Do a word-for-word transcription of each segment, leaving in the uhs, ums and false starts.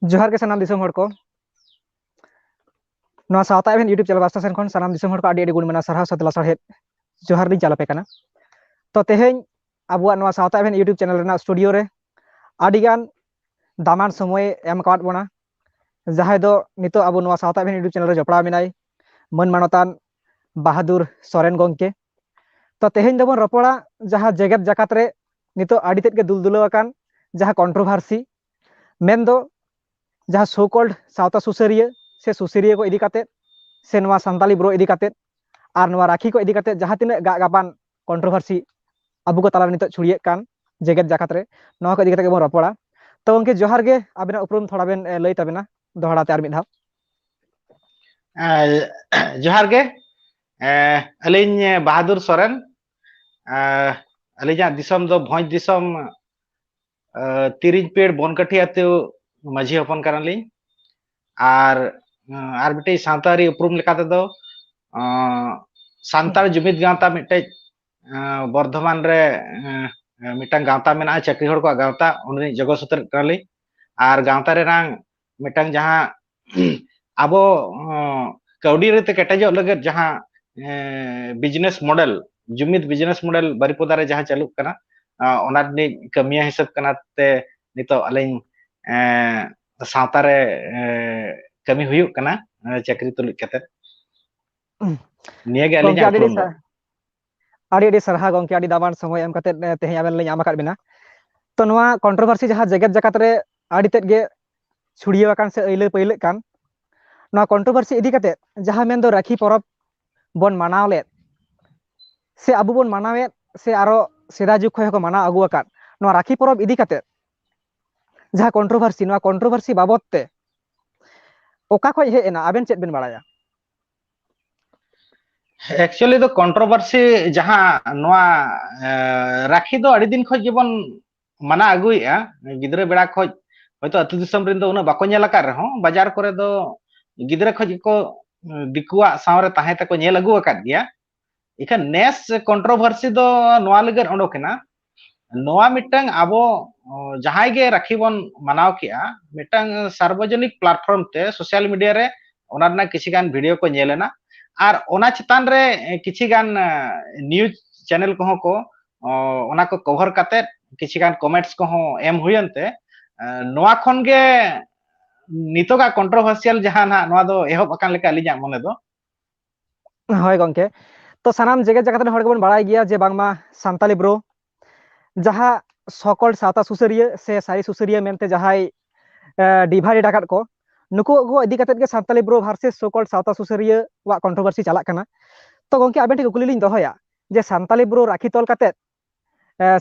ᱡᱚᱦᱟᱨ ᱜᱮ ᱥᱟᱱᱟᱢ ᱫᱤᱥᱚᱢ ᱦᱚᱲ ᱠᱚ᱾ ᱱᱚᱣᱟ ᱥᱟᱶᱛᱟ ᱮᱵᱷᱮᱱ YouTube ᱪᱮᱱᱮᱞ ᱯᱟᱥᱴᱟ ᱥᱮᱱ ᱠᱷᱚᱱ ᱥᱟᱱᱟᱢ ᱫᱤᱥᱚᱢ ᱦᱚᱲ ᱠᱚ ᱟᱹᱰᱤ ᱟᱹᱰᱤ ᱜᱩᱱ ᱢᱟᱱᱟᱣ ᱥᱟᱨᱦᱟᱣ ᱥᱟᱶᱛᱮ ᱞᱟᱥᱟᱲᱦᱮᱫ ᱡᱚᱦᱟᱨ ᱞᱤᱧ ᱪᱟᱞ ᱟᱯᱮ ᱠᱟᱱᱟ᱾ ᱛᱚ ᱛᱮᱦᱮᱧ ᱟᱵᱚᱣᱟᱜ ᱱᱚᱣᱟ ᱥᱟᱶᱛᱟ ᱮᱵᱷᱮᱱ YouTube ᱪᱮᱱᱮᱞ ᱨᱮᱱᱟᱜ ᱥᱴᱩᱰᱤᱭᱳ ᱨᱮ ᱟᱹᱰᱤ ᱜᱟᱱ ᱫᱟᱢᱟᱱ ᱥᱚᱢᱚᱭ ᱮᱢ ᱟᱠᱟᱫ ᱵᱚᱱᱟ, ᱡᱟᱦᱟᱸᱭ ᱫᱚ ᱱᱤᱛᱚᱜ ᱟᱵᱚ ᱱᱚᱣᱟ ᱥᱟᱶᱛᱟ ᱮᱵᱷᱮᱱ YouTube ᱪᱮᱱᱮᱞ ᱨᱮ ᱡᱚᱯᱲᱟᱣ ᱢᱮᱱᱟᱭ, ᱢᱟᱹᱱ ᱢᱟᱱᱚᱛᱟᱱ ᱵᱟᱦᱟᱫᱩᱨ ᱥᱚᱨᱮᱱ ᱜᱚᱢᱠᱮ᱾ ᱛᱚ ᱛᱮᱦᱮᱧ ᱫᱚᱵᱚᱱ ᱨᱚᱯᱚᱲᱟ ᱡᱟᱦᱟᱸ ᱡᱮᱜᱮᱛ ᱡᱟᱠᱟᱛ ᱨᱮ ᱱᱤᱛᱚᱜ ᱟᱹᱰᱤ ᱛᱮᱫ ᱜᱮ ᱫᱩᱞ ᱫᱩᱞᱟᱹᱣ ᱟᱠᱟᱱ ᱡᱟᱦᱟᱸ ᱠᱚᱱᱴᱨᱳᱵᱷᱟᱨᱥᱤ, ᱢᱮᱱᱫᱚ ᱡᱟᱦᱟᱸ so called ᱥᱟᱶᱛᱟ ᱥᱩᱥᱟᱹᱨᱤᱭᱟᱹ ᱥᱮ ᱥᱩᱥᱟᱹᱨᱤᱭᱟᱹ ᱠᱚ ᱤᱫᱤ ᱠᱟᱛᱮᱫ ᱥᱮ ᱱᱚᱣᱟ ᱥᱟᱱᱛᱟᱞᱤ ᱵᱨᱳ ᱤᱫᱤ ᱠᱟᱛᱮᱫ ᱟᱨ ᱱᱚᱣᱟ ᱨᱟᱠᱷᱤ ᱠᱚ ᱤᱫᱤ ᱠᱟᱛᱮᱫ ᱡᱟᱦᱟᱸ ᱛᱤᱱᱟᱹᱜ ᱜᱟᱜ ᱜᱟᱵᱟᱱ ᱠᱚᱱᱴᱨᱳᱵᱷᱟᱨᱥᱤ ᱟᱵᱚ ᱠᱚ ᱛᱟᱞᱟᱨᱮ ᱱᱤᱛᱚᱜ ᱪᱷᱩᱲᱤᱭᱟᱹᱜ ᱠᱟᱱ ᱡᱮᱜᱮᱛ ᱡᱟᱠᱟᱛ ᱨᱮ, ᱱᱚᱣᱟ ᱠᱚ ᱤᱫᱤ ᱠᱟᱛᱮᱫ ᱜᱮᱵᱚᱱ ᱨᱚᱯᱚᱲᱟ᱾ ᱛᱚ ᱜᱚᱢᱠᱮ ᱡᱚᱦᱟᱨ ᱜᱮ, ᱟᱵᱮᱱᱟᱜ ᱩᱯᱨᱩᱢ ᱛᱷᱚᱲᱟ ᱵᱮᱱ ᱮ, ᱞᱟᱹᱭ ᱛᱟᱵᱮᱱᱟ ᱫᱚᱦᱲᱟ ᱛᱮ ᱟᱨ ᱢᱤᱫ ᱫᱷᱟᱣ᱾ ᱮ, ᱡᱚᱦᱟᱨ ᱜᱮ᱾ ᱮ, ᱟᱹᱞᱤᱧ ᱵᱟᱦᱟᱫᱩᱨ ᱥᱚᱨᱮᱱ᱾ ᱮ, ᱟᱹᱞᱤᱧᱟᱜ ᱫᱤᱥᱚᱢ ᱫᱚ ᱵᱷᱚᱸᱡᱽ ᱫᱤᱥᱚᱢ, ᱮ, ᱛᱤᱨᱤᱧ ᱯᱮᱲ ᱵᱚᱱᱠᱟᱹᱴᱷᱤ ᱟᱹᱛᱩ ᱢᱟᱹᱡᱷᱤ ᱦᱚᱯᱚᱱ ᱠᱟᱱᱟᱞᱤᱧ᱾ ᱟᱨ, ᱮ, ᱟᱨ ᱢᱤᱫᱴᱮᱡ ᱥᱟᱶᱛᱟ ᱟᱹᱨᱤ ᱩᱯᱨᱩᱢ ᱞᱮᱠᱟ ᱛᱮᱫᱚ, ᱮ, ᱥᱟᱱᱛᱟᱲ ᱡᱩᱢᱤᱫ ᱜᱟᱶᱛᱟ ᱢᱤᱫᱴᱮᱡ, ᱮ, ᱵᱚᱨᱫᱷᱚᱢᱟᱱ ᱨᱮ, ᱮ, ᱮ, ᱢᱤᱫᱴᱟᱝ ᱜᱟᱶᱛᱟ ᱢᱮᱱᱟᱜᱼᱟ, ᱪᱟᱹᱠᱨᱤ ᱦᱚᱲ ᱠᱚᱣᱟᱜ ᱜᱟᱶᱛᱟ, ᱚᱸᱰᱮᱱᱤᱡ ᱡᱚᱜᱚ ᱥᱩᱛᱨᱮᱫ ᱠᱟᱱᱟᱞᱤᱧ᱾ ᱟᱨ ᱜᱟᱶᱛᱟ ᱨᱮᱱᱟᱝ ᱢᱤᱫᱴᱟᱝ ᱡᱟᱦᱟᱸ ᱟᱵᱚ, ᱚ, ᱠᱟᱹᱣᱰᱤ ᱟᱹᱨᱤᱛᱮ ᱠᱮᱴᱮᱡᱚᱜ ᱞᱟᱹᱜᱤᱫ ᱡᱟᱦᱟᱸ, ᱮ, ᱵᱤᱡᱽᱱᱮᱥ ᱢᱚᱰᱮᱞ, ᱡᱩᱢᱤᱫ ᱵᱤᱡᱽᱱᱮᱥ ᱢᱚᱰᱮᱞ ᱵᱟᱨᱤᱯᱚᱫᱟ ᱨᱮ ᱡᱟᱦᱟᱸ ᱪᱟᱹᱞᱩᱜ ᱠᱟᱱᱟ, ᱟ, ᱚᱱᱟ ᱨᱤᱱᱤᱡ ᱠᱟᱹᱢᱤᱭᱟᱹ ᱦᱤᱥᱟᱹᱵ ᱠᱟᱱᱟ ᱛᱮ ᱱᱤᱛᱚᱜ ᱟᱹᱞᱤᱧ, ᱮ, ᱥᱟᱶᱛᱟ ᱨᱮ, ᱮ, ᱠᱟᱹᱢᱤ ᱦᱩᱭᱩᱜ ᱠᱟᱱᱟ, ᱮ, ᱪᱟᱹᱠᱨᱤ ᱛᱩᱞᱩᱡ ᱠᱟᱛᱮ᱾ ᱱᱤᱭᱟᱹ ᱜᱮ ᱜᱚᱢᱠᱮ, ᱟᱹᱞᱤᱧᱟᱜ ᱟᱹᱰᱤ ᱟᱹᱰᱤ ᱩᱯᱨᱩᱢ ᱫᱚ᱾ ᱥᱟ-, ᱟᱹᱰᱤ ᱟᱹᱰᱤ ᱥᱟᱨᱦᱟᱣ ᱜᱚᱢᱠᱮ, ᱟᱹᱰᱤ ᱫᱟᱢᱟᱱ ᱥᱚᱢᱚᱭ ᱮᱢ ᱠᱟᱛᱮ, ᱮ, ᱛᱮᱦᱮᱧ ᱟᱵᱮᱱ ᱞᱤᱧ ᱧᱟᱢ ᱟᱠᱟᱫ ᱵᱮᱱᱟ᱾ ᱛᱚ ᱱᱚᱣᱟ ᱠᱚᱱᱴᱨᱳᱵᱷᱟᱨᱥᱤ ᱡᱟᱦᱟᱸ ᱡᱮᱜᱮᱛ ᱡᱟᱠᱟᱛ ᱨᱮ ᱟᱹᱰᱤ ᱛᱮᱫ ᱜᱮ ᱪᱷᱩᱲᱭᱟᱹᱣ ᱟᱠᱟᱱ ᱥᱮ ᱟᱹᱭᱞᱟᱹ ᱯᱟᱹᱭᱞᱟᱹᱜ ᱠᱟᱱ, ᱱᱚᱣᱟ ᱠᱚᱱᱴᱨᱳᱵᱷᱟᱨᱥᱤ ᱤᱫᱤ ᱠᱟᱛᱮ ᱡᱟᱦᱟᱸ ᱢᱮᱱᱫᱚ ᱨᱟᱠᱷᱤ ᱯᱚᱨᱚᱵᱽ ᱵᱚᱱ ᱢᱟᱱᱟᱣ ᱞᱮᱫ ᱥᱮ ᱟᱵᱚ ᱵᱚᱱ ᱢᱟᱱᱟᱣᱮᱫ ᱥᱮ ᱟᱨᱚ ᱥᱮᱫᱟᱭ ᱡᱩᱜᱽ ᱠᱷᱚᱱ ᱦᱚᱸᱠᱚ ᱢᱟᱱᱟᱣ ᱟᱹᱜᱩ ᱟᱠᱟᱫ, ᱱᱚᱣᱟ ᱨᱟᱠᱷᱤ ᱯᱚᱨᱚᱵᱽ ᱤᱫᱤ ᱠᱟᱛᱮ ᱡᱟᱦᱟᱸ ᱠᱚᱱᱴᱨᱳᱵᱷᱟᱨᱥᱤ, ᱱᱚᱣᱟ ᱠᱚᱱᱴᱨᱳᱵᱷᱟᱨᱥᱤ ᱵᱟᱵᱚᱫ ᱛᱮ ᱚᱠᱟ ᱠᱷᱚᱱ ᱦᱮᱡ ᱮᱱᱟ, ᱟᱵᱮᱱ ᱪᱮᱫ ᱵᱮᱱ ᱵᱟᱲᱟᱭᱟ? Actually ᱫᱚ ᱠᱚᱱᱴᱨᱳᱵᱷᱟᱨᱥᱤ ᱡᱟᱦᱟᱸ ᱱᱚᱣᱟ, ᱮ, ᱨᱟᱠᱷᱤ ᱫᱚ ᱟᱹᱰᱤ ᱫᱤᱱ ᱠᱷᱚᱱ ᱜᱮᱵᱚᱱ ᱢᱟᱱᱟᱣ ᱟᱹᱜᱩᱭᱮᱫᱼᱟ᱾ ᱜᱤᱫᱽᱨᱟᱹ ᱵᱮᱲᱟ ᱠᱷᱚᱱ ᱦᱚᱭᱛᱳ ᱟᱹᱛᱩ ᱫᱤᱥᱚᱢ ᱨᱮᱱ ᱫᱚ ᱩᱱᱟᱹᱜ ᱵᱟᱠᱚ ᱧᱮᱞ ᱟᱠᱟᱫ ᱨᱮᱦᱚᱸ, ᱵᱟᱡᱟᱨ ᱠᱚᱨᱮ ᱫᱚ ᱜᱤᱫᱽᱨᱟᱹ ᱠᱷᱚᱱ ᱜᱮᱠᱚ, ᱫᱤᱠᱩᱣᱟᱜ ᱥᱟᱶ ᱨᱮ ᱛᱟᱦᱮᱸ ᱛᱮᱠᱚ ᱧᱮᱞ ᱟᱹᱜᱩ ᱟᱠᱟᱫ ᱜᱮᱭᱟ᱾ ᱤᱠᱷᱟᱹᱱ ᱱᱮᱥ ᱠᱚᱱᱴᱨᱳᱵᱷᱟᱨᱥᱤ ᱫᱚ ᱱᱚᱣᱟ ᱞᱟᱹᱜᱤᱫ ᱚᱰᱚᱠ ᱮᱱᱟ, ᱱᱚᱣᱟ ᱢᱤᱫᱴᱟᱝ ᱟᱵᱚ ᱡᱟᱦᱟᱸᱭ ᱜᱮ ᱨᱟᱠᱷᱤ ᱵᱚᱱ ᱢᱟᱱᱟᱣ ᱠᱮᱜᱼᱟ, ᱢᱤᱫᱴᱟᱝ ᱥᱟᱨᱵᱚᱡᱚᱱᱤᱠ platform ᱛᱮ, social media ᱨᱮ ᱚᱱᱟ ᱨᱮᱱᱟᱜ ᱠᱤᱪᱷᱤ ᱜᱟᱱ video ᱠᱚ ᱧᱮᱞ ᱮᱱᱟ, ᱟᱨ ᱚᱱᱟ ᱪᱮᱛᱟᱱ ᱨᱮ ᱠᱤᱪᱷᱤ ᱜᱟᱱ news channel ᱠᱚᱦᱚᱸ ᱠᱚ ᱚᱱᱟ ᱠᱚ cover ᱠᱟᱛᱮ ᱠᱤᱪᱷᱤ ᱜᱟᱱ comments ᱠᱚᱦᱚᱸ ᱮᱢ ᱦᱩᱭᱮᱱ ᱛᱮ, ᱱᱚᱣᱟ ᱠᱷᱚᱱ ᱜᱮ ᱱᱤᱛᱚᱜᱟᱜ controversial ᱡᱟᱦᱟᱸ ᱱᱟᱦᱟᱜ ᱱᱚᱣᱟ ᱫᱚ ᱮᱦᱚᱵ ᱟᱠᱟᱱ ᱞᱮᱠᱟ ᱟᱹᱞᱤᱧᱟᱜ ᱢᱚᱱᱮ ᱫᱚ᱾ ᱦᱳᱭ ᱜᱚᱝᱠᱮ, ᱛᱚ ᱥᱟᱱᱟᱢ ᱡᱮᱜᱮᱛ ᱡᱟᱠᱟᱛ ᱨᱮᱱ ᱦᱚᱲ ᱜᱮᱵᱚᱱ ᱵᱟᱲᱟᱭ ᱜᱮᱭᱟ ᱡᱮ ᱵᱟᱝᱢᱟ ᱥᱟᱱᱛᱟᱞᱤ ᱵᱨᱳ ᱡᱟᱦᱟᱸ so called ᱥᱟᱶᱛᱟ ᱥᱩᱥᱟᱹᱨᱤᱭᱟᱹ ᱥᱮ ᱥᱟᱹᱨᱤ ᱥᱩᱥᱟᱹᱨᱤᱭᱟᱹ ᱢᱮᱱᱛᱮ ᱡᱟᱦᱟᱸᱭ divide ᱟᱠᱟᱫ ᱠᱚ, ᱱᱩᱠᱩ ᱠᱚ ᱤᱫᱤ ᱠᱟᱛᱮ ᱜᱮ Santali bro versus so called ᱥᱟᱶᱛᱟ ᱥᱩᱥᱟᱹᱨᱤᱭᱟᱹ ᱣᱟᱜ controversy ᱪᱟᱞᱟᱜ ᱠᱟᱱᱟ᱾ ᱛᱚ ᱜᱚᱝᱠᱮ, ᱟᱵᱮᱱ ᱴᱷᱮᱱ ᱠᱩᱠᱞᱤ ᱞᱤᱧ ᱫᱚᱦᱚᱭᱟ ᱡᱮ ᱥᱟᱱᱛᱟᱞᱤ ᱵᱨᱳ ᱨᱟᱠᱷᱤ ᱛᱚᱞ ᱠᱟᱛᱮ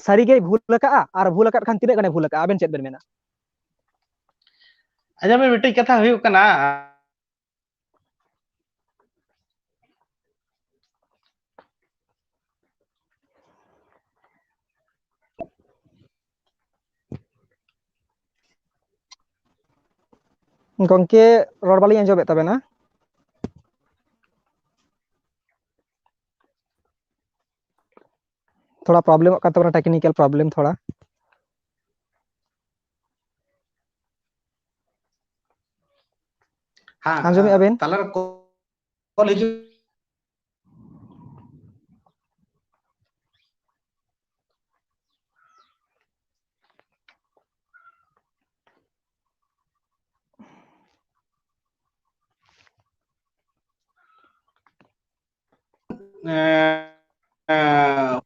ᱥᱟᱹᱨᱤ ᱜᱮᱭ ᱵᱷᱩᱞ ᱟᱠᱟᱫᱼᱟ? ᱟᱨ ᱵᱷᱩᱞ ᱟᱠᱟᱫ ᱠᱷᱟᱱ ᱛᱤᱱᱟᱹᱜ ᱜᱟᱱᱮ ᱵᱷᱩᱞ ᱟᱠᱟᱫᱼᱟ? ᱟᱵᱮᱱ ᱪᱮᱫ ᱵᱮᱱ ᱢᱮᱱᱟ? ᱟᱪᱪᱷᱟ, ᱢᱤᱫᱴᱤᱡ ᱠᱟᱛᱷᱟ ᱦᱩᱭᱩᱜ ᱠᱟᱱᱟ, ᱜᱚᱝᱠᱮ, ᱨᱚᱲ ᱵᱟᱞᱤᱧ ᱟᱸᱡᱚᱢᱮᱫ ᱛᱟᱵᱮᱱᱟ᱾ ᱛᱷᱚᱲᱟ problemᱚᱜ ᱠᱟᱱ ᱛᱟᱵᱚᱱᱟ, technical problem ᱛᱷᱚᱲᱟ᱾ ᱦᱮᱸ, ᱟᱸᱡᱚᱢᱮᱫᱼᱟ ᱵᱮᱱ? ᱛᱟᱞᱟᱨᱮ call ᱦᱤᱡᱩᱜ᱾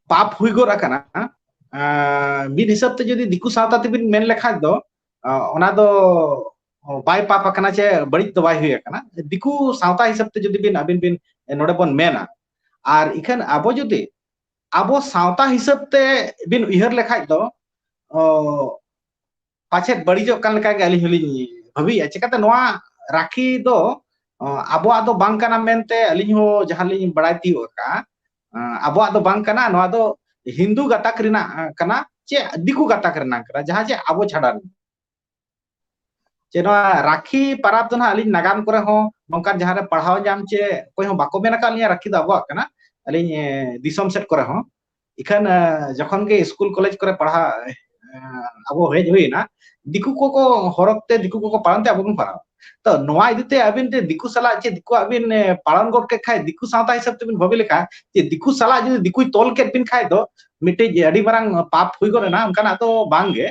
ᱯᱟᱯ ᱦᱩᱭ ᱜᱚᱫ ᱟᱠᱟᱱᱟ᱾ ᱢᱤᱫ ᱦᱤᱥᱟᱹᱵ ᱛᱮ ᱡᱩᱫᱤ ᱫᱤᱠᱩ ᱥᱟᱶᱛᱟ ᱛᱮᱵᱤᱱ ᱢᱮᱱ ᱞᱮᱠᱷᱟᱱ ᱫᱚ, ᱚᱱᱟ ᱫᱚ ᱵᱟᱭ ᱯᱟᱯ ᱟᱠᱟᱱᱟ ᱪᱮ ᱵᱟᱹᱲᱤᱡ ᱫᱚ ᱵᱟᱭ ᱦᱩᱭ ᱟᱠᱟᱱᱟ᱾ ᱫᱤᱠᱩ ᱥᱟᱶᱛᱟ ᱦᱤᱥᱟᱹᱵ ᱛᱮ ᱡᱩᱫᱤ ᱵᱤᱱ ᱟᱹᱵᱤᱱ ᱵᱤᱱ ᱱᱚᱰᱮ ᱵᱚᱱ ᱢᱮᱱᱟ, ᱟᱨ ᱤᱠᱷᱟᱹᱱ ᱟᱵᱚ ᱡᱩᱫᱤ ᱟᱵᱚ ᱥᱟᱶᱛᱟ ᱦᱤᱥᱟᱹᱵ ᱛᱮ ᱵᱤᱱ ᱩᱭᱦᱟᱹᱨ ᱞᱮᱠᱷᱟᱡ ᱫᱚ, ᱯᱟᱪᱮᱫ ᱵᱟᱹᱲᱤᱡᱚᱜ ᱠᱟᱱ ᱞᱮᱠᱟ ᱜᱮ ᱟᱹᱞᱤᱧ ᱦᱚᱸᱞᱤᱧ ᱵᱷᱟᱹᱵᱤᱭᱮᱫᱼᱟ᱾ ᱪᱤᱠᱟᱹᱛᱮ ᱱᱚᱣᱟ ᱨᱟᱠᱷᱤ ᱫᱚ ᱟᱵᱚᱣᱟᱜ ᱫᱚ ᱵᱟᱝ ᱠᱟᱱᱟ ᱢᱮᱱᱛᱮ ᱟᱹᱞᱤᱧ ᱦᱚᱸ ᱡᱟᱦᱟᱸ ᱞᱤᱧ ᱵᱟᱲᱟᱭ ᱛᱤᱭᱳᱜ ᱟᱠᱟᱫᱼᱟ, ᱟᱵᱚᱣᱟᱜ ᱫᱚ ᱵᱟᱝ ᱠᱟᱱᱟ, ᱱᱚᱣᱟ ᱫᱚ ᱦᱤᱱᱫᱩ ᱜᱟᱛᱟᱠ ᱨᱮᱱᱟᱜ ᱠᱟᱱᱟ ᱪᱮ ᱫᱤᱠᱩ ᱜᱟᱛᱟᱠ ᱨᱮᱱᱟᱜ ᱠᱟᱱᱟ, ᱡᱟᱦᱟᱸ ᱪᱮ ᱟᱵᱚ ᱪᱷᱟᱰᱟ ᱨᱮᱱᱟᱜ᱾ ᱪᱮ ᱱᱚᱣᱟ ᱨᱟᱠᱷᱤ ᱯᱟᱨᱟᱵᱽ ᱫᱚ ᱱᱟᱦᱟᱜ ᱟᱹᱞᱤᱧ ᱱᱟᱜᱟᱢ ᱠᱚᱨᱮ ᱦᱚᱸ ᱱᱚᱝᱠᱟᱱ ᱡᱟᱦᱟᱸ ᱨᱮ ᱯᱟᱲᱦᱟᱣ ᱧᱟᱢ ᱪᱮ ᱚᱠᱚᱭ ᱦᱚᱸ ᱵᱟᱠᱚ ᱢᱮᱱ ᱟᱠᱟᱫ ᱞᱤᱧᱟ ᱨᱟᱠᱷᱤ ᱫᱚ ᱟᱵᱚᱣᱟᱜ ᱠᱟᱱᱟ᱾ ᱟᱹᱞᱤᱧ, ᱮ, ᱫᱤᱥᱚᱢ ᱥᱮᱫ ᱠᱚᱨᱮ ᱦᱚᱸ ᱤᱠᱷᱟᱹᱱ, ᱮ, ᱡᱚᱠᱷᱚᱱ ᱜᱮ ᱥᱠᱩᱞ ᱠᱚᱞᱮᱡᱽ ᱠᱚᱨᱮ ᱯᱟᱲᱦᱟᱣ, ᱮ, ᱟᱵᱚ ᱦᱮᱡ ᱦᱩᱭᱱᱟ, ᱫᱤᱠᱩ ᱠᱚᱠᱚ ᱦᱚᱨᱚᱜ ᱛᱮ, ᱫᱤᱠᱩ ᱠᱚᱠᱚ ᱯᱟᱲᱟᱱ ᱛᱮ ᱟᱵᱚ ᱵᱚᱱ ᱯᱟᱲᱟᱱ᱾ ᱛᱚ ᱱᱚᱣᱟ ᱤᱫᱤ ᱛᱮ ᱟᱹᱵᱤᱱ ᱡᱮ ᱫᱤᱠᱩ ᱥᱟᱞᱟᱜ ᱪᱮ ᱫᱤᱠᱩᱣᱟᱜ ᱵᱤᱱ ᱯᱟᱲᱟᱱ ᱜᱚᱫ ᱠᱮᱫ ᱠᱷᱟᱡ, ᱫᱤᱠᱩ ᱥᱟᱶᱛᱟ ᱦᱤᱥᱟᱹᱵ ᱛᱮᱵᱤᱱ ᱵᱷᱟᱹᱵᱤ ᱞᱮᱠᱷᱟᱱ ᱡᱮ ᱫᱤᱠᱩ ᱥᱟᱞᱟᱜ ᱡᱩᱫᱤ ᱫᱤᱠᱩᱭ ᱛᱚᱞ ᱠᱮᱫ ᱵᱤᱱ ᱠᱷᱟᱡ ᱫᱚ ᱢᱤᱫᱴᱤᱡ ᱟᱹᱰᱤ ᱢᱟᱨᱟᱝ ᱯᱟᱯ ᱦᱩᱭ ᱜᱚᱫ ᱮᱱᱟ, ᱚᱱᱠᱟᱱᱟᱜ ᱫᱚ ᱵᱟᱝ ᱜᱮ᱾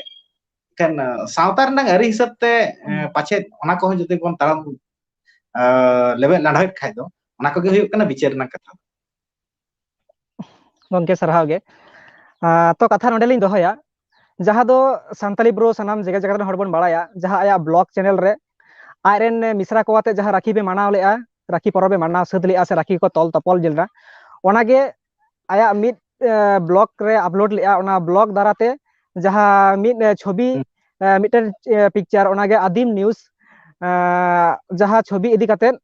ᱮᱱᱠᱷᱟᱱ ᱥᱟᱶᱛᱟ ᱨᱮᱱᱟᱜ ᱟᱹᱨᱤ ᱦᱤᱥᱟᱹᱵ ᱛᱮ ᱯᱟᱪᱮᱫ ᱚᱱᱟ ᱠᱚᱦᱚᱸ ᱡᱩᱫᱤ ᱵᱚᱱ ᱛᱟᱲᱟᱢ ᱞᱮᱵᱮᱫ ᱞᱟᱰᱷᱚᱭᱮᱫ ᱠᱷᱟᱡ ᱫᱚ ᱚᱱᱟ ᱠᱚᱜᱮ ᱦᱩᱭᱩᱜ ᱠᱟᱱᱟ ᱵᱤᱪᱟᱹᱨ ᱨᱮᱱᱟᱜ ᱠᱟᱛᱷᱟ᱾ ᱜᱚᱢᱠᱮ ᱥᱟᱨᱦᱟᱣ ᱜᱮ᱾ ᱛᱚ ᱠᱟᱛᱷᱟ ᱱᱚᱰᱮ ᱞᱤᱧ ᱫᱚᱦᱚᱭᱟ, ᱡᱟᱦᱟᱸ ᱫᱚ ᱥᱟᱱᱛᱟᱞᱤ ᱵᱨᱳ ᱥᱟᱱᱟᱢ ᱡᱟᱭᱜᱟ ᱡᱟᱭᱜᱟ ᱨᱮᱱ ᱦᱚᱲ ᱵᱚᱱ ᱵᱟᱲᱟᱭᱟ, ᱡᱟᱦᱟᱸ ᱟᱭᱟᱜ ᱵᱞᱚᱜ ᱪᱮᱱᱮᱞ ᱨᱮ ᱟᱡᱨᱮᱱ ᱢᱤᱥᱨᱟ ᱠᱚ ᱟᱛᱮ ᱡᱟᱦᱟᱸ ᱨᱟᱠᱷᱤ ᱯᱮ ᱢᱟᱱᱟᱣ ᱞᱮᱜᱼᱟ, ᱨᱟᱠᱷᱤ ᱯᱚᱨᱚᱵᱽ ᱮ ᱢᱟᱱᱟᱣ ᱥᱟᱹᱛ ᱞᱮᱜᱼᱟ ᱥᱮ ᱨᱟᱠᱷᱤ ᱠᱚ ᱛᱚᱞ ᱛᱚᱯᱚᱞ ᱞᱮᱱᱟ, ᱚᱱᱟᱜᱮ ᱟᱭᱟᱜ ᱢᱤᱫ ᱵᱞᱚᱜ ᱨᱮ ᱟᱯᱞᱳᱰ ᱞᱮᱜᱼᱟ᱾ ᱚᱱᱟ ᱵᱞᱚᱜ ᱫᱟᱨᱟᱛᱮ ᱡᱟᱦᱟᱸ ᱢᱤᱫ ᱪᱷᱚᱵᱤ, ᱢᱤᱫᱴᱮᱱ ᱯᱤᱠᱪᱟᱨ, ᱚᱱᱟᱜᱮ ᱟᱹᱫᱤᱢ ᱱᱤᱭᱩᱡᱽ, ᱡᱟᱦᱟᱸ ᱪᱷᱚᱵᱤ ᱤᱫᱤ ᱠᱟᱛᱮᱫ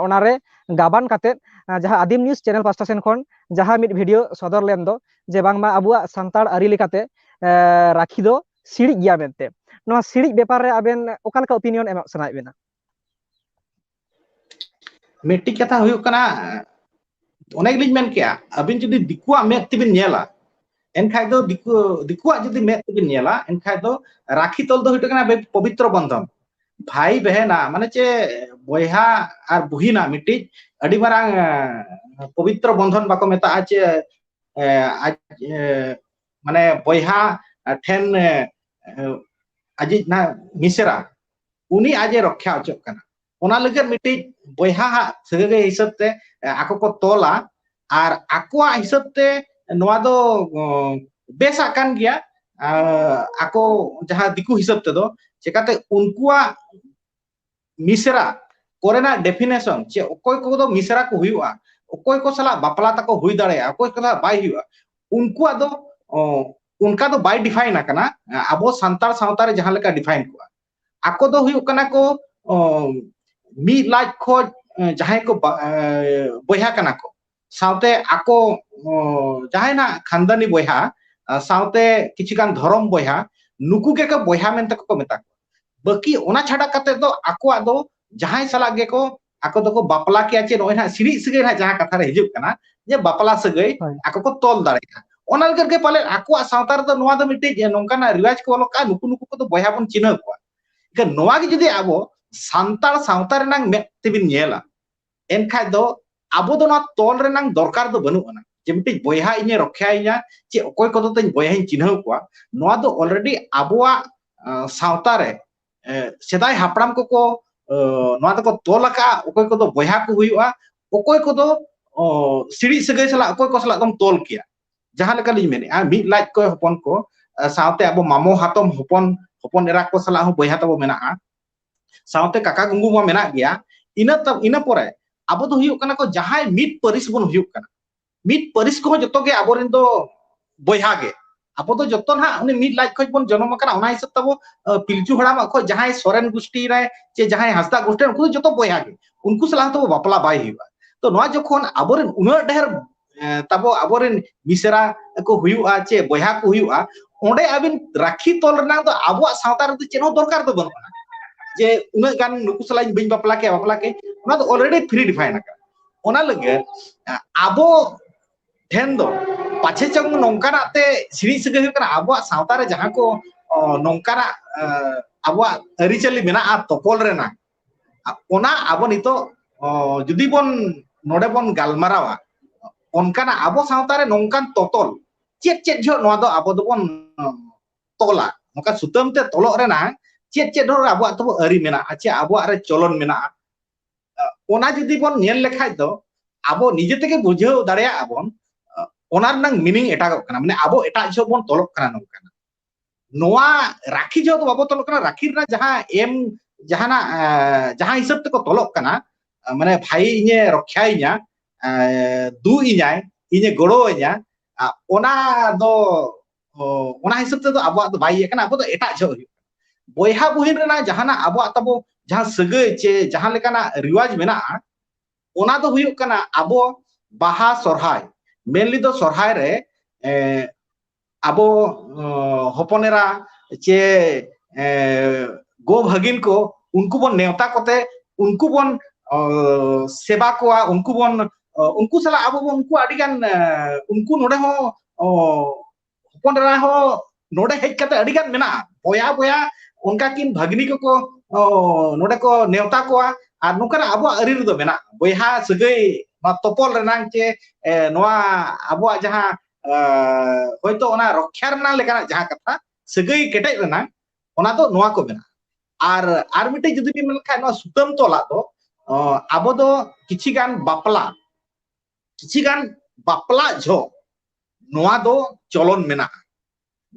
ᱚᱱᱟᱨᱮ ᱜᱟᱵᱟᱱ ᱠᱟᱛᱮᱫ ᱡᱟᱦᱟᱸ ᱟᱹᱫᱤᱢ ᱱᱤᱭᱩᱡᱽ ᱪᱮᱱᱮᱞ ᱯᱟᱥᱴᱟ ᱥᱮᱱ ᱠᱷᱚᱱ ᱡᱟᱦᱟᱸ ᱢᱤᱫ ᱵᱷᱤᱰᱤᱭᱳ ᱥᱚᱫᱚᱨ ᱞᱮᱱ ᱫᱚ, ᱡᱮ ᱵᱟᱝᱢᱟ ᱟᱵᱚᱣᱟᱜ ᱥᱟᱱᱛᱟᱲ ᱟᱹᱨᱤ ᱞᱮᱠᱟᱛᱮ ᱨᱟᱠᱷᱤ ᱫᱚ ᱥᱤᱲᱤᱡ ᱜᱮᱭᱟ ᱢᱮᱱᱛᱮ᱾ ᱱᱚᱣᱟ ᱥᱤᱲᱤᱡ ᱵᱮᱯᱟᱨ ᱨᱮ ᱟᱵᱮᱱ ᱚᱠᱟ ᱞᱮᱠᱟ ᱚᱯᱤᱱᱤᱭᱚᱱ ᱮᱢᱚᱜ ᱥᱟᱱᱟᱭᱮᱫ ᱵᱮᱱᱟ? ᱢᱤᱫᱴᱤᱡ ᱠᱟᱛᱷᱟ ᱦᱩᱭᱩᱜ ᱠᱟᱱᱟ, ᱚᱱᱮ ᱜᱮᱞᱤᱧ ᱢᱮᱱ ᱠᱮᱜᱼᱟ, ᱟᱹᱵᱤᱱ ᱡᱩᱫᱤ ᱫᱤᱠᱩᱣᱟᱜ ᱢᱮᱫ ᱛᱮᱵᱤᱱ ᱧᱮᱞᱟ, ᱮᱱᱠᱷᱟᱡ ᱫᱚ ᱫᱤᱠᱩ, ᱫᱤᱠᱩᱣᱟᱜ ᱡᱩᱫᱤ ᱢᱮᱫ ᱛᱮᱵᱤᱱ ᱧᱮᱞᱟ, ᱮᱱᱠᱷᱟᱡ ᱫᱚ ᱨᱟᱠᱷᱤ ᱛᱚᱞ ᱫᱚ ᱦᱩᱭᱩᱜ ᱠᱟᱱᱟ ᱯᱚᱵᱤᱛᱨᱚ ᱵᱚᱱᱫᱷᱚᱱ, ᱵᱷᱟᱭ ᱵᱮᱦᱮᱱᱟ, ᱢᱟᱱᱮ ᱪᱮ ᱵᱚᱭᱦᱟ ᱟᱨ ᱵᱩᱦᱤᱱᱟ ᱢᱤᱫᱴᱤᱡ ᱟᱹᱰᱤ ᱢᱟᱨᱟᱝ ᱯᱚᱵᱤᱛᱨᱚ ᱵᱚᱱᱫᱷᱚᱱ ᱵᱟᱠᱚ ᱢᱮᱛᱟᱜᱼᱟ ᱪᱮ, ᱟᱡ ᱢᱟᱱᱮ ᱵᱚᱭᱦᱟ ᱴᱷᱮᱱ ᱟᱡᱤᱡ ᱱᱟ ᱢᱤᱥᱨᱟ ᱩᱱᱤ ᱟᱡ ᱮ ᱨᱚᱠᱷᱟ ᱦᱚᱪᱚᱜ ᱠᱟᱱᱟ᱾ ᱚᱱᱟ ᱞᱟᱹᱜᱤᱫ ᱢᱤᱫᱴᱤᱡ ᱵᱚᱭᱦᱟ ᱦᱟᱜ ᱥᱟᱹᱜᱟᱹᱭ ᱦᱤᱥᱟᱹᱵ ᱛᱮ ᱟᱠᱚ ᱠᱚ ᱛᱚᱞᱟ, ᱟᱨ ᱟᱠᱚᱣᱟᱜ ᱦᱤᱥᱟᱹᱵ ᱛᱮ ᱱᱚᱣᱟ ᱫᱚ ᱵᱮᱥᱟᱜ ᱠᱟᱱ ᱜᱮᱭᱟ᱾ ᱟᱠᱚ ᱡᱟᱦᱟᱸ ᱫᱤᱠᱩ ᱦᱤᱥᱟᱹᱵ ᱛᱮᱫᱚ, ᱪᱮᱠᱟᱛᱮ ᱩᱱᱠᱩᱣᱟᱜ ᱢᱤᱥᱨᱟ ᱠᱚᱨᱮᱱᱟᱜ ᱰᱮᱯᱷᱤᱱᱮᱥᱚᱱ ᱪᱮ ᱚᱠᱚᱭ ᱠᱚᱫᱚ ᱢᱤᱥᱨᱟ ᱠᱚ ᱦᱩᱭᱩᱜᱼᱟ, ᱚᱠᱚᱭ ᱠᱚ ᱥᱟᱞᱟᱜ ᱵᱟᱯᱞᱟ ᱛᱟᱠᱚ ᱦᱩᱭ ᱫᱟᱲᱮᱭᱟᱜᱼᱟ, ᱚᱠᱚᱭ ᱠᱚ ᱥᱟᱞᱟᱜ ᱵᱟᱭ ᱦᱩᱭᱩᱜᱼᱟ, ᱩᱱᱠᱩᱣᱟᱜ ᱫᱚ ᱚᱱᱠᱟ ᱫᱚ ᱵᱟᱭ ᱰᱤᱯᱷᱟᱭᱤᱱ ᱟᱠᱟᱱᱟ᱾ ᱟᱵᱚ ᱥᱟᱱᱛᱟᱲ ᱥᱟᱶᱛᱟ ᱨᱮ ᱡᱟᱦᱟᱸ ᱞᱮᱠᱟ ᱰᱤᱯᱷᱟᱭᱤᱱ ᱠᱚᱜᱼᱟ, ᱟᱠᱚ ᱫᱚ ᱦᱩᱭᱩᱜ ᱠᱟᱱᱟ ᱠᱚ ᱢᱤᱫ ᱞᱟᱡ ᱠᱷᱚᱡ ᱡᱟᱦᱟᱸᱭ ᱠᱚ ᱵᱚᱭᱦᱟ ᱠᱟᱱᱟ ᱠᱚ, ᱥᱟᱶᱛᱮ ᱟᱠᱚ ᱡᱟᱦᱟᱸᱭ ᱱᱟᱜ ᱠᱷᱟᱱᱫᱟᱱᱤ ᱵᱚᱭᱦᱟ, ᱥᱟᱶᱛᱮ ᱠᱤᱪᱷᱩ ᱜᱟᱱ ᱫᱷᱚᱨᱚᱢ ᱵᱚᱭᱦᱟ, ᱱᱩᱠᱩ ᱜᱮᱠᱚ ᱵᱚᱭᱦᱟ ᱢᱮᱱᱛᱮ ᱠᱚ ᱢᱮᱛᱟ ᱠᱚᱣᱟ᱾ ᱵᱟᱹᱠᱤ ᱚᱱᱟ ᱪᱷᱟᱰᱟ ᱠᱟᱛᱮ ᱫᱚ ᱟᱠᱚᱣᱟᱜ ᱫᱚ ᱡᱟᱦᱟᱸᱭ ᱥᱟᱞᱟᱜ ᱜᱮᱠᱚ ᱟᱠᱚ ᱫᱚᱠᱚ ᱵᱟᱯᱞᱟ ᱠᱮᱭᱟ, ᱪᱮ ᱱᱚᱜᱼᱚᱭ ᱱᱟᱜ ᱥᱤᱲᱤᱡ ᱥᱟᱹᱜᱟᱹᱭ ᱱᱟᱜ ᱡᱟᱦᱟᱸ ᱠᱟᱛᱷᱟ ᱨᱮ ᱦᱤᱡᱩᱜ ᱠᱟᱱᱟ, ᱡᱮ ᱵᱟᱯᱞᱟ ᱥᱟᱹᱜᱟᱹᱭ ᱟᱠᱚ ᱠᱚ ᱛᱚᱞ ᱫᱟᱲᱮᱭᱟᱜᱼᱟ᱾ ᱚᱱᱟ ᱞᱟᱹᱜᱤᱫ ᱜᱮ ᱯᱟᱞᱮ ᱟᱠᱚᱣᱟᱜ ᱥᱟᱶᱛᱟ ᱨᱮᱫᱚ ᱱᱚᱣᱟ ᱫᱚ ᱢᱤᱫᱴᱤᱡ ᱱᱚᱝᱠᱟᱱᱟᱜ ᱨᱤᱣᱟᱡᱽ ᱠᱚ ᱚᱞ ᱠᱟᱜᱼᱟ, ᱱᱩᱠᱩ ᱱᱩᱠᱩ ᱠᱚᱫᱚ ᱵᱚᱭᱦᱟ ᱵᱚᱱ ᱪᱤᱱᱦᱟᱹᱣ ᱠᱚᱣᱟ᱾ ᱮᱱᱠᱷᱟᱱ ᱱᱚᱣᱟ ᱜᱮ ᱡᱩᱫᱤ ᱟᱵᱚ ᱥᱟᱱᱛᱟᱲ ᱥᱟᱶᱛᱟ ᱨᱮᱱᱟᱜ ᱢᱮᱫ ᱛᱮᱵᱤᱱ ᱧᱮᱞᱟ, ᱮᱱᱠᱷᱟᱡ ᱫᱚ ᱟᱵᱚ ᱫᱚ ᱱᱚᱣᱟ ᱛᱚᱞ ᱨᱮᱱᱟᱜ ᱫᱚᱨᱠᱟᱨ ᱫᱚ ᱵᱟᱹᱱᱩᱜ ᱟᱱᱟ, ᱡᱮ ᱢᱤᱫᱴᱤᱡ ᱵᱚᱭᱦᱟ ᱤᱧᱮ ᱨᱚᱠᱷᱟᱭᱤᱧᱟ, ᱪᱮ ᱚᱠᱚᱭ ᱠᱚᱫᱚ ᱛᱤᱧ ᱵᱚᱭᱦᱟᱧ ᱪᱤᱱᱦᱟᱹᱣ ᱠᱚᱣᱟ᱾ ᱱᱚᱣᱟ ᱫᱚ already ᱟᱵᱚᱣᱟᱜ, ᱟᱸ, ᱥᱟᱶᱛᱟ ᱨᱮ, ᱮ, ᱥᱮᱫᱟᱭ ᱦᱟᱯᱲᱟᱢ ᱠᱚᱠᱚ, ᱮ, ᱱᱚᱣᱟ ᱫᱚᱠᱚ ᱛᱚᱞ ᱟᱠᱟᱫᱼᱟ, ᱚᱠᱚᱭ ᱠᱚᱫᱚ ᱵᱚᱭᱦᱟ ᱠᱚ ᱦᱩᱭᱩᱜᱼᱟ, ᱚᱠᱚᱭ ᱠᱚᱫᱚ, ᱚ, ᱥᱤᱲᱤᱡ ᱥᱟᱹᱜᱟᱹᱭ ᱥᱟᱞᱟᱜ, ᱚᱠᱚᱭ ᱠᱚ ᱥᱟᱞᱟᱜ ᱫᱚᱢ ᱛᱚᱞ ᱠᱮᱭᱟ᱾ ᱡᱟᱦᱟᱸ ᱞᱮᱠᱟ ᱞᱤᱧ ᱢᱮᱱᱮᱫᱼᱟ, ᱢᱤᱫ ᱞᱟᱡ ᱠᱚ ᱦᱚᱯᱚᱱ ᱠᱚ, ᱮ, ᱥᱟᱶᱛᱮ ᱟᱵᱚ ᱢᱟᱢᱚ ᱦᱟᱛᱚᱢ ᱦᱚᱯᱚᱱ, ᱦᱚᱯᱚᱱ ᱮᱨᱟ ᱠᱚ ᱥᱟᱞᱟᱜ ᱦᱚᱸ ᱵᱚᱭᱦᱟ ᱛᱟᱵᱚ ᱢᱮᱱᱟᱜᱼᱟ, ᱥᱟᱶᱛᱮ ᱠᱟᱠᱟ ᱜᱩᱝᱜᱩ ᱢᱟ ᱢᱮᱱᱟᱜ ᱜᱮᱭᱟ᱾ ᱤᱱᱟᱹ ᱛᱟ-, ᱤᱱᱟᱹ ᱯᱚᱨᱮ ᱟᱵᱚ ᱫᱚ ᱦᱩᱭᱩᱜ ᱠᱟᱱᱟ ᱠᱚ ᱡᱟᱦᱟᱸᱭ ᱢᱤᱫ ᱯᱟᱹᱨᱤᱥ ᱵᱚᱱ ᱦᱩᱭᱩᱜ ᱠᱟᱱᱟ, ᱢᱤᱫ ᱯᱟᱹᱨᱤᱥ ᱠᱚᱦᱚᱸ ᱡᱚᱛᱚ ᱜᱮ ᱟᱵᱚᱨᱮᱱ ᱫᱚ ᱵᱚᱭᱦᱟ ᱜᱮ᱾ ᱟᱵᱚ ᱫᱚ ᱡᱚᱛᱚ ᱱᱟᱦᱟᱜ ᱩᱱᱤ ᱢᱤᱫ ᱞᱟᱡ ᱠᱷᱚᱡ ᱵᱚᱱ ᱡᱚᱱᱚᱢ ᱟᱠᱟᱱᱟ, ᱚᱱᱟ ᱦᱤᱥᱟᱹᱵ ᱛᱟᱵᱚ, ᱟ, ᱯᱤᱞᱪᱩ ᱦᱟᱲᱟᱢᱟᱜ ᱠᱷᱚᱡ ᱡᱟᱦᱟᱸᱭ ᱥᱚᱨᱮᱱ ᱜᱩᱥᱴᱤ ᱨᱮ ᱪᱮ ᱡᱟᱦᱟᱸᱭ ᱦᱟᱸᱥᱫᱟ ᱜᱩᱥᱴᱤ ᱨᱮ, ᱩᱱᱠᱩ ᱫᱚ ᱡᱚᱛᱚ ᱵᱚᱭᱦᱟ ᱜᱮ, ᱩᱱᱠᱩ ᱥᱟᱞᱟᱜ ᱦᱚᱸ ᱛᱟᱵᱚ ᱵᱟᱯᱞᱟ ᱵᱟᱭ ᱦᱩᱭᱩᱜᱼᱟ᱾ ᱛᱚ ᱱᱚᱣᱟ ᱡᱚᱠᱷᱚᱱ ᱟᱵᱚᱨᱮᱱ ᱩᱱᱟᱹᱜ ᱰᱷᱮᱨ, ᱮ, ᱛᱟᱵᱚ ᱟᱵᱚᱨᱮᱱ ᱢᱤᱥᱮᱨᱟ ᱠᱚ ᱦᱩᱭᱩᱜᱼᱟ ᱪᱮ ᱵᱚᱭᱦᱟ ᱠᱚ ᱦᱩᱭᱩᱜᱼᱟ, ᱚᱸᱰᱮ ᱟᱹᱵᱤᱱ ᱨᱟᱹᱠᱷᱤ ᱛᱚᱞ ᱨᱮᱱᱟᱜ ᱫᱚ ᱟᱵᱚᱣᱟᱜ ᱥᱟᱶᱛᱟ ᱨᱮᱫᱚ ᱪᱮᱫ ᱦᱚᱸ ᱫᱚᱨᱠᱟᱨ ᱫᱚ ᱵᱟᱹᱱᱩᱜᱼᱟ᱾ ᱡᱮ ᱩᱱᱟᱹᱜ ᱜᱟᱱ ᱱᱩᱠᱩ ᱥᱟᱞᱟᱜ ᱤᱧ ᱵᱟᱹᱧ ᱵᱟᱯᱞᱟ ᱠᱮᱭᱟ, ᱵᱟᱯᱞᱟ ᱠᱮᱭᱟ, ᱚᱱᱟ ᱫᱚ already pre define ᱟᱠᱟᱱᱟ᱾ ᱚᱱᱟ ᱞᱟᱹᱜᱤᱫ, ᱟ, ᱟᱵᱚ ᱴᱷᱮᱱ ᱫᱚ ᱯᱟᱪᱷᱮ ᱪᱚᱝ ᱱᱚᱝᱠᱟᱱᱟᱜ ᱛᱮ ᱥᱤᱲᱤᱡ ᱥᱟᱹᱜᱟᱹᱭ ᱦᱩᱭᱩᱜ ᱠᱟᱱᱟ, ᱟᱵᱚᱣᱟᱜ ᱥᱟᱶᱛᱟ ᱨᱮ ᱡᱟᱦᱟᱸ ᱠᱚ, ᱚ, ᱱᱚᱝᱠᱟᱱᱟᱜ, ᱮ, ᱟᱵᱚᱣᱟᱜ ᱟᱹᱨᱤᱪᱟᱹᱞᱤ ᱢᱮᱱᱟᱜᱼᱟ ᱛᱚᱯᱚᱞ ᱨᱮᱱᱟᱜ, ᱟ, ᱚᱱᱟ ᱟᱵᱚ ᱱᱤᱛᱚᱜ, ᱚ, ᱡᱩᱫᱤ ᱵᱚᱱ ᱱᱚᱰᱮ ᱵᱚᱱ ᱜᱟᱞᱢᱟᱨᱟᱣᱟ, ᱚᱱᱠᱟᱱᱟᱜ ᱟᱵᱚ ᱥᱟᱶᱛᱟ ᱨᱮ ᱱᱚᱝᱠᱟᱱ ᱛᱚᱛᱚᱞ ᱪᱮᱫ ᱪᱮᱫ ᱡᱚᱦᱚᱜ ᱱᱚᱣᱟ ᱫᱚ ᱟᱵᱚ ᱫᱚᱵᱚᱱ, ᱚ, ᱛᱚᱞᱟ, ᱱᱚᱝᱠᱟ ᱥᱩᱛᱟᱹᱢ ᱛᱮ ᱛᱚᱞᱚᱜ ᱨᱮᱱᱟᱜ ᱪᱮᱫ ᱪᱮᱫ ᱦᱚᱨ ᱟᱵᱚᱣᱟᱜ ᱛᱟᱵᱚ ᱟᱹᱨᱤ ᱢᱮᱱᱟᱜᱼᱟ, ᱪᱮ ᱟᱵᱚᱣᱟᱜ ᱨᱮ ᱪᱚᱞᱚᱱ ᱢᱮᱱᱟᱜᱼᱟ, ᱚᱱᱟ ᱡᱩᱫᱤ ᱵᱚᱱ ᱧᱮᱞ ᱞᱮᱠᱷᱟᱡ ᱫᱚ ᱟᱵᱚ ᱱᱤᱡᱮ ᱛᱮᱜᱮ ᱵᱩᱡᱷᱟᱹᱣ ᱫᱟᱲᱮᱭᱟᱜᱼᱟ ᱵᱚᱱ, ᱚᱱᱟ ᱨᱮᱱᱟᱜ meaning ᱮᱴᱟᱜᱚᱜ ᱠᱟᱱᱟ᱾ ᱢᱟᱱᱮ ᱟᱵᱚ ᱮᱴᱟᱜ ᱡᱚᱦᱚᱜ ᱵᱚᱱ ᱛᱚᱞᱚᱜ ᱠᱟᱱᱟ ᱱᱚᱝᱠᱟᱱᱟᱜ᱾ ᱱᱚᱣᱟ ᱨᱟᱠᱷᱤ ᱡᱚᱦᱚᱜ ᱫᱚ ᱵᱟᱵᱚ ᱛᱚᱞᱚᱜ ᱠᱟᱱᱟ, ᱨᱟᱠᱷᱤ ᱨᱮᱱᱟᱜ ᱡᱟᱦᱟᱸ ᱮᱢ, ᱡᱟᱦᱟᱱᱟᱜ, ᱮ, ᱡᱟᱦᱟᱸ ᱦᱤᱥᱟᱹᱵ ᱛᱮᱠᱚ ᱛᱚᱞᱚᱜ ᱠᱟᱱᱟ, ᱢᱟᱱᱮ ᱵᱷᱟᱭ ᱤᱧᱮ ᱨᱚᱠᱷᱟᱭᱤᱧᱟ, ᱮ, ᱫᱩ ᱤᱧᱟᱭ, ᱤᱧᱮ ᱜᱚᱲᱚ ᱟᱹᱧᱟ, ᱟ, ᱚᱱᱟ ᱫᱚ, ᱚ, ᱚᱱᱟ ᱦᱤᱥᱟᱹᱵ ᱛᱮᱫᱚ ᱟᱵᱚᱣᱟᱜ ᱫᱚ ᱵᱟᱭ ᱤᱭᱟᱹ ᱠᱟᱱᱟ, ᱟᱵᱚ ᱫᱚ ᱮᱴᱟᱜ ᱡᱚᱦᱚᱜ ᱦᱩᱭᱩᱜ ᱠᱟᱱᱟ᱾ ᱵᱚᱭᱦᱟ ᱵᱩᱦᱤᱱ ᱨᱮᱱᱟᱜ ᱡᱟᱦᱟᱱᱟᱜ ᱟᱵᱚᱣᱟᱜ ᱛᱟᱵᱚ ᱡᱟᱦᱟᱸ ᱥᱟᱹᱜᱟᱹᱭ ᱪᱮ ᱡᱟᱦᱟᱸ ᱞᱮᱠᱟᱱᱟᱜ ᱨᱤᱣᱟᱡᱽ ᱢᱮᱱᱟᱜᱼᱟ, ᱚᱱᱟ ᱫᱚ ᱦᱩᱭᱩᱜ ᱠᱟᱱᱟ ᱟᱵᱚ ᱵᱟᱦᱟ ᱥᱚᱨᱦᱟᱭ, mainly ᱫᱚ ᱥᱚᱨᱦᱟᱭ ᱨᱮ, ᱮ, ᱟᱵᱚ, ᱚ, ᱦᱚᱯᱚᱱ ᱮᱨᱟ ᱪᱮ, ᱮ, ᱜᱚ ᱵᱷᱟᱹᱜᱤᱱ ᱠᱚ, ᱩᱱᱠᱩ ᱵᱚᱱ ᱱᱮᱣᱛᱟ ᱠᱚᱛᱮ, ᱩᱱᱠᱩ ᱵᱚᱱ, ᱚ, ᱥᱮᱵᱟ ᱠᱚᱣᱟ, ᱩᱱᱠᱩ ᱵᱚᱱ, ᱚ, ᱩᱱᱠᱩ ᱥᱟᱞᱟᱜ ᱟᱵᱚ ᱵᱚᱱ, ᱩᱱᱠᱩ ᱟᱹᱰᱤ ᱜᱟᱱ, ᱮ, ᱩᱱᱠᱩ ᱱᱚᱰᱮ ᱦᱚᱸ ᱚ, ᱦᱚᱯᱚᱱ ᱮᱨᱟ ᱦᱚᱸ ᱱᱚᱰᱮ ᱦᱮᱡ ᱠᱟᱛᱮ ᱟᱹᱰᱤ ᱜᱟᱱ ᱢᱮᱱᱟᱜᱼᱟ, ᱵᱚᱭᱦᱟ ᱵᱚᱭᱦᱟ ᱚᱱᱠᱟ ᱠᱤᱱ ᱵᱷᱟᱜᱽᱱᱤ ᱠᱚᱠᱚ, ᱚ, ᱱᱚᱰᱮ ᱠᱚ ᱱᱮᱣᱛᱟ ᱠᱚᱣᱟ᱾ ᱟᱨ ᱱᱚᱝᱠᱟᱱᱟᱜ ᱟᱵᱚᱣᱟᱜ ᱟᱹᱨᱤ ᱨᱮᱫᱚ ᱢᱮᱱᱟᱜᱼᱟ, ᱵᱚᱭᱦᱟ ᱥᱟᱹᱜᱟᱹᱭ ᱱᱚᱣᱟ ᱛᱚᱯᱚᱞ ᱨᱮᱱᱟᱝ ᱪᱮ, ᱮ, ᱱᱚᱣᱟ ᱟᱵᱚᱣᱟᱜ ᱡᱟᱦᱟᱸ, ᱮ, ᱦᱚᱭᱛᱚ ᱚᱱᱟ ᱨᱚᱠᱷᱭᱟ ᱨᱮᱱᱟᱜ ᱞᱮᱠᱟᱱᱟᱜ ᱡᱟᱦᱟᱸ ᱠᱟᱛᱷᱟ, ᱥᱟᱹᱜᱟᱹᱭ ᱠᱮᱴᱮᱡ ᱨᱮᱱᱟᱝ, ᱚᱱᱟ ᱫᱚ ᱱᱚᱣᱟ ᱠᱚ ᱢᱮᱱᱟᱜᱼᱟ᱾ ᱟᱨ, ᱟᱨ ᱢᱤᱫᱴᱮᱡ ᱡᱩᱫᱤ ᱵᱤᱱ ᱢᱮᱱ ᱠᱷᱟᱱ, ᱱᱚᱣᱟ ᱥᱩᱛᱟᱹᱢ ᱛᱚᱞᱟᱜ ᱫᱚ, ᱚ, ᱟᱵᱚ ᱫᱚ ᱠᱤᱪᱷᱤ ᱜᱟᱱ ᱵᱟᱯᱞᱟ, ᱠᱤᱪᱷᱤ ᱜᱟᱱ ᱵᱟᱯᱞᱟ ᱡᱚᱦᱚᱜ ᱱᱚᱣᱟ ᱫᱚ ᱪᱚᱞᱚᱱ ᱢᱮᱱᱟᱜᱼᱟ᱾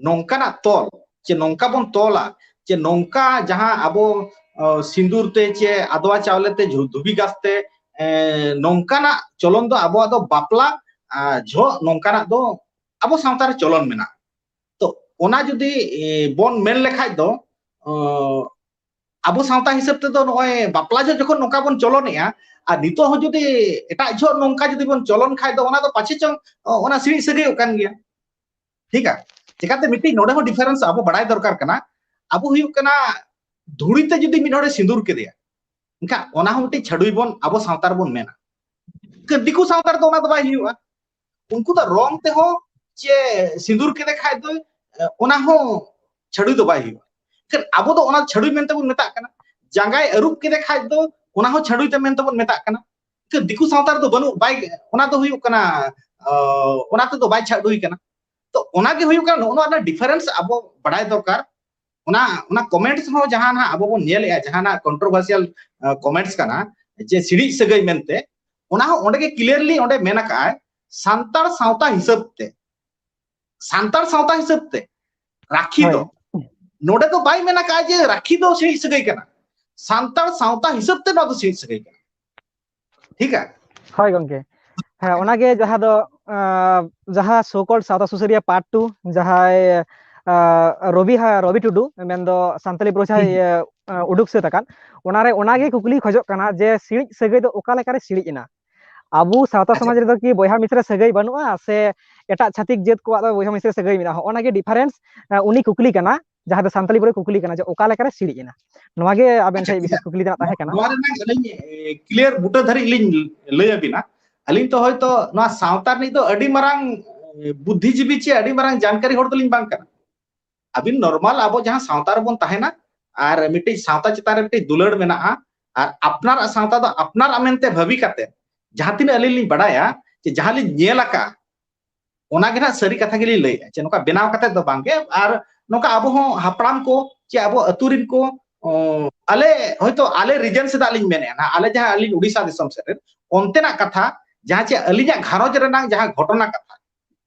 ᱱᱚᱝᱠᱟᱱᱟᱜ ᱛᱚᱞ, ᱪᱮ ᱱᱚᱝᱠᱟ ᱵᱚᱱ ᱛᱚᱞᱟ, ᱪᱮ ᱱᱚᱝᱠᱟ ᱡᱟᱦᱟᱸ ᱟᱵᱚ, ᱚ, ᱥᱤᱸᱫᱩᱨ ᱛᱮ, ᱪᱮ ᱟᱫᱣᱟ ᱪᱟᱣᱞᱮ ᱛᱮ, ᱡᱷᱩ-, ᱫᱷᱩᱵᱤ ᱜᱷᱟᱥ ᱛᱮ, ᱮ, ᱱᱚᱝᱠᱟᱱᱟᱜ ᱪᱚᱞᱚᱱ ᱫᱚ ᱟᱵᱚᱣᱟᱜ ᱫᱚ ᱵᱟᱯᱞᱟ, ᱟ, ᱡᱚᱦᱚᱜ ᱱᱚᱝᱠᱟᱱᱟᱜ ᱫᱚ ᱟᱵᱚ ᱥᱟᱶᱛᱟ ᱨᱮ ᱪᱚᱞᱚᱱ ᱢᱮᱱᱟᱜᱼᱟ᱾ ᱛᱚ, ᱚᱱᱟ ᱡᱩᱫᱤ, ᱮ, ᱵᱚᱱ ᱢᱮᱱ ᱞᱮᱠᱷᱟᱡ ᱫᱚ, ᱚ, ᱟᱵᱚ ᱥᱟᱶᱛᱟ ᱦᱤᱥᱟᱹᱵ ᱛᱮᱫᱚ ᱱᱚᱜᱼᱚᱭ ᱵᱟᱯᱞᱟ ᱡᱚᱦᱚᱜ ᱡᱚᱠᱷᱚᱱ ᱱᱚᱝᱠᱟ ᱵᱚᱱ ᱪᱚᱞᱚᱱᱮᱜᱼᱟ, ᱟᱨ ᱱᱤᱛᱚᱜ ᱦᱚᱸ ᱡᱩᱫᱤ ᱮᱴᱟᱜ ᱡᱚᱦᱚᱜ ᱱᱚᱝᱠᱟ ᱡᱩᱫᱤ ᱵᱚᱱ ᱪᱚᱞᱚᱱ ᱠᱷᱟᱡ ᱫᱚ, ᱚᱱᱟ ᱫᱚ ᱯᱟᱪᱷᱮ ᱪᱚᱝ, ᱚ, ᱚᱱᱟ ᱥᱤᱬᱤᱡ ᱥᱟᱹᱜᱟᱹᱭᱚᱜ ᱠᱟᱱ ᱜᱮᱭᱟ᱾ ᱴᱷᱤᱠᱟ? ᱪᱮᱠᱟᱛᱮ ᱢᱤᱫᱴᱤᱡ ᱱᱚᱰᱮ ᱦᱚᱸ difference ᱟᱵᱚ ᱵᱟᱲᱟᱭ ᱫᱚᱨᱠᱟᱨ ᱠᱟᱱᱟ᱾ ᱟᱵᱚ ᱦᱩᱭᱩᱜ ᱠᱟᱱᱟ ᱫᱷᱩᱲᱤ ᱛᱮ ᱡᱩᱫᱤ ᱢᱤᱫ ᱦᱚᱲᱮ ᱥᱤᱸᱫᱩᱨ ᱠᱮᱫᱮᱭᱟ, ᱮᱱᱠᱷᱟᱱ ᱚᱱᱟ ᱦᱚᱸ ᱢᱤᱫᱴᱤᱡ ᱪᱷᱟᱹᱰᱩᱭ ᱵᱚᱱ ᱟᱵᱚ ᱥᱟᱶᱛᱟ ᱨᱮᱵᱚᱱ ᱢᱮᱱᱟ᱾ ᱮᱱᱠᱷᱟᱱ ᱫᱤᱠᱩ ᱥᱟᱶᱛᱟ ᱨᱮᱫᱚ ᱚᱱᱟ ᱫᱚ ᱵᱟᱭ ᱦᱩᱭᱩᱜᱼᱟ᱾ ᱩᱱᱠᱩ ᱫᱚ ᱨᱚᱝ ᱛᱮᱦᱚᱸ ᱪᱮ ᱥᱤᱸᱫᱩᱨ ᱠᱮᱫᱮ ᱠᱷᱟᱡ ᱫᱚ, ᱮ, ᱚᱱᱟ ᱦᱚᱸ ᱪᱷᱟᱹᱰᱩᱭ ᱫᱚ ᱵᱟᱭ ᱦᱩᱭᱩᱜᱼᱟ᱾ ᱮᱱᱠᱷᱟᱱ ᱟᱵᱚ ᱫᱚ ᱚᱱᱟ ᱪᱷᱟᱹᱰᱩᱭ ᱢᱮᱱᱛᱮ ᱵᱚᱱ ᱢᱮᱛᱟᱜ ᱠᱟᱱᱟ᱾ ᱡᱟᱸᱜᱟᱭ ᱟᱹᱨᱩᱵ ᱠᱮᱫᱮ ᱠᱷᱟᱡ ᱫᱚ ᱚᱱᱟ ᱦᱚᱸ ᱪᱷᱟᱹᱰᱩᱭ ᱛᱮ ᱢᱮᱱᱛᱮ ᱵᱚᱱ ᱢᱮᱛᱟᱜ ᱠᱟᱱᱟ᱾ ᱮᱱᱠᱷᱟᱱ ᱫᱤᱠᱩ ᱥᱟᱶᱛᱟ ᱨᱮᱫᱚ ᱵᱟᱹᱱᱩᱜ, ᱵᱟᱭ, ᱚᱱᱟ ᱫᱚ ᱦᱩᱭᱩᱜ ᱠᱟᱱᱟ, ᱚ, ᱚᱱᱟ ᱛᱮᱫᱚ ᱵᱟᱭ ᱪᱷᱟᱹᱰᱩᱭ ᱠᱟᱱᱟ᱾ ᱛᱚ ᱚᱱᱟ ᱜᱮ ᱦᱩᱭᱩᱜ ᱠᱟᱱᱟ, ᱱᱚᱜᱼᱚ ᱱᱚᱣᱟ ᱨᱮᱱᱟᱜ difference ᱟᱵᱚ ᱵᱟᱲᱟᱭ ᱫᱚᱨᱠᱟᱨ᱾ ᱚᱱᱟ, ᱚᱱᱟ comments ᱦᱚᱸ ᱡᱟᱦᱟᱸ ᱱᱟᱜ ᱟᱵᱚ ᱵᱚᱱ ᱧᱮᱞᱮᱜᱼᱟ, ᱡᱟᱦᱟᱸ ᱱᱟᱜ controversial, ᱟ, comments ᱠᱟᱱᱟ, ᱡᱮ ᱥᱤᱬᱤᱡ ᱥᱟᱹᱜᱟᱹᱭ ᱢᱮᱱᱛᱮ, ᱚᱱᱟ ᱦᱚᱸ ᱚᱸᱰᱮ ᱜᱮ clearly ᱚᱸᱰᱮ ᱢᱮᱱ ᱟᱠᱟᱜᱼᱟᱭ, ᱥᱟᱱᱛᱟᱲ ᱥᱟᱶᱛᱟ ᱦᱤᱥᱟᱹᱵ ᱛᱮ, ᱥᱟᱱᱛᱟᱲ ᱥᱟᱶᱛᱟ ᱦᱤᱥᱟᱹᱵ ᱛᱮ ᱨᱟᱠᱷᱤ ᱦᱳᱭ᱾ ᱫᱚ, ᱱᱚᱰᱮ ᱫᱚ ᱵᱟᱭ ᱢᱮᱱ ᱟᱠᱟᱜᱼᱟ ᱡᱮ ᱨᱟᱠᱷᱤ ᱫᱚ ᱥᱤᱬᱤᱡ ᱥᱟᱹᱜᱟᱹᱭ ᱠᱟᱱᱟ᱾ ᱥᱟᱱᱛᱟᱲ ᱥᱟᱶᱛᱟ ᱦᱤᱥᱟᱹᱵ ᱛᱮ ᱱᱚᱣᱟ ᱫᱚ ᱥᱤᱬᱤᱡ ᱥᱟᱹᱜᱟᱹᱭ ᱠᱟᱱᱟ᱾ ᱴᱷᱤᱠᱟ? ᱦᱳᱭ ᱜᱚᱝᱠᱮ, ᱦᱮᱸ, ᱚᱱᱟᱜᱮ ᱡᱟᱦᱟᱸ ᱫᱚ, ᱟᱸ, ᱡᱟᱦᱟᱸ so called ᱥᱟᱶᱛᱟ ᱥᱩᱥᱟᱹᱨᱤᱭᱟᱹ part two, ᱡᱟᱦᱟᱸᱭ, ᱟᱸ, ᱨᱚᱵᱤ ᱦᱟ-, ᱨᱚᱵᱤ ᱴᱩᱰᱩ, ᱢᱮᱱᱫᱚ ᱥᱟᱱᱛᱟᱞᱤ ᱯᱨᱚᱪᱟᱨ, ᱦᱩᱸ, ᱦᱩᱸ᱾ ᱤᱭᱟᱹ, ᱟᱸ, ᱩᱰᱩᱠ ᱥᱟᱹᱛ ᱟᱠᱟᱱ, ᱚᱱᱟᱨᱮ ᱚᱱᱟᱜᱮ ᱦᱩᱸ᱾ ᱠᱩᱠᱞᱤ ᱠᱷᱚᱡᱚᱜ ᱠᱟᱱᱟ ᱡᱮ ᱥᱤᱬᱤᱡ ᱥᱟᱹᱜᱟᱹᱭ ᱫᱚ ᱚᱠᱟ ᱞᱮᱠᱟᱨᱮ ᱥᱤᱬᱤᱡ ᱮᱱᱟ? ᱟᱵᱚ ᱥᱟᱶᱛᱟ ᱟᱪᱪᱷᱟ᱾ ᱥᱚᱢᱟᱡᱽ ᱨᱮᱫᱚ ᱠᱤ ᱵᱚᱭᱦᱟ ᱢᱤᱥᱨᱟ ᱥᱟᱹᱜᱟᱹᱭ ᱵᱟᱹᱱᱩᱜᱼᱟ, ᱥᱮ ᱮᱴᱟᱜ ᱪᱷᱟᱹᱛᱤᱠ ᱡᱟᱹᱛ ᱠᱚᱣᱟᱜ ᱫᱚ ᱵᱚᱭᱦᱟ ᱢᱤᱥᱨᱟ ᱥᱟᱹᱜᱟᱹᱭ ᱢᱮᱱᱟᱜᱼᱟ? ᱦᱚᱸᱜᱼᱚ ᱱᱟ ᱜᱮ difference, ᱟᱸ, ᱩᱱᱤ ᱠᱩᱠᱞᱤ ᱠᱟᱱᱟ, ᱡᱟᱦᱟᱸ ᱫᱚ ᱥᱟᱱᱛᱟᱞᱤ ᱵᱳᱨᱰ ᱨᱮ ᱠᱩᱠᱞᱤ ᱠᱟᱱᱟ ᱡᱮ ᱚᱠᱟ ᱞᱮᱠᱟᱨᱮ ᱥᱤᱬᱤᱡ ᱮᱱᱟ? ᱱᱚᱣᱟ ᱜᱮ ᱟᱵᱮᱱ ᱟᱪᱪᱷᱟ, ᱴᱷᱮᱱ ᱵᱤᱥᱮᱥ ᱠᱩᱠᱞᱤ ᱫᱚ ᱱᱟᱜ ᱛᱟᱦᱮᱸ ᱠᱟᱱᱟ᱾ ᱱᱚᱣᱟ ᱨᱮᱱᱟᱜ ᱟᱹᱞᱤᱧ, ᱮ, clear ᱵᱩᱴᱟᱹ ᱫᱷᱟᱹᱨᱤᱡ ᱞᱤᱧ ᱞᱟᱹᱭ ᱟᱹᱵᱤᱱᱟ᱾ ᱟᱹᱞᱤᱧ ᱛᱚ ᱦᱚᱭᱛᱚ ᱱᱚᱣᱟ ᱥᱟᱶᱛᱟ ᱨᱤᱱᱤᱡ ᱫᱚ ᱟᱹᱰᱤ ᱢᱟᱨᱟᱝ ᱵᱩᱫᱽᱫᱷᱤᱡᱤᱵᱤ ᱪᱮ ᱟᱹᱰᱤ ᱢᱟᱨᱟᱝ ᱡᱟᱱᱠᱟᱨᱤ ᱦᱚᱲ ᱫᱚᱞᱤᱧ ᱵᱟᱝ ᱠᱟᱱᱟ᱾ ᱟᱹᱵᱤᱱ ᱱᱚᱨᱢᱟᱞ ᱟᱵᱚ ᱡᱟᱦᱟᱸ ᱥᱟᱶᱛᱟ ᱨᱮᱵᱚᱱ ᱛᱟᱦᱮᱱᱟ, ᱟᱨ ᱢᱤᱫᱴᱤᱡ ᱥᱟᱶᱛᱟ ᱪᱮᱛᱟᱱ ᱨᱮ ᱢᱤᱫᱴᱤᱡ ᱫᱩᱞᱟᱹᱲ ᱢᱮᱱᱟᱜᱼᱟ, ᱟᱨ ᱟᱯᱱᱟᱨᱟᱜ ᱥᱟᱶᱛᱟ ᱫᱚ ᱟᱯᱱᱟᱨᱟᱜ ᱢᱮᱱᱛᱮ ᱵᱷᱟᱹᱵᱤ ᱠᱟᱛᱮ, ᱡᱟᱦᱟᱸ ᱛᱤᱱᱟᱹᱜ ᱟᱹᱞᱤᱧ ᱞᱤᱧ ᱵᱟᱰᱟᱭᱟ, ᱡᱮ ᱡᱟᱦᱟᱸ ᱞᱤᱧ ᱧᱮᱞ ᱟᱠᱟᱫᱼᱟ, ᱚᱱᱟ ᱜᱮ ᱱᱟᱜ ᱥᱟᱹᱨᱤ ᱠᱟᱛᱷᱟ ᱜᱮᱞᱤᱧ ᱞᱟᱹᱭᱮᱫᱼᱟ, ᱡᱮ ᱱᱚᱝᱠᱟ ᱵᱮᱱᱟᱣ ᱠᱟᱛᱮ ᱫᱚ ᱵᱟᱝᱜᱮ᱾ ᱟᱨ ᱱᱚᱝᱠᱟ ᱟᱵᱚ ᱦᱚᱸ ᱦᱟᱯᱲᱟᱢ ᱠᱚ ᱪᱮ ᱟᱵᱚ ᱟᱹᱛᱩ ᱨᱤᱱ ᱠᱚ, ᱚ, ᱟᱞᱮ ᱦᱚᱭᱛᱳ ᱟᱞᱮ ᱨᱤᱡᱮᱱ ᱥᱮᱫᱟᱜ ᱞᱤᱧ ᱢᱮᱱᱮᱫᱼᱟ ᱱᱟᱜ, ᱟᱞᱮ ᱡᱟᱦᱟᱸ ᱟᱹᱞᱤᱧ ᱩᱰᱤᱥᱟ ᱫᱤᱥᱚᱢ ᱥᱮᱫ ᱨᱮᱱ, ᱚᱱᱛᱮᱱᱟᱜ ᱠᱟᱛᱷᱟ, ᱡᱟᱦᱟᱸ ᱪᱮ ᱟᱹᱞᱤᱧᱟᱜ ᱜᱷᱟᱨᱚᱸᱡᱽ ᱨᱮᱱᱟᱜ ᱡᱟᱦᱟᱸ ᱜᱷᱚᱴᱚᱱᱟ ᱠᱟᱛᱷᱟ,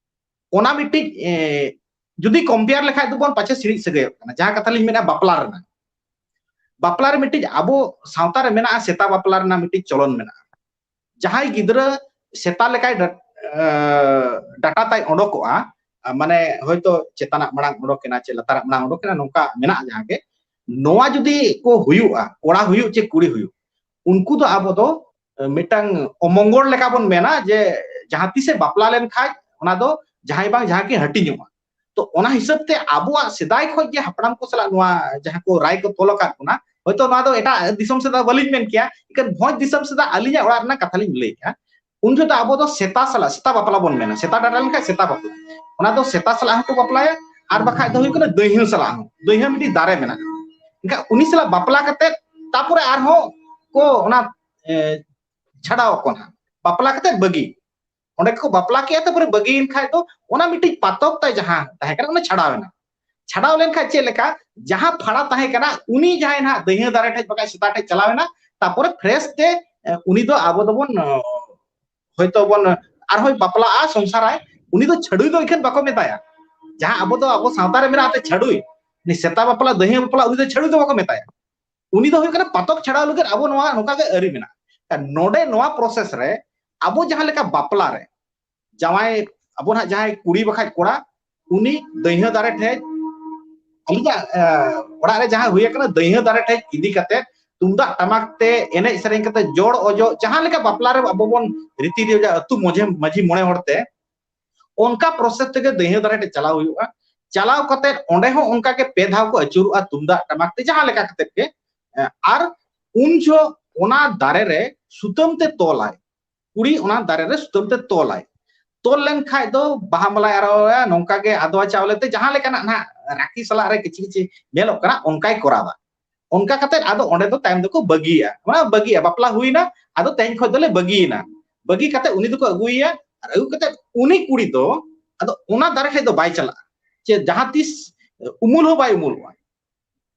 ᱚᱱᱟ ᱢᱤᱫᱴᱤᱡ, ᱮ, ᱡᱩᱫᱤ ᱠᱚᱢᱯᱮᱭᱟᱨ ᱞᱮᱠᱷᱟᱡ ᱫᱚᱵᱚᱱ ᱯᱟᱪᱮ ᱥᱤᱬᱤᱡ ᱥᱟᱹᱜᱟᱹᱭᱚᱜ ᱠᱟᱱᱟ᱾ ᱡᱟᱦᱟᱸ ᱠᱟᱛᱷᱟ ᱞᱤᱧ ᱢᱮᱱᱟ ᱵᱟᱯᱞᱟ ᱨᱮᱱᱟᱜ, ᱵᱟᱯᱞᱟ ᱨᱮ ᱢᱤᱫᱴᱤᱡ ᱟᱵᱚ ᱥᱟᱶᱛᱟ ᱨᱮ ᱢᱮᱱᱟᱜᱼᱟ, ᱥᱮᱛᱟ ᱵᱟᱯᱞᱟ ᱨᱮᱱᱟᱜ ᱢᱤᱫᱴᱤᱡ ᱪᱚᱞᱚᱱ ᱢᱮᱱᱟᱜᱼᱟ᱾ ᱡᱟᱦᱟᱸᱭ ᱜᱤᱫᱽᱨᱟᱹ ᱥᱮᱛᱟ ᱞᱮᱠᱟᱭ ᱰᱟ-, ᱮ, ᱰᱟᱴᱟ ᱛᱟᱭ ᱚᱰᱚᱠᱚᱜᱼᱟ, ᱟ, ᱢᱟᱱᱮ ᱦᱚᱭᱛᱳ ᱪᱮᱛᱟᱱᱟᱜ ᱢᱟᱲᱟᱝ ᱚᱰᱚᱠ ᱮᱱᱟ ᱪᱮ ᱞᱟᱛᱟᱨᱟᱜ ᱢᱟᱲᱟᱝ ᱚᱰᱚᱠ ᱮᱱᱟ, ᱱᱚᱝᱠᱟ ᱢᱮᱱᱟᱜᱼᱟ ᱡᱟᱦᱟᱸ ᱜᱮ, ᱱᱚᱣᱟ ᱡᱩᱫᱤ ᱠᱚ ᱦᱩᱭᱩᱜᱼᱟ, ᱠᱚᱲᱟ ᱦᱩᱭᱩᱜ ᱪᱮ ᱠᱩᱲᱤ ᱦᱩᱭᱩᱜ, ᱩᱱᱠᱩ ᱫᱚ ᱟᱵᱚ ᱫᱚ, ᱮ, ᱢᱤᱫᱴᱟᱝ ᱚᱢᱚᱝᱜᱚᱞ ᱞᱮᱠᱟ ᱵᱚᱱ ᱢᱮᱱᱟ, ᱡᱮ ᱡᱟᱦᱟᱸ ᱛᱤᱥᱮ ᱵᱟᱯᱞᱟ ᱞᱮᱱᱠᱷᱟᱡ ᱚᱱᱟ ᱫᱚ ᱡᱟᱦᱟᱸᱭ ᱵᱟᱝ ᱡᱟᱦᱟᱸ ᱠᱤᱱ ᱦᱟᱹᱴᱤᱧᱚᱜᱼᱟ᱾ ᱛᱚ ᱚᱱᱟ ᱦᱤᱥᱟᱹᱵ ᱛᱮ ᱟᱵᱚᱣᱟᱜ ᱥᱮᱫᱟᱭ ᱠᱷᱚᱱ ᱜᱮ ᱦᱟᱯᱲᱟᱢ ᱠᱚ ᱥᱟᱞᱟᱜ ᱱᱚᱣᱟ ᱡᱟᱦᱟᱸ ᱠᱚ ᱨᱟᱭ ᱠᱚ ᱛᱚᱞ ᱟᱠᱟᱫ ᱵᱚᱱᱟ, ᱦᱚᱭᱛᱳ ᱱᱚᱣᱟ ᱫᱚ ᱮᱴᱟᱜ ᱫᱤᱥᱚᱢ ᱥᱮᱫ ᱫᱚ ᱵᱟᱹᱞᱤᱧ ᱢᱮᱱ ᱠᱮᱭᱟ, ᱮᱱᱠᱷᱟᱱ ᱵᱷᱚᱸᱡᱽ ᱫᱤᱥᱚᱢ ᱥᱮᱫᱟᱜ ᱟᱹᱞᱤᱧᱟᱜ ᱚᱲᱟᱜ ᱨᱮᱱᱟᱜ ᱠᱟᱛᱷᱟ ᱞᱤᱧ ᱞᱟᱹᱭᱮᱫᱼᱟ᱾ ᱩᱱ ᱡᱚᱦᱚᱜ ᱫᱚ ᱟᱵᱚ ᱫᱚ ᱥᱮᱛᱟ ᱥᱟᱞᱟᱜ, ᱥᱮᱛᱟ ᱵᱟᱯᱞᱟ ᱵᱚᱱ ᱢᱮᱱᱟ, ᱥᱮᱛᱟ ᱰᱟᱴᱟ ᱞᱮᱱᱠᱷᱟᱱ ᱥᱮᱛᱟ ᱵᱟᱯᱞᱟ, ᱚᱱᱟ ᱫᱚ ᱥᱮᱛᱟ ᱥᱟᱞᱟᱜ ᱦᱚᱸᱠᱚ ᱵᱟᱯᱞᱟᱭᱟ, ᱟᱨ ᱵᱟᱠᱷᱟᱡ ᱫᱚ ᱦᱩᱭᱩᱜ ᱠᱟᱱᱟ ᱫᱟᱹᱭᱦᱟᱹ ᱥᱟᱞᱟᱜ ᱦᱚᱸ, ᱫᱟᱹᱭᱦᱟᱹ ᱢᱤᱫᱴᱤᱡ ᱫᱟᱨᱮ ᱢᱮᱱᱟᱜᱼᱟ, ᱮᱱᱠᱷᱟᱱ ᱩᱱᱤ ᱥᱟᱞᱟᱜ ᱵᱟᱯᱞᱟ ᱠᱟᱛᱮ ᱛᱟᱯᱚᱨᱮ ᱟᱨᱦᱚᱸ ᱠᱚ ᱚᱱᱟ, ᱮ, ᱪᱷᱟᱰᱟᱣ ᱟᱠᱚ ᱱᱟᱦᱟᱜ, ᱵᱟᱯᱞᱟ ᱠᱟᱛᱮ ᱵᱟᱹᱜᱤ᱾ ᱚᱸᱰᱮ ᱠᱚ ᱵᱟᱯᱞᱟ ᱠᱮᱜᱼᱟ, ᱛᱟᱨᱯᱚᱨᱮ ᱵᱟᱹᱜᱤᱭᱮᱱ ᱠᱷᱟᱡ ᱫᱚ ᱚᱱᱟ ᱢᱤᱫᱴᱤᱡ ᱯᱟᱛᱚᱠ ᱛᱟᱭ ᱡᱟᱦᱟᱸ ᱛᱟᱦᱮᱸ ᱠᱟᱱᱟ, ᱚᱱᱟ ᱪᱷᱟᱰᱟᱣ ᱮᱱᱟ᱾ ᱪᱷᱟᱰᱟᱣ ᱞᱮᱱᱠᱷᱟᱡ ᱪᱮᱫ ᱞᱮᱠᱟ, ᱡᱟᱦᱟᱸ ᱯᱷᱟᱲᱟ ᱛᱟᱦᱮᱸ ᱠᱟᱱᱟ, ᱩᱱᱤ ᱡᱟᱦᱟᱸᱭ ᱱᱟᱦᱟᱜ ᱫᱟᱹᱭᱦᱟᱹ ᱫᱟᱨᱮ ᱴᱷᱮᱡ ᱵᱟᱠᱷᱟᱡ ᱥᱮᱛᱟ ᱴᱷᱮᱡ ᱪᱟᱞᱟᱣ ᱮᱱᱟ, ᱛᱟᱨᱯᱚᱨᱮ ᱯᱷᱨᱮᱥ ᱛᱮ, ᱮ, ᱩᱱᱤ ᱫᱚ ᱟᱵᱚ ᱫᱚᱵᱚᱱ, ᱚ, ᱦᱚᱭᱛᱳ ᱵᱚᱱ ᱟᱨᱦᱚᱸᱭ ᱵᱟᱯᱞᱟᱜᱼᱟ, ᱥᱚᱝᱥᱟᱨᱟᱭ, ᱩᱱᱤ ᱫᱚ ᱪᱷᱟᱹᱰᱩᱭ ᱫᱚ ᱮᱠᱷᱮᱱ ᱵᱟᱠᱚ ᱢᱮᱛᱟᱭᱟ᱾ ᱡᱟᱦᱟᱸ ᱟᱵᱚ ᱫᱚ ᱟᱵᱚ ᱥᱟᱶᱛᱟ ᱨᱮ ᱢᱮᱱᱟᱜᱼᱟ, ᱛᱮ ᱪᱷᱟᱹᱰᱩᱭ, ᱩᱱᱤ ᱥᱮᱛᱟ ᱵᱟᱯᱞᱟ, ᱫᱟᱹᱭᱦᱟᱹ ᱵᱟᱯᱞᱟ, ᱩᱱᱤ ᱫᱚ ᱪᱷᱟᱹᱰᱩᱭ ᱫᱚ ᱵᱟᱠᱚ ᱢᱮᱛᱟᱭᱟ᱾ ᱩᱱᱤ ᱫᱚ ᱦᱩᱭᱩᱜ ᱠᱟᱱᱟ ᱯᱟᱛᱚᱠ ᱪᱷᱟᱰᱟᱣ ᱞᱟᱹᱜᱤᱫ ᱟᱵᱚ ᱱᱚᱣᱟ ᱱᱚᱝᱠᱟ ᱜᱮ ᱟᱹᱨᱤ ᱢᱮᱱᱟᱜᱼᱟ᱾ ᱱᱚᱰᱮ ᱱᱚᱣᱟ ᱯᱨᱚᱥᱮᱥ ᱨᱮ ᱟᱵᱚ ᱡᱟᱦᱟᱸ ᱞᱮᱠᱟ ᱵᱟᱯᱞᱟ ᱨᱮ ᱡᱟᱶᱟᱭ, ᱟᱵᱚ ᱱᱟᱦᱟᱜ ᱡᱟᱦᱟᱸᱭ ᱠᱩᱲᱤ ᱵᱟᱠᱷᱟᱡ ᱠᱚᱲᱟ, ᱩᱱᱤ ᱫᱟᱹᱭᱦᱟᱹ ᱫᱟᱨᱮ ᱴᱷᱮᱡ, ᱟᱹᱞᱤᱧᱟᱜ, ᱮ, ᱚᱲᱟᱜ ᱨᱮ ᱡᱟᱦᱟᱸ ᱦᱩᱭ ᱟᱠᱟᱱᱟ, ᱫᱟᱹᱭᱦᱟᱹ ᱫᱟᱨᱮ ᱴᱷᱮᱡ ᱤᱫᱤ ᱠᱟᱛᱮ ᱛᱩᱢᱫᱟᱜ ᱴᱟᱢᱟᱠ ᱛᱮ ᱮᱱᱮᱡ ᱥᱮᱨᱮᱧ ᱠᱟᱛᱮ ᱡᱚᱲ ᱚᱡᱚᱜ, ᱡᱟᱦᱟᱸ ᱞᱮᱠᱟ ᱵᱟᱯᱞᱟ ᱨᱮ ᱟᱵᱚ ᱵᱚᱱ ᱨᱤᱛᱤ ᱨᱮᱣᱟᱡ ᱟᱹᱛᱩ ᱢᱚᱡᱮ-, ᱢᱟᱹᱡᱷᱤ ᱢᱚᱬᱮ ᱦᱚᱲ ᱛᱮ, ᱚᱱᱠᱟ ᱯᱨᱚᱥᱮᱥ ᱛᱮᱜᱮ ᱫᱟᱹᱭᱦᱟᱹ ᱫᱟᱨᱮ ᱴᱷᱮᱡ ᱪᱟᱞᱟᱣ ᱦᱩᱭᱩᱜᱼᱟ᱾ ᱪᱟᱞᱟᱣ ᱠᱟᱛᱮ ᱚᱸᱰᱮ ᱦᱚᱸ ᱚᱱᱠᱟ ᱜᱮ ᱯᱮ ᱫᱷᱟᱣ ᱠᱚ ᱟᱹᱪᱩᱨᱚᱜᱼᱟ ᱛᱩᱢᱫᱟᱜ ᱴᱟᱢᱟᱠ ᱛᱮ, ᱡᱟᱦᱟᱸ ᱞᱮᱠᱟ ᱠᱟᱛᱮ ᱜᱮ, ᱮ, ᱟᱨ ᱩᱱ ᱡᱚᱦᱚᱜ ᱚᱱᱟ ᱫᱟᱨᱮ ᱨᱮ ᱥᱩᱛᱟᱹᱢ ᱛᱮ ᱛᱚᱞᱟᱭ, ᱠᱩᱲᱤ ᱚᱱᱟ ᱫᱟᱨᱮ ᱨᱮ ᱥᱩᱛᱟᱹᱢ ᱛᱮ ᱛᱚᱞᱟᱭ᱾ ᱛᱚᱞ ᱞᱮᱱ ᱠᱷᱟᱡ ᱫᱚ ᱵᱟᱦᱟ ᱢᱟᱞᱟᱭ ᱟᱨᱟᱣᱟ, ᱱᱚᱝᱠᱟ ᱜᱮ ᱟᱫᱣᱟ ᱪᱟᱣᱞᱮ ᱛᱮ ᱡᱟᱦᱟᱸ ᱞᱮᱠᱟᱱᱟᱜ ᱱᱟᱦᱟᱜ ᱨᱟᱠᱷᱤ ᱥᱟᱞᱟᱜ ᱨᱮ ᱠᱤᱪᱷᱤ ᱠᱤᱪᱷᱤ ᱧᱮᱞᱚᱜ ᱠᱟᱱᱟ, ᱚᱱᱠᱟᱭ ᱠᱚᱨᱟᱣᱟ᱾ ᱚᱱᱠᱟ ᱠᱟᱛᱮ ᱟᱫᱚ ᱚᱸᱰᱮ ᱫᱚ ᱛᱟᱭᱚᱢ ᱫᱚᱠᱚ ᱵᱟᱹᱜᱤᱭᱟ, ᱚᱱᱟ ᱵᱟᱹᱜᱤᱭᱟ, ᱵᱟᱯᱞᱟ ᱦᱩᱭᱱᱟ, ᱟᱫᱚ ᱛᱮᱦᱮᱧ ᱠᱷᱚᱱ ᱫᱚᱞᱮ ᱵᱟᱹᱜᱤᱭᱮᱱᱟ᱾ ᱵᱟᱹᱜᱤ ᱠᱟᱛᱮ ᱩᱱᱤ ᱫᱚᱠᱚ ᱟᱹᱜᱩᱭᱮᱭᱟ, ᱟᱨ ᱟᱹᱜᱩ ᱠᱟᱛᱮ ᱩᱱᱤ ᱠᱩᱲᱤ ᱫᱚ ᱟᱫᱚ ᱚᱱᱟ ᱫᱟᱨᱮ ᱴᱷᱮᱡ ᱫᱚ ᱵᱟᱭ ᱪᱟᱞᱟᱜᱼᱟ, ᱪᱮ ᱡᱟᱦᱟᱸ ᱛᱤᱥ ᱩᱢᱩᱞ ᱦᱚᱸ ᱵᱟᱭ ᱩᱢᱩᱞᱚᱜᱼᱟ᱾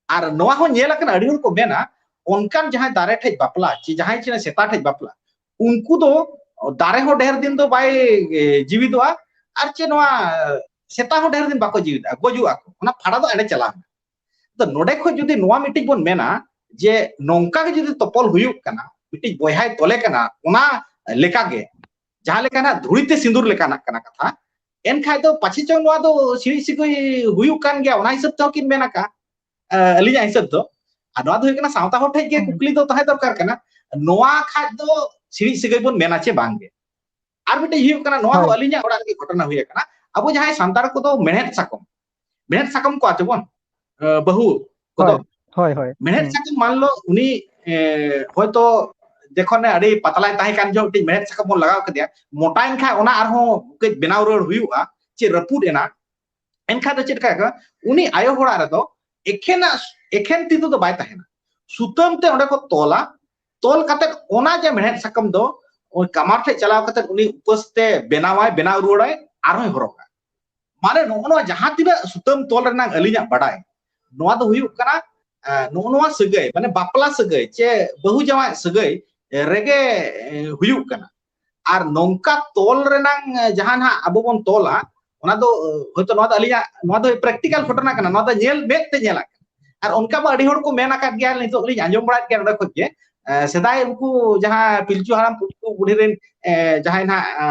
ᱟᱨ ᱱᱚᱣᱟ ᱦᱚᱸ ᱧᱮᱞ ᱟᱠᱟᱱᱟ, ᱟᱹᱰᱤ ᱦᱚᱲ ᱠᱚ ᱢᱮᱱᱟ, ᱚᱱᱠᱟᱱ ᱡᱟᱦᱟᱸᱭ ᱫᱟᱨᱮ ᱴᱷᱮᱡ ᱵᱟᱯᱞᱟ, ᱪᱮ ᱡᱟᱦᱟᱸᱭ ᱪᱮᱬᱮ ᱥᱮᱛᱟ ᱴᱷᱮᱡ ᱵᱟᱯᱞᱟ, ᱩᱱᱠᱩ ᱫᱚ ᱫᱟᱨᱮ ᱦᱚᱸ ᱰᱷᱮᱨ ᱫᱤᱱ ᱫᱚ ᱵᱟᱭ, ᱮ, ᱡᱤᱣᱤᱫᱚᱜᱼᱟ, ᱟᱨ ᱪᱮ ᱱᱚᱣᱟ ᱥᱮᱛᱟ ᱦᱚᱸ ᱰᱷᱮᱨ ᱫᱤᱱ ᱵᱟᱠᱚ ᱡᱤᱣᱤᱫᱚᱜᱼᱟ, ᱜᱚᱡᱩᱜ ᱟᱠᱚ, ᱚᱱᱟ ᱯᱷᱟᱲᱟ ᱫᱚ ᱮᱸᱰᱮ ᱪᱟᱞᱟᱣ ᱮᱱᱟ᱾ ᱛᱚ ᱱᱚᱰᱮ ᱠᱷᱚᱡ ᱡᱩᱫᱤ ᱱᱚᱣᱟ ᱢᱤᱫᱴᱤᱡ ᱵᱚᱱ ᱢᱮᱱᱟ ᱡᱮ ᱱᱚᱝᱠᱟ ᱜᱮ ᱡᱩᱫᱤ ᱛᱚᱯᱚᱞ ᱦᱩᱭᱩᱜ ᱠᱟᱱᱟ, ᱢᱤᱫᱴᱤᱡ ᱵᱚᱭᱦᱟᱭ ᱛᱚᱞᱮ ᱠᱟᱱᱟ, ᱚᱱᱟ ᱞᱮᱠᱟᱜᱮ, ᱡᱟᱦᱟᱸ ᱞᱮᱠᱟᱱᱟᱜ ᱫᱷᱩᱲᱤ ᱛᱮ ᱥᱤᱸᱫᱩᱨ ᱞᱮᱠᱟᱱᱟᱜ ᱠᱟᱱᱟ ᱠᱟᱛᱷᱟ, ᱮᱱᱠᱷᱟᱡ ᱫᱚ ᱯᱟᱪᱷᱮ ᱪᱚᱝ ᱱᱚᱣᱟ ᱫᱚ ᱥᱤᱬᱤᱡ ᱥᱤᱜᱟᱹᱭ ᱦᱩᱭᱩᱜ ᱠᱟᱱ ᱜᱮᱭᱟ, ᱚᱱᱟ ᱦᱤᱥᱟᱹᱵ ᱛᱮᱦᱚᱸ ᱠᱤᱱ ᱢᱮᱱ ᱟᱠᱟᱫᱼᱟ, ᱮ, ᱟᱹᱞᱤᱧᱟᱜ ᱦᱤᱥᱟᱹᱵ ᱫᱚ᱾ ᱟᱨ ᱱᱚᱣᱟ ᱫᱚ ᱦᱩᱭᱩᱜ ᱠᱟᱱᱟ, ᱥᱟᱶᱛᱟ ᱦᱚᱲ ᱴᱷᱮᱡ ᱜᱮ ᱦᱩᱸ᱾ ᱠᱩᱠᱞᱤ ᱫᱚ ᱛᱟᱦᱮᱸ ᱫᱚᱨᱠᱟᱨ ᱠᱟᱱᱟ, ᱱᱚᱣᱟ ᱠᱷᱟᱡ ᱫᱚ ᱥᱤᱬᱤᱡ ᱥᱤᱜᱟᱹᱭ ᱵᱚᱱ ᱢᱮᱱᱟ ᱪᱮ ᱵᱟᱝ ᱜᱮ? ᱟᱨ ᱢᱤᱫᱴᱮᱡ ᱦᱩᱭᱩᱜ ᱠᱟᱱᱟ, ᱱᱚᱣᱟ ᱦᱚᱸ ᱦᱳᱭ᱾ ᱟᱹᱞᱤᱧᱟᱜ ᱚᱲᱟᱜ ᱨᱮᱜᱮ ᱜᱷᱚᱴᱚᱱᱟ ᱦᱩᱭ ᱟᱠᱟᱱᱟ᱾ ᱟᱵᱚ ᱡᱟᱦᱟᱸᱭ ᱥᱟᱱᱛᱟᱲ ᱠᱚᱫᱚ ᱢᱮᱲᱦᱮᱫ ᱥᱟᱠᱚᱢ, ᱢᱮᱲᱦᱮᱫ ᱥᱟᱠᱚᱢ ᱠᱚ ᱟᱪᱮ ᱵᱚᱱ, ᱮ, ᱵᱟᱹᱦᱩ ᱠᱚᱫᱚ, ᱦᱳᱭ, ᱦᱳᱭ, ᱦᱳᱭ᱾ ᱢᱮᱲᱦᱮᱫ ᱦᱩᱸ᱾ ᱥᱟᱠᱚᱢ ᱢᱟᱱ ᱞᱚ ᱩᱱᱤ, ᱮ, ᱦᱚᱭᱛᱚ ᱡᱚᱠᱷᱚᱱ ᱟᱹᱰᱤ ᱯᱟᱛᱞᱟᱭ ᱛᱟᱦᱮᱸ ᱠᱟᱱ ᱡᱚᱦᱚᱜ ᱢᱤᱫᱴᱤᱡ ᱢᱮᱲᱦᱮᱫ ᱥᱟᱠᱚᱢ ᱵᱚᱱ ᱞᱟᱜᱟᱣ ᱠᱮᱫᱮᱭᱟ, ᱢᱚᱴᱟᱭᱮᱱ ᱠᱷᱟᱱ ᱚᱱᱟ ᱟᱨᱦᱚᱸ ᱠᱟᱹᱡ ᱵᱮᱱᱟᱣ ᱨᱩᱣᱟᱹᱲ ᱦᱩᱭᱩᱜᱼᱟ, ᱪᱮᱫ ᱨᱟᱹᱯᱩᱫ ᱮᱱᱟ, ᱮᱱᱠᱷᱟᱱ ᱫᱚ ᱪᱮᱫ ᱞᱮᱠᱟ? ᱩᱱᱤ ᱟᱭᱳ ᱦᱚᱲᱟᱜ ᱨᱮᱫᱚ ᱮᱠᱷᱮᱱᱟᱜ, ᱮᱠᱷᱮᱱ ᱛᱤ ᱛᱮᱫᱚ ᱵᱟᱭ ᱛᱟᱦᱮᱱᱟ, ᱥᱩᱛᱟᱹᱢ ᱛᱮ ᱚᱸᱰᱮ ᱠᱚ ᱛᱚᱞᱟ, ᱛᱚᱞ ᱠᱟᱛᱮ ᱚᱱᱟ ᱡᱮ ᱢᱮᱲᱦᱮᱫ ᱥᱟᱠᱟᱢ ᱫᱚ ᱩᱱᱤ ᱠᱟᱢᱟᱨ ᱴᱷᱮᱡ ᱪᱟᱞᱟᱣ ᱠᱟᱛᱮ ᱩᱱᱤ ᱩᱯᱟᱹᱥ ᱛᱮ ᱵᱮᱱᱟᱣᱟᱭ, ᱵᱮᱱᱟᱣ ᱨᱩᱣᱟᱹᱲᱟᱭ, ᱟᱨᱦᱚᱸᱭ ᱦᱚᱨᱚᱜᱟ᱾ ᱢᱟᱱᱮ ᱱᱚᱜᱼᱚ ᱱᱚᱣᱟ ᱡᱟᱦᱟᱸ ᱛᱤᱱᱟᱹᱜ ᱥᱩᱛᱟᱹᱢ ᱛᱚᱞ ᱨᱮᱱᱟᱜ ᱟᱹᱞᱤᱧᱟᱜ ᱵᱟᱰᱟᱭ, ᱱᱚᱣᱟ ᱫᱚ ᱦᱩᱭᱩᱜ ᱠᱟᱱᱟ, ᱮ, ᱱᱚᱜᱼᱚ ᱱᱚᱣᱟ ᱥᱟᱹᱜᱟᱹᱭ, ᱢᱟᱱᱮ ᱵᱟᱯᱞᱟ ᱥᱟᱹᱜᱟᱹᱭ ᱪᱮ ᱵᱟᱹᱦᱩ ᱡᱟᱶᱟᱭ ᱥᱟᱹᱜᱟᱹᱭ, ᱮ, ᱨᱮᱜᱮ, ᱮ, ᱦᱩᱭᱩᱜ ᱠᱟᱱᱟ᱾ ᱟᱨ ᱱᱚᱝᱠᱟ ᱛᱚᱞ ᱨᱮᱱᱟᱝ, ᱮ, ᱡᱟᱦᱟᱸ ᱱᱟᱦᱟᱜ ᱟᱵᱚ ᱵᱚᱱ ᱛᱚᱞᱟ, ᱚᱱᱟ ᱫᱚ, ᱮ, ᱦᱚᱭᱛᱚ ᱱᱚᱣᱟ ᱫᱚ ᱟᱹᱞᱤᱧᱟᱜ, ᱱᱚᱣᱟ ᱫᱚ practical ᱜᱷᱚᱴᱚᱱᱟ ᱠᱟᱱᱟ, ᱱᱚᱣᱟ ᱫᱚ ᱧᱮᱞ ᱢᱮᱫ ᱛᱮ ᱧᱮᱞ ᱟᱠᱟᱱᱟ᱾ ᱟᱨ ᱚᱱᱠᱟ ᱢᱟ ᱟᱹᱰᱤ ᱦᱚᱲ ᱠᱚ ᱢᱮᱱ ᱟᱠᱟᱫ ᱜᱮᱭᱟ, ᱱᱤᱛᱚᱜ ᱞᱤᱧ ᱟᱸᱡᱚᱢ ᱵᱟᱲᱟᱭᱮᱫ ᱜᱮᱭᱟ ᱱᱚᱰᱮ ᱠᱷᱚᱡ ᱜᱮ, ᱮ, ᱥᱮᱫᱟᱭ ᱩᱱᱠᱩ ᱡᱟᱦᱟᱸ ᱯᱤᱞᱪᱩ ᱦᱟᱲᱟᱢ ᱯᱤᱞᱪᱩ ᱵᱩᱰᱷᱤ ᱨᱮᱱ, ᱮ, ᱡᱟᱦᱟᱸᱭ ᱱᱟᱦᱟᱜ, ᱮ,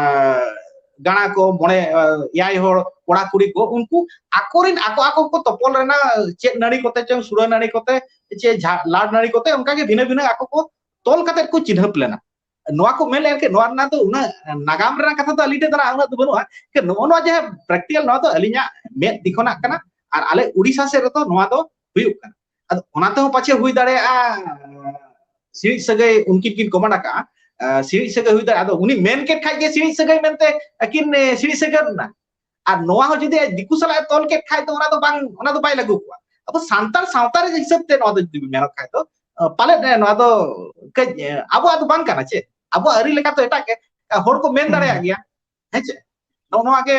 ᱜᱟᱬᱟ ᱠᱚ, ᱢᱚᱬᱮ, ᱮ, ᱮᱭᱟᱭ ᱦᱚᱲ ᱠᱚᱲᱟ ᱠᱩᱲᱤ ᱠᱚ, ᱩᱱᱠᱩ ᱟᱠᱚᱨᱮᱱ ᱟᱠᱚ ᱟᱠᱚ ᱠᱚ ᱛᱚᱯᱚᱞ ᱨᱮᱱᱟᱜ ᱪᱮᱫ ᱱᱟᱹᱲᱤ ᱠᱚᱛᱮ ᱪᱚᱝ, ᱥᱩᱲᱟᱹ ᱱᱟᱹᱲᱤ ᱠᱚᱛᱮ, ᱪᱮ ᱡᱷᱟ-, ᱞᱟᱲ ᱱᱟᱹᱲᱤ ᱠᱚᱛᱮ, ᱚᱱᱠᱟ ᱜᱮ ᱵᱷᱤᱱᱟᱹ ᱵᱷᱤᱱᱟᱹ ᱟᱠᱚ ᱠᱚ ᱛᱚᱞ ᱠᱟᱛᱮ ᱠᱚ ᱪᱤᱱᱦᱟᱹᱯ ᱞᱮᱱᱟ᱾ ᱱᱚᱣᱟ ᱠᱚ ᱢᱮᱱ ᱞᱮᱱ ᱠᱷᱟᱱ, ᱱᱚᱣᱟ ᱨᱮᱱᱟᱜ ᱫᱚ ᱩᱱᱟᱹᱜ ᱱᱟᱜᱟᱢ ᱨᱮᱱᱟᱜ ᱠᱟᱛᱷᱟ ᱫᱚ ᱟᱹᱞᱤᱧ ᱴᱷᱮᱱ ᱫᱚ ᱩᱱᱟᱹᱜ ᱫᱚ ᱵᱟᱹᱱᱩᱜᱼᱟ᱾ ᱠᱤ ᱱᱚᱜᱼᱚ ᱱᱚᱣᱟ ᱡᱟᱦᱟᱸ practical, ᱱᱚᱣᱟ ᱫᱚ ᱟᱹᱞᱤᱧᱟᱜ ᱢᱮᱫ ᱫᱤᱠᱷᱚᱱᱟᱜ ᱠᱟᱱᱟ᱾ ᱟᱨ ᱟᱞᱮ ᱩᱰᱤᱥᱟ ᱥᱮᱫ ᱨᱮᱫᱚ ᱱᱚᱣᱟ ᱫᱚ ᱦᱩᱭᱩᱜ ᱠᱟᱱᱟ᱾ ᱟᱫᱚ ᱚᱱᱟ ᱛᱮᱦᱚᱸ ᱯᱟᱪᱷᱮ ᱦᱩᱭ ᱫᱟᱲᱮᱭᱟᱜᱼᱟ, ᱥᱤᱬᱤᱡ ᱥᱟᱹᱜᱟᱹᱭ ᱩᱱᱠᱤᱱ ᱠᱤᱱ ᱠᱚᱢᱟᱱᱰ ᱟᱠᱟᱫᱼᱟ, ᱥᱤᱬᱤᱡ ᱥᱟᱹᱜᱟᱹᱭ ᱦᱩᱭ ᱫᱟᱲᱮᱭᱟᱜᱼᱟ᱾ ᱟᱫᱚ ᱩᱱᱤ ᱢᱮᱱ ᱠᱮᱫ ᱠᱷᱟᱡ ᱜᱮ ᱥᱤᱬᱤᱡ ᱥᱟᱹᱜᱟᱹᱭ ᱢᱮᱱᱛᱮ ᱟᱹᱠᱤᱱ ᱥᱤᱬᱤᱡ ᱥᱟᱹᱜᱟᱹᱭ ᱮᱱᱟ᱾ ᱟᱨ ᱱᱚᱣᱟ ᱦᱚᱸ ᱡᱩᱫᱤ ᱟᱡ ᱫᱤᱠᱩ ᱥᱟᱞᱟᱜ ᱮ ᱛᱚᱞ ᱠᱮᱫ ᱠᱷᱟᱡ ᱫᱚ ᱚᱱᱟ ᱫᱚ ᱵᱟᱝ, ᱚᱱᱟ ᱫᱚ ᱵᱟᱭ ᱞᱟᱹᱜᱩ ᱠᱚᱜᱼᱟ᱾ ᱟᱵᱚ ᱥᱟᱱᱛᱟᱲ ᱥᱟᱶᱛᱟ ᱨᱮ ᱦᱤᱥᱟᱹᱵ ᱛᱮ ᱱᱚᱣᱟ ᱫᱚ ᱡᱩᱫᱤ ᱢᱮᱱᱚᱜ ᱠᱷᱟᱡ ᱫᱚ ᱯᱟᱞᱮᱫ ᱱᱚᱣᱟ ᱫᱚ ᱠᱟᱹᱡ ᱟᱵᱚᱣᱟᱜ ᱫᱚ ᱵᱟᱝ ᱠᱟᱱᱟ ᱪᱮ? ᱟᱵᱚᱣᱟᱜ ᱟᱹᱨᱤ ᱞᱮᱠᱟ ᱫᱚ ᱮᱴᱟᱜ ᱜᱮ, ᱦᱚᱲ ᱠᱚ ᱢᱮᱱ ᱫᱟᱲᱮᱭᱟᱜ ᱜᱮᱭᱟ᱾ ᱦᱮᱸ ᱪᱮ? ᱱᱚᱜᱼᱚ ᱱᱚᱣᱟ ᱜᱮ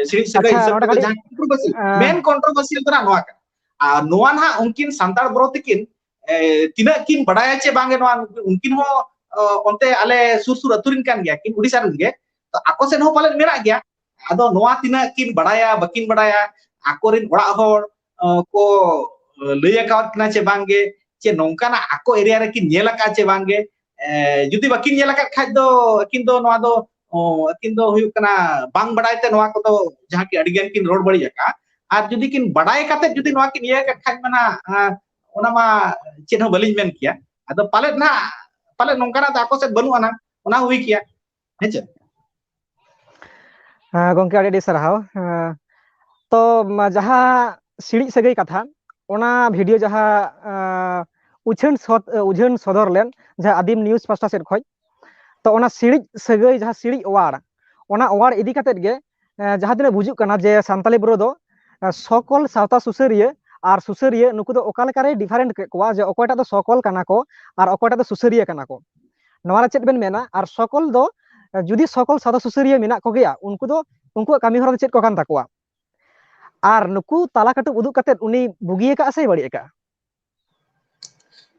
ᱥᱤᱬᱤᱡ ᱥᱟᱹᱜᱟᱹᱭ ᱟᱪᱪᱷᱟ, ᱦᱤᱥᱟᱹᱵ ᱱᱚᱰᱮ ᱛᱮᱫᱚ ᱠᱟᱹᱴᱤᱡ, ᱡᱟᱦᱟᱸ controversy, ᱟᱸ, main controversial ᱫᱚ ᱱᱟᱜ ᱱᱚᱣᱟ ᱠᱟᱱᱟ᱾ ᱟᱨ ᱱᱚᱣᱟ ᱱᱟᱦᱟᱜ ᱩᱱᱠᱤᱱ ᱥᱟᱱᱛᱟᱲ ᱵᱨᱚ ᱛᱤᱠᱤᱱ ᱮ, ᱛᱤᱱᱟᱹᱜ ᱠᱤᱱ ᱵᱟᱰᱟᱭᱟ ᱪᱮ ᱵᱟᱝᱜᱮ, ᱱᱚᱣᱟ ᱩᱱᱠᱤᱱ ᱦᱚᱸ, ᱚ, ᱚᱱᱛᱮ ᱟᱞᱮ ᱥᱩᱨ ᱥᱩᱨ ᱟᱹᱛᱩ ᱨᱮᱱ ᱠᱟᱱ ᱜᱮᱭᱟ ᱠᱤᱱ, ᱩᱰᱤᱥᱟ ᱨᱮᱱ ᱜᱮ᱾ ᱛᱚ ᱟᱠᱚ ᱥᱮᱫ ᱦᱚᱸ ᱯᱟᱞᱮᱫ ᱢᱮᱱᱟᱜ ᱜᱮᱭᱟ᱾ ᱟᱫᱚ ᱱᱚᱣᱟ ᱛᱤᱱᱟᱹᱜ ᱠᱤᱱ ᱵᱟᱰᱟᱭᱟ, ᱵᱟᱹᱠᱤᱱ ᱵᱟᱰᱟᱭᱟ, ᱟᱠᱚᱨᱮᱱ ᱚᱲᱟᱜ ᱦᱚᱲ, ᱚ, ᱠᱚ ᱞᱟᱹᱭ ᱟᱠᱟᱣᱟᱫ ᱠᱤᱱᱟ ᱪᱮ ᱵᱟᱝᱜᱮ, ᱪᱮ ᱱᱚᱝᱠᱟᱱᱟᱜ ᱟᱠᱚ area ᱨᱮᱠᱤᱱ ᱧᱮᱞ ᱟᱠᱟᱫᱼᱟ ᱪᱮ ᱵᱟᱝᱜᱮ᱾ ᱮ, ᱡᱩᱫᱤ ᱵᱟᱹᱠᱤᱱ ᱧᱮᱞ ᱟᱠᱟᱫ ᱠᱷᱟᱡ ᱫᱚ ᱟᱹᱠᱤᱱ ᱫᱚ ᱱᱚᱣᱟ ᱫᱚ, ᱚ, ᱟᱹᱠᱤᱱ ᱫᱚ ᱦᱩᱭᱩᱜ ᱠᱟᱱᱟ ᱵᱟᱝ ᱵᱟᱰᱟᱭ ᱛᱮ ᱱᱚᱣᱟ ᱠᱚᱫᱚ ᱡᱟᱦᱟᱸ ᱠᱤ ᱟᱹᱰᱤ ᱜᱟᱱ ᱠᱤᱱ ᱨᱚᱲ ᱵᱟᱹᱲᱤᱡ ᱟᱠᱟᱫᱼᱟ᱾ ᱟᱨ ᱡᱩᱫᱤ ᱠᱤᱱ ᱵᱟᱰᱟᱭ ᱠᱟᱛᱮ ᱡᱩᱫᱤ ᱱᱚᱣᱟ ᱠᱤᱱ ᱤᱭᱟᱹ ᱟᱠᱟᱫ ᱠᱷᱟᱡ ᱢᱟ ᱱᱟᱜ, ᱟ, ᱚᱱᱟ ᱢᱟ ᱪᱮᱫ ᱦᱚᱸ ᱵᱟᱹᱞᱤᱧ ᱢᱮᱱ ᱠᱮᱭᱟ᱾ ᱟᱫᱚ ᱯᱟᱞᱮᱫ ᱱᱟᱜ, ᱯᱟᱞᱮᱫ ᱱᱚᱝᱠᱟᱱᱟᱜ ᱫᱚ ᱟᱠᱚ ᱥᱮᱫ ᱵᱟᱹᱱᱩᱜ ᱟᱱᱟ, ᱚᱱᱟ ᱦᱩᱭ ᱠᱮᱭᱟ᱾ ᱦᱮᱸ ᱪᱮ? ᱦᱮᱸ, ᱜᱚᱝᱠᱮ, ᱟᱹᱰᱤ ᱟᱹᱰᱤ ᱥᱟᱨᱦᱟᱣ᱾ ᱦᱮᱸ, ᱛᱚ, ᱢᱟ, ᱡᱟᱦᱟᱸ ᱥᱤᱬᱤᱡ ᱥᱟᱹᱜᱟᱹᱭ ᱠᱟᱛᱷᱟ, ᱚᱱᱟ video ᱡᱟᱦᱟᱸ, ᱟᱸ, ᱩᱪᱷᱟᱹᱱ ᱥᱚᱫ-, ᱩᱪᱷᱟᱹᱱ ᱥᱚᱫᱚᱨ ᱞᱮᱱ, ᱡᱟᱦᱟᱸ ᱟᱹᱫᱤᱢ news ᱯᱟᱥᱴᱟ ᱥᱮᱫ ᱠᱷᱚᱡ, ᱛᱚ, ᱚᱱᱟ ᱥᱤᱬᱤᱡ ᱥᱟᱹᱜᱟᱹᱭ, ᱡᱟᱦᱟᱸ ᱥᱤᱬᱤᱡ ᱚᱣᱟᱨ, ᱚᱱᱟ ᱚᱣᱟᱨ ᱤᱫᱤ ᱠᱟᱛᱮᱫ ᱜᱮ, ᱮᱸ, ᱡᱟᱦᱟᱸ ᱛᱤᱱᱟᱹᱜ ᱵᱩᱡᱩᱜ ᱠᱟᱱᱟ ᱡᱮ ᱥᱟᱱᱛᱟᱞᱤ ᱵᱨᱚ ᱫᱚ, ᱮᱸ, so-called ᱥᱟᱶᱛᱟ ᱥᱩᱥᱟᱹᱨᱤᱭᱟᱹ ᱟᱨ ᱥᱩᱥᱟᱹᱨᱤᱭᱟᱹ, ᱱᱩᱠᱩ ᱫᱚ ᱚᱠᱟ ᱞᱮᱠᱟᱨᱮ different ᱠᱮᱫ ᱠᱚᱣᱟ ᱡᱮ ᱚᱠᱚᱭᱴᱟᱜ ᱫᱚ so-called ᱠᱟᱱᱟ ᱠᱚ ᱟᱨ ᱚᱠᱚᱭᱴᱟᱜ ᱫᱚ ᱥᱩᱥᱟᱹᱨᱤᱭᱟᱹ ᱠᱟᱱᱟ ᱠᱚ᱾ ᱱᱚᱣᱟ ᱨᱮ ᱪᱮᱫ ᱵᱮᱱ ᱢᱮᱱᱟ? ᱟᱨ so-called ᱫᱚ, ᱮᱸ, ᱡᱩᱫᱤ so-called ᱥᱟᱶᱛᱟ ᱥᱩᱥᱟᱹᱨᱤᱭᱟᱹ ᱢᱮᱱᱟᱜ ᱠᱚᱜᱮᱭᱟ, ᱩᱱᱠᱩ ᱫᱚ, ᱩᱱᱠᱩᱣᱟᱜ ᱠᱟᱹᱢᱤ ᱦᱚᱨᱟ ᱫᱚ ᱪᱮᱫ ᱠᱚ ᱠᱟᱱ ᱛᱟᱠᱚᱣᱟ? ᱟᱨ ᱱᱩᱠᱩ ᱛᱟᱞᱟ ᱠᱟᱹᱴᱩᱵ ᱩᱫᱩᱜ ᱠᱟᱛᱮᱫ ᱩᱱᱤ ᱵᱩᱜᱤ ᱟᱠᱟᱫᱼᱟ ᱥᱮ ᱵᱟᱹᱲᱤᱡ ᱟᱠᱟᱫᱼᱟ?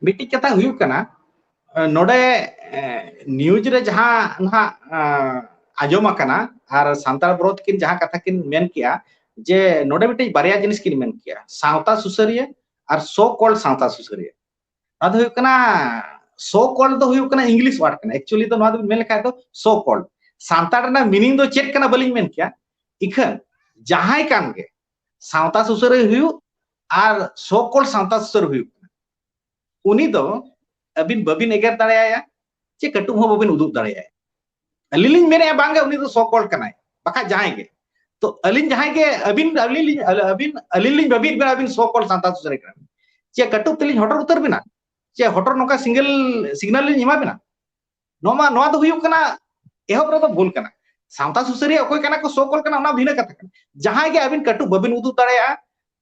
ᱢᱤᱫᱴᱤᱡ ᱠᱟᱛᱷᱟ ᱦᱩᱭᱩᱜ ᱠᱟᱱᱟ, ᱮ, ᱱᱚᱰᱮ, ᱮ, news ᱨᱮ ᱡᱟᱦᱟᱸ ᱱᱟᱦᱟᱜ, ᱮ, ᱟᱸᱡᱚᱢ ᱟᱠᱟᱱᱟ ᱟᱨ ᱥᱟᱱᱛᱟᱲ ᱵᱨᱚ ᱛᱟᱹᱠᱤᱱ ᱡᱟᱦᱟᱸ ᱠᱟᱛᱷᱟ ᱠᱤᱱ ᱢᱮᱱ ᱠᱮᱜᱼᱟ, ᱡᱮ ᱱᱚᱰᱮ ᱢᱤᱫᱴᱤᱡ ᱵᱟᱨᱭᱟ ᱡᱤᱱᱤᱥ ᱠᱤᱱ ᱢᱮᱱ ᱠᱮᱜᱼᱟ, ᱥᱟᱶᱛᱟ ᱥᱩᱥᱟᱹᱨᱤᱭᱟᱹ ᱟᱨ so-called ᱥᱟᱶᱛᱟ ᱥᱩᱥᱟᱹᱨᱤᱭᱟᱹ᱾ ᱚᱱᱟ ᱫᱚ ᱦᱩᱭᱩᱜ ᱠᱟᱱᱟ, so-called ᱫᱚ ᱦᱩᱭᱩᱜ ᱠᱟᱱᱟ English word ᱠᱟᱱᱟ, actually ᱫᱚ ᱱᱚᱣᱟ ᱫᱚ ᱢᱮᱱ ᱞᱮᱠᱷᱟᱡ ᱫᱚ so-called᱾ ᱥᱟᱱᱛᱟᱲ ᱨᱮᱱᱟᱜ meaning ᱫᱚ ᱪᱮᱫ ᱠᱟᱱᱟ ᱵᱟᱹᱞᱤᱧ ᱢᱮᱱ ᱠᱮᱭᱟ, ᱤᱠᱷᱟᱹᱱ ᱡᱟᱦᱟᱸᱭ ᱠᱟᱱ ᱜᱮ ᱥᱟᱶᱛᱟ ᱥᱩᱥᱟᱹᱨᱤᱭᱟᱹ ᱦᱩᱭᱩᱜ ᱟᱨ so-called ᱥᱟᱶᱛᱟ ᱥᱩᱥᱟᱹᱨᱤᱭᱟᱹ ᱦᱩᱭᱩᱜ ᱠᱟᱱᱟ, ᱩᱱᱤ ᱫᱚ ᱟᱹᱵᱤᱱ ᱵᱟᱹᱵᱤᱱ ᱮᱜᱮᱨ ᱫᱟᱲᱮᱭᱟᱭᱟ, ᱪᱮ ᱠᱟᱹᱴᱩᱵ ᱦᱚᱸ ᱵᱟᱹᱵᱤᱱ ᱩᱫᱩᱜ ᱫᱟᱲᱮᱭᱟᱭᱟ᱾ ᱟᱹᱞᱤᱧ ᱞᱤᱧ ᱢᱮᱱᱮᱫᱼᱟ ᱵᱟᱝᱜᱮ ᱩᱱᱤ ᱫᱚ so-called ᱠᱟᱱᱟᱭ, ᱵᱟᱠᱷᱟᱡ ᱡᱟᱦᱟᱸᱭ ᱜᱮ᱾ ᱛᱚ ᱟᱹᱞᱤᱧ ᱡᱟᱦᱟᱸᱭ ᱜᱮ ᱟᱹᱵᱤᱱ, ᱟᱹᱞᱤᱧ ᱞᱤᱧ, ᱟᱹᱵᱤᱱ, ᱟᱹᱞᱤᱧ ᱞᱤᱧ ᱵᱟᱹᱵᱤᱭᱮᱫ ᱵᱮᱱᱟ, ᱟᱹᱵᱤᱱ so-called ᱥᱟᱶᱛᱟ ᱥᱩᱥᱟᱹᱨᱤᱭᱟᱹ ᱠᱟᱱᱟ ᱵᱤᱱ᱾ ᱪᱮ ᱠᱟᱹᱴᱩᱵ ᱛᱮᱞᱤᱧ ᱦᱚᱴᱚᱨ ᱩᱛᱟᱹᱨ ᱵᱮᱱᱟ? ᱪᱮ ᱦᱚᱴᱚᱨ ᱱᱚᱝᱠᱟ single signal ᱞᱤᱧ ᱮᱢᱟ ᱵᱮᱱᱟ? ᱱᱚᱣᱟ ᱢᱟ, ᱱᱚᱣᱟ ᱫᱚ ᱦᱩᱭᱩᱜ ᱠᱟᱱᱟ, ᱮᱦᱚᱵ ᱨᱮᱫᱚ ᱵᱷᱩᱞ ᱠᱟᱱᱟ᱾ ᱥᱟᱶᱛᱟ ᱥᱩᱥᱟᱹᱨᱤᱭᱟᱹ ᱚᱠᱚᱭ ᱠᱟᱱᱟ ᱠᱚ, ᱥᱳ ᱠᱚᱞ ᱠᱟᱱᱟ, ᱚᱱᱟ ᱵᱷᱤᱱᱟᱹ ᱠᱟᱛᱷᱟ ᱠᱟᱱᱟ᱾ ᱡᱟᱦᱟᱸᱭ ᱜᱮ ᱟᱹᱵᱤᱱ ᱠᱟᱹᱴᱩᱵ ᱵᱟᱹᱵᱤᱱ ᱩᱫᱩᱜ ᱫᱟᱲᱮᱭᱟᱜᱼᱟ,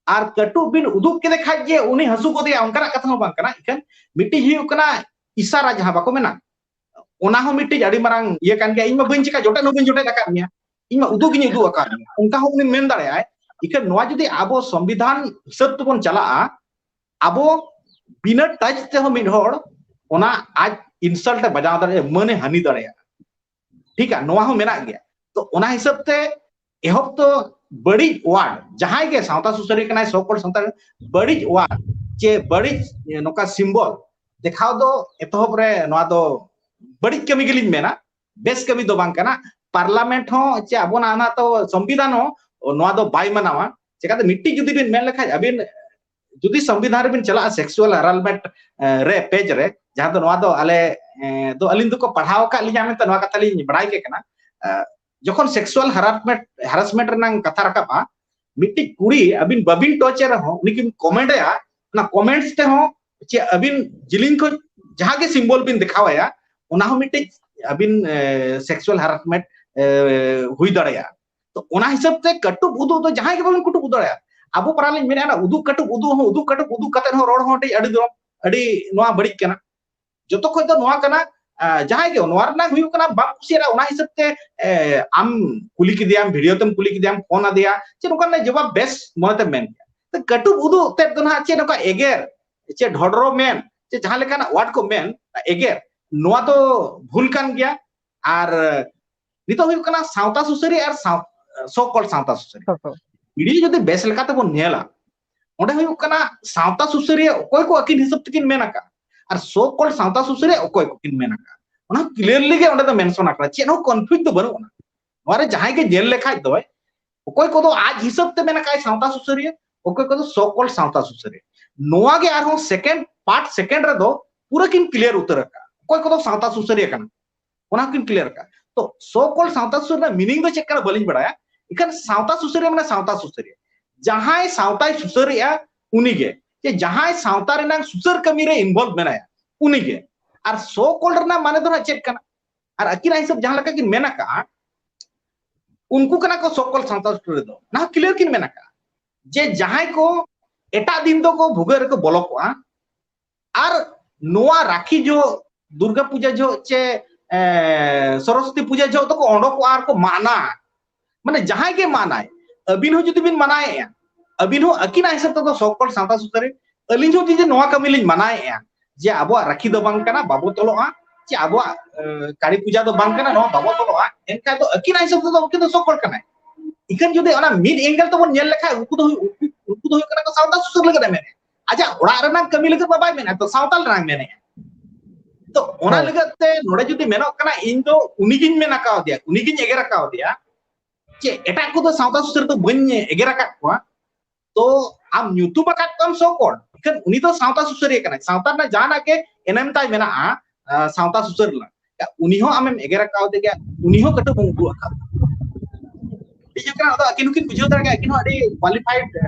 ᱟᱨ ᱠᱟᱹᱴᱩᱵ ᱵᱤᱱ ᱩᱫᱩᱜ ᱠᱮᱫᱮ ᱠᱷᱟᱡ ᱡᱮ ᱩᱱᱤ ᱦᱟᱹᱥᱩ ᱜᱚᱫᱮᱭᱟ, ᱚᱱᱠᱟᱱᱟᱜ ᱠᱟᱛᱷᱟ ᱦᱚᱸ ᱵᱟᱝ ᱠᱟᱱᱟ᱾ ᱤᱠᱷᱟᱹᱱ ᱢᱤᱫᱴᱤᱡ ᱦᱩᱭᱩᱜ ᱠᱟᱱᱟ ᱤᱥᱟᱨᱟ, ᱡᱟᱦᱟᱸ ᱵᱟᱠᱚ ᱢᱮᱱᱟ, ᱚᱱᱟ ᱦᱚᱸ ᱢᱤᱫᱴᱤᱡ ᱟᱹᱰᱤ ᱢᱟᱨᱟᱝ ᱤᱭᱟᱹ ᱠᱟᱱ ᱜᱮᱭᱟ᱾ ᱤᱧ ᱢᱟ ᱵᱟᱹᱧ ᱪᱤᱠᱟ, ᱡᱚᱴᱮᱫ ᱦᱚᱸ ᱵᱟᱹᱧ ᱡᱚᱴᱮᱫ ᱟᱠᱟᱫ ᱢᱮᱭᱟ, ᱤᱧ ᱢᱟ ᱩᱫᱩᱜ ᱜᱤᱧ ᱩᱫᱩᱜ ᱟᱠᱟᱫ ᱢᱮᱭᱟ, ᱚᱱᱠᱟ ᱦᱚᱸ ᱩᱱᱤ ᱢᱮᱱ ᱫᱟᱲᱮᱭᱟᱜᱼᱟᱭ᱾ ᱤᱠᱷᱟᱹᱱ ᱱᱚᱣᱟ ᱡᱩᱫᱤ ᱟᱵᱚ ᱥᱚᱝᱵᱤᱫᱷᱟᱱ ᱦᱤᱥᱟᱹᱵ ᱛᱮᱵᱚᱱ ᱪᱟᱞᱟᱜᱼᱟ, ᱟᱵᱚ ᱵᱤᱱᱟᱹ ᱴᱟᱪ ᱛᱮᱦᱚᱸ ᱢᱤᱫ ᱦᱚᱲ ᱚᱱᱟ ᱟᱡ ᱤᱱᱥᱟᱞᱴ ᱮ ᱵᱟᱡᱟᱣ ᱫᱟᱲᱮᱭᱟᱜᱼᱟ, ᱢᱟᱹᱱᱮ ᱦᱟᱹᱱᱤ ᱫᱟᱲᱮᱭᱟᱜᱼᱟ᱾ ᱴᱷᱤᱠᱟ, ᱱᱚᱣᱟ ᱦᱚᱸ ᱢᱮᱱᱟᱜ ᱜᱮᱭᱟ᱾ ᱛᱚ ᱚᱱᱟ ᱦᱤᱥᱟᱹᱵ ᱛᱮ ᱮᱦᱚᱵ ᱛᱚ ᱵᱟᱹᱲᱤᱡ ᱣᱟᱨᱰ, ᱡᱟᱦᱟᱸᱭ ᱜᱮ ᱥᱟᱶᱛᱟ ᱥᱩᱥᱟᱹᱨᱤᱭᱟᱹ ᱠᱟᱱᱟᱭ, ᱥᱳ ᱠᱚᱞ ᱥᱟᱶᱛᱟ, ᱵᱟᱹᱲᱤᱡ ᱣᱟᱨᱰ ᱪᱮ ᱵᱟᱹᱲᱤᱡ, ᱮ, ᱱᱚᱝᱠᱟ ᱥᱤᱢᱵᱚᱞ ᱫᱮᱠᱷᱟᱣ ᱫᱚ ᱮᱛᱚᱦᱚᱵ ᱨᱮ ᱱᱚᱣᱟ ᱫᱚ ᱵᱟᱹᱲᱤᱡ ᱠᱟᱹᱢᱤ ᱜᱮᱞᱤᱧ ᱢᱮᱱᱟ, ᱵᱮᱥ ᱠᱟᱹᱢᱤ ᱫᱚ ᱵᱟᱝ ᱠᱟᱱᱟ᱾ ᱯᱟᱨᱞᱟᱢᱮᱱᱴ ᱦᱚᱸ ᱪᱮ ᱟᱵᱚᱱᱟᱜ ᱚᱱᱟ ᱛᱚ ᱥᱚᱝᱵᱤᱫᱷᱟᱱ ᱦᱚᱸ ᱱᱚᱣᱟ ᱫᱚ ᱵᱟᱭ ᱢᱟᱱᱟᱣᱟ᱾ ᱪᱮᱠᱟᱛᱮ ᱢᱤᱫᱴᱤᱡ ᱡᱩᱫᱤ ᱵᱤᱱ ᱢᱮᱱ ᱞᱮᱠᱷᱟᱡ, ᱟᱹᱵᱤᱱ ᱡᱩᱫᱤ ᱥᱚᱝᱵᱤᱫᱷᱟᱱ ᱨᱮᱵᱤᱱ ᱪᱟᱞᱟᱜᱼᱟ, ᱥᱮᱠᱥᱩᱣᱟᱞ ᱦᱟᱨᱟᱥᱢᱮᱱᱴ ᱨᱮ ᱯᱮᱡᱽ ᱨᱮ, ᱡᱟᱦᱟᱸ ᱫᱚ ᱱᱚᱣᱟ ᱫᱚ ᱟᱞᱮ, ᱮ, ᱫᱚ ᱟᱹᱞᱤᱧ ᱫᱚᱠᱚ ᱯᱟᱲᱦᱟᱣ ᱟᱠᱟᱫ ᱞᱤᱧᱟ ᱢᱮᱱᱛᱮ ᱱᱚᱣᱟ ᱠᱟᱛᱷᱟ ᱞᱤᱧ ᱵᱟᱲᱟᱭ ᱠᱮᱫ ᱠᱟᱱᱟ᱾ ᱮ, ᱡᱚᱠᱷᱚᱱ ᱥᱮᱠᱥᱩᱣᱟᱞ ᱦᱟᱨᱟᱥᱢᱮᱱᱴ, ᱦᱟᱨᱟᱥᱢᱮᱱᱴ ᱨᱮᱱᱟᱜ ᱠᱟᱛᱷᱟ ᱨᱟᱠᱟᱵᱼᱟ, ᱢᱤᱫᱴᱤᱡ ᱠᱩᱲᱤ ᱟᱹᱵᱤᱱ ᱵᱟᱹᱵᱤᱱ ᱴᱚᱪ ᱮ ᱨᱮᱦᱚᱸ ᱩᱱᱤ ᱠᱤᱱ ᱠᱚᱢᱮᱱᱴ ᱟᱭᱟ, ᱚᱱᱟ ᱠᱚᱢᱮᱱᱴᱥ ᱛᱮᱦᱚᱸ ᱪᱮ ᱟᱹᱵᱤᱱ ᱡᱤᱞᱤᱧ ᱠᱷᱚᱱ ᱡᱟᱦᱟᱸ ᱜᱮ ᱥᱤᱢᱵᱚᱞ ᱵᱤᱱ ᱫᱮᱠᱷᱟᱣ ᱟᱭᱟ, ᱚᱱᱟ ᱦᱚᱸ ᱢᱤᱫᱴᱤᱡ ᱟᱹᱵᱤᱱ, ᱮ, ᱥᱮᱠᱥᱩᱣᱟᱞ ᱦᱟᱨᱟᱥᱢᱮᱱᱴ, ᱮ, ᱦᱩᱭ ᱫᱟᱲᱮᱭᱟᱜᱼᱟ᱾ ᱛᱚ ᱚᱱᱟ ᱦᱤᱥᱟᱹᱵ ᱛᱮ ᱠᱟᱹᱴᱩᱵ ᱩᱫᱩᱜ ᱫᱚ ᱡᱟᱦᱟᱸᱭ ᱜᱮ ᱵᱟᱵᱚᱱ ᱠᱟᱹᱴᱩᱵ ᱩᱫᱩᱜ ᱫᱟᱲᱮᱭᱟᱜᱼᱟ᱾ ᱟᱵᱚ ᱯᱟᱲᱟ ᱞᱤᱧ ᱢᱮᱱᱟ, ᱚᱱᱟ ᱩᱫᱩᱜ ᱠᱟᱹᱴᱩᱵ ᱩᱫᱩᱜ ᱦᱚᱸ, ᱩᱫᱩᱜ ᱠᱟᱹᱴᱩᱵ ᱩᱫᱩᱜ ᱠᱟᱛᱮ ᱦᱚᱸ ᱨᱚᱲ ᱦᱚᱸ ᱟᱹᱰᱤ, ᱟᱹᱰᱤ ᱫᱚ, ᱟᱹᱰᱤ ᱱᱚᱣᱟ ᱵᱟᱹᱲᱤᱡ ᱠᱟᱱᱟ᱾ ᱡᱚᱛᱚ ᱠᱷᱚᱡ ᱫᱚ ᱱᱚᱣᱟ ᱠᱟᱱᱟ, ᱟ, ᱡᱟᱦᱟᱸᱭ ᱜᱮ ᱱᱚᱣᱟ ᱨᱮᱱᱟᱜ ᱦᱩᱭᱩᱜ ᱠᱟᱱᱟ ᱵᱟᱢ ᱠᱩᱥᱤᱭᱟᱜᱼᱟ, ᱚᱱᱟ ᱦᱤᱥᱟᱹᱵ ᱛᱮ, ᱮ, ᱟᱢ ᱠᱩᱞᱤ ᱠᱮᱫᱮᱭᱟᱢ, ᱵᱷᱤᱰᱤᱭᱳ ᱛᱮᱢ ᱠᱩᱞᱤ ᱠᱮᱫᱮᱭᱟᱢ, ᱯᱷᱳᱱ ᱟᱫᱮᱭᱟ, ᱪᱮᱫ ᱱᱚᱝᱠᱟ ᱨᱮᱱᱟᱜ ᱡᱚᱵᱟᱵ ᱵᱮᱥ ᱢᱚᱱᱮ ᱛᱮᱢ ᱢᱮᱱ ᱠᱮᱭᱟ᱾ ᱛᱚ ᱠᱟᱹᱴᱩᱵ ᱩᱫᱩᱜ ᱛᱮᱫ ᱫᱚ ᱱᱟᱦᱟᱜ ᱪᱮᱫ ᱱᱚᱝᱠᱟ ᱮᱜᱮᱨ, ᱪᱮᱫ ᱰᱷᱚᱰᱨᱚ ᱢᱮᱱ, ᱪᱮᱫ ᱡᱟᱦᱟᱸ ᱞᱮᱠᱟᱱᱟᱜ ᱣᱟᱨᱰ ᱠᱚ ᱢᱮᱱ, ᱮᱜᱮᱨ, ᱱᱚᱣᱟ ᱫᱚ ᱵᱷᱩᱞ ᱠᱟᱱ ᱜᱮᱭᱟ᱾ ᱟᱨ ᱱᱤᱛᱚᱜ ᱦᱩᱭᱩᱜ ᱠᱟᱱᱟ ᱥᱟᱶᱛᱟ ᱥᱩᱥᱟᱹᱨᱤᱭᱟᱹ ᱟᱨ ᱥᱟᱶ-, ᱥᱳ ᱠᱚᱞ ᱥᱟᱶᱛᱟ ᱥᱩᱥᱟᱹᱨᱤᱭᱟᱹ᱾ ᱥᱳ ᱠᱚᱞ᱾ ᱵᱷᱤᱰᱤᱭᱳ ᱡᱩᱫᱤ ᱵᱮᱥ ᱞᱮᱠᱟ ᱛᱮᱵᱚᱱ ᱧᱮᱞᱟ, ᱚᱸᱰᱮ ᱦᱩᱭᱩᱜ ᱠᱟᱱᱟ ᱥᱟᱶᱛᱟ ᱥᱩᱥᱟᱹᱨᱤᱭᱟᱹ ᱚᱠᱚᱭ ᱠᱚ ᱟᱹᱠᱤᱱ ᱦᱤᱥᱟᱹᱵ ᱛᱮᱠᱤᱱ ᱢᱮᱱ ᱟᱠᱟᱫ, ᱟᱨ ᱥᱳ ᱠᱚᱞ ᱥᱟᱶᱛᱟ ᱥᱩᱥᱟᱹᱨᱤᱭᱟᱹ ᱚᱠᱚᱭ ᱠᱚᱠᱤᱱ ᱢᱮᱱ ᱟᱠᱟᱫ, ᱚᱱᱟ ᱠᱞᱤᱭᱟᱨᱞᱤ ᱜᱮ ᱚᱸᱰᱮ ᱫᱚ ᱢᱮᱱᱥᱚᱱ ᱟᱠᱟᱱᱟ, ᱪᱮᱫ ᱦᱚᱸ ᱠᱚᱱᱯᱷᱤᱭᱩᱡᱽ ᱫᱚ ᱵᱟᱹᱱᱩᱜ ᱟᱱᱟ᱾ ᱱᱚᱣᱟ ᱨᱮ ᱡᱟᱦᱟᱸᱭ ᱜᱮ ᱧᱮᱞ ᱞᱮᱠᱷᱟᱡ ᱫᱚᱭ, ᱚᱠᱚᱭ ᱠᱚᱫᱚ ᱟᱡ ᱦᱤᱥᱟᱹᱵ ᱛᱮ ᱢᱮᱱ ᱟᱠᱟᱫ ᱥᱟᱶᱛᱟ ᱥᱩᱥᱟᱹᱨᱤᱭᱟᱹ, ᱚᱠᱚᱭ ᱠᱚᱫᱚ ᱥᱳ ᱠᱚᱞ ᱥᱟᱶᱛᱟ ᱥᱩᱥᱟᱹᱨᱤᱭᱟᱹ᱾ ᱱᱚᱣᱟ ᱜᱮ ᱟᱨᱦᱚᱸ ᱥᱮᱠᱮᱱᱰ, ᱯᱟᱨᱴ ᱥᱮᱠᱮᱱᱰ ᱨᱮᱫᱚ ᱯᱩᱨᱟᱹ ᱠᱤᱱ ᱠᱞᱤᱭᱟᱨ ᱩᱛᱟᱹᱨ ᱟᱠᱟᱫ ᱚᱠᱚᱭ ᱠᱚᱫᱚ ᱥᱟᱶᱛᱟ ᱥᱩᱥᱟᱹᱨᱤᱭᱟᱹ ᱠᱟᱱᱟ, ᱚᱱᱟ ᱦᱚᱸᱠᱤᱱ ᱠᱞᱤᱭᱟᱨ ᱟᱠᱟᱫ᱾ ᱛᱚ ᱥᱳ ᱠᱚᱞ ᱥᱟᱶᱛᱟ ᱥᱩᱥᱟᱹᱨ ᱨᱮᱱᱟᱜ ᱢᱤᱱᱤᱝ ᱫᱚ ᱪᱮᱫ ᱠᱟᱱᱟ ᱵᱟᱹᱞᱤᱧ ᱵᱟᱲᱟᱭᱟ, ᱮᱱᱠᱷᱟᱱ ᱥᱟᱶᱛᱟ ᱥᱩᱥᱟᱹᱨᱤᱭᱟᱹ ᱢᱟᱱᱮ ᱥᱟᱶᱛᱟ ᱥᱩᱥᱟᱹᱨᱤᱭᱟᱹ, ᱡᱟᱦᱟᱸᱭ ᱥᱟᱶᱛᱟᱭ ᱥᱩᱥᱟᱹᱨᱮᱜᱼᱟ ᱩᱱᱤᱜᱮ, ᱡᱮ ᱡᱟᱦᱟᱸᱭ ᱥᱟᱶᱛᱟ ᱨᱮᱱᱟᱜ ᱥᱩᱥᱟᱹᱨ ᱠᱟᱹᱢᱤ ᱨᱮ ᱤᱱᱵᱷᱚᱞᱵᱷ ᱢᱮᱱᱟᱭᱟ ᱩᱱᱤᱜᱮ᱾ ᱟᱨ so called ᱨᱮᱱᱟᱜ ᱢᱟᱱᱮ ᱫᱚ ᱱᱟᱜ ᱪᱮᱫ ᱠᱟᱱᱟ? ᱟᱨ ᱟᱹᱠᱤᱱᱟᱜ ᱦᱤᱥᱟᱹᱵ ᱡᱟᱦᱟᱸ ᱞᱮᱠᱟ ᱠᱤᱱ ᱢᱮᱱ ᱟᱠᱟᱜᱼᱟ, ᱩᱱᱠᱩ ᱠᱟᱱᱟ ᱠᱚ so called ᱥᱟᱶᱛᱟ ᱥᱩᱥᱟᱹᱨᱤᱭᱟᱹ ᱫᱚ, ᱱᱟᱦᱟᱜ clear ᱠᱤᱱ ᱢᱮᱱ ᱟᱠᱟᱜᱼᱟ ᱡᱮ ᱡᱟᱦᱟᱸᱭ ᱠᱚ ᱮᱴᱟᱜ ᱫᱤᱱ ᱫᱚᱠᱚ ᱵᱷᱩᱜᱟᱹᱜ ᱨᱮᱠᱚ ᱵᱚᱞᱚ ᱠᱚᱜᱼᱟ, ᱟᱨ ᱱᱚᱣᱟ ᱨᱟᱠᱷᱤ ᱡᱚᱦᱚᱜ, ᱫᱩᱨᱜᱟ ᱯᱩᱡᱟ ᱡᱚᱦᱚᱜ ᱪᱮ ᱮ, ᱥᱚᱨᱚᱥᱚᱛᱤ ᱯᱩᱡᱟ ᱡᱚᱦᱚᱜ ᱫᱚᱠᱚ ᱚᱰᱚᱠᱚᱜᱼᱟ ᱟᱨ ᱠᱚ ᱢᱟᱱᱟ᱾ ᱢᱟᱱᱮ ᱡᱟᱦᱟᱸᱭ ᱜᱮ ᱢᱟᱱᱟᱭ, ᱟᱹᱵᱤᱱ ᱦᱚᱸ ᱡᱩᱫᱤ ᱵᱤᱱ ᱢᱟᱱᱟᱭᱮᱫᱼᱟ, ᱟᱹᱵᱤᱱ ᱦᱚᱸ ᱟᱹᱠᱤᱱᱟᱜ ᱦᱤᱥᱟᱹᱵ ᱛᱮᱫᱚ so called ᱥᱟᱶᱛᱟ ᱥᱩᱥᱟᱹᱨᱤᱭᱟᱹ, ᱟᱹᱞᱤᱧ ᱦᱚᱸ ᱡᱩᱫᱤ ᱱᱚᱣᱟ ᱠᱟᱹᱢᱤ ᱞᱤᱧ ᱢᱟᱱᱟᱭᱮᱫᱼᱟ ᱡᱮ ᱟᱵᱚᱣᱟᱜ ᱨᱟᱠᱷᱤ ᱫᱚ ᱵᱟᱝ ᱠᱟᱱᱟ, ᱵᱟᱵᱚ ᱛᱚᱞᱚᱜᱼᱟ, ᱪᱮ ᱟᱵᱚᱣᱟᱜ ᱮ, ᱠᱟᱹᱞᱤ ᱯᱩᱡᱟ ᱫᱚ ᱵᱟᱝ ᱠᱟᱱᱟ, ᱱᱚᱣᱟ ᱵᱟᱵᱚ ᱛᱚᱞᱚᱜᱼᱟ, ᱮᱱᱠᱷᱟᱱ ᱫᱚ ᱟᱹᱠᱤᱱᱟᱜ ᱦᱤᱥᱟᱹᱵ ᱛᱮᱫᱚ ᱩᱱᱠᱤᱱ ᱫᱚ so called ᱠᱟᱱᱟᱭ᱾ ᱤᱠᱷᱟᱹᱱ ᱡᱩᱫᱤ ᱚᱱᱟ ᱢᱤᱫ angle ᱛᱮᱵᱚᱱ ᱧᱮᱞ ᱞᱮᱠᱷᱟᱱ ᱩᱱᱠᱩ ᱫᱚ ᱦᱩᱭ-, ᱩᱱᱠᱩ, ᱩᱱᱠᱩ ᱫᱚ ᱦᱩᱭᱩᱜ ᱠᱟᱱᱟ ᱠᱚ ᱥᱟᱶᱛᱟ ᱥᱩᱥᱟᱹᱨ ᱞᱟᱹᱜᱤᱫ ᱮ ᱢᱮᱱᱮᱫᱼᱟ, ᱟᱡᱟᱜ ᱚᱲᱟᱜ ᱨᱮᱱᱟᱜ ᱠᱟᱹᱢᱤ ᱞᱟᱹᱜᱤᱫ ᱢᱟ ᱵᱟᱭ ᱢᱮᱱᱮᱫᱼᱟ, ᱛᱚ ᱥᱟᱶᱛᱟ ᱨᱮᱱᱟᱜ ᱢᱮᱱᱮᱫᱼᱟ᱾ ᱛᱚ ᱚᱱᱟ ᱦᱳᱭ᱾ ᱞᱟᱹᱜᱤᱫ ᱛᱮ ᱱᱚᱰᱮ ᱡᱩᱫᱤ ᱢᱮᱱᱚᱜ ᱠᱟᱱᱟ, ᱤᱧ ᱫᱚ ᱩᱱᱤᱜᱤᱧ ᱢᱮᱱ ᱟᱠᱟᱣᱫᱮᱭᱟ, ᱪᱮ ᱮᱴᱟᱜ ᱠᱚᱫᱚ ᱥᱟᱶᱛᱟ ᱥᱩᱥᱟᱹᱨ ᱫᱚ ᱵᱟᱹᱧ ᱮᱜᱮᱨ ᱟᱠᱟᱫ ᱠᱚᱣᱟ, ᱛᱚ ᱟᱢ ᱧᱩᱛᱩᱢ ᱟᱠᱟᱫ ᱠᱚᱣᱟᱢ so called, ᱮᱱᱠᱷᱟᱱ ᱩᱱᱤ ᱫᱚ ᱥᱟᱶᱛᱟ ᱥᱩᱥᱟᱹᱨᱤᱭᱟᱹ ᱠᱟᱱᱟᱭ, ᱥᱟᱶᱛᱟ ᱨᱮᱱᱟᱜ ᱡᱟᱦᱟᱱᱟᱜ ᱜᱮ ᱮᱱᱮᱢ ᱛᱟᱭ ᱢᱮᱱᱟᱜᱼᱟ, ᱟ, ᱥᱟᱶᱛᱟ ᱥᱩᱥᱟᱹᱨ ᱨᱮᱱᱟᱜ, ᱩᱱᱤ ᱦᱚᱸ ᱟᱢᱮᱢ ᱮᱜᱮᱨ ᱟᱠᱟᱣᱫᱮ ᱜᱮᱭᱟ, ᱩᱱᱤ ᱦᱚᱸ ᱠᱟᱹᱴᱩᱵ ᱮᱢ ᱩᱫᱩᱜ ᱟᱠᱟᱫ᱾ ᱴᱷᱤᱠ ᱜᱮᱭᱟ, ᱟᱫᱚ ᱟᱹᱠᱤᱱ ᱦᱚᱸᱠᱤᱱ ᱵᱩᱡᱷᱟᱹᱣ ᱫᱟᱲᱮᱭᱟᱜᱼᱟ, ᱟᱹᱠᱤᱱ ᱦᱚᱸ ᱟᱹᱰᱤ qualified, ᱮ,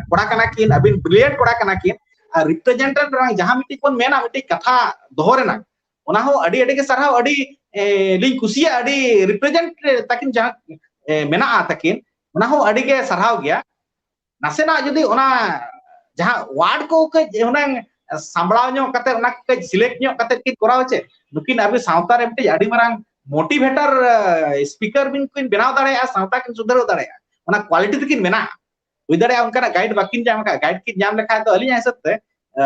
ᱠᱚᱲᱟ ᱠᱟᱱᱟ ᱠᱤᱱ, ᱟᱹᱵᱤᱱ brilliant ᱠᱚᱲᱟ ᱠᱟᱱᱟ ᱠᱤᱱ, ᱟᱨ represent ᱨᱮᱱᱟᱜ ᱡᱟᱦᱟᱸ ᱢᱤᱫᱴᱤᱡ ᱵᱚᱱ ᱢᱮᱱᱟ, ᱢᱤᱫᱴᱤᱡ ᱠᱟᱛᱷᱟ ᱫᱚᱦᱚ ᱨᱮᱱᱟᱜ, ᱚᱱᱟ ᱦᱚᱸ ᱟᱹᱰᱤ, ᱟᱹᱰᱤ ᱜᱮ ᱥᱟᱨᱦᱟᱣ, ᱟᱹᱰᱤ, ᱮ, ᱞᱤᱧ ᱠᱩᱥᱤᱭᱟᱜᱼᱟ, ᱟᱹᱰᱤ represent ᱛᱟᱹᱠᱤᱱ ᱡᱟᱦᱟᱸ, ᱮ, ᱢᱮᱱᱟᱜᱼᱟ ᱛᱟᱹᱠᱤᱱ, ᱚᱱᱟ ᱦᱚᱸ ᱟᱹᱰᱤ ᱜᱮ ᱥᱟᱨᱦᱟᱣ ᱜᱮᱭᱟ᱾ ᱱᱟᱥᱮᱱᱟᱜ ᱡᱩᱫᱤ ᱚᱱᱟ ᱡᱟᱦᱟᱸ word ᱠᱚ ᱠᱟᱹᱡ ᱦᱩᱱᱟᱹᱝ ᱥᱟᱢᱵᱲᱟᱣ ᱧᱚᱜ ᱠᱟᱛᱮ, ᱚᱱᱟ ᱠᱚ ᱠᱟᱹᱡ select ᱧᱚᱜ ᱠᱟᱛᱮ ᱠᱤᱱ ᱠᱚᱨᱟᱣ ᱪᱮ, ᱱᱩᱠᱤᱱ ᱟᱵᱚ ᱥᱟᱶᱛᱟ ᱨᱮ ᱢᱤᱫᱴᱤᱡ ᱟᱹᱰᱤ ᱢᱟᱨᱟᱝ motivator, ᱮ, speaker ᱵᱤᱱ ᱠᱤᱱ ᱵᱮᱱᱟᱣ ᱫᱟᱲᱮᱭᱟᱜᱼᱟ, ᱥᱟᱶᱛᱟ ᱠᱤᱱ ᱥᱩᱫᱷᱟᱹᱨ ᱫᱟᱲᱮᱭᱟᱜᱼᱟ, ᱚᱱᱟ quality ᱛᱟᱹᱠᱤᱱ ᱢᱮᱱᱟᱜᱼᱟ᱾ ᱦᱩᱭ ᱫᱟᱲᱮᱭᱟᱜᱼᱟ ᱚᱱᱠᱟᱱᱟᱜ guide ᱵᱟᱹᱠᱤᱱ ᱧᱟᱢ ᱟᱠᱟᱫ, guide ᱠᱤᱱ ᱧᱟᱢ ᱞᱮᱠᱷᱟᱱ ᱫᱚ ᱟᱹᱞᱤᱧᱟᱜ ᱦᱤᱥᱟᱹᱵ ᱛᱮ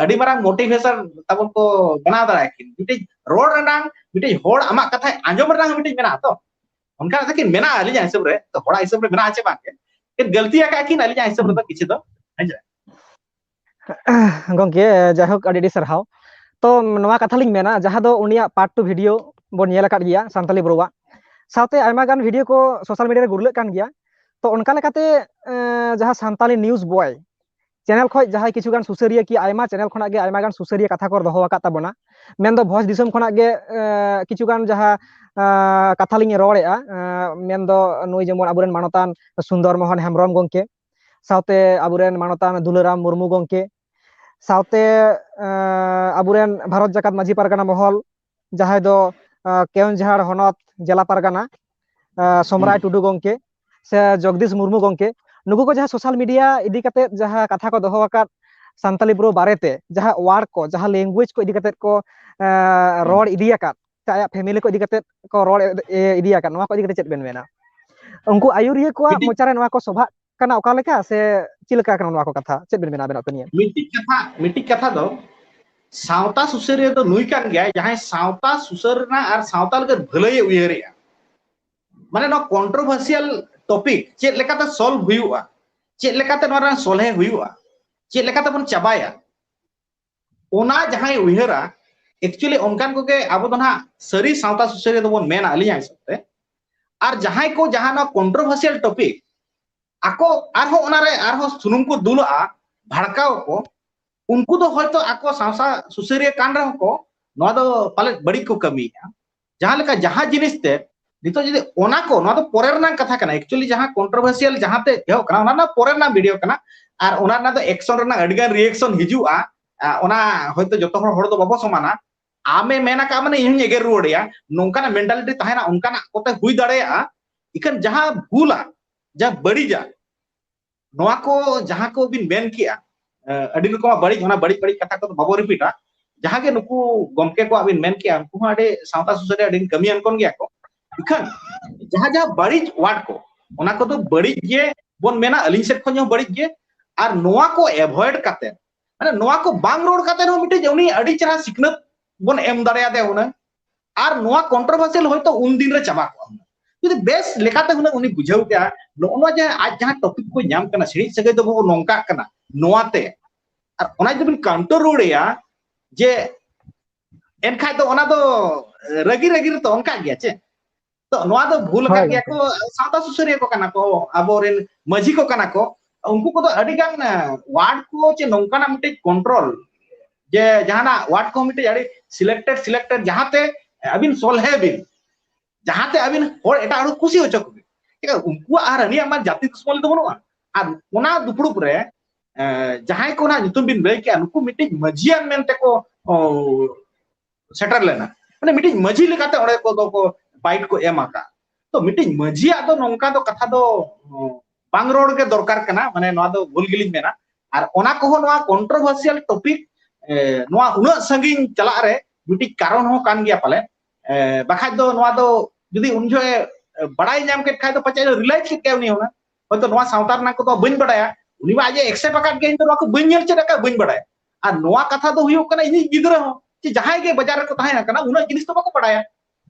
ᱟᱹᱰᱤ ᱢᱟᱨᱟᱝ motivator ᱛᱟᱵᱚᱱ ᱠᱚ ᱵᱮᱱᱟᱣ ᱫᱟᱲᱮᱭᱟᱜᱼᱟ ᱠᱤᱱ᱾ ᱢᱤᱫᱴᱤᱡ ᱨᱚᱲ ᱨᱮᱱᱟᱝ, ᱢᱤᱫᱴᱤᱡ ᱦᱚᱲ ᱟᱢᱟᱜ ᱠᱟᱛᱷᱟᱭ ᱟᱸᱡᱚᱢ ᱨᱮᱱᱟᱝ ᱢᱤᱫᱴᱤᱡ ᱢᱮᱱᱟᱜᱼᱟ ᱛᱚ, ᱚᱱᱠᱟᱱᱟᱜ ᱛᱟᱹᱠᱤᱱ ᱢᱮᱱᱟᱜᱼᱟ ᱟᱹᱞᱤᱧᱟᱜ ᱦᱤᱥᱟᱹᱵ ᱨᱮ, ᱛᱚ ᱦᱚᱲᱟᱜ ᱦᱤᱥᱟᱹᱵ ᱨᱮ ᱢᱮᱱᱟᱜᱼᱟ ᱪᱮ ᱵᱟᱝ, ᱠᱤᱱ ᱜᱟᱹᱞᱛᱤ ᱟᱠᱟᱫ ᱠᱤᱱ ᱟᱹᱞᱤᱧᱟᱜ ᱦᱤᱥᱟᱹᱵ ᱨᱮᱫᱚ ᱠᱤᱪᱷᱩ ᱫᱚ, ᱦᱮᱸ ᱪᱮ? ᱜᱚᱝᱠᱮ, ᱡᱟᱭᱦᱳᱠ, ᱟᱹᱰᱤ ᱟᱹᱰᱤ ᱥᱟᱨᱦᱟᱣ᱾ ᱛᱚ ᱱᱚᱣᱟ ᱠᱟᱛᱷᱟ ᱞᱤᱧ ᱢᱮᱱᱟ, ᱡᱟᱦᱟᱸ ᱫᱚ ᱩᱱᱤᱭᱟᱜ part two video ᱵᱚᱱ ᱧᱮᱞ ᱟᱠᱟᱫ ᱜᱮᱭᱟ, ᱥᱟᱱᱛᱟᱞᱤ ᱵᱨᱳᱣᱟᱜ, ᱥᱟᱶᱛᱮ ᱟᱭᱢᱟ ᱜᱟᱱ video ᱠᱚ social media ᱨᱮ ᱜᱩᱨᱞᱟᱹᱜ ᱠᱟᱱ ᱜᱮᱭᱟ᱾ ᱛᱚ ᱚᱱᱠᱟ ᱞᱮᱠᱟᱛᱮ, ᱮᱸ, ᱡᱟᱦᱟᱸ ᱥᱟᱱᱛᱟᱞᱤ news boy channel ᱠᱷᱚᱱ ᱡᱟᱦᱟᱸᱭ ᱠᱤᱪᱷᱩ ᱜᱟᱱ ᱥᱩᱥᱟᱹᱨᱤᱭᱟᱹ ᱠᱤ ᱟᱭᱢᱟ channel ᱠᱷᱚᱱᱟᱜ ᱜᱮ ᱟᱭᱢᱟ ᱜᱟᱱ ᱥᱩᱥᱟᱹᱨᱤᱭᱟᱹ ᱠᱟᱛᱷᱟ ᱠᱚ ᱫᱚᱦᱚ ᱟᱠᱟᱫ ᱛᱟᱵᱚᱱᱟ, ᱢᱮᱱᱫᱚ ᱵᱷᱚᱸᱡᱽ ᱫᱤᱥᱚᱢ ᱠᱷᱚᱱᱟᱜ ᱜᱮ, ᱮᱸ, ᱠᱤᱪᱷᱩ ᱜᱟᱱ ᱡᱟᱦᱟᱸ, ᱮᱸ, ᱠᱟᱛᱷᱟ ᱞᱤᱧ ᱨᱚᱲᱮᱫᱼᱟ, ᱮᱸ, ᱢᱮᱱᱫᱚ ᱱᱩᱭ ᱡᱮᱢᱚᱱ ᱟᱵᱚᱨᱮᱱ ᱢᱟᱱᱚᱛᱟᱱ ᱥᱩᱱᱫᱚᱨ ᱢᱳᱦᱚᱱ ᱦᱮᱢᱵᱨᱚᱢ ᱜᱚᱢᱠᱮ, ᱥᱟᱶᱛᱮ ᱟᱵᱚᱨᱮᱱ ᱢᱟᱱᱚᱛᱟᱱ ᱫᱩᱞᱟᱹᱨᱟᱢ ᱢᱩᱨᱢᱩ ᱜᱚᱢᱠᱮ, ᱥᱟᱶᱛᱮ ᱟᱵᱚᱨᱮᱱ ᱵᱷᱟᱨᱚᱛ ᱡᱟᱠᱟᱛ ᱢᱟᱹᱡᱷᱤ ᱯᱟᱨᱜᱟᱱᱟ ᱢᱚᱦᱚᱞ, ᱡᱟᱦᱟᱸᱭ ᱫᱚ ᱠᱮᱣᱚᱱᱡᱷᱟᱲ ᱦᱚᱱᱚᱛ ᱡᱮᱞᱟ ᱯᱟᱨᱜᱟᱱᱟ ᱥᱚᱢᱨᱟᱭ ᱴᱩᱰᱩ ᱜᱚᱢᱠᱮ ᱥᱮ ᱡᱚᱜᱽᱫᱤᱥ ᱢᱩᱨᱢᱩ ᱜᱚᱢᱠᱮ, ᱱᱩᱠᱩ ᱠᱚ ᱡᱟᱦᱟᱸ ᱥᱳᱥᱟᱞ ᱢᱤᱰᱤᱭᱟ ᱤᱫᱤ ᱠᱟᱛᱮ ᱡᱟᱦᱟᱸ ᱠᱟᱛᱷᱟ ᱠᱚ ᱫᱚᱦᱚ ᱟᱠᱟᱫ, ᱥᱟᱱᱛᱟᱞᱤ ᱵᱨᱳ ᱵᱟᱨᱮᱛᱮ ᱡᱟᱦᱟᱸ ᱣᱟᱨᱰ ᱠᱚ, ᱡᱟᱦᱟᱸ ᱞᱮᱝᱜᱩᱭᱮᱡᱽ ᱠᱚ ᱤᱫᱤ ᱠᱟᱛᱮ ᱠᱚ ᱨᱚᱲ ᱤᱫᱤ ᱟᱠᱟᱫ, ᱥᱮ ᱟᱭᱟᱜ ᱯᱷᱮᱢᱮᱞᱤ ᱠᱚ ᱤᱫᱤ ᱠᱟᱛᱮ ᱠᱚ ᱨᱚᱲ ᱤᱫᱤ ᱟᱠᱟᱫ, ᱱᱚᱣᱟ ᱠᱚ ᱤᱫᱤ ᱠᱟᱛᱮ ᱪᱮᱫ ᱵᱮᱱ ᱢᱮᱱᱟ? ᱩᱱᱠᱩ ᱟᱹᱭᱩᱨᱤᱭᱟᱹ ᱠᱚᱣᱟᱜ ᱢᱤᱫᱴᱤᱡ ᱢᱚᱪᱟᱨᱮ ᱱᱚᱣᱟ ᱠᱚ ᱥᱚᱵᱷᱟᱜ ᱠᱟᱱᱟ ᱚᱠᱟ ᱞᱮᱠᱟ, ᱥᱮ ᱪᱮᱫ ᱞᱮᱠᱟ ᱠᱟᱱᱟ ᱱᱚᱣᱟ ᱠᱚ ᱠᱟᱛᱷᱟ? ᱪᱮᱫ ᱵᱮᱱ ᱢᱮᱱᱟ ᱟᱵᱮᱱᱟᱜ ᱚᱯᱤᱱᱤᱭᱚᱱ? ᱢᱤᱫᱴᱤᱡ ᱠᱟᱛᱷᱟ, ᱢᱤᱫᱴᱤᱡ ᱠᱟᱛᱷᱟ ᱫᱚ, ᱥᱟᱶᱛᱟ ᱥᱩᱥᱟᱹᱨᱤᱭᱟᱹ ᱫᱚ ᱱᱩᱭ ᱠᱟᱱ ᱜᱮᱭᱟᱭ, ᱡᱟᱦᱟᱸᱭ ᱥᱟᱶᱛᱟ ᱥᱩᱥᱟᱹᱨ ᱨᱮᱱᱟᱜ ᱟᱨ ᱥᱟᱶᱛᱟ ᱞᱟᱹᱜᱤᱫ ᱵᱷᱟᱹᱞᱟᱹᱭᱮ ᱩᱭᱦᱟᱹᱨᱮᱜᱼᱟ᱾ ᱢᱟᱱᱮ, ᱱᱚᱣᱟ ᱠᱚᱱᱴᱨᱳᱵᱷᱟᱨᱥᱤᱭᱟᱞ ᱴᱚᱯᱤᱠ ᱪᱮᱫ ᱞᱮᱠᱟᱛᱮ ᱥᱚᱞᱵᱷ ᱦᱩᱭᱩᱜᱼᱟ, ᱪᱮᱫ ᱞᱮᱠᱟᱛᱮ ᱱᱚᱣᱟ ᱨᱮᱱᱟᱜ ᱥᱚᱞᱦᱮ ᱦᱩᱭᱩᱜᱼᱟ, ᱪᱮᱫ ᱞᱮᱠᱟᱛᱮ ᱵᱚᱱ ᱪᱟᱵᱟᱭᱟ, ᱚᱱᱟ ᱡᱟᱦᱟᱸᱭ ᱩᱭᱦᱟᱹᱨᱟ, actually ᱚᱱᱠᱟᱱ ᱠᱚᱜᱮ ᱟᱵᱚ ᱫᱚ ᱱᱟᱦᱟᱜ ᱥᱟᱹᱨᱤ ᱥᱟᱶᱛᱟ ᱥᱩᱥᱟᱹᱨᱤᱭᱟᱹ ᱫᱚᱵᱚᱱ ᱢᱮᱱᱟ, ᱟᱹᱞᱤᱧᱟᱜ ᱦᱤᱥᱟᱹᱵ ᱛᱮ᱾ ᱟᱨ ᱡᱟᱦᱟᱸᱭ ᱠᱚ ᱡᱟᱦᱟᱸ ᱱᱚᱣᱟ ᱠᱚᱱᱴᱨᱳᱵᱷᱟᱨᱥᱤᱭᱟᱞ ᱴᱚᱯᱤᱠ ᱟᱠᱚ ᱟᱨᱦᱚᱸ ᱚᱱᱟᱨᱮ ᱟᱨᱦᱚᱸ ᱥᱩᱱᱩᱢ ᱠᱚ ᱫᱩᱞᱟᱜᱼᱟ, ᱵᱷᱟᱲᱠᱟᱣ ᱟᱠᱚ, ᱩᱱᱠᱩ ᱫᱚ ᱦᱚᱭᱛᱳ ᱟᱠᱚ ᱥᱟᱶᱛᱟ ᱥᱩᱥᱟᱹᱨᱤᱭᱟᱹ ᱠᱟᱱ ᱨᱮᱦᱚᱸ ᱠᱚ, ᱱᱚᱣᱟ ᱫᱚ ᱯᱟᱞᱮᱫ ᱵᱟᱹᱲᱤᱡ ᱠᱚ ᱠᱟᱹᱢᱤᱭᱮᱫᱼᱟ᱾ ᱡᱟᱦᱟᱸ ᱞᱮᱠᱟ ᱡᱟᱦᱟᱸ ᱡᱤᱱᱤᱥ ᱛᱮ ᱱᱤᱛᱚᱜ ᱡᱩᱫᱤ ᱚᱱᱟ ᱠᱚ, ᱱᱚᱣᱟ ᱫᱚ ᱯᱚᱨᱮ ᱨᱮᱱᱟᱜ ᱠᱟᱛᱷᱟ ᱠᱟᱱᱟ, actually ᱡᱟᱦᱟᱸ ᱠᱚᱱᱴᱨᱳᱵᱷᱟᱨᱥᱤᱭᱟᱞ ᱡᱟᱦᱟᱸ ᱛᱮ ᱮᱦᱚᱵ ᱠᱟᱱᱟ, ᱚᱱᱟ ᱨᱮᱱᱟᱜ ᱯᱚᱨᱮ ᱨᱮᱱᱟᱜ ᱵᱷᱤᱰᱤᱭᱳ ᱠᱟᱱᱟ᱾ ᱟᱨ ᱚᱱᱟ ᱨᱮᱱᱟᱜ ᱫᱚ ᱮᱠᱥᱚᱱ ᱨᱮᱱᱟᱜ ᱟᱹᱰᱤ ᱜᱟᱱ ᱨᱤᱭᱮᱠᱥᱚᱱ ᱦᱤᱡᱩᱜᱼᱟ᱾ ᱟ, ᱚᱱᱟ ᱦᱚᱭᱛᱳ ᱡᱚᱛᱚ ᱦᱚᱲ, ᱦᱚᱲ ᱫᱚ ᱵᱟᱵᱚ ᱥᱚᱢᱟᱱᱟ᱾ ᱟᱢᱮ ᱢᱮᱱ ᱟᱠᱟᱫ ᱢᱟᱱᱮ ᱤᱧ ᱦᱚᱧ ᱮᱜᱮᱨ ᱨᱩᱣᱟᱹᱲᱮᱭᱟ, ᱱᱚᱝᱠᱟᱱᱟᱜ ᱢᱮᱱᱴᱟᱞᱤᱴᱤ ᱛᱟᱦᱮᱱᱟ, ᱚᱱᱠᱟᱱᱟᱜ ᱠᱚᱛᱮ ᱦᱩᱭ ᱫᱟᱲᱮᱭᱟᱜᱼᱟ᱾ ᱤᱠᱷᱟᱹᱱ ᱡᱟᱦᱟᱸ ᱵᱷᱩᱞᱟ, ᱡᱟᱦᱟᱸ ᱵᱟᱹᱲᱤᱡᱟ, ᱱᱚᱣᱟ ᱠᱚ ᱡᱟᱦᱟᱸ ᱠᱚ ᱵᱤᱱ ᱢᱮᱱ ᱠᱮᱜᱼᱟ, ᱮ, ᱟᱹᱰᱤ ᱨᱚᱠᱚᱢᱟᱜ ᱵᱟᱹᱲᱤᱡ, ᱚᱱᱟ ᱵᱟᱹᱲᱤᱡ ᱵᱟᱹᱲᱤᱡ ᱠᱟᱛᱷᱟ ᱠᱚᱫᱚ ᱵᱟᱵᱚ ᱨᱤᱯᱤᱴᱟ᱾ ᱡᱟᱦᱟᱸ ᱜᱮ ᱱᱩᱠᱩ ᱜᱚᱢᱠᱮ ᱠᱚᱣᱟᱜ ᱵᱤᱱ ᱢᱮᱱ ᱠᱮᱜᱼᱟ, ᱩᱱᱠᱩ ᱦᱚᱸ ᱟᱹᱰᱤ ᱥᱟᱶᱛᱟ ᱥᱩᱥᱟᱹᱨᱤᱭᱟᱹ ᱟᱹᱰᱤ ᱠᱟᱹᱢᱤᱭᱟᱱ ᱠᱚ ᱜᱮᱭᱟ ᱠᱚ᱾ ᱤᱠᱷᱟᱹᱱ ᱡᱟᱦᱟᱸ ᱡᱟᱦᱟᱸ ᱵᱟᱹᱲᱤᱡ ᱣᱟᱨᱰ ᱠᱚ, ᱚᱱᱟ ᱠᱚᱫᱚ ᱵᱟᱹᱲᱤᱡ ᱜᱮ ᱵᱚᱱ ᱢᱮᱱᱟ, ᱟᱹᱞᱤᱧ ᱥᱮᱫ ᱠᱷᱚᱱ ᱦᱚᱸ ᱵᱟᱹᱲᱤᱡ ᱜᱮ᱾ ᱟᱨ ᱱᱚᱣᱟ ᱠᱚ ᱮᱵᱷᱚᱭᱮᱰ ᱠᱟᱛᱮ, ᱢᱟᱱᱮ ᱱᱚᱣᱟ ᱠᱚ ᱵᱟᱝ ᱨᱚᱲ ᱠᱟᱛᱮ ᱦᱚᱸ ᱢᱤᱫᱴᱤᱡ ᱩᱱᱤ ᱟᱹᱰᱤ ᱪᱮᱦᱨᱟ ᱥᱤᱠᱷᱱᱟᱹᱛ ᱵᱚᱱ ᱮᱢ ᱫᱟᱲᱮᱭᱟᱫᱮᱭᱟ ᱦᱩᱱᱟᱹᱝ᱾ ᱟᱨ ᱱᱚᱣᱟ ᱠᱚᱱᱴᱨᱳᱵᱷᱟᱨᱥᱤᱭᱟᱞ ᱦᱚᱭᱛᱳ ᱩᱱ ᱫᱤᱱ ᱨᱮ ᱪᱟᱵᱟ ᱠᱚᱜᱼᱟ ᱦᱩᱱᱟᱹᱝ᱾ ᱡᱩᱫᱤ ᱵᱮᱥ ᱞᱮᱠᱟᱛᱮ ᱦᱩᱱᱟᱹᱝ ᱩᱱᱤ ᱵᱩᱡᱷᱟᱹᱣ ᱠᱮᱭᱟ, ᱱᱚᱜᱼᱚ ᱱᱚᱣᱟ ᱡᱮ ᱟᱡ ᱡᱟᱦᱟᱸ ᱴᱚᱯᱤᱠ ᱠᱚ ᱧᱟᱢ ᱠᱟᱱᱟ, ᱥᱤᱬᱤᱡ ᱥᱟᱹᱜᱟᱹᱭ ᱫᱚ ᱵᱟᱵᱚ ᱱᱚᱝᱠᱟᱜ ᱠᱟᱱᱟ, ᱱᱚᱣᱟᱛᱮ᱾ ᱟᱨ ᱚᱱᱟ ᱡᱩᱫᱤ ᱵᱤᱱ ᱠᱟᱣᱩᱱᱴᱟᱨ ᱨᱩᱣᱟᱹᱲᱮᱭᱟ ᱡᱮ, ᱮᱱᱠᱷᱟᱡ ᱫᱚ ᱚᱱᱟ ᱫᱚ ᱨᱟᱹᱜᱤ ᱨᱟᱹᱜᱤ ᱨᱮᱛᱚ ᱚᱱᱠᱟᱜ ᱜᱮᱭᱟ ᱪᱮ? ᱛᱚ ᱱᱚᱣᱟ ᱫᱚ ᱵᱷᱩᱞ ᱟᱠᱟᱫ ᱦᱳᱭ ᱜᱮᱭᱟ ᱜᱚᱢᱠᱮ᱾ ᱠᱚ, ᱥᱟᱶᱛᱟ ᱥᱩᱥᱟᱹᱨᱤᱭᱟᱹ ᱠᱚ ᱠᱟᱱᱟ ᱠᱚ, ᱟᱵᱚᱨᱮᱱ ᱢᱟᱹᱡᱷᱤ ᱠᱚ ᱠᱟᱱᱟ ᱠᱚ, ᱩᱱᱠᱩ ᱠᱚᱫᱚ ᱟᱹᱰᱤ ᱜᱟᱱ, ᱮ, ᱣᱟᱨᱰ ᱠᱚ ᱪᱮ ᱱᱚᱝᱠᱟᱱᱟᱜ ᱢᱤᱫᱴᱮᱡ ᱠᱚᱱᱴᱨᱳᱞ, ᱡᱮ ᱡᱟᱦᱟᱱᱟᱜ ᱣᱟᱨᱰ ᱠᱚ ᱢᱤᱫᱴᱮᱡ ᱟᱹᱰᱤ ᱥᱤᱞᱮᱠᱴᱮᱰ, ᱥᱤᱞᱮᱠᱴᱮᱰ ᱡᱟᱦᱟᱸᱛᱮ ᱟᱹᱵᱤᱱ ᱥᱚᱞᱦᱮ ᱵᱤᱱ, ᱡᱟᱦᱟᱸᱛᱮ ᱟᱹᱵᱤᱱ ᱦᱚᱲ, ᱮᱴᱟᱜ ᱦᱚᱲ ᱠᱩᱥᱤ ᱦᱚᱪᱚ ᱠᱚᱵᱤᱱ᱾ ᱴᱷᱤᱠ ᱟᱪᱷᱮ? ᱩᱱᱠᱩᱣᱟᱜ ᱟᱨ ᱦᱟᱹᱱᱤᱭᱟᱜ ᱢᱟ ᱡᱟᱹᱛᱤ ᱫᱩᱥᱢᱚᱱᱤ ᱫᱚ ᱵᱟᱹᱱᱩᱜᱼᱟ᱾ ᱟᱨ ᱚᱱᱟ ᱫᱩᱯᱲᱩᱵ ᱨᱮ ᱮ, ᱡᱟᱦᱟᱸᱭ ᱠᱚ ᱱᱟᱜ ᱧᱩᱛᱩᱢ ᱵᱤᱱ ᱞᱟᱹᱭ ᱠᱮᱜᱼᱟ, ᱱᱩᱠᱩ ᱢᱤᱫᱴᱤᱡ ᱢᱟᱹᱡᱷᱤᱭᱟᱱ ᱢᱮᱱᱛᱮ ᱠᱚ, ᱚ, ᱥᱮᱴᱮᱨ ᱞᱮᱱᱟ᱾ ᱢᱟᱱᱮ ᱢᱤᱫᱴᱤᱡ ᱢᱟᱹᱡᱷᱤ ᱞᱮᱠᱟᱛᱮ ᱚᱸᱰᱮ ᱠᱚᱫᱚ ᱠᱚ ᱵᱟᱭᱤᱴ ᱠᱚ ᱮᱢ ᱟᱠᱟᱫ᱾ ᱛᱚ ᱢᱤᱫᱴᱤᱡ ᱢᱟᱹᱡᱷᱤᱭᱟᱜ ᱫᱚ ᱱᱚᱝᱠᱟ ᱫᱚ ᱠᱟᱛᱷᱟ ᱫᱚ, ᱚ, ᱵᱟᱝ ᱨᱚᱲ ᱜᱮ ᱫᱚᱨᱠᱟᱨ ᱠᱟᱱᱟ, ᱢᱟᱱᱮ ᱱᱚᱣᱟ ᱫᱚ ᱵᱷᱩᱞ ᱜᱮᱞᱤᱧ ᱢᱮᱱᱟ᱾ ᱟᱨ ᱚᱱᱟ ᱠᱚᱦᱚᱸ ᱱᱚᱣᱟ controversial topic, ᱮ, ᱱᱚᱣᱟ ᱩᱱᱟᱹᱜ ᱥᱟᱺᱜᱤᱧ ᱪᱟᱞᱟᱜ ᱨᱮ ᱢᱤᱫᱴᱤᱡ ᱠᱟᱨᱚᱱ ᱦᱚᱸ ᱠᱟᱱ ᱜᱮᱭᱟ ᱯᱟᱞᱮ᱾ ᱮ, ᱵᱟᱠᱷᱟᱡ ᱫᱚ ᱱᱚᱣᱟ ᱫᱚ ᱡᱩᱫᱤ ᱩᱱ ᱡᱚᱦᱚᱜ ᱮ ᱵᱟᱲᱟᱭ ᱧᱟᱢ ᱠᱮᱫ ᱠᱷᱟᱡ ᱫᱚ ᱯᱟᱪᱮᱫ ᱮ realize ᱠᱮᱫ ᱜᱮᱭᱟ ᱩᱱᱤ ᱦᱚᱸ᱾ ᱦᱚᱭᱛᱚ ᱱᱚᱣᱟ ᱥᱟᱶᱛᱟ ᱨᱮᱱᱟᱜ ᱠᱚᱫᱚ ᱵᱟᱹᱧ ᱵᱟᱰᱟᱭᱟ, ᱩᱱᱤ ᱢᱟ ᱟᱡ ᱮ accept ᱟᱠᱟᱫ ᱜᱮᱭᱟ, ᱤᱧ ᱫᱚ ᱱᱚᱣᱟ ᱠᱚ ᱵᱟᱹᱧ ᱧᱮᱞ ᱪᱮᱫ ᱟᱠᱟᱫ, ᱵᱟᱹᱧ ᱵᱟᱰᱟᱭᱟ᱾ ᱟᱨ ᱱᱚᱣᱟ ᱠᱟᱛᱷᱟ ᱫᱚ ᱦᱩᱭᱩᱜ ᱠᱟᱱᱟ, ᱤᱧᱤᱡ ᱜᱤᱫᱽᱨᱟᱹ ᱦᱚᱸ ᱪᱮ ᱡᱟᱦᱟᱸᱭ ᱜᱮ ᱵᱟᱡᱟᱨ ᱨᱮᱠᱚ ᱛᱟᱦᱮᱸ ᱟᱠᱟᱱᱟ, ᱩᱱᱟᱹᱜ ᱡᱤᱱᱤᱥ ᱫᱚ ᱵᱟᱠᱚ ᱵᱟᱰᱟᱭᱟ᱾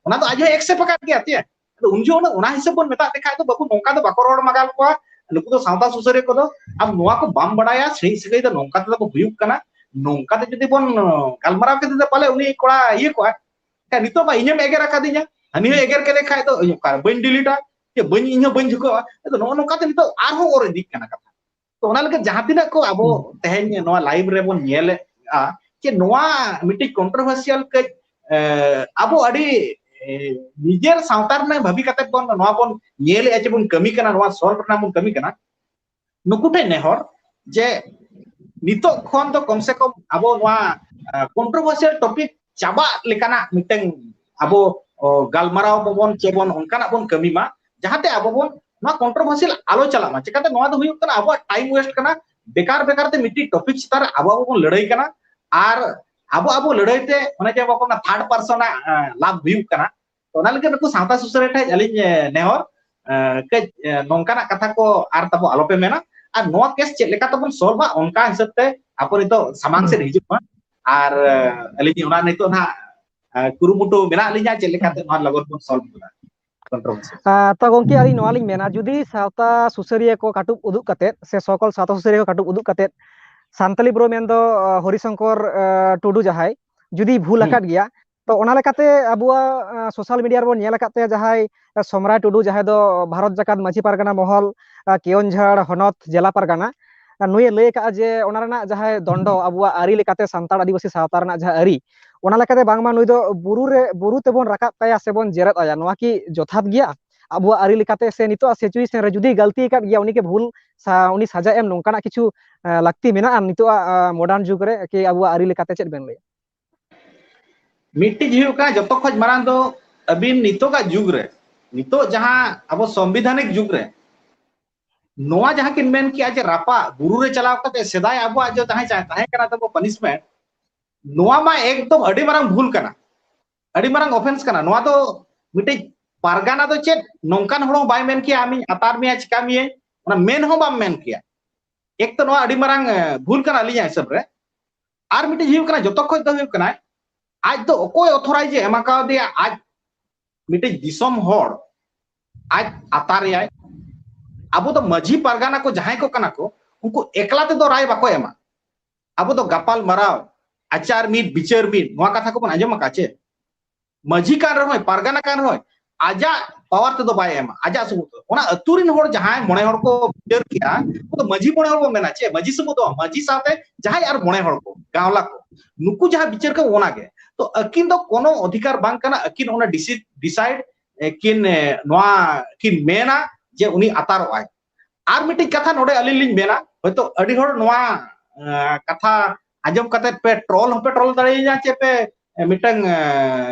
ᱚᱱᱟ ᱫᱚ ᱟᱡ ᱦᱚᱸ accept ᱟᱠᱟᱫ ᱜᱮᱭᱟ ᱪᱮ᱾ ᱟᱫᱚ ᱩᱱ ᱡᱚᱦᱚᱜ ᱚᱱᱟ, ᱚᱱᱟ ᱦᱤᱥᱟᱹᱵ ᱵᱚᱱ ᱢᱮᱛᱟᱜ ᱛᱮ ᱠᱷᱟᱡ ᱫᱚ, "ᱵᱟᱹᱵᱩ, ᱱᱚᱝᱠᱟ ᱫᱚ ᱵᱟᱠᱚ ᱨᱚᱲ ᱢᱟᱜᱟᱞ ᱠᱚᱣᱟ ᱱᱩᱠᱩ ᱫᱚ ᱥᱟᱶᱛᱟ ᱥᱩᱥᱟᱹᱨᱤᱭᱟᱹ ᱠᱚᱫᱚ, ᱟᱢ ᱱᱚᱣᱟ ᱠᱚ ᱵᱟᱢ ᱵᱟᱰᱟᱭᱟ, ᱥᱟᱹᱦᱤ ᱥᱟᱹᱜᱟᱹᱭ ᱫᱚ ᱱᱚᱝᱠᱟ ᱛᱮᱫᱚ ᱦᱩᱭᱩᱜ ᱠᱟᱱᱟ, ᱱᱚᱝᱠᱟ ᱛᱮ ᱡᱩᱫᱤ ᱵᱚᱱ, ᱚ, ᱜᱟᱞᱢᱟᱨᱟᱣ ᱠᱮᱫᱮ ᱫᱚ ᱯᱟᱞᱮ ᱩᱱᱤ ᱠᱚᱲᱟ ᱤᱭᱟᱹ ᱠᱚᱜᱼᱟ᱾ ᱮᱱᱠᱷᱟᱱ ᱱᱤᱛᱚᱜ ᱢᱟ ᱤᱧᱮᱢ ᱮᱜᱮᱨ ᱟᱠᱟᱫᱤᱧᱟ, ᱦᱟᱹᱱᱤ ᱦᱚᱸ ᱮᱜᱮᱨ ᱠᱮᱫᱮ ᱠᱷᱟᱡ ᱫᱚ ᱤᱧ ᱚᱠᱟ ᱵᱟᱹᱧ delete ᱟ, ᱪᱮ ᱵᱟᱹᱧ, ᱤᱧ ᱦᱚᱸ ᱵᱟᱹᱧ ᱡᱷᱩᱠᱟᱹᱜᱼᱟ᱾ ᱟᱫᱚ ᱱᱚᱜᱼᱚ ᱱᱚᱝᱠᱟ ᱛᱮ ᱱᱤᱛᱚᱜ ᱟᱨᱦᱚᱸ ᱚᱨ ᱤᱫᱤᱜ ᱠᱟᱱᱟ ᱠᱟᱛᱷᱟ᱾ ᱛᱚ ᱚᱱᱟ ᱞᱟᱹᱜᱤᱫ ᱡᱟᱦᱟᱸ ᱛᱤᱱᱟᱹᱜ ᱠᱚ ᱟᱵᱚ ᱦᱩᱸ᱾ ᱛᱮᱦᱮᱧ ᱱᱚᱣᱟ live ᱨᱮᱵᱚᱱ ᱧᱮᱞᱮᱫᱼᱟ, ᱡᱮ ᱱᱚᱣᱟ ᱢᱤᱫᱴᱤᱡ controversial ᱠᱟᱹᱡ, ᱮ, ᱟᱵᱚ ᱟᱹᱰᱤ, ᱮ, ᱱᱤᱡᱮᱨ ᱥᱟᱶᱛᱟ ᱨᱮᱱᱟᱜ ᱵᱷᱟᱹᱵᱤ ᱠᱟᱛᱮ ᱵᱚᱱ ᱱᱚᱣᱟ ᱵᱚᱱ ᱧᱮᱞᱮᱫᱼᱟ, ᱡᱮ ᱵᱚᱱ ᱠᱟᱹᱢᱤ ᱠᱟᱱᱟ, ᱱᱚᱣᱟ solve ᱨᱮᱱᱟᱜ ᱵᱚᱱ ᱠᱟᱹᱢᱤ ᱠᱟᱱᱟ᱾ ᱱᱩᱠᱩ ᱴᱷᱮᱱ ᱱᱮᱦᱚᱨ ᱡᱮ ᱱᱤᱛᱚᱜ ᱠᱷᱚᱱ ᱫᱚ ᱠᱚᱢ ᱥᱮ ᱠᱚᱢ ᱟᱵᱚ ᱱᱚᱣᱟ, ᱮ, controversial topic ᱪᱟᱵᱟᱜ ᱞᱮᱠᱟᱱᱟᱜ ᱢᱤᱫᱴᱟᱝ ᱟᱵᱚ, ᱚ, ᱜᱟᱞᱢᱟᱨᱟᱣ ᱵᱚᱱ, ᱪᱮ ᱵᱚᱱ ᱚᱱᱠᱟᱱᱟᱜ ᱵᱚᱱ ᱠᱟᱹᱢᱤ ᱢᱟ, ᱡᱟᱦᱟᱸᱛᱮ ᱟᱵᱚ ᱵᱚᱱ ᱱᱚᱣᱟ controversial ᱟᱞᱚ ᱪᱟᱞᱟᱜ ᱢᱟ᱾ ᱪᱮᱠᱟᱛᱮ ᱱᱚᱣᱟ ᱫᱚ ᱦᱩᱭᱩᱜ ᱠᱟᱱᱟ ᱟᱵᱚᱣᱟᱜ time waste ᱠᱟᱱᱟ, ᱵᱮᱠᱟᱨ ᱵᱮᱠᱟᱨ ᱛᱮ ᱢᱤᱫᱴᱤᱡ topic ᱪᱮᱛᱟᱱ ᱨᱮ ᱟᱵᱚ ᱟᱵᱚ ᱵᱚᱱ ᱞᱟᱹᱲᱦᱟᱹᱭ ᱠᱟᱱᱟ, ᱟᱨ ᱟᱵᱚ ᱟᱵᱚ ᱞᱟᱹᱲᱦᱟᱹᱭ ᱛᱮ ᱚᱱᱮ ᱡᱮ ᱵᱟᱠᱚ ᱢᱮᱱᱟ third person ᱟᱜ, ᱮ, ᱞᱟᱵᱷ ᱦᱩᱭᱩᱜ ᱠᱟᱱᱟ᱾ ᱛᱚ ᱚᱱᱟ ᱞᱟᱹᱜᱤᱫ ᱱᱩᱠᱩ ᱥᱟᱶᱛᱟ ᱥᱩᱥᱟᱹᱨᱤᱭᱟᱹ ᱴᱷᱮᱱ ᱟᱹᱞᱤᱧ, ᱮ, ᱱᱮᱦᱚᱨ, ᱮ, ᱠᱟᱹᱡ, ᱮ, ᱱᱚᱝᱠᱟᱱᱟᱜ ᱠᱟᱛᱷᱟ ᱠᱚ ᱟᱨ ᱛᱟᱵᱚ ᱟᱞᱚᱯᱮ ᱢᱮᱱᱟ, ᱟᱨ ᱱᱚᱣᱟ case ᱪᱮᱫ ᱞᱮᱠᱟ ᱛᱮᱵᱚᱱ solve ᱟ ᱚᱱᱠᱟ ᱦᱤᱥᱟᱹᱵ ᱛᱮ ᱟᱵᱚ ᱱᱤᱛᱚᱜ ᱥᱟᱢᱟᱝ ᱥᱮᱫ ᱦᱤᱡᱩᱜ ᱢᱟ᱾ ᱟᱨ, ᱮ, ᱟᱹᱞᱤᱧ ᱚᱱᱟ ᱱᱤᱛᱚᱜ ᱱᱟᱦᱟᱜ, ᱮ, ᱠᱩᱨᱩᱢᱩᱴᱩ ᱢᱮᱱᱟᱜ ᱞᱤᱧᱟ ᱪᱮᱫ ᱞᱮᱠᱟᱛᱮ ᱱᱚᱣᱟ ᱞᱚᱜᱚᱱ ᱵᱚᱱ solve ᱜᱚᱫᱟ controversy᱾ ᱟ, ᱛᱚ ᱜᱚᱝᱠᱮ, ᱟᱹᱞᱤᱧ ᱱᱚᱣᱟ ᱞᱤᱧ ᱢᱮᱱᱟ, ᱡᱩᱫᱤ ᱥᱟᱶᱛᱟ ᱥᱩᱥᱟᱹᱨᱤᱭᱟᱹ ᱠᱚ ᱠᱟᱹᱴᱩᱵ ᱩᱫᱩᱜ ᱠᱟᱛᱮᱫ ᱥᱮ ᱥᱚᱠᱚᱞ ᱥᱟᱶᱛᱟ ᱥᱩᱥᱟᱹᱨᱤᱭᱟᱹ ᱠᱚ ᱠᱟᱹᱴᱩᱵ ᱩᱫᱩᱜ ᱠᱟᱛᱮᱫ ᱥᱟᱱᱛᱟᱞᱤ bro ᱢᱮᱱᱫᱚ, ᱟ, ᱦᱚᱨᱤ ᱥᱚᱝᱠᱚᱨ, ᱟ, ᱴᱩᱰᱩ ᱡᱟᱦᱟᱸᱭ ᱡᱩᱫᱤ ᱵᱷᱩᱞ ᱦᱩᱸ᱾ ᱟᱠᱟᱫ ᱜᱮᱭᱟ, ᱛᱚ ᱚᱱᱟ ᱞᱮᱠᱟᱛᱮ ᱟᱵᱚᱣᱟᱜ, ᱟ, social media ᱨᱮᱵᱚᱱ ᱧᱮᱞ ᱟᱠᱟᱫ ᱛᱟᱭᱟ ᱡᱟᱦᱟᱸᱭ, ᱟ, ᱥᱚᱢᱨᱟᱭ ᱴᱩᱰᱩ, ᱡᱟᱦᱟᱸᱭ ᱫᱚ ᱵᱷᱟᱨᱚᱛ ᱡᱟᱠᱟᱛ ᱢᱟᱹᱡᱷᱤ ᱯᱟᱨᱜᱟᱱᱟ ᱢᱚᱦᱚᱞ, ᱟ, ᱠᱮᱣᱚᱱᱡᱷᱟᱲ ᱦᱚᱱᱚᱛ ᱡᱮᱞᱟ ᱯᱟᱨᱜᱟᱱᱟ, ᱟ, ᱱᱩᱭᱮ ᱞᱟᱹᱭ ᱟᱠᱟᱫᱼᱟ ᱡᱮ ᱚᱱᱟ ᱨᱮᱱᱟᱜ ᱡᱟᱦᱟᱸᱭ ᱫᱚᱱᱰᱚ, ᱟᱵᱚᱣᱟᱜ ᱟᱹᱨᱤ ᱞᱮᱠᱟᱛᱮ ᱥᱟᱱᱛᱟᱲ ᱟᱹᱫᱤᱵᱟᱹᱥᱤ ᱥᱟᱶᱛᱟ ᱨᱮᱱᱟᱜ ᱡᱟᱦᱟᱸ ᱟᱹᱨᱤ, ᱚᱱᱟ ᱞᱮᱠᱟᱛᱮ ᱵᱟᱝᱢᱟ ᱱᱩᱭ ᱫᱚ ᱵᱩᱨᱩ ᱨᱮ, ᱵᱩᱨᱩ ᱛᱮᱵᱚᱱ ᱨᱟᱠᱟᱵ ᱠᱟᱭᱟ ᱥᱮᱵᱚᱱ ᱡᱮᱨᱮᱫ ᱟᱭᱟ, ᱱᱚᱣᱟ ᱠᱤ ᱡᱚᱛᱷᱟᱛ ᱜᱮᱭᱟ? ᱟᱵᱚᱣᱟᱜ ᱟᱹᱨᱤ ᱞᱮᱠᱟᱛᱮ ᱥᱮ ᱱᱤᱛᱚᱜ ᱥᱤᱪᱩᱭᱮᱥᱚᱱ ᱨᱮ ᱡᱩᱫᱤ ᱜᱟᱹᱞᱛᱤ ᱟᱠᱟᱫ ᱜᱮᱭᱟ, ᱩᱱᱤᱜᱮ ᱵᱷᱩᱞ ᱥᱟ-, ᱩᱱᱤ ᱥᱟᱡᱟ ᱮᱢ, ᱱᱚᱝᱠᱟᱱᱟᱜ ᱠᱤᱪᱷᱩ ᱞᱟᱹᱠᱛᱤ ᱢᱮᱱᱟᱜᱼᱟ ᱱᱤᱛᱚᱜ ᱢᱚᱰᱟᱨᱱ ᱡᱩᱜᱽ ᱨᱮ? ᱠᱤ ᱟᱵᱚᱣᱟᱜ ᱟᱹᱨᱤ ᱞᱮᱠᱟᱛᱮ ᱪᱮᱫ ᱵᱮᱱ ᱞᱟᱹᱭᱟ? ᱢᱤᱫᱴᱤᱡ ᱦᱩᱭᱩᱜ ᱠᱟᱱᱟ, ᱡᱚᱛᱚ ᱠᱷᱚᱱ ᱢᱟᱨᱟᱝ ᱫᱚ ᱟᱹᱵᱤᱱ ᱱᱤᱛᱚᱜᱟᱜ ᱡᱩᱜᱽ ᱨᱮ, ᱱᱤᱛᱚᱜ ᱡᱟᱦᱟᱸ ᱟᱵᱚ ᱥᱚᱝᱵᱤᱫᱷᱟᱱᱤᱠ ᱡᱩᱜᱽ ᱨᱮ, ᱱᱚᱣᱟ ᱡᱟᱦᱟᱸ ᱠᱤᱱ ᱢᱮᱱ ᱠᱮᱜᱼᱟ ᱡᱮ ᱨᱟᱯᱟᱜ, ᱵᱩᱨᱩ ᱨᱮ ᱪᱟᱞᱟᱣ ᱠᱟᱛᱮ ᱥᱮᱫᱟᱭ ᱟᱵᱚᱣᱟᱜ ᱡᱚ ᱛᱟᱦᱮᱸ ᱪᱟ-, ᱛᱟᱦᱮᱸ ᱠᱟᱱᱟ ᱛᱟᱵᱚ punishment, ᱱᱚᱣᱟ ᱢᱟ ᱮᱠᱫᱚᱢ ᱟᱹᱰᱤ ᱢᱟᱨᱟᱝ ᱵᱷᱩᱞ ᱠᱟᱱᱟ, ᱟᱹᱰᱤ ᱢᱟᱨᱟᱝ offence ᱠᱟᱱᱟ᱾ ᱱᱚᱣᱟ ᱫᱚ ᱢᱤᱫᱴᱤᱡ ᱯᱟᱨᱜᱟᱱᱟ ᱫᱚ ᱪᱮᱫ, ᱱᱚᱝᱠᱟᱱ ᱦᱚᱲ ᱦᱚᱸ ᱵᱟᱭ ᱢᱮᱱ ᱠᱮᱭᱟ ᱟᱢᱤᱧ ᱟᱛᱟᱨ ᱢᱮᱭᱟ, ᱪᱤᱠᱟ ᱢᱮᱭᱟᱹᱧ, ᱚᱱᱟ ᱢᱮᱱ ᱦᱚᱸ ᱵᱟᱢ ᱢᱮᱱ ᱠᱮᱭᱟ᱾ ᱮᱠ ᱛᱚ ᱱᱚᱣᱟ ᱟᱹᱰᱤ ᱢᱟᱨᱟᱝ ᱵᱷᱩᱞ ᱠᱟᱱᱟ ᱟᱹᱞᱤᱧᱟᱜ ᱦᱤᱥᱟᱹᱵ ᱨᱮ᱾ ᱟᱨ ᱢᱤᱫᱴᱤᱡ ᱦᱩᱭᱩᱜ ᱠᱟᱱᱟ, ᱡᱚᱛᱚ ᱠᱷᱚᱱ ᱫᱚ ᱦᱩᱭᱩᱜ ᱠᱟᱱᱟ, ᱟᱡ ᱫᱚ ᱚᱠᱚᱭ authorize ᱮ ᱮᱢᱟ ᱠᱟᱣᱫᱮᱭᱟ ᱟᱡ ᱢᱤᱫᱴᱤᱡ ᱫᱤᱥᱚᱢ ᱦᱚᱲ ᱟᱡ ᱟᱛᱟᱨᱮᱭᱟᱭ? ᱟᱵᱚ ᱫᱚ ᱢᱟᱹᱡᱷᱤ ᱯᱟᱨᱜᱟᱱᱟ ᱠᱚ ᱡᱟᱦᱟᱸᱭ ᱠᱚ ᱠᱟᱱᱟ ᱠᱚ, ᱩᱱᱠᱩ ᱮᱠᱞᱟ ᱛᱮᱫᱚ ᱨᱟᱭ ᱵᱟᱠᱚ ᱮᱢᱟ᱾ ᱟᱵᱚ ᱫᱚ ᱜᱟᱯᱟᱞ ᱢᱟᱨᱟᱣ, ᱟᱪᱟᱨ ᱢᱤᱫ, ᱵᱤᱪᱟᱹᱨ ᱢᱤᱫ, ᱱᱚᱣᱟ ᱠᱟᱛᱷᱟ ᱠᱚᱵᱚᱱ ᱟᱸᱡᱚᱢ ᱟᱠᱟᱫ ᱪᱮ? ᱢᱟᱹᱡᱷᱤ ᱠᱟᱱ ᱨᱮᱦᱚᱸᱭ, ᱯᱟᱨᱜᱟᱱᱟ ᱠᱟᱱ ᱨᱮᱦᱚᱸᱭ, ᱟᱡᱟᱜ power ᱛᱮᱫᱚ ᱵᱟᱭ ᱮᱢᱟ, ᱟᱡᱟᱜ ᱥᱩᱢᱩᱝ ᱛᱮᱫᱚ᱾ ᱚᱱᱟ ᱟᱹᱛᱩ ᱨᱮᱱ ᱦᱚᱲ ᱡᱟᱦᱟᱸᱭ ᱢᱚᱬᱮ ᱦᱚᱲ ᱠᱚ ᱵᱤᱪᱟᱹᱨ ᱠᱮᱜᱼᱟ, ᱩᱱᱠᱩ ᱫᱚ ᱢᱟᱹᱡᱷᱤ ᱢᱚᱬᱮ ᱦᱚᱲ ᱵᱚᱱ ᱢᱮᱱᱟ ᱪᱮ? ᱢᱟᱹᱡᱷᱤ ᱥᱩᱢᱩᱝ ᱫᱚ ᱵᱟᱝ, ᱢᱟᱹᱡᱷᱤ ᱥᱟᱶᱛᱮ ᱡᱟᱦᱟᱸᱭ ᱟᱨ ᱢᱚᱬᱮ ᱦᱚᱲ ᱠᱚ, ᱜᱟᱶᱞᱟ ᱠᱚ, ᱱᱩᱠᱩ ᱡᱟᱦᱟᱸ ᱵᱤᱪᱟᱹᱨ ᱠᱚ, ᱚᱱᱟ ᱜᱮ᱾ ᱛᱚ ᱟᱹᱠᱤᱱ ᱫᱚ ᱠᱳᱱᱳ ᱚᱫᱷᱤᱠᱟᱨ ᱵᱟᱝ ᱠᱟᱱᱟ, ᱟᱹᱠᱤᱱ ᱚᱱᱟ ᱰᱤᱥᱤ-, decide, ᱮ, ᱠᱤᱱ, ᱮ, ᱱᱚᱣᱟ ᱠᱤᱱ ᱢᱮᱱᱟ ᱡᱮ ᱩᱱᱤ ᱟᱛᱟᱨᱚᱜ ᱟᱭ᱾ ᱟᱨ ᱢᱤᱫᱴᱤᱡ ᱠᱟᱛᱷᱟ ᱱᱚᱰᱮ ᱟᱹᱞᱤᱧ ᱞᱤᱧ ᱢᱮᱱᱟ, ᱦᱚᱭᱛᱳ ᱟᱹᱰᱤ ᱦᱚᱲ ᱱᱚᱣᱟ, ᱮ, ᱠᱟᱛᱷᱟ ᱟᱸᱡᱚᱢ ᱠᱟᱛᱮ ᱯᱮ troll ᱦᱚᱸᱯᱮ troll ᱫᱟᱲᱮᱭᱟᱹᱧᱟ, ᱪᱮ ᱯᱮ, ᱮ, ᱢᱤᱫᱴᱟᱝ, ᱮ,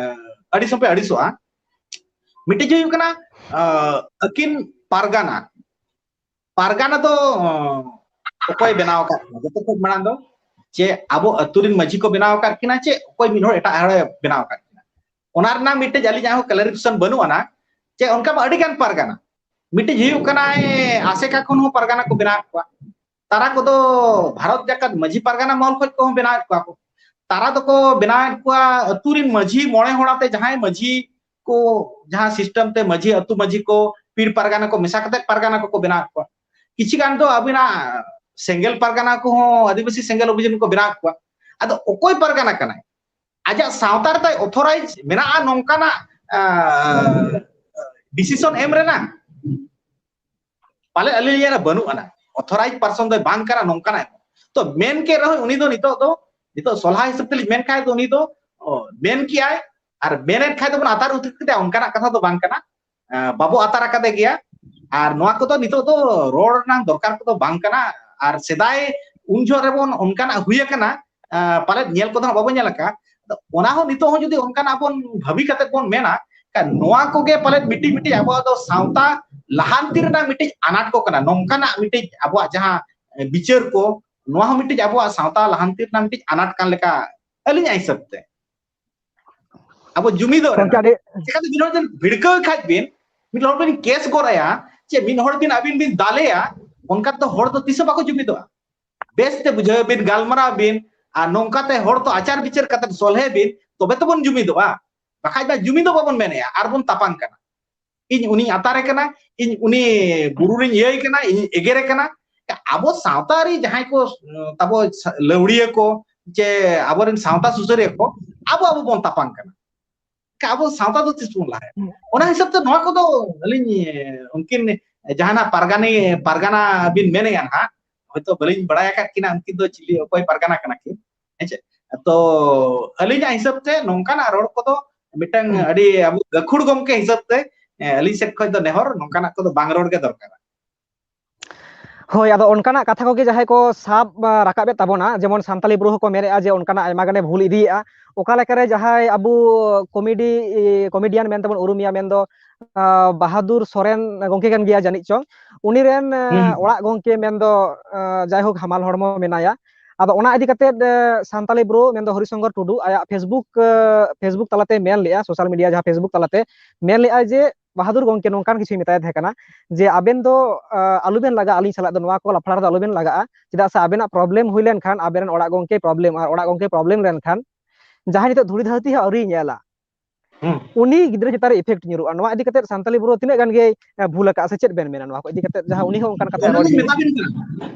ᱟᱹᱲᱤᱥ ᱦᱚᱸᱯᱮ ᱟᱹᱲᱤᱥᱚᱜᱼᱟ᱾ ᱢᱤᱫᱴᱤᱡ ᱦᱩᱭᱩᱜ ᱠᱟᱱᱟ, ᱮ, ᱟᱹᱠᱤᱱ ᱯᱟᱨᱜᱟᱱᱟ, ᱯᱟᱨᱜᱟᱱᱟ ᱫᱚ, ᱮ, ᱚᱠᱚᱭ ᱵᱮᱱᱟᱣ ᱟᱠᱟᱫ ᱠᱤᱱᱟ? ᱡᱚᱛᱚ ᱠᱷᱚᱱ ᱢᱟᱲᱟᱝ ᱫᱚ ᱪᱮ ᱟᱵᱚ ᱟᱹᱛᱩ ᱨᱮᱱ ᱢᱟᱹᱡᱷᱤ ᱠᱚ ᱵᱮᱱᱟᱣ ᱟᱠᱟᱫ ᱠᱤᱱᱟ, ᱪᱮ ᱚᱠᱚᱭ ᱢᱤᱫ ᱦᱚᱲ ᱮᱴᱟᱜ ᱦᱚᱲᱮ ᱵᱮᱱᱟᱣ ᱟᱠᱟᱫ ᱠᱤᱱᱟ? ᱚᱱᱟ ᱨᱮᱱᱟᱜ ᱢᱤᱫᱴᱮᱡ ᱟᱹᱞᱤᱧᱟᱜ ᱦᱚᱸ clarification ᱵᱟᱹᱱᱩᱜ ᱟᱱᱟ, ᱪᱮ ᱚᱱᱠᱟ ᱢᱟ ᱟᱹᱰᱤ ᱜᱟᱱ ᱯᱟᱨᱜᱟᱱᱟ᱾ ᱢᱤᱫᱴᱤᱡ ᱦᱩᱭᱩᱜ ᱠᱟᱱᱟᱭ ᱟᱥᱮᱠᱟ ᱠᱷᱚᱱ ᱦᱚᱸ ᱯᱟᱨᱜᱟᱱᱟ ᱠᱚ ᱵᱮᱱᱟᱣᱮᱫ ᱠᱚᱣᱟ᱾ ᱛᱟᱨᱟ ᱠᱚᱫᱚ ᱵᱷᱟᱨᱚᱛ ᱡᱟᱠᱟᱛ ᱢᱟᱹᱡᱷᱤ ᱯᱟᱨᱜᱟᱱᱟ ᱢᱚᱦᱚᱞ ᱠᱷᱚᱱ ᱠᱚᱦᱚᱸ ᱵᱮᱱᱟᱣᱮᱫ ᱠᱚᱣᱟ ᱠᱚ᱾ ᱛᱟᱨᱟ ᱫᱚᱠᱚ ᱵᱮᱱᱟᱣᱮᱫ ᱠᱚᱣᱟ ᱟᱹᱛᱩ ᱨᱮᱱ ᱢᱟᱹᱡᱷᱤ ᱢᱚᱬᱮ ᱦᱚᱲ ᱟᱛᱮ, ᱡᱟᱦᱟᱸᱭ ᱢᱟᱹᱡᱷᱤ ᱠᱚ, ᱡᱟᱦᱟᱸ system ᱛᱮ ᱢᱟᱹᱡᱷᱤ, ᱟᱹᱛᱩ ᱢᱟᱹᱡᱷᱤ ᱠᱚ, ᱯᱤᱲ ᱯᱟᱨᱜᱟᱱᱟ ᱠᱚ ᱢᱮᱥᱟ ᱠᱟᱛᱮ ᱯᱟᱨᱜᱟᱱᱟ ᱠᱚᱠᱚ ᱵᱮᱱᱟᱣᱮᱫ ᱠᱚᱣᱟ᱾ ᱠᱤᱪᱷᱩ ᱜᱟᱱ ᱫᱚ ᱟᱵᱤᱱᱟᱜ ᱥᱮᱸᱜᱮᱞ ᱯᱟᱨᱜᱟᱱᱟ ᱠᱚᱦᱚᱸ ᱟᱹᱫᱤᱵᱟᱹᱥᱤ ᱥᱮᱸᱜᱮᱞ ᱚᱵᱷᱤᱡᱟᱱ ᱠᱚ ᱵᱮᱱᱟᱣᱮᱫ ᱠᱚᱣᱟ᱾ ᱟᱫᱚ ᱚᱠᱚᱭ ᱯᱟᱨᱜᱟᱱᱟ ᱠᱟᱱᱟᱭ? ᱟᱡᱟᱜ ᱥᱟᱶᱛᱟ ᱨᱮ ᱛᱟᱭ authorize ᱢᱮᱱᱟᱜᱼᱟ ᱱᱚᱝᱠᱟᱱᱟᱜ, ᱟ, decision ᱮᱢ ᱨᱮᱱᱟᱜ? ᱯᱟᱞᱮ ᱟᱹᱞᱤᱧ ᱞᱤᱧ ᱧᱮᱞᱟ ᱵᱟᱹᱱᱩᱜ ᱟᱱᱟ, authorize person ᱫᱚᱭ ᱵᱟᱝ ᱠᱟᱱᱟ ᱱᱚᱝᱠᱟᱱᱟᱜ᱾ ᱛᱚ ᱢᱮᱱ ᱠᱮᱫ ᱨᱮᱦᱚᱸ ᱩᱱᱤ ᱫᱚ ᱱᱤᱛᱚᱜ ᱫᱚ, ᱱᱤᱛᱚᱜ ᱥᱚᱞᱦᱟ ᱦᱤᱥᱟᱹᱵ ᱛᱮᱞᱤᱧ ᱢᱮᱱ ᱠᱷᱟᱡ ᱫᱚ ᱩᱱᱤ ᱫᱚ, ᱚ, ᱢᱮᱱ ᱠᱮᱜᱼᱟᱭ, ᱟᱨ ᱢᱮᱱᱮᱫ ᱠᱷᱟᱡ ᱫᱚᱵᱚᱱ ᱟᱛᱟᱨ ᱩᱛᱟᱹᱨ ᱠᱮᱫᱟ, ᱚᱱᱠᱟᱱᱟᱜ ᱠᱟᱛᱷᱟ ᱫᱚ ᱵᱟᱝ ᱠᱟᱱᱟ᱾ ᱟᱸ, ᱵᱟᱵᱚ ᱟᱛᱟᱨ ᱟᱠᱟᱫᱮ ᱜᱮᱭᱟ᱾ ᱟᱨ ᱱᱚᱣᱟ ᱠᱚᱫᱚ ᱱᱤᱛᱚᱜ ᱫᱚ ᱨᱚᱲ ᱨᱮᱱᱟᱜ ᱫᱚᱨᱠᱟᱨ ᱠᱚᱫᱚ ᱵᱟᱝ ᱠᱟᱱᱟ᱾ ᱟᱨ ᱥᱮᱫᱟᱭ ᱩᱱ ᱡᱚᱦᱚᱜ ᱨᱮᱵᱚᱱ ᱚᱱᱠᱟᱱᱟᱜ ᱦᱩᱭ ᱟᱠᱟᱱᱟ, ᱟᱸ, ᱯᱟᱞᱮᱫ ᱧᱮᱞ ᱠᱚᱫᱚ ᱦᱟᱸᱜ ᱵᱟᱵᱚ ᱧᱮᱞ ᱟᱠᱟᱫ᱾ ᱟᱫᱚ ᱚᱱᱟ ᱦᱚᱸ ᱱᱤᱛᱚᱜ ᱦᱚᱸ ᱡᱩᱫᱤ ᱚᱱᱠᱟᱱᱟᱜ ᱵᱚᱱ ᱵᱷᱟᱹᱵᱤ ᱠᱟᱛᱮ ᱵᱚᱱ ᱢᱮᱱᱟ, ᱠᱷᱟᱱ ᱱᱚᱣᱟ ᱠᱚᱜᱮ ᱯᱟᱞᱮᱫ ᱢᱤᱫᱴᱤᱡ ᱢᱤᱫᱴᱤᱡ ᱟᱵᱚᱣᱟᱜ ᱫᱚ ᱥᱟᱶᱛᱟ ᱞᱟᱦᱟᱱᱛᱤ ᱨᱮᱱᱟᱜ ᱢᱤᱫᱴᱤᱡ ᱟᱱᱟᱴ ᱠᱚ ᱠᱟᱱᱟ᱾ ᱱᱚᱝᱠᱟᱱᱟᱜ ᱢᱤᱫᱴᱤᱡ ᱟᱵᱚᱣᱟᱜ ᱡᱟᱦᱟᱸ, ᱮ, ᱵᱤᱪᱟᱹᱨ ᱠᱚ, ᱱᱚᱣᱟ ᱦᱚᱸ ᱢᱤᱫᱴᱤᱡ ᱟᱵᱚᱣᱟᱜ ᱥᱟᱶᱛᱟ ᱞᱟᱦᱟᱱᱛᱤ ᱨᱮᱱᱟᱜ ᱢᱤᱫᱴᱤᱡ ᱟᱱᱟᱴ ᱠᱟᱱ ᱞᱮᱠᱟ ᱟᱹᱞᱤᱧᱟᱜ ᱦᱤᱥᱟᱹᱵ ᱛᱮ᱾ ᱟᱵᱚ ᱡᱩᱢᱤᱫᱚᱜ ᱜᱚᱢᱠᱮ, ᱨᱮᱱᱟᱜ᱾ ᱟᱹᱰᱤ ᱪᱤᱠᱟᱹᱛᱮ ᱢᱤᱫ ᱦᱚᱲ ᱵᱤᱱ ᱵᱷᱤᱲᱠᱟᱹᱣ ᱠᱷᱟᱡ ᱵᱤᱱ, ᱢᱤᱫ ᱦᱚᱲ ᱵᱤᱱ ᱠᱮᱥ ᱜᱚᱫ ᱟᱭᱟ, ᱪᱮ ᱢᱤᱫ ᱦᱚᱲ ᱵᱤᱱ ᱟᱹᱵᱤᱱ ᱵᱤᱱ ᱫᱟᱞᱮᱭᱟ, ᱚᱱᱠᱟ ᱫᱚ ᱦᱚᱲ ᱫᱚ ᱛᱤᱥ ᱦᱚᱸ ᱵᱟᱠᱚ ᱡᱩᱢᱤᱫᱚᱜᱼᱟ᱾ ᱵᱮᱥ ᱛᱮ ᱵᱩᱡᱷᱟᱹᱣ ᱵᱤᱱ, ᱜᱟᱞᱢᱟᱨᱟᱣ ᱵᱤᱱ, ᱟᱨ ᱱᱚᱝᱠᱟ ᱛᱮ ᱦᱚᱲ ᱛᱚ ᱟᱪᱟᱨ ᱵᱤᱪᱟᱹᱨ ᱠᱟᱛᱮ ᱥᱚᱞᱦᱮ ᱵᱤᱱ, ᱛᱚᱵᱮ ᱛᱚᱵᱚᱱ ᱡᱩᱢᱤᱫᱚᱜᱼᱟ᱾ ᱵᱟᱠᱷᱟᱡ ᱢᱟ ᱡᱩᱢᱤᱫᱚᱜ ᱵᱟᱵᱚᱱ ᱢᱮᱱᱮᱜᱼᱟ, ᱟᱨ ᱵᱚᱱ ᱛᱟᱯᱟᱢ ᱠᱟᱱᱟ᱾ ᱤᱧ ᱩᱱᱤᱧ ᱟᱛᱟᱨᱮ ᱠᱟᱱᱟ, ᱤᱧ ᱩᱱᱤ ᱵᱩᱨᱩ ᱨᱤᱧ ᱤᱭᱟᱹᱭ ᱠᱟᱱᱟ, ᱤᱧ ᱮᱜᱮᱨᱮ ᱠᱟᱱᱟ᱾ ᱟᱵᱚ ᱥᱟᱶᱛᱟ ᱨᱮ ᱡᱟᱦᱟᱸᱭ ᱠᱚ, ᱛᱟᱵᱚ ᱥᱟ-, ᱞᱟᱹᱣᱲᱤᱭᱟᱹ ᱠᱚ, ᱪᱮ ᱟᱵᱚᱨᱮᱱ ᱥᱟᱶᱛᱟ ᱥᱩᱥᱟᱹᱨᱤᱭᱟᱹ ᱠᱚ, ᱟᱵᱚ, ᱟᱵᱚ ᱵᱚᱱ ᱛᱟᱯᱟᱢ ᱠᱟᱱᱟ᱾ ᱟᱵᱚ ᱥᱟᱶᱛᱟ ᱫᱚ ᱛᱤᱥ ᱵᱚᱱ ᱞᱟᱦᱟᱭᱟ? ᱦᱩᱸ᱾ ᱚᱱᱟ ᱦᱤᱥᱟᱹᱵ ᱛᱮ ᱱᱚᱣᱟ ᱠᱚᱫᱚ ᱟᱹᱞᱤᱧ, ᱩᱱᱠᱤᱱ ᱡᱟᱦᱟᱱᱟᱜ ᱯᱟᱨᱜᱟᱱᱤ, ᱯᱟᱨᱜᱟᱱᱟ ᱵᱤᱱ ᱢᱮᱱᱮᱜᱼᱟ ᱱᱟᱦᱟᱜ, ᱦᱚᱭᱛᱳ ᱵᱟᱹᱞᱤᱧ ᱵᱟᱲᱟᱭ ᱟᱠᱟᱫ ᱠᱤᱱᱟ ᱩᱱᱠᱤᱱ ᱫᱚ ᱪᱤᱞᱤ, ᱚᱠᱚᱭ ᱯᱟᱨᱜᱟᱱᱟ ᱠᱟᱱᱟ ᱠᱤᱱ, ᱦᱮᱸ ᱪᱮ? ᱛᱚ ᱟᱹᱞᱤᱧᱟᱜ ᱦᱤᱥᱟᱹᱵ ᱛᱮ ᱱᱚᱝᱠᱟᱱᱟᱜ ᱨᱚᱲ ᱠᱚᱫᱚ ᱢᱤᱫᱴᱟᱝ ᱦᱩᱸ᱾ ᱟᱹᱰᱤ ᱟᱵᱚ ᱜᱟᱹᱠᱷᱩᱲ ᱜᱚᱢᱠᱮ ᱦᱤᱥᱟᱹᱵ ᱛᱮ, ᱮ, ᱟᱹᱞᱤᱧ ᱥᱮᱫ ᱠᱷᱚᱱ ᱫᱚ ᱱᱮᱦᱚᱨ, ᱱᱚᱝᱠᱟᱱᱟᱜ ᱠᱚᱫᱚ ᱵᱟᱝ ᱨᱚᱲ ᱜᱮ ᱫᱚᱨᱠᱟᱨᱟ᱾ ᱦᱳᱭ, ᱟᱫᱚ ᱚᱱᱠᱟᱱᱟᱜ ᱠᱟᱛᱷᱟ ᱠᱚᱜᱮ ᱡᱟᱦᱟᱸᱭ ᱠᱚ ᱥᱟᱵ, ᱟ, ᱨᱟᱠᱟᱵᱮᱫ ᱛᱟᱵᱚᱱᱟ, ᱡᱮᱢᱚᱱ ᱥᱟᱱᱛᱟᱞᱤ ᱵᱨᱳ ᱦᱚᱸᱠᱚ ᱢᱮᱱᱮᱫᱼᱟ ᱡᱮ ᱚᱱᱠᱟᱱᱟᱜ ᱟᱭᱢᱟ ᱜᱟᱱᱮ ᱵᱷᱩᱞ ᱤᱫᱤᱭᱮᱫᱼᱟ᱾ ᱚᱠᱟ ᱞᱮᱠᱟᱨᱮ ᱡᱟᱦᱟᱸᱭ ᱟᱵᱚ ᱠᱚᱢᱮᱰᱤ, ᱠᱚᱢᱮᱰᱤᱭᱟᱱ ᱢᱮᱱᱛᱮᱵᱚᱱ ᱩᱨᱩᱢᱮᱭᱟ, ᱢᱮᱱᱫᱚ, ᱟ, ᱵᱟᱦᱟᱫᱩᱨ ᱥᱚᱨᱮᱱ ᱜᱚᱢᱠᱮ ᱠᱟᱱ ᱜᱮᱭᱟ ᱡᱟᱹᱱᱤᱡ ᱪᱚᱝ, ᱩᱱᱤ ᱨᱮᱱ, ᱟ, ᱦᱩᱸ, ᱦᱩᱸ᱾ ᱚᱲᱟᱜ ᱜᱚᱢᱠᱮ ᱢᱮᱱᱫᱚ, ᱟ, ᱡᱟᱭᱦᱳᱠ ᱦᱟᱢᱟᱞ ᱦᱚᱲᱢᱚ ᱢᱮᱱᱟᱭᱟ᱾ ᱟᱫᱚ ᱚᱱᱟ ᱤᱫᱤ ᱠᱟᱛᱮᱫ, ᱟ, ᱥᱟᱱᱛᱟᱞᱤ ᱵᱨᱳ ᱢᱮᱱᱫᱚ ᱦᱚᱨᱤᱥᱚᱝᱠᱚᱨ ᱴᱩᱰᱩ ᱟᱭᱟᱜ Facebook, ᱟ, Facebook ᱛᱟᱞᱟᱛᱮ ᱢᱮᱱ ᱞᱮᱫᱼᱟ, ᱥᱳᱥᱟᱞ ᱢᱤᱰᱤᱭᱟ ᱡᱟᱦᱟᱸ Facebook ᱛᱟᱞᱟᱛᱮ ᱢᱮᱱ ᱞᱮᱫᱼᱟᱭ ᱡᱮ, ᱵᱟᱦᱟᱫᱩᱨ ᱜᱚᱢᱠᱮ ᱱᱚᱝᱠᱟᱱ ᱠᱤᱪᱷᱩᱭ ᱢᱮᱛᱟᱭ ᱛᱟᱦᱮᱸ ᱠᱟᱱᱟ ᱡᱮ, "ᱟᱵᱮᱱ ᱫᱚ, ᱟ, ᱟᱞᱚᱵᱮᱱ ᱞᱟᱜᱟᱜᱼᱟ ᱟᱹᱞᱤᱧ ᱥᱟᱞᱟᱜ ᱫᱚ, ᱱᱚᱣᱟ ᱠᱚ ᱞᱟᱯᱷᱲᱟ ᱨᱮᱫᱚ ᱟᱞᱚᱵᱮᱱ ᱞᱟᱜᱟᱜᱼᱟ, ᱪᱮᱫᱟᱜ ᱥᱮ ᱟᱵᱮᱱᱟᱜ ᱯᱨᱚᱵᱞᱮᱢ ᱦᱩᱭ ᱞᱮᱱᱠᱷᱟᱱ ᱟᱵᱮᱱ ᱨᱮᱱ ᱚᱲᱟᱜ ᱜᱚᱢᱠᱮ ᱯᱨᱚᱵᱞᱮᱢ, ᱟᱨ ᱚᱲᱟᱜ ᱜᱚᱢᱠᱮ ᱯᱨᱚᱵᱞᱮᱢ ᱞᱮᱱᱠᱷᱟᱱ ᱡᱟᱦᱟᱸᱭ ᱱᱤᱛᱚᱜ ᱫᱷᱩᱲᱤ ᱫᱷᱟᱹᱨᱛᱤ ᱦᱚᱸ ᱟᱹᱣᱨᱤᱭ ᱧᱮᱞᱟ, ᱦᱩᱸ᱾ ᱩᱱᱤ ᱜᱤᱫᱽᱨᱟᱹ ᱪᱮᱛᱟᱱ ᱨᱮ ᱤᱯᱷᱮᱠᱴ ᱧᱩᱨᱩᱜᱼᱟ᱾" ᱱᱚᱣᱟ ᱤᱫᱤ ᱠᱟᱛᱮ ᱥᱟᱱᱛᱟᱞᱤ ᱵᱨᱳ ᱛᱤᱱᱟᱹᱜ ᱜᱟᱱ ᱜᱮᱭ, ᱮ, ᱵᱷᱩᱞ ᱟᱠᱟᱫᱼᱟ ᱥᱮ ᱪᱮᱫ ᱵᱮᱱ ᱢᱮᱱᱟ ᱱᱚᱣᱟ ᱠᱚ ᱤᱫᱤ ᱠᱟᱛᱮ, ᱡᱟᱦᱟᱸ ᱩᱱᱤ ᱦᱚᱸ ᱚᱱᱠᱟᱱ ᱠᱟᱛᱷᱟᱭ ᱚᱱᱟ ᱨᱚᱲ ᱫᱚᱧ ᱠᱮᱫᱟ? ᱢᱮᱛᱟ ᱵᱤᱱ ᱠᱟᱱᱟ,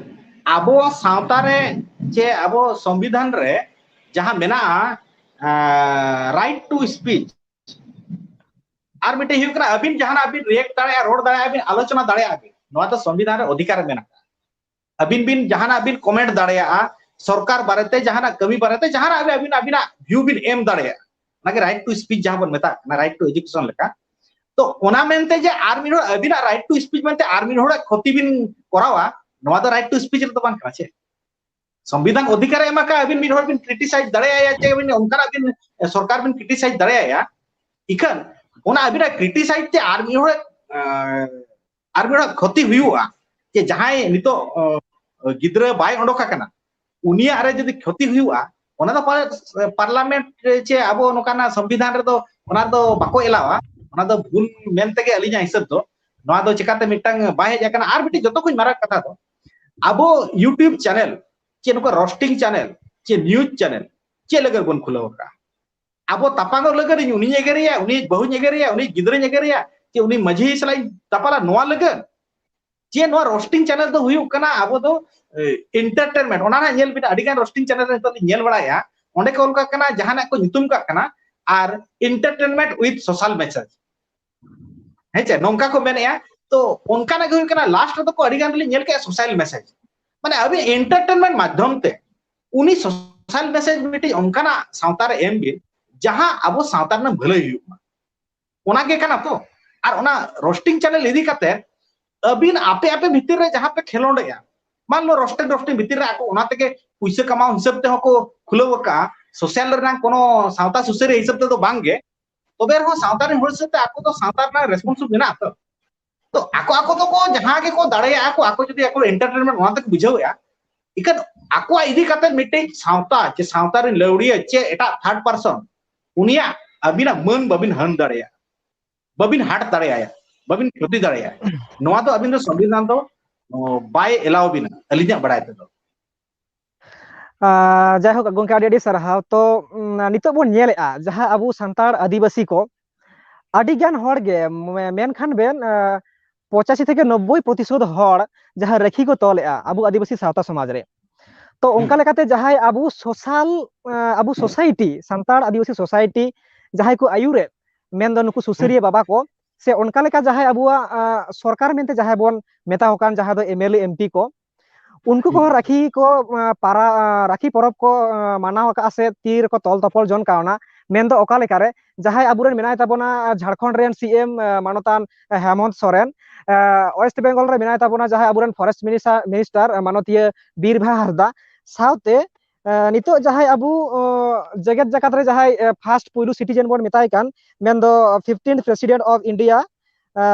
ᱟᱵᱚᱣᱟᱜ ᱥᱟᱶᱛᱟ ᱨᱮ ᱪᱮ ᱟᱵᱚ ᱥᱚᱝᱵᱤᱫᱷᱟᱱ ᱨᱮ ᱡᱟᱦᱟᱸ ᱢᱮᱱᱟᱜᱼᱟ, ᱟ, right to speech, ᱟᱨ ᱢᱤᱫᱴᱮᱱ ᱦᱩᱭᱩᱜ ᱠᱟᱱᱟ, ᱟᱹᱵᱤᱱ ᱡᱟᱦᱟᱱᱟᱜ ᱵᱤᱱ ᱨᱤᱭᱮᱠᱴ ᱫᱟᱲᱮᱭᱟᱜᱼᱟ, ᱨᱚᱲ ᱫᱟᱲᱮᱭᱟᱜᱼᱟ ᱵᱤᱱ, ᱟᱞᱳᱪᱚᱱᱟ ᱫᱟᱲᱮᱭᱟᱜᱼᱟ ᱵᱤᱱ, ᱱᱚᱣᱟ ᱫᱚ ᱥᱚᱝᱵᱤᱫᱷᱟᱱ ᱨᱮ ᱚᱫᱷᱤᱠᱟᱨ ᱢᱮᱱᱟᱜᱼᱟ᱾ ᱟᱹᱵᱤᱱ ᱵᱤᱱ ᱡᱟᱦᱟᱱᱟᱜ ᱵᱤᱱ ᱠᱚᱢᱮᱱᱴ ᱫᱟᱲᱮᱭᱟᱜᱼᱟ, ᱥᱚᱨᱠᱟᱨ ᱵᱟᱨᱮᱛᱮ, ᱡᱟᱦᱟᱱᱟᱜ ᱠᱟᱹᱢᱤ ᱵᱟᱨᱮᱛᱮ, ᱡᱟᱦᱟᱱᱟᱜ ᱜᱮ ᱟᱹᱵᱤᱱ ᱟᱹᱵᱤᱱᱟᱜ ᱵᱷᱤᱭᱩ ᱵᱤᱱ ᱮᱢ ᱫᱟᱲᱮᱭᱟᱜᱼᱟ᱾ ᱚᱱᱟᱜᱮ right to speech ᱡᱟᱦᱟᱸ ᱵᱚᱱ ᱢᱮᱛᱟᱜ ᱠᱟᱱᱟ, right to education ᱞᱮᱠᱟ᱾ ᱛᱚ ᱚᱱᱟ ᱢᱮᱱᱛᱮ ᱡᱮ ᱟᱨ ᱢᱤᱫ ᱦᱚᱲ ᱟᱹᱵᱤᱱᱟᱜ ᱨᱟᱭᱤᱴ ᱴᱩ ᱥᱯᱤᱪ ᱢᱮᱱᱛᱮ ᱟᱨ ᱢᱤᱫ ᱦᱚᱲᱟᱜ ᱠᱷᱚᱛᱤ ᱵᱤᱱ ᱠᱚᱨᱟᱣᱟ, ᱱᱚᱣᱟ ᱫᱚ ᱨᱟᱭᱤᱴ ᱴᱩ ᱥᱯᱤᱪ ᱨᱮᱫᱚ ᱵᱟᱝ ᱠᱟᱱᱟ ᱪᱮ᱾ ᱥᱚᱝᱵᱤᱫᱷᱟᱱ ᱚᱫᱷᱤᱠᱟᱨ ᱮ ᱮᱢ ᱟᱠᱟᱫ, ᱟᱹᱵᱤᱱ ᱢᱤᱫ ᱦᱚᱲ ᱵᱤᱱ ᱠᱨᱤᱴᱤᱥᱟᱭᱤᱡ ᱫᱟᱲᱮᱭᱟᱭᱟ ᱡᱮ ᱟᱹᱵᱤᱱ ᱚᱱᱠᱟᱱᱟᱜ ᱵᱤᱱ ᱥᱚᱨᱠᱟᱨ ᱵᱤᱱ ᱠᱨᱤᱴᱤᱥᱟᱭᱤᱡ ᱫᱟᱲᱮᱭᱟᱭᱟ, ᱤᱠᱷᱟᱹᱱ ᱚᱱᱟ ᱟᱹᱵᱤᱱᱟᱜ ᱠᱨᱤᱴᱤᱥᱟᱭᱤᱡ ᱛᱮ ᱟᱨ ᱢᱤᱫ ᱦᱚᱲ ᱟᱨ ᱢᱤᱫ ᱦᱚᱲᱟᱜ ᱠᱷᱚᱛᱤ ᱦᱩᱭᱩᱜᱼᱟ, ᱡᱮ ᱡᱟᱦᱟᱸᱭ ᱱᱤᱛᱚᱜ ᱜᱤᱫᱽᱨᱟᱹ ᱵᱟᱭ ᱚᱰᱚᱠ ᱟᱠᱟᱱᱟ, ᱩᱱᱤᱭᱟᱜ ᱨᱮ ᱡᱩᱫᱤ ᱠᱷᱚᱛᱤ ᱦᱩᱭᱩᱜᱼᱟ, ᱚᱱᱟ ᱫᱚ ᱯᱟᱨᱞᱟᱢᱮᱱᱴ ᱨᱮ ᱪᱮ ᱟᱵᱚ ᱱᱚᱝᱠᱟᱱᱟᱜ ᱥᱚᱝᱵᱤᱫᱷᱟᱱ ᱨᱮᱫᱚ ᱚᱱᱟ ᱫᱚ ᱵᱟᱠᱚ ᱮᱞᱟᱣᱟ᱾ ᱚᱱᱟ ᱫᱚ ᱵᱷᱩᱞ ᱢᱮᱱ ᱛᱮᱜᱮ ᱟᱹᱞᱤᱧᱟᱜ ᱦᱤᱥᱟᱹᱵ ᱫᱚ ᱱᱚᱣᱟ ᱫᱚ ᱪᱮᱠᱟᱛᱮ ᱢᱤᱫᱴᱟᱝ ᱵᱟᱭ ᱦᱮᱡ ᱟᱠᱟᱱᱟ᱾ ᱟᱨ ᱢᱤᱫᱴᱤᱡ ᱡᱚᱛᱚ ᱠᱷᱚᱱ ᱢᱟᱨᱟᱝ ᱠᱟᱛᱷᱟ ᱫᱚ ᱟᱵᱚ YouTube ᱪᱮᱱᱮᱞ ᱪᱮ ᱱᱚᱝᱠᱟ ᱨᱳᱥᱴᱤᱝ ᱪᱮᱱᱮᱞ ᱪᱮ ᱱᱤᱭᱩᱡᱽ ᱪᱮᱱᱮᱞ ᱪᱮᱫ ᱞᱟᱹᱜᱤᱫ ᱵᱚᱱ ᱠᱷᱩᱞᱟᱹᱣ ᱟᱠᱟᱫᱼᱟ? ᱟᱵᱚ ᱛᱟᱯᱟᱢᱚᱜ ᱞᱟᱹᱜᱤᱫ ᱤᱧ ᱩᱱᱤᱧ ᱮᱜᱮᱨᱮᱭᱟ, ᱩᱱᱤ ᱵᱟᱹᱦᱩᱧ ᱮᱜᱮᱨᱮᱭᱟ, ᱩᱱᱤ ᱜᱤᱫᱽᱨᱟᱹᱧ ᱮᱜᱮᱨᱮᱭᱟ, ᱪᱮ ᱩᱱᱤ ᱢᱟᱹᱡᱷᱤ ᱥᱟᱞᱟᱜ ᱤᱧ ᱛᱟᱯᱟᱞᱟ, ᱱᱚᱣᱟ ᱞᱟᱹᱜᱤᱫ? ᱪᱮ ᱱᱚᱣᱟ ᱨᱳᱥᱴᱤᱝ ᱪᱮᱱᱮᱞ ᱫᱚ ᱦᱩᱭᱩᱜ ᱠᱟᱱᱟ ᱟᱵᱚ ᱫᱚ ᱮᱱᱴᱟᱨᱴᱮᱱᱢᱮᱱᱴ᱾ ᱚᱱᱟ ᱨᱮᱱᱟᱜ ᱧᱮᱞ ᱵᱤᱱ, ᱟᱹᱰᱤ ᱜᱟᱱ ᱨᱳᱥᱴᱤᱝ ᱪᱮᱱᱮᱞ ᱨᱮ ᱱᱤᱛᱚᱜ ᱞᱤᱧ ᱧᱮᱞ ᱵᱟᱲᱟᱭᱟ, ᱚᱸᱰᱮ ᱠᱚ ᱚᱞ ᱠᱟᱜ ᱠᱟᱱᱟ, ᱡᱟᱦᱟᱱᱟᱜ ᱠᱚ ᱧᱩᱛᱩᱢ ᱠᱟᱜ ᱠᱟᱱᱟ ᱟᱨ ᱮᱱᱴᱟᱨᱴᱮᱱᱢᱮᱱᱴ ᱩᱭᱤᱛᱷ ᱥᱳᱥᱟᱞ ᱢᱮᱥᱮᱡᱽ᱾ ᱦᱮᱸ ᱪᱮ, ᱱᱚᱝᱠᱟ ᱠᱚ ᱢᱮᱱᱮᱜᱼᱟ᱾ ᱛᱚ ᱚᱱᱠᱟᱱᱟᱜ ᱜᱮ ᱦᱩᱭᱩᱜ ᱠᱟᱱᱟ, ᱞᱟᱥᱴ ᱨᱮᱫᱚ ᱠᱚ ᱟᱹᱰᱤ ᱜᱟᱱ ᱞᱤᱧ ᱧᱮᱞ ᱠᱮᱜᱼᱟ ᱥᱳᱥᱟᱞ ᱢᱮᱥᱮᱡᱽ, ᱢᱟᱱᱮ ᱟᱹᱵᱤᱱ ᱮᱱᱴᱟᱨᱴᱮᱱᱢᱮᱱᱴ ᱢᱟᱫᱽᱫᱷᱚᱢ ᱛᱮ ᱩᱱᱤ ᱥᱳᱥᱟᱞ ᱢᱮᱥᱮᱡᱽ ᱢᱤᱫᱴᱤᱡ ᱚᱱᱠᱟᱱᱟᱜ ᱥᱟᱶᱛᱟ ᱨᱮ ᱮᱢ ᱵᱤᱱ, ᱡᱟᱦᱟᱸ ᱟᱵᱚ ᱥᱟᱶᱛᱟ ᱨᱮᱱᱟᱜ ᱵᱷᱟᱹᱞᱟᱹᱭ ᱦᱩᱭᱩᱜ ᱢᱟ᱾ ᱚᱱᱟ ᱜᱮ ᱠᱟᱱᱟ ᱛᱚ᱾ ᱟᱨ ᱚᱱᱟ ᱨᱳᱥᱴᱤᱝ ᱪᱮᱱᱮᱞ ᱤᱫᱤ ᱠᱟᱛᱮ ᱟᱹᱵᱤᱱ ᱟᱯᱮ ᱟᱯᱮ ᱵᱷᱤᱛᱤᱨ ᱨᱮ ᱡᱟᱦᱟᱸ ᱯᱮ ᱠᱷᱮᱞᱳᱰᱮᱜᱼᱟ, ᱢᱟᱱ ᱞᱚ ᱨᱳᱥᱴᱤᱝ ᱨᱳᱥᱴᱤᱝ ᱵᱷᱤᱛᱤᱨ ᱨᱮ ᱟᱠᱚ ᱚᱱᱟ ᱛᱮᱜᱮ ᱯᱩᱭᱥᱟᱹ ᱠᱟᱢᱟᱣ ᱦᱤᱥᱟᱹᱵ ᱛᱮᱦᱚᱸ ᱠᱚ ᱠᱷᱩᱞᱟᱹᱣ ᱟᱠᱟᱜᱼᱟ, ᱥᱳᱥᱟᱞ ᱨᱮᱱᱟᱜ ᱠᱳᱱᱳ ᱥᱟᱶᱛᱟ ᱥᱩᱥᱟᱹᱨᱤᱭᱟᱹ ᱦᱤᱥᱟᱹᱵ ᱛᱮᱫᱚ ᱵᱟᱝ ᱜᱮ᱾ ᱛᱚᱵᱮ ᱨᱮᱦᱚᱸ ᱥᱟᱶᱛᱟ ᱨᱮᱱ ᱦᱚᱲ ᱦᱤᱥᱟᱹᱵ ᱛᱮ ᱟᱠᱚ ᱫᱚ ᱥᱟᱶᱛᱟ ᱨᱮᱱᱟᱜ ᱨᱮᱥᱯᱚᱱᱥᱤᱵᱤᱞ ᱢᱮᱱᱟᱜᱼᱟ ᱛᱚ᱾ ᱛᱚ ᱟᱠᱚ ᱟᱠᱚ ᱫᱚᱠᱚ ᱡᱟᱦᱟᱸ ᱜᱮᱠᱚ ᱫᱟᱲᱮᱭᱟᱜᱼᱟ ᱠᱚ, ᱟᱠᱚ ᱡᱩᱫᱤ ᱟᱠᱚ ᱮᱱᱴᱟᱨᱴᱮᱱᱢᱮᱱᱴ ᱚᱱᱟ ᱛᱮᱠᱚ ᱵᱩᱡᱷᱟᱹᱣᱮᱜᱼᱟ, ᱤᱠᱷᱟᱹᱱ ᱟᱠᱚᱣᱟᱜ ᱤᱫᱤ ᱠᱟᱛᱮ ᱢᱤᱫᱴᱮᱡ ᱥᱟᱶᱛᱟ ᱪᱮ ᱥᱟᱶᱛᱟ ᱨᱮᱱ ᱞᱟᱹᱣᱲᱤᱭᱟᱹ ᱪᱮ ᱮᱴᱟᱜ ᱛᱷᱟᱨᱰ ᱯᱟᱨᱥᱚᱱ ᱩᱱᱤᱭᱟᱜ ᱟᱹᱵᱤᱱᱟᱜ ᱢᱟᱹᱱ ᱵᱟᱹᱵᱤᱱ ᱦᱟᱹᱱ ᱫᱟᱲᱮᱭᱟᱜᱼᱟ, ᱵᱟᱹᱵᱤᱱ ᱦᱟᱴ ᱫᱟᱲᱮᱭᱟᱭᱟ, ᱵᱟᱹᱵᱤᱱ ᱠᱷᱚᱛᱤ ᱫᱟᱲᱮᱭᱟᱭᱟ᱾ ᱱᱚᱣᱟ ᱫᱚ ᱟᱹᱵᱤᱱ ᱫᱚ ᱥᱚᱝᱵᱤᱫᱷᱟᱱ ᱫᱚ, ᱚ, ᱵᱟᱭ ᱮᱞᱟᱣ ᱵᱤᱱᱟ, ᱟᱹᱞᱤᱧᱟᱜ ᱵᱟᱲᱟᱭ ᱛᱮᱫᱚ᱾ ᱟᱨ ᱡᱟᱭᱦᱳᱠ ᱜᱚᱢᱠᱮ, ᱟᱹᱰᱤ ᱟᱹᱰᱤ ᱥᱟᱨᱦᱟᱣ᱾ ᱛᱚ ᱩᱢ, ᱱᱤᱛᱚᱜ ᱵᱚᱱ ᱧᱮᱞᱮᱫᱼᱟ ᱡᱟᱦᱟᱸ ᱟᱵᱚ ᱥᱟᱱᱛᱟᱲ ᱟᱹᱫᱤᱵᱟᱹᱥᱤ ᱠᱚ ᱟᱹᱰᱤ ᱜᱟᱱ ᱦᱚᱲ ᱜᱮ ᱢᱮ- ᱢᱮᱱᱠᱷᱟᱱ ᱵᱮᱱ ᱟᱸ, ᱯᱚᱸᱪᱟᱥᱤ ᱛᱷᱮᱠᱮ ᱱᱚᱵᱵᱳᱭ ᱯᱨᱚᱛᱤᱥᱚᱛ ᱦᱚᱲ ᱡᱟᱦᱟᱸ ᱨᱟᱹᱠᱷᱤ ᱠᱚ ᱛᱚᱞᱮᱫᱼᱟ ᱟᱵᱚ ᱟᱹᱫᱤᱵᱟᱹᱥᱤ ᱥᱟᱶᱛᱟ ᱥᱚᱢᱟᱡᱽ ᱨᱮ᱾ ᱛᱚ ᱚᱱᱠᱟ ᱞᱮᱠᱟᱛᱮ ᱡᱟᱦᱟᱸᱭ ᱟᱵᱚ ᱥᱳᱥᱟᱞ ᱟᱸ, ᱟᱵᱚ ᱥᱳᱥᱟᱭᱤᱴᱤ, ᱥᱟᱱᱛᱟᱲ ᱟᱹᱫᱤᱵᱟᱹᱥᱤ ᱥᱳᱥᱟᱭᱤᱴᱤ ᱡᱟᱦᱟᱸᱭ ᱠᱚ ᱟᱹᱭᱩᱨᱮᱫ, ᱢᱮᱱᱫᱚ ᱱᱩᱠᱩ ᱥᱩᱥᱟᱹᱨᱤᱭᱟᱹ ᱵᱟᱵᱟ ᱠᱚ, ᱥᱮ ᱚᱱᱠᱟ ᱞᱮᱠᱟ ᱡᱟᱦᱟᱸᱭ ᱟᱵᱚᱣᱟᱜ ᱟᱸ, ᱥᱚᱨᱠᱟᱨ ᱢᱮᱱᱛᱮ ᱡᱟᱦᱟᱸᱭ ᱵᱚᱱ ᱢᱮᱛᱟ ᱠᱚ ᱠᱟᱱ, ᱡᱟᱦᱟᱸ ᱫᱚ M L A M P ᱠᱚ, ᱩᱱᱠᱩ ᱠᱚᱦᱚᱸ ᱨᱟᱠᱷᱤ ᱠᱚ ᱟᱸ, ᱯᱟᱨᱟ ᱟᱸ, ᱨᱟᱠᱷᱤ ᱯᱚᱨᱚᱵᱽ ᱠᱚ ᱟᱸ, ᱢᱟᱱᱟᱣ ᱟᱠᱟᱫᱼᱟ ᱥᱮ ᱛᱤ ᱨᱮᱠᱚ ᱛᱚᱞ ᱛᱚᱯᱚᱞ ᱡᱚᱱ ᱠᱟᱣᱱᱟ᱾ ᱢᱮᱱᱫᱚ ᱚᱠᱟ ᱞᱮᱠᱟᱨᱮ ᱡᱟᱦᱟᱸᱭ ᱟᱵᱚᱨᱮᱱ ᱢᱮᱱᱟᱭ ᱛᱟᱵᱚᱱᱟ ᱡᱷᱟᱲᱠᱷᱚᱸᱰ ᱨᱮᱱ ᱥᱤ ᱮᱢ ᱢᱟᱱᱚᱛᱟᱱ ᱦᱮᱢᱚᱱᱛ ᱥᱚᱨᱮᱱ, ᱣᱮᱥᱴ ᱵᱮᱝᱜᱚᱞ ᱨᱮ ᱢᱮᱱᱟᱭ ᱛᱟᱵᱚᱱᱟ ᱡᱟᱦᱟᱸᱭ ᱟᱵᱚᱨᱮᱱ ᱯᱷᱚᱨᱮᱥᱴ ᱢᱤᱱᱤᱥᱴᱟᱨ ᱢᱟᱱᱚᱛᱤᱭᱟᱹ ᱵᱤᱨᱵᱷᱟ ᱦᱟᱸᱥᱫᱟ, ᱥᱟᱶᱛᱮ ᱱᱤᱛᱚᱜ ᱡᱟᱦᱟᱸᱭ ᱟᱵᱚ ᱡᱮᱜᱮᱛ ᱡᱟᱠᱟᱛ ᱨᱮ ᱡᱟᱦᱟᱸᱭ ᱯᱷᱟᱥᱴ ᱯᱩᱭᱞᱩ ᱥᱤᱴᱤᱡᱮᱱ ᱵᱚᱱ ᱢᱮᱛᱟᱭ ᱠᱟᱱ, ᱢᱮᱱᱫᱚ ᱯᱷᱤᱯᱴᱤᱱ ᱯᱨᱮᱥᱤᱰᱮᱱᱴ ᱚᱯᱷ ᱤᱱᱰᱤᱭᱟ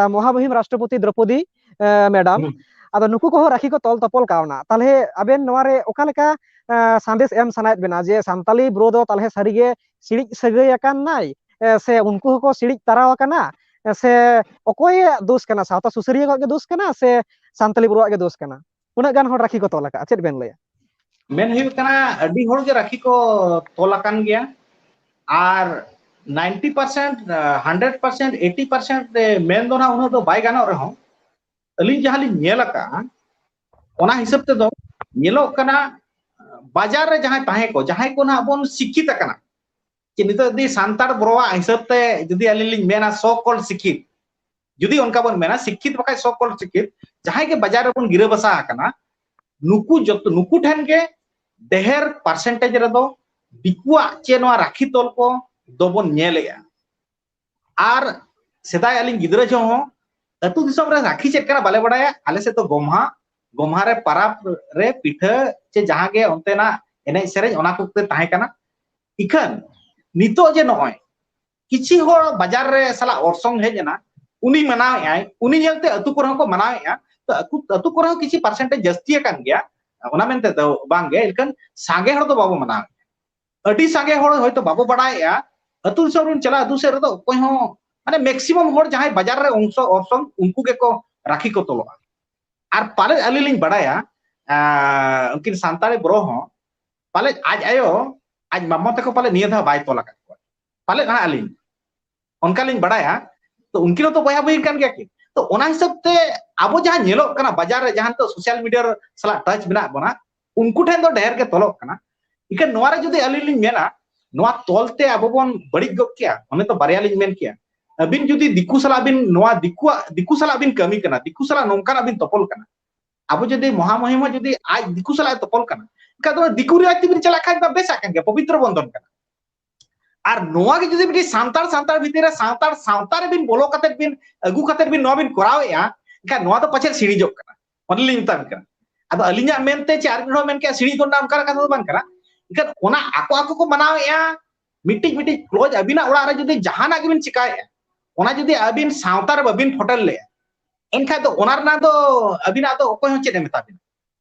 ᱢᱚᱦᱟᱢᱩᱦᱤᱢ ᱨᱟᱥᱴᱨᱚᱯᱚᱛᱤ ᱫᱨᱚᱯᱚᱫᱤ ᱢᱮᱰᱟᱢ᱾ ᱟᱫᱚ ᱱᱩᱠᱩ ᱠᱚᱦᱚᱸ ᱨᱟᱠᱷᱤ ᱠᱚ ᱛᱚᱞ ᱛᱚᱯᱚᱞ ᱠᱟᱣᱱᱟ᱾ ᱛᱟᱦᱚᱞᱮ ᱟᱵᱮᱱ ᱱᱚᱣᱟ ᱨᱮ ᱚᱠᱟ ᱞᱮᱠᱟ ᱥᱟᱸᱫᱮᱥ ᱮᱢ ᱥᱟᱱᱟᱭᱮᱫ ᱵᱮᱱᱟ ᱡᱮ ᱥᱟᱱᱛᱟᱞᱤ ᱵᱨᱳ ᱫᱚ ᱛᱟᱦᱚᱞᱮ ᱥᱟᱹᱨᱤᱜᱮ ᱥᱤᱲᱤᱡ ᱥᱟᱹᱜᱟᱹᱭ ᱟᱠᱟᱱ ᱱᱟᱭ, ᱥᱮ ᱩᱱᱠᱩ ᱦᱚᱸᱠᱚ ᱥᱤᱲᱤᱡ ᱛᱟᱨᱟᱣ ᱟᱠᱟᱱᱟ, ᱥᱮ ᱚᱠᱚᱭᱟᱜ ᱫᱳᱥ ᱠᱟᱱᱟ? ᱥᱟᱶᱛᱟ ᱥᱩᱥᱟᱹᱨᱤᱭᱟᱹ ᱠᱚᱣᱟᱜ ᱜᱮ ᱫᱳᱥ ᱠᱟᱱᱟ ᱥᱮ ᱥᱟᱱᱛᱟᱞᱤ ᱵᱨᱳᱣᱟᱜ ᱜᱮ ᱫᱳᱥ ᱠᱟᱱᱟ? ᱩᱱᱟᱹᱜ ᱜᱟᱱ ᱦᱚᱲ ᱨᱟᱠᱷᱤ ᱠᱚ ᱛᱚᱞ ᱟᱠᱟᱫᱼᱟ, ᱪᱮᱫ ᱵᱮᱱ ᱞᱟᱹᱭᱟ? ᱢᱮᱱ ᱦᱩᱭᱩᱜ ᱠᱟᱱᱟ, ᱟᱹᱰᱤ ᱦᱚᱲ ᱜᱮ ᱨᱟᱠᱷᱤ ᱠᱚ ᱛᱚᱞ ᱟᱠᱟᱱ ᱜᱮᱭᱟ᱾ ᱟᱨ ninety percent, hundred percent, eighty percent ᱢᱮᱱ ᱫᱚ ᱱᱟᱦᱟᱜ ᱩᱱᱟᱹᱜ ᱫᱚ ᱵᱟᱭ ᱜᱟᱱᱚᱜ ᱨᱮᱦᱚᱸ, ᱟᱹᱞᱤᱧ ᱡᱟᱦᱟᱸ ᱞᱤᱧ ᱧᱮᱞ ᱟᱠᱟᱫᱼᱟ, ᱚᱱᱟ ᱦᱤᱥᱟᱹᱵ ᱛᱮᱫᱚ ᱧᱮᱞᱚᱜ ᱠᱟᱱᱟ, ᱵᱟᱡᱟᱨ ᱨᱮ ᱡᱟᱦᱟᱸᱭ ᱛᱟᱦᱮᱸ ᱠᱚ, ᱡᱟᱦᱟᱸᱭ ᱠᱚ ᱱᱟᱦᱟᱜ ᱵᱚᱱ ᱥᱤᱠᱠᱷᱤᱛ ᱟᱠᱟᱱᱟ, ᱪᱮ ᱱᱤᱛᱚᱜ ᱡᱩᱫᱤ ᱥᱟᱱᱛᱟᱲ ᱵᱨᱳᱣᱟᱜ ᱦᱤᱥᱟᱹᱵ ᱛᱮ ᱡᱩᱫᱤ ᱟᱹᱞᱤᱧ ᱞᱤᱧ ᱢᱮᱱᱟ, so called ᱥᱤᱠᱠᱷᱤᱛ, ᱡᱩᱫᱤ ᱚᱱᱠᱟ ᱵᱚᱱ ᱢᱮᱱᱟ, ᱥᱤᱠᱠᱷᱤᱛ ᱵᱟᱠᱷᱟᱡ so called ᱥᱤᱠᱠᱷᱤᱛ, ᱡᱟᱦᱟᱸᱭ ᱜᱮ ᱵᱟᱡᱟᱨ ᱨᱮᱵᱚᱱ ᱜᱤᱨᱟᱹ ᱵᱟᱥᱟ ᱟᱠᱟᱱᱟ, ᱱᱩᱠᱩ ᱡᱚᱛᱚ, ᱱᱩᱠᱩ ᱴᱷᱮᱱ ᱜᱮ ᱰᱷᱮᱨ percentage ᱨᱮᱫᱚ ᱫᱤᱠᱩᱣᱟᱜ ᱪᱮ ᱱᱚᱣᱟ ᱨᱟᱠᱷᱤ ᱛᱚᱞ ᱠᱚ ᱫᱚᱵᱚᱱ ᱧᱮᱞᱮᱜᱼᱟ᱾ ᱟᱨ ᱥᱮᱫᱟᱭ ᱟᱹᱞᱤᱧ ᱜᱤᱫᱽᱨᱟᱹ ᱡᱚᱦᱚᱜ ᱦᱚᱸ ᱟᱹᱛᱩ ᱫᱤᱥᱚᱢ ᱨᱮ ᱨᱟᱹᱠᱷᱤ ᱪᱮᱫ ᱠᱟᱱᱟ ᱵᱟᱞᱮ ᱵᱟᱲᱟᱭᱟ, ᱟᱞᱮ ᱥᱮᱫ ᱫᱚ ᱜᱚᱢᱦᱟ, ᱜᱚᱢᱦᱟ ᱨᱮ ᱯᱟᱨᱟᱵᱽ ᱨᱮ ᱯᱤᱴᱷᱟᱹ ᱪᱮ ᱡᱟᱦᱟᱸ ᱜᱮ ᱚᱱᱛᱮᱱᱟᱜ ᱮᱱᱮᱡ ᱥᱮᱨᱮᱧ, ᱚᱱᱟ ᱠᱚᱜᱮ ᱛᱟᱦᱮᱸ ᱠᱟᱱᱟ᱾ ᱤᱠᱷᱟᱹᱱ ᱱᱤᱛᱚᱜ ᱡᱮ ᱱᱚᱜᱼᱚᱭ ᱠᱤᱪᱷᱤ ᱦᱚᱲ ᱵᱟᱡᱟᱨ ᱨᱮ ᱥᱟᱞᱟᱜ ᱚᱨᱥᱚᱝ ᱦᱮᱡ ᱮᱱᱟ, ᱩᱱᱤ ᱢᱟᱱᱟᱣᱮᱫᱼᱟᱭ, ᱩᱱᱤ ᱧᱮᱞᱛᱮ ᱟᱹᱛᱩ ᱠᱚᱨᱮ ᱦᱚᱸᱠᱚ ᱢᱟᱱᱟᱣᱮᱫᱼᱟ᱾ ᱛᱚ ᱟᱹᱛᱩ, ᱟᱹᱛᱩ ᱠᱚᱨᱮ ᱦᱚᱸ ᱠᱤᱪᱷᱤ percentage ᱡᱟᱹᱥᱛᱤ ᱟᱠᱟᱱ ᱜᱮᱭᱟ, ᱚᱱᱟ ᱢᱮᱱᱛᱮ ᱫᱚ ᱵᱟᱝ ᱜᱮ, ᱮᱱᱠᱷᱟᱱ ᱥᱟᱸᱜᱮ ᱦᱚᱲ ᱫᱚ ᱵᱟᱵᱚ ᱢᱟᱱᱟᱣᱮᱫᱼᱟ᱾ ᱟᱹᱰᱤ ᱥᱟᱸᱜᱮ ᱦᱚᱲ ᱦᱚᱭᱛᱳ ᱵᱟᱵᱚ ᱵᱟᱲᱟᱭᱮᱫᱼᱟ, ᱟᱹᱛᱩ ᱫᱤᱥᱚᱢ ᱨᱮᱵᱚᱱ ᱪᱟᱞᱟᱜᱼᱟ, ᱟᱹᱛᱩ ᱥᱮᱫ ᱨᱮᱫᱚ ᱚᱠᱚᱭ ᱦᱚᱸ, ᱢᱟᱱᱮ maximum ᱦᱚᱲ ᱡᱟᱦᱟᱸᱭ ᱵᱟᱡᱟᱨ ᱨᱮ ᱚᱝᱥᱚ ᱚᱨᱥᱚᱝ, ᱩᱱᱠᱩ ᱜᱮᱠᱚ ᱨᱟᱹᱠᱷᱤ ᱠᱚ ᱛᱚᱞᱚᱜᱼᱟ᱾ ᱟᱨ ᱯᱟᱞᱮᱫ ᱟᱹᱞᱤᱧ ᱞᱤᱧ ᱵᱟᱲᱟᱭᱟ, ᱟᱸ, ᱩᱱᱠᱤᱱ ᱥᱟᱱᱛᱟᱲᱤ ᱵᱨᱳ ᱦᱚᱸ ᱯᱟᱞᱮᱫ ᱟᱡ ᱟᱭᱳ, ᱟᱡ ᱢᱟᱢᱟ ᱛᱟᱠᱚ ᱯᱟᱞᱮᱫ ᱱᱤᱭᱟᱹ ᱫᱷᱟᱣ ᱵᱟᱭ ᱛᱚᱞ ᱟᱠᱟᱫ ᱠᱚᱣᱟ, ᱯᱟᱞᱮᱫ ᱦᱟᱸᱜ ᱟᱹᱞᱤᱧ ᱚᱱᱠᱟ ᱞᱤᱧ ᱵᱟᱲᱟᱭᱟ᱾ ᱛᱚ ᱩᱱᱠᱤᱱ ᱦᱚᱸᱛᱚ ᱵᱚᱭᱦᱟ ᱵᱚᱭᱦᱤᱱ ᱠᱟᱱ ᱜᱮᱭᱟ ᱠᱤᱱ᱾ ᱛᱚ ᱚᱱᱟ ᱦᱤᱥᱟᱹᱵ ᱛᱮ ᱟᱵᱚ ᱡᱟᱦᱟᱸ ᱧᱮᱞᱚᱜ ᱠᱟᱱᱟ ᱵᱟᱡᱟᱨ ᱨᱮ, ᱡᱟᱦᱟᱸ ᱱᱤᱛᱚᱜ social media ᱥᱟᱞᱟᱜ touch ᱢᱮᱱᱟᱜ ᱵᱚᱱᱟ, ᱩᱱᱠᱩ ᱴᱷᱮᱱ ᱫᱚ ᱰᱷᱮᱨ ᱜᱮ ᱛᱚᱞᱚᱜ ᱠᱟᱱᱟ᱾ ᱤᱠᱷᱟᱹᱱ ᱱᱚᱣᱟ ᱨᱮ ᱡᱩᱫᱤ ᱟᱹᱞᱤᱧ ᱞᱤᱧ ᱢᱮᱱᱟ, ᱱᱚᱣᱟ ᱛᱚᱞ ᱛᱮ ᱟᱵᱚ ᱵᱚᱱ ᱵᱟᱹᱲᱤᱡ ᱜᱚᱫ ᱠᱮᱭᱟ, ᱚᱱᱮ ᱛᱚ ᱵᱟᱨᱭᱟ ᱞᱤᱧ ᱢᱮᱱ ᱠᱮᱭᱟ᱾ ᱟᱹᱵᱤᱱ ᱡᱩᱫᱤ ᱫᱤᱠᱩ ᱥᱟᱞᱟᱜ ᱵᱤᱱ, ᱱᱚᱣᱟ ᱫᱤᱠᱩᱣᱟᱜ, ᱫᱤᱠᱩ ᱥᱟᱞᱟᱜ ᱵᱤᱱ ᱠᱟᱹᱢᱤ ᱠᱟᱱᱟ, ᱫᱤᱠᱩ ᱥᱟᱞᱟᱜ ᱱᱚᱝᱠᱟᱱᱟᱜ ᱵᱤᱱ ᱛᱚᱯᱚᱞ ᱠᱟᱱᱟ, ᱟᱵᱚ ᱡᱩᱫᱤ ᱢᱚᱦᱟ ᱢᱚᱦᱤᱢᱟ ᱡᱩᱫᱤ ᱟᱡ ᱫᱤᱠᱩ ᱥᱟᱞᱟᱜ ᱮ ᱛᱚᱯᱚᱞ ᱠᱟᱱᱟ, ᱮᱱᱠᱷᱟᱱ ᱫᱚ ᱫᱤᱠᱩ ᱨᱮᱣᱟᱡᱽ ᱛᱮᱵᱤᱱ ᱪᱟᱞᱟᱜ ᱠᱷᱟᱱ ᱢᱟ ᱵᱮᱥᱟᱜ ᱠᱟᱱ ᱜᱮᱭᱟ, ᱯᱚᱵᱤᱛᱨᱚ ᱵᱚᱱᱫᱷᱚᱱ ᱠᱟᱱᱟ᱾ ᱟᱨ ᱱᱚᱣᱟ ᱜᱮ ᱡᱩᱫᱤ ᱢᱤᱫᱴᱤᱡ ᱥᱟᱱᱛᱟᱲ ᱥᱟᱱᱛᱟᱲ ᱵᱷᱤᱛᱤᱨ ᱨᱮ ᱥᱟᱱᱛᱟᱲ ᱥᱟᱶᱛᱟ ᱨᱮᱵᱤᱱ ᱵᱚᱞᱚ ᱠᱟᱛᱮ ᱵᱤᱱ ᱟᱹᱜᱩ ᱠᱟᱛᱮ ᱵᱤᱱ ᱱᱚᱣᱟ ᱵᱤᱱ ᱠᱚᱨᱟᱣᱮᱫᱼᱟ, ᱮᱱᱠᱷᱟᱱ ᱱᱚᱣᱟ ᱫᱚ ᱯᱟᱪᱮᱫ ᱥᱤᱬᱤᱡᱚᱜ ᱠᱟᱱᱟ᱾ ᱚᱱᱮ ᱞᱤᱧ ᱢᱮᱛᱟᱵᱤᱱ ᱠᱟᱱᱟ᱾ ᱟᱫᱚ ᱟᱹᱞᱤᱧᱟᱜ ᱢᱮᱱᱛᱮ ᱪᱮ ᱟᱨ ᱢᱤᱫ ᱦᱚᱲ ᱢᱮᱱ ᱠᱮᱜᱼᱟ ᱥᱤᱬᱤᱡ ᱜᱚᱫ ᱱᱟ, ᱚᱱᱠᱟᱱᱟᱜ ᱠᱟᱛᱷᱟ ᱫᱚ ᱵᱟᱝ ᱠᱟᱱᱟ᱾ ᱮᱱᱠᱷᱟᱱ ᱚᱱᱟ ᱟᱠᱚ ᱟᱠᱚ ᱠᱚ ᱢᱟᱱᱟᱣᱮᱫᱼᱟ, ᱢᱤᱫᱴᱤᱡ ᱢᱤᱫᱴᱤᱡ ᱠᱞᱚᱡᱽ ᱟᱹᱵᱤᱱᱟᱜ ᱚᱲᱟᱜ ᱨᱮ ᱡᱩᱫᱤ ᱡᱟᱦᱟᱱᱟᱜ ᱜᱮᱵᱤᱱ ᱪᱤᱠᱟᱭᱮᱫᱼᱟ, ᱚᱱᱟ ᱡᱩᱫᱤ ᱟᱹᱵᱤᱱ ᱥᱟᱶᱛᱟ ᱨᱮ ᱵᱟᱹᱵᱤᱱ ᱯᱷᱚᱴᱮᱞ ᱞᱮᱫᱼᱟ, ᱮᱱᱠᱷᱟᱱ ᱫᱚ ᱚᱱᱟ ᱨᱮᱱᱟᱜ ᱫᱚ ᱟᱹᱵᱤᱱᱟᱜ ᱫᱚ ᱚᱠᱚᱭ ᱦᱚᱸ ᱪᱮᱫ ᱮ ᱢᱮᱛᱟ ᱵᱤᱱᱟ᱾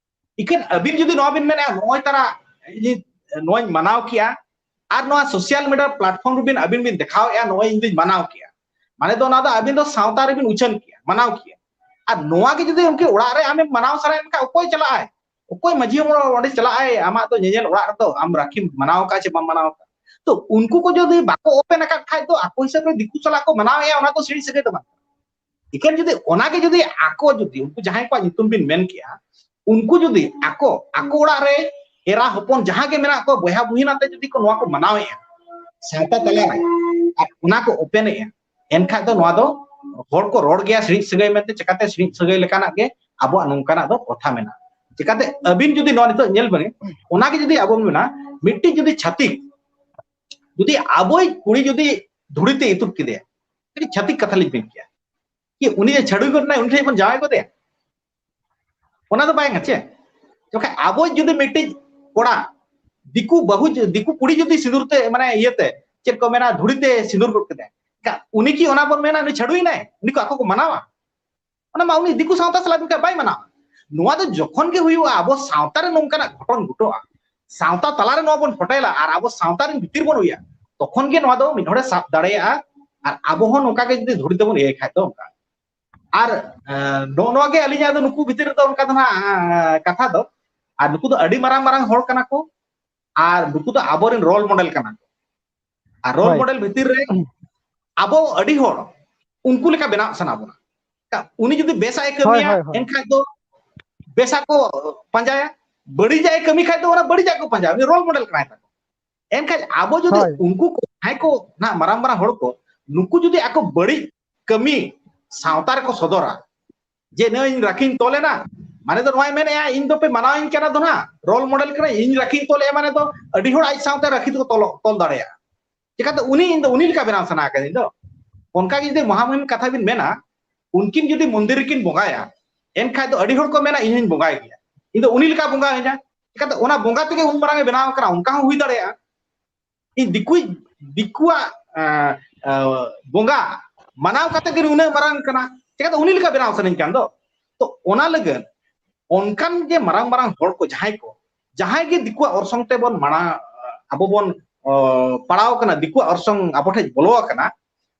ᱤᱠᱷᱟᱹᱱ ᱟᱹᱵᱤᱱ ᱡᱩᱫᱤ ᱱᱚᱣᱟ ᱵᱤᱱ ᱢᱮᱱᱟ, "ᱱᱚᱜᱼᱚᱭ ᱛᱟᱨᱟ ᱤᱧ ᱱᱚᱣᱟᱧ ᱢᱟᱱᱟᱣ ᱠᱮᱜᱼᱟ", ᱟᱨ ᱱᱚᱣᱟ ᱥᱳᱥᱟᱞ ᱢᱤᱰᱤᱭᱟ ᱯᱞᱟᱴᱯᱷᱚᱨᱢ ᱨᱮᱵᱤᱱ ᱟᱹᱵᱤᱱ ᱵᱤᱱ ᱫᱮᱠᱷᱟᱣᱮᱫᱼᱟ, "ᱱᱚᱜᱼᱚᱭ ᱤᱧ ᱫᱩᱧ ᱢᱟᱱᱟᱣ ᱠᱮᱜᱼᱟ", ᱢᱟᱱᱮ ᱫᱚ ᱚᱱᱟ ᱫᱚ ᱟᱹᱵᱤᱱ ᱫᱚ ᱥᱟᱶᱛᱟ ᱨᱮᱵᱤᱱ ᱩᱪᱷᱟᱹᱱ ᱠᱮᱜᱼᱟ, ᱢᱟᱱᱟᱣ ᱠᱮᱜᱼᱟ᱾ ᱟᱨ ᱱᱚᱣᱟ ᱜᱮ ᱡᱩᱫᱤ ᱩᱱᱠᱤ ᱚᱲᱟᱜ ᱨᱮ ᱟᱢᱮᱢ ᱢᱟᱱᱟᱣ ᱥᱟᱱᱟᱭᱮᱫ ᱠᱷᱟᱱ, ᱚᱠᱚᱭ ᱪᱟᱞᱟᱜᱼᱟᱭ? ᱚᱠᱚᱭ ᱢᱟᱹᱡᱷᱤ ᱦᱚᱲ ᱚᱸᱰᱮ ᱪᱟᱞᱟᱜᱼᱟᱭ ᱟᱢᱟᱜ ᱫᱚ ᱧᱮᱧᱮᱞ ᱚᱲᱟᱜ ᱨᱮᱫᱚ, ᱟᱢ ᱨᱟᱹᱠᱷᱤᱢ ᱢᱟᱱᱟᱣ ᱟᱠᱟᱫ ᱪᱮ ᱵᱟᱢ ᱢᱟᱱᱟᱣ ᱟᱠᱟᱫ? ᱛᱚ ᱩᱱᱠᱩ ᱠᱚ ᱡᱩᱫᱤ ᱵᱟᱠᱚ ᱳᱯᱮᱱ ᱟᱠᱟᱫ ᱠᱷᱟᱡ ᱫᱚ ᱟᱠᱚ ᱦᱤᱥᱟᱹᱵ ᱨᱮ ᱫᱤᱠᱩ ᱥᱟᱞᱟᱜ ᱠᱚ ᱢᱟᱱᱟᱣᱮᱫᱼᱟ, ᱚᱱᱟ ᱫᱚ ᱥᱤᱬᱤᱡ ᱥᱟᱹᱜᱟᱹᱭ ᱫᱚ ᱵᱟᱝ᱾ ᱤᱠᱷᱟᱹᱱ ᱡᱩᱫᱤ ᱚᱱᱟᱜᱮ ᱡᱩᱫᱤ ᱟᱠᱚ ᱡᱩᱫᱤ ᱩᱱᱠᱩ ᱡᱟᱦᱟᱸᱭ ᱠᱚᱣᱟᱜ ᱧᱩᱛᱩᱢ ᱵᱤᱱ ᱢᱮᱱ ᱠᱮᱜᱼᱟ, ᱩᱱᱠᱩ ᱡᱩᱫᱤ ᱟᱠᱚ, ᱟᱠᱚ ᱚᱲᱟᱜ ᱨᱮ ᱮᱨᱟ ᱦᱚᱯᱚᱱ ᱡᱟᱦᱟᱸ ᱜᱮ ᱢᱮᱱᱟᱜ ᱠᱚᱣᱟ, ᱵᱚᱭᱦᱟ ᱵᱩᱦᱤᱱ ᱟᱛᱮ ᱡᱩᱫᱤ ᱠᱚ ᱱᱚᱣᱟ ᱠᱚ ᱢᱟᱱᱟᱣᱮᱫᱼᱟ, ᱥᱟᱶᱛᱟ ᱛᱟᱞᱟᱨᱮ, ᱟᱨ ᱚᱱᱟ ᱠᱚ ᱳᱯᱮᱱᱮᱫᱼᱟ, ᱮᱱᱠᱷᱟᱡ ᱫᱚ ᱱᱚᱣᱟ ᱫᱚ ᱦᱚᱲ ᱠᱚ ᱨᱚᱲ ᱜᱮᱭᱟ ᱥᱤᱬᱤᱡ ᱥᱟᱹᱜᱟᱹᱭ ᱢᱮᱱᱛᱮ᱾ ᱪᱤᱠᱟᱛᱮ ᱥᱤᱬᱤᱡ ᱥᱟᱹᱜᱟᱹᱭ ᱞᱮᱠᱟᱱᱟᱜ ᱜᱮ ᱟᱵᱚᱣᱟᱜ ᱱᱚᱝᱠᱟᱱᱟᱜ ᱫᱚ ᱯᱨᱚᱛᱷᱟ ᱢᱮᱱᱟᱜᱼᱟ᱾ ᱪᱤᱠᱟᱛᱮ ᱟᱹᱵᱤᱱ ᱡᱩᱫᱤ ᱱᱚᱣᱟ ᱱᱤᱛᱚᱜ ᱧᱮᱞ ᱵᱮᱱ, ᱚᱱᱟᱜᱮ ᱡᱩᱫᱤ ᱟᱵᱚ ᱵᱚᱱ ᱢᱮᱱᱟ, ᱢᱤᱫᱴᱤᱡ ᱡᱩᱫᱤ ᱪᱷᱟᱹᱛᱤᱠ ᱡᱩᱫᱤ ᱟᱵᱚᱭᱤᱡ ᱠᱩᱲᱤ ᱡᱩᱫᱤ ᱫᱷᱩᱲᱤ ᱛᱮ ᱤᱛᱩᱫ ᱠᱮᱫᱮᱭᱟ, ᱟᱹᱰᱤ ᱪᱷᱟᱹᱛᱤᱠ ᱠᱟᱛᱷᱟ ᱞᱤᱧ ᱢᱮᱱ ᱠᱮᱭᱟ, ᱠᱤ ᱩᱱᱤ ᱡᱮ ᱪᱷᱟᱹᱰᱩᱭ ᱜᱚᱫ ᱮᱱᱟᱭ, ᱩᱱᱤ ᱴᱷᱮᱱ ᱵᱚᱱ ᱡᱟᱶᱟᱭ ᱜᱚᱫᱮᱭᱟ? ᱚᱱᱟ ᱫᱚ ᱵᱟᱭ ᱜᱟᱱᱚᱜᱼᱟ ᱪᱮ? ᱡᱚᱠᱷᱚᱱ ᱟᱵᱚ ᱡᱩᱫᱤ ᱢᱤᱫᱴᱤᱡ ᱠᱚᱲᱟ ᱫᱤᱠᱩ ᱵᱟᱹᱦᱩ, ᱫᱤᱠᱩ ᱠᱩᱲᱤ ᱡᱩᱫᱤ ᱥᱤᱸᱫᱩᱨ ᱛᱮ, ᱢᱟᱱᱮ ᱤᱭᱟᱹᱛᱮ, ᱪᱮᱫ ᱠᱚ ᱢᱮᱱᱟ, ᱫᱷᱩᱲᱤ ᱛᱮ ᱥᱤᱸᱫᱩᱨ ᱜᱚᱫ ᱠᱮᱫᱟᱭ, ᱮᱱᱠᱷᱟᱱ ᱩᱱᱤ ᱠᱤ ᱚᱱᱟ ᱵᱚᱱ ᱢᱮᱱᱟ ᱩᱱᱤ ᱪᱷᱟᱹᱰᱩᱭᱮᱱᱟᱭ? ᱩᱱᱤ ᱠᱚ ᱟᱠᱚ ᱠᱚ ᱢᱟᱱᱟᱣᱟ? ᱚᱱᱟ ᱢᱟ ᱩᱱᱤ ᱫᱤᱠᱩ ᱥᱟᱶᱛᱟ ᱥᱟᱞᱟᱜ ᱢᱤᱫᱴᱟᱝ ᱵᱟᱭ ᱢᱟᱱᱟᱣᱟ᱾ ᱱᱚᱣᱟ ᱫᱚ ᱡᱚᱠᱷᱚᱱ ᱜᱮ ᱦᱩᱭᱩᱜᱼᱟ, ᱟᱵᱚ ᱥᱟᱶᱛᱟ ᱨᱮ ᱱᱚᱝᱠᱟᱱᱟᱜ ᱜᱷᱚᱴᱚᱱ ᱜᱷᱚᱴᱟᱜᱼᱟ, ᱥᱟᱶᱛᱟ ᱛᱟᱞᱟᱨᱮ ᱱᱚᱣᱟ ᱵᱚᱱ ᱯᱷᱚᱴᱮᱞᱟ ᱟᱨ ᱟᱵᱚ ᱥᱟᱶᱛᱟ ᱨᱮᱱ ᱵᱷᱤᱛᱤᱨ ᱵᱚᱱ ᱩᱭᱟ, ᱛᱚᱠᱷᱚᱱ ᱜᱮ ᱱᱚᱣᱟ ᱫᱚ ᱢᱤᱫ ᱦᱚᱲᱮ ᱥᱟᱵ ᱫᱟᱲᱮᱭᱟᱜᱼᱟ᱾ ᱟᱨ ᱟᱵᱚ ᱦᱚᱸ ᱱᱚᱝᱠᱟ ᱜᱮ ᱡᱩᱫᱤ ᱫᱷᱩᱲᱤ ᱛᱮᱵᱚᱱ ᱤᱭᱟᱹᱭ ᱠᱷᱟᱡ ᱫᱚ ᱚᱱᱠᱟ᱾ ᱟᱨ, ᱮ, ᱱᱚᱜᱼᱚ ᱱᱚᱣᱟ ᱜᱮ ᱟᱹᱞᱤᱧᱟᱜ ᱫᱚ ᱱᱩᱠᱩ ᱵᱷᱤᱛᱤᱨ ᱨᱮᱫᱚ ᱚᱱᱠᱟ ᱫᱚ ᱱᱟᱦᱟᱜ, ᱮ, ᱠᱟᱛᱷᱟ ᱫᱚ᱾ ᱟᱨ ᱱᱩᱠᱩ ᱫᱚ ᱟᱹᱰᱤ ᱢᱟᱨᱟᱝ ᱢᱟᱨᱟᱝ ᱦᱚᱲ ᱠᱟᱱᱟ ᱠᱚ, ᱟᱨ ᱱᱩᱠᱩ ᱫᱚ ᱟᱵᱚᱨᱮᱱ ᱨᱳᱞ ᱢᱚᱰᱮᱞ ᱠᱟᱱᱟ ᱠᱚ᱾ ᱟᱨ ᱨᱳᱞ ᱦᱳᱭ᱾ ᱢᱚᱰᱮᱞ ᱵᱷᱤᱛᱤᱨ ᱨᱮ ᱟᱵᱚ ᱟᱹᱰᱤ ᱦᱚᱲ ᱩᱱᱠᱩ ᱞᱮᱠᱟ ᱵᱮᱱᱟᱜ ᱥᱟᱱᱟ ᱵᱚᱱᱟ᱾ ᱩᱱᱤ ᱡᱩᱫᱤ ᱵᱮᱥᱟᱜ ᱮ ᱦᱳᱭ, ᱠᱟᱹᱢᱤᱭᱟ, ᱦᱳᱭ, ᱦᱳᱭ᱾ ᱮᱱᱠᱷᱟᱡ ᱫᱚ ᱵᱮᱥᱟᱜ ᱠᱚ ᱯᱟᱸᱡᱟᱭᱟ, ᱵᱟᱹᱲᱤᱡᱟᱜ ᱮ ᱠᱟᱹᱢᱤ ᱠᱷᱟᱡ ᱫᱚ ᱚᱱᱟ ᱵᱟᱹᱲᱤᱡᱟᱜ ᱠᱚ ᱯᱟᱸᱡᱟᱭᱟ, ᱩᱱᱤ ᱨᱳᱞ ᱢᱚᱰᱮᱞ ᱠᱟᱱᱟᱭ ᱛᱟᱠᱚ᱾ ᱮᱱᱠᱷᱟᱡ ᱟᱵᱚ ᱡᱩᱫᱤ ᱦᱳᱭ᱾ ᱩᱱᱠᱩ ᱠᱚ, ᱡᱟᱦᱟᱸᱭ ᱠᱚ ᱱᱟᱜ ᱢᱟᱨᱟᱝ ᱢᱟᱨᱟᱝ ᱦᱚᱲ ᱠᱚ, ᱱᱩᱠᱩ ᱡᱩᱫᱤ ᱟᱠᱚ ᱵᱟᱹᱲᱤᱡ ᱠᱟᱹᱢᱤ ᱥᱟᱶᱛᱟ ᱨᱮᱠᱚ ᱥᱚᱫᱚᱨᱟ, ᱡᱮ ᱱᱚᱜᱼᱚᱭ ᱤᱧ ᱨᱟᱹᱠᱷᱤᱧ ᱛᱚᱞ ᱮᱱᱟ, ᱢᱟᱱᱮ ᱫᱚ ᱱᱚᱣᱟᱭ ᱢᱮᱱᱮᱫᱼᱟ, ᱤᱧ ᱫᱚᱯᱮ ᱢᱟᱱᱟᱣᱤᱧ ᱠᱟᱱᱟ ᱫᱚ ᱱᱟᱜ, ᱨᱳᱞ ᱢᱚᱰᱮᱞ ᱠᱟᱱᱟᱧ, ᱤᱧ ᱨᱟᱹᱠᱷᱤᱧ ᱛᱚᱞ ᱮᱫᱼᱟ, ᱢᱟᱱᱮ ᱫᱚ ᱟᱹᱰᱤ ᱦᱚᱲ ᱟᱡ ᱥᱟᱶᱛᱮ ᱨᱟᱹᱠᱷᱤ ᱫᱚᱠᱚ ᱛᱚᱞᱚ-, ᱛᱚᱞ ᱫᱟᱲᱮᱭᱟᱜᱼᱟ᱾ ᱪᱮᱠᱟᱛᱮ ᱩᱱᱤ, ᱤᱧ ᱫᱚ ᱩᱱᱤ ᱞᱮᱠᱟ ᱵᱮᱱᱟᱣ ᱥᱟᱱᱟ ᱠᱟᱹᱫᱤᱧ ᱫᱚ᱾ ᱚᱱᱠᱟ ᱜᱮ ᱡᱩᱫᱤ ᱢᱚᱦᱟᱢᱩᱦᱤᱢ ᱠᱟᱛᱷᱟ ᱵᱤᱱ ᱢᱮᱱᱟ, ᱩᱱᱠᱤᱱ ᱡᱩᱫᱤ ᱢᱚᱱᱫᱤᱨ ᱨᱮᱠᱤᱱ ᱵᱚᱸᱜᱟᱭᱟ, ᱮᱱᱠᱷᱟᱡ ᱫᱚ ᱟᱹᱰᱤ ᱦᱚᱲ ᱠᱚ ᱢᱮᱱᱟ, "ᱤᱧ ᱦᱚᱧ ᱵᱚᱸᱜᱟᱭ ᱜᱮᱭᱟ, ᱤᱧ ᱫᱚ ᱩᱱᱤ ᱞᱮᱠᱟ ᱵᱚᱸᱜᱟ ᱟᱹᱧᱟ᱾" ᱪᱮᱠᱟᱛᱮ ᱚᱱᱟ ᱵᱚᱸᱜᱟ ᱛᱮᱜᱮ ᱩᱱ ᱢᱟᱨᱟᱝ ᱮ ᱵᱮᱱᱟᱣ ᱠᱟᱱᱟ, ᱚᱱᱠᱟ ᱦᱚᱸ ᱦᱩᱭ ᱫᱟᱲᱮᱭᱟᱜᱼᱟ᱾ ᱤᱧ ᱫᱤᱠᱩ, ᱫᱤᱠᱩᱣᱟᱜ, ᱮ, ᱮ, ᱵᱚᱸᱜᱟ ᱢᱟᱱᱟᱣ ᱠᱟᱛᱮ ᱜᱮ ᱩᱱᱟᱹᱜ ᱢᱟᱨᱟᱝ ᱠᱟᱱᱟ, ᱪᱮᱠᱟᱛᱮ ᱩᱱᱤ ᱞᱮᱠᱟ ᱵᱮᱱᱟᱣ ᱥᱟᱱᱟᱧ ᱠᱟᱱ ᱫᱚ᱾ ᱛᱚ ᱚᱱᱟ ᱞᱟᱹᱜᱤᱫ ᱚᱱᱠᱟᱱ ᱡᱮ ᱢᱟᱨᱟᱝ ᱢᱟᱨᱟᱝ ᱦᱚᱲ ᱠᱚ ᱡᱟᱦᱟᱸᱭ ᱠᱚ, ᱡᱟᱦᱟᱸᱭ ᱜᱮ ᱫᱤᱠᱩᱣᱟᱜ ᱚᱨᱥᱚᱝ ᱛᱮᱵᱚᱱ ᱢᱟᱲᱟᱝ, ᱟᱵᱚ ᱵᱚᱱ, ᱚ, ᱯᱟᱲᱟᱣ ᱟᱠᱟᱱᱟ, ᱫᱤᱠᱩᱣᱟᱜ ᱚᱨᱥᱚᱝ ᱟᱵᱚ ᱴᱷᱮᱱ ᱵᱚᱞᱚ ᱟᱠᱟᱱᱟ,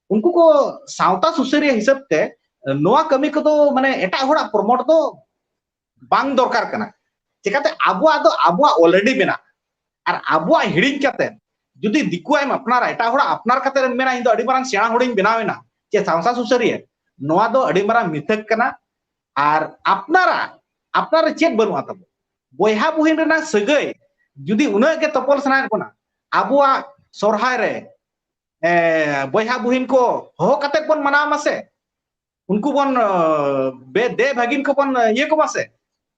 ᱩᱱᱠᱩ ᱠᱚ ᱥᱟᱶᱛᱟ ᱥᱩᱥᱟᱹᱨᱤᱭᱟᱹ ᱦᱤᱥᱟᱹᱵ ᱛᱮ ᱱᱚᱣᱟ ᱠᱟᱹᱢᱤ ᱠᱚᱫᱚ ᱢᱟᱱᱮ ᱮᱴᱟᱜ ᱦᱚᱲᱟᱜ ᱯᱨᱚᱢᱳᱴ ᱫᱚ ᱵᱟᱝ ᱫᱚᱨᱠᱟᱨ ᱠᱟᱱᱟ᱾ ᱪᱮᱠᱟᱛᱮ ᱟᱵᱚᱣᱟᱜ ᱫᱚ ᱟᱵᱚᱣᱟᱜ already ᱢᱮᱱᱟᱜᱼᱟ᱾ ᱟᱨ ᱟᱵᱚᱣᱟᱜ ᱦᱤᱲᱤᱧ ᱠᱟᱛᱮ ᱡᱩᱫᱤ ᱫᱤᱠᱩᱣᱟᱜ ᱮᱢ ᱟᱯᱱᱟᱨᱟ, ᱮᱴᱟᱜ ᱦᱚᱲᱟᱜ ᱟᱯᱱᱟᱨ ᱠᱟᱛᱮ ᱮᱢ ᱢᱮᱱᱟ, "ᱤᱧ ᱫᱚ ᱟᱹᱰᱤ ᱢᱟᱨᱟᱝ ᱥᱮᱬᱟ ᱦᱚᱲᱤᱧ ᱵᱮᱱᱟᱣ ᱮᱱᱟ, ᱪᱮ ᱥᱟᱶᱛᱟ ᱥᱩᱥᱟᱹᱨᱤᱭᱟᱹ", ᱱᱚᱣᱟ ᱫᱚ ᱟᱹᱰᱤ ᱢᱟᱨᱟᱝ ᱢᱤᱛᱷᱟᱹᱠ ᱠᱟᱱᱟ᱾ ᱟᱨ ᱟᱯᱱᱟᱨᱟᱜ, ᱟᱯᱱᱟᱨ ᱨᱮ ᱪᱮᱫ ᱵᱟᱹᱱᱩᱜᱼᱟ ᱛᱟᱵᱚ? ᱵᱚᱭᱦᱟ ᱵᱩᱦᱤᱱ ᱨᱮᱱᱟᱜ ᱥᱟᱹᱜᱟᱹᱭ ᱡᱩᱫᱤ ᱩᱱᱟᱹᱜ ᱜᱮ ᱛᱚᱯᱚᱞ ᱥᱟᱱᱟᱭᱮᱫ ᱵᱚᱱᱟ, ᱟᱵᱚᱣᱟᱜ ᱥᱚᱨᱦᱟᱭ ᱨᱮ, ᱮ, ᱵᱚᱭᱦᱟ ᱵᱩᱦᱤᱱ ᱠᱚ ᱦᱚᱦᱚ ᱠᱟᱛᱮ ᱵᱚᱱ ᱢᱟᱱᱟᱣ ᱢᱟᱥᱮ, ᱩᱱᱠᱩ ᱵᱚᱱ, ᱮ, ᱵᱮ-, ᱫᱮ ᱵᱷᱟᱹᱜᱤᱱ ᱠᱚᱵᱚᱱ, ᱮ, ᱤᱭᱟᱹ ᱠᱚᱢᱟ ᱥᱮ,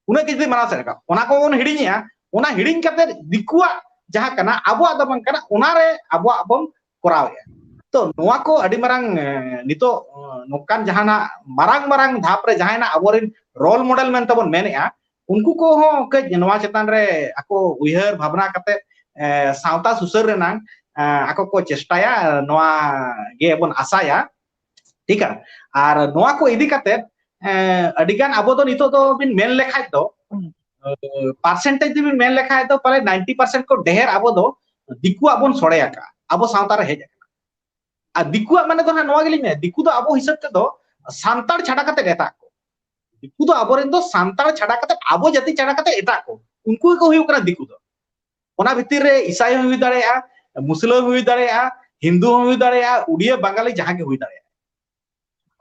ᱩᱱᱟᱹᱜ ᱜᱮ ᱡᱩᱫᱤ ᱢᱟᱱᱟᱣ ᱥᱟᱱᱟᱭᱮᱫ ᱠᱚᱣᱟ, ᱚᱱᱟ ᱠᱚᱵᱚᱱ ᱦᱤᱲᱤᱧᱮᱜᱼᱟ᱾ ᱚᱱᱟ ᱦᱤᱲᱤᱧ ᱠᱟᱛᱮ ᱫᱤᱠᱩᱣᱟᱜ ᱡᱟᱦᱟᱸ ᱠᱟᱱᱟ, ᱟᱵᱚᱣᱟᱜ ᱫᱚ ᱵᱟᱝ ᱠᱟᱱᱟ, ᱚᱱᱟᱨᱮ ᱟᱵᱚᱣᱟᱜ ᱵᱚᱱ ᱠᱚᱨᱟᱣᱮᱜᱼᱟ᱾ ᱛᱚ ᱱᱚᱣᱟ ᱠᱚ ᱟᱹᱰᱤ ᱢᱟᱨᱟᱝ, ᱮ, ᱱᱤᱛᱚᱜ, ᱮ, ᱱᱚᱝᱠᱟᱱ ᱡᱟᱦᱟᱱᱟᱜ ᱢᱟᱨᱟᱝ ᱢᱟᱨᱟᱝ ᱫᱷᱟᱯ ᱨᱮ ᱡᱟᱦᱟᱸᱭ ᱱᱟᱜ ᱟᱵᱚᱨᱮᱱ ᱨᱳᱞ ᱢᱚᱰᱮᱞ ᱢᱮᱱᱛᱮ ᱵᱚᱱ ᱢᱮᱱᱮᱜᱼᱟ, ᱩᱱᱠᱩ ᱠᱚᱦᱚᱸ ᱠᱟᱹᱡ ᱱᱚᱣᱟ ᱪᱮᱛᱟᱱ ᱨᱮ ᱟᱠᱚ ᱩᱭᱦᱟᱹᱨ ᱵᱷᱟᱵᱽᱱᱟ ᱠᱟᱛᱮ, ᱮ, ᱥᱟᱶᱛᱟ ᱥᱩᱥᱟᱹᱨ ᱨᱮᱱᱟᱝ, ᱮ, ᱟᱠᱚ ᱠᱚ ᱪᱮᱥᱴᱟᱭᱟ, ᱱᱚᱣᱟ ᱜᱮ ᱵᱚᱱ ᱟᱥᱟᱭᱟ᱾ ᱴᱷᱤᱠᱟ? ᱟᱨ ᱱᱚᱣᱟ ᱠᱚ ᱤᱫᱤ ᱠᱟᱛᱮ, ᱮ, ᱟᱹᱰᱤ ᱜᱟᱱ ᱟᱵᱚ ᱫᱚ ᱱᱤᱛᱚᱜ ᱫᱚ ᱵᱤᱱ ᱢᱮᱱ ᱞᱮᱠᱷᱟᱡ ᱫᱚ, ᱦᱩᱸ᱾ ᱮ, percentage ᱡᱩᱫᱤ ᱵᱤᱱ ᱢᱮᱱ ᱞᱮᱠᱷᱟᱡ ᱫᱚ ᱯᱟᱞᱮ ninety percent ᱠᱚ ᱰᱷᱮᱨ ᱟᱵᱚ ᱫᱚ ᱫᱤᱠᱩᱣᱟᱜ ᱵᱚᱱ ᱥᱚᱲᱮ ᱟᱠᱟᱜᱼᱟ, ᱟᱵᱚ ᱥᱟᱶᱛᱟ ᱨᱮ ᱦᱮᱡ ᱟᱠᱟᱱᱟ᱾ ᱟᱨ ᱫᱤᱠᱩᱣᱟᱜ ᱢᱟᱱᱮ ᱫᱚ ᱱᱟᱦᱟᱜ ᱱᱚᱣᱟ ᱜᱮᱞᱤᱧ ᱢᱮᱱᱟ, ᱫᱤᱠᱩ ᱫᱚ ᱟᱵᱚ ᱦᱤᱥᱟᱹᱵ ᱛᱮᱫᱚ ᱥᱟᱱᱛᱟᱲ ᱪᱷᱟᱰᱟ ᱠᱟᱛᱮ ᱮᱴᱟᱜ ᱠᱚ᱾ ᱫᱤᱠᱩ ᱫᱚ ᱟᱵᱚᱨᱮᱱ ᱫᱚ ᱥᱟᱱᱛᱟᱲ ᱪᱷᱟᱰᱟ ᱠᱟᱛᱮ, ᱟᱵᱚ ᱡᱟᱹᱛᱤ ᱪᱷᱟᱰᱟ ᱠᱟᱛᱮ ᱮᱴᱟᱜ ᱠᱚ, ᱩᱱᱠᱩ ᱜᱮᱠᱚ ᱦᱩᱭᱩᱜ ᱠᱟᱱᱟ ᱫᱤᱠᱩ ᱫᱚ᱾ ᱚᱱᱟ ᱵᱷᱤᱛᱤᱨ ᱨᱮ ᱤᱥᱟᱭ ᱦᱚᱸ ᱦᱩᱭ ᱫᱟᱲᱮᱭᱟᱜᱼᱟ, ᱢᱩᱥᱞᱟᱹ ᱦᱚᱸ ᱦᱩᱭ ᱫᱟᱲᱮᱭᱟᱜᱼᱟ, ᱦᱤᱱᱫᱩ ᱦᱚᱸ ᱦᱩᱭ ᱫᱟᱲᱮᱭᱟᱜᱼᱟ, ᱩᱲᱤᱭᱟ, ᱵᱟᱝᱜᱟᱞᱤ, ᱡᱟᱦᱟᱸ ᱜᱮ ᱦᱩᱭ ᱫᱟᱲᱮᱭᱟᱜᱼᱟ᱾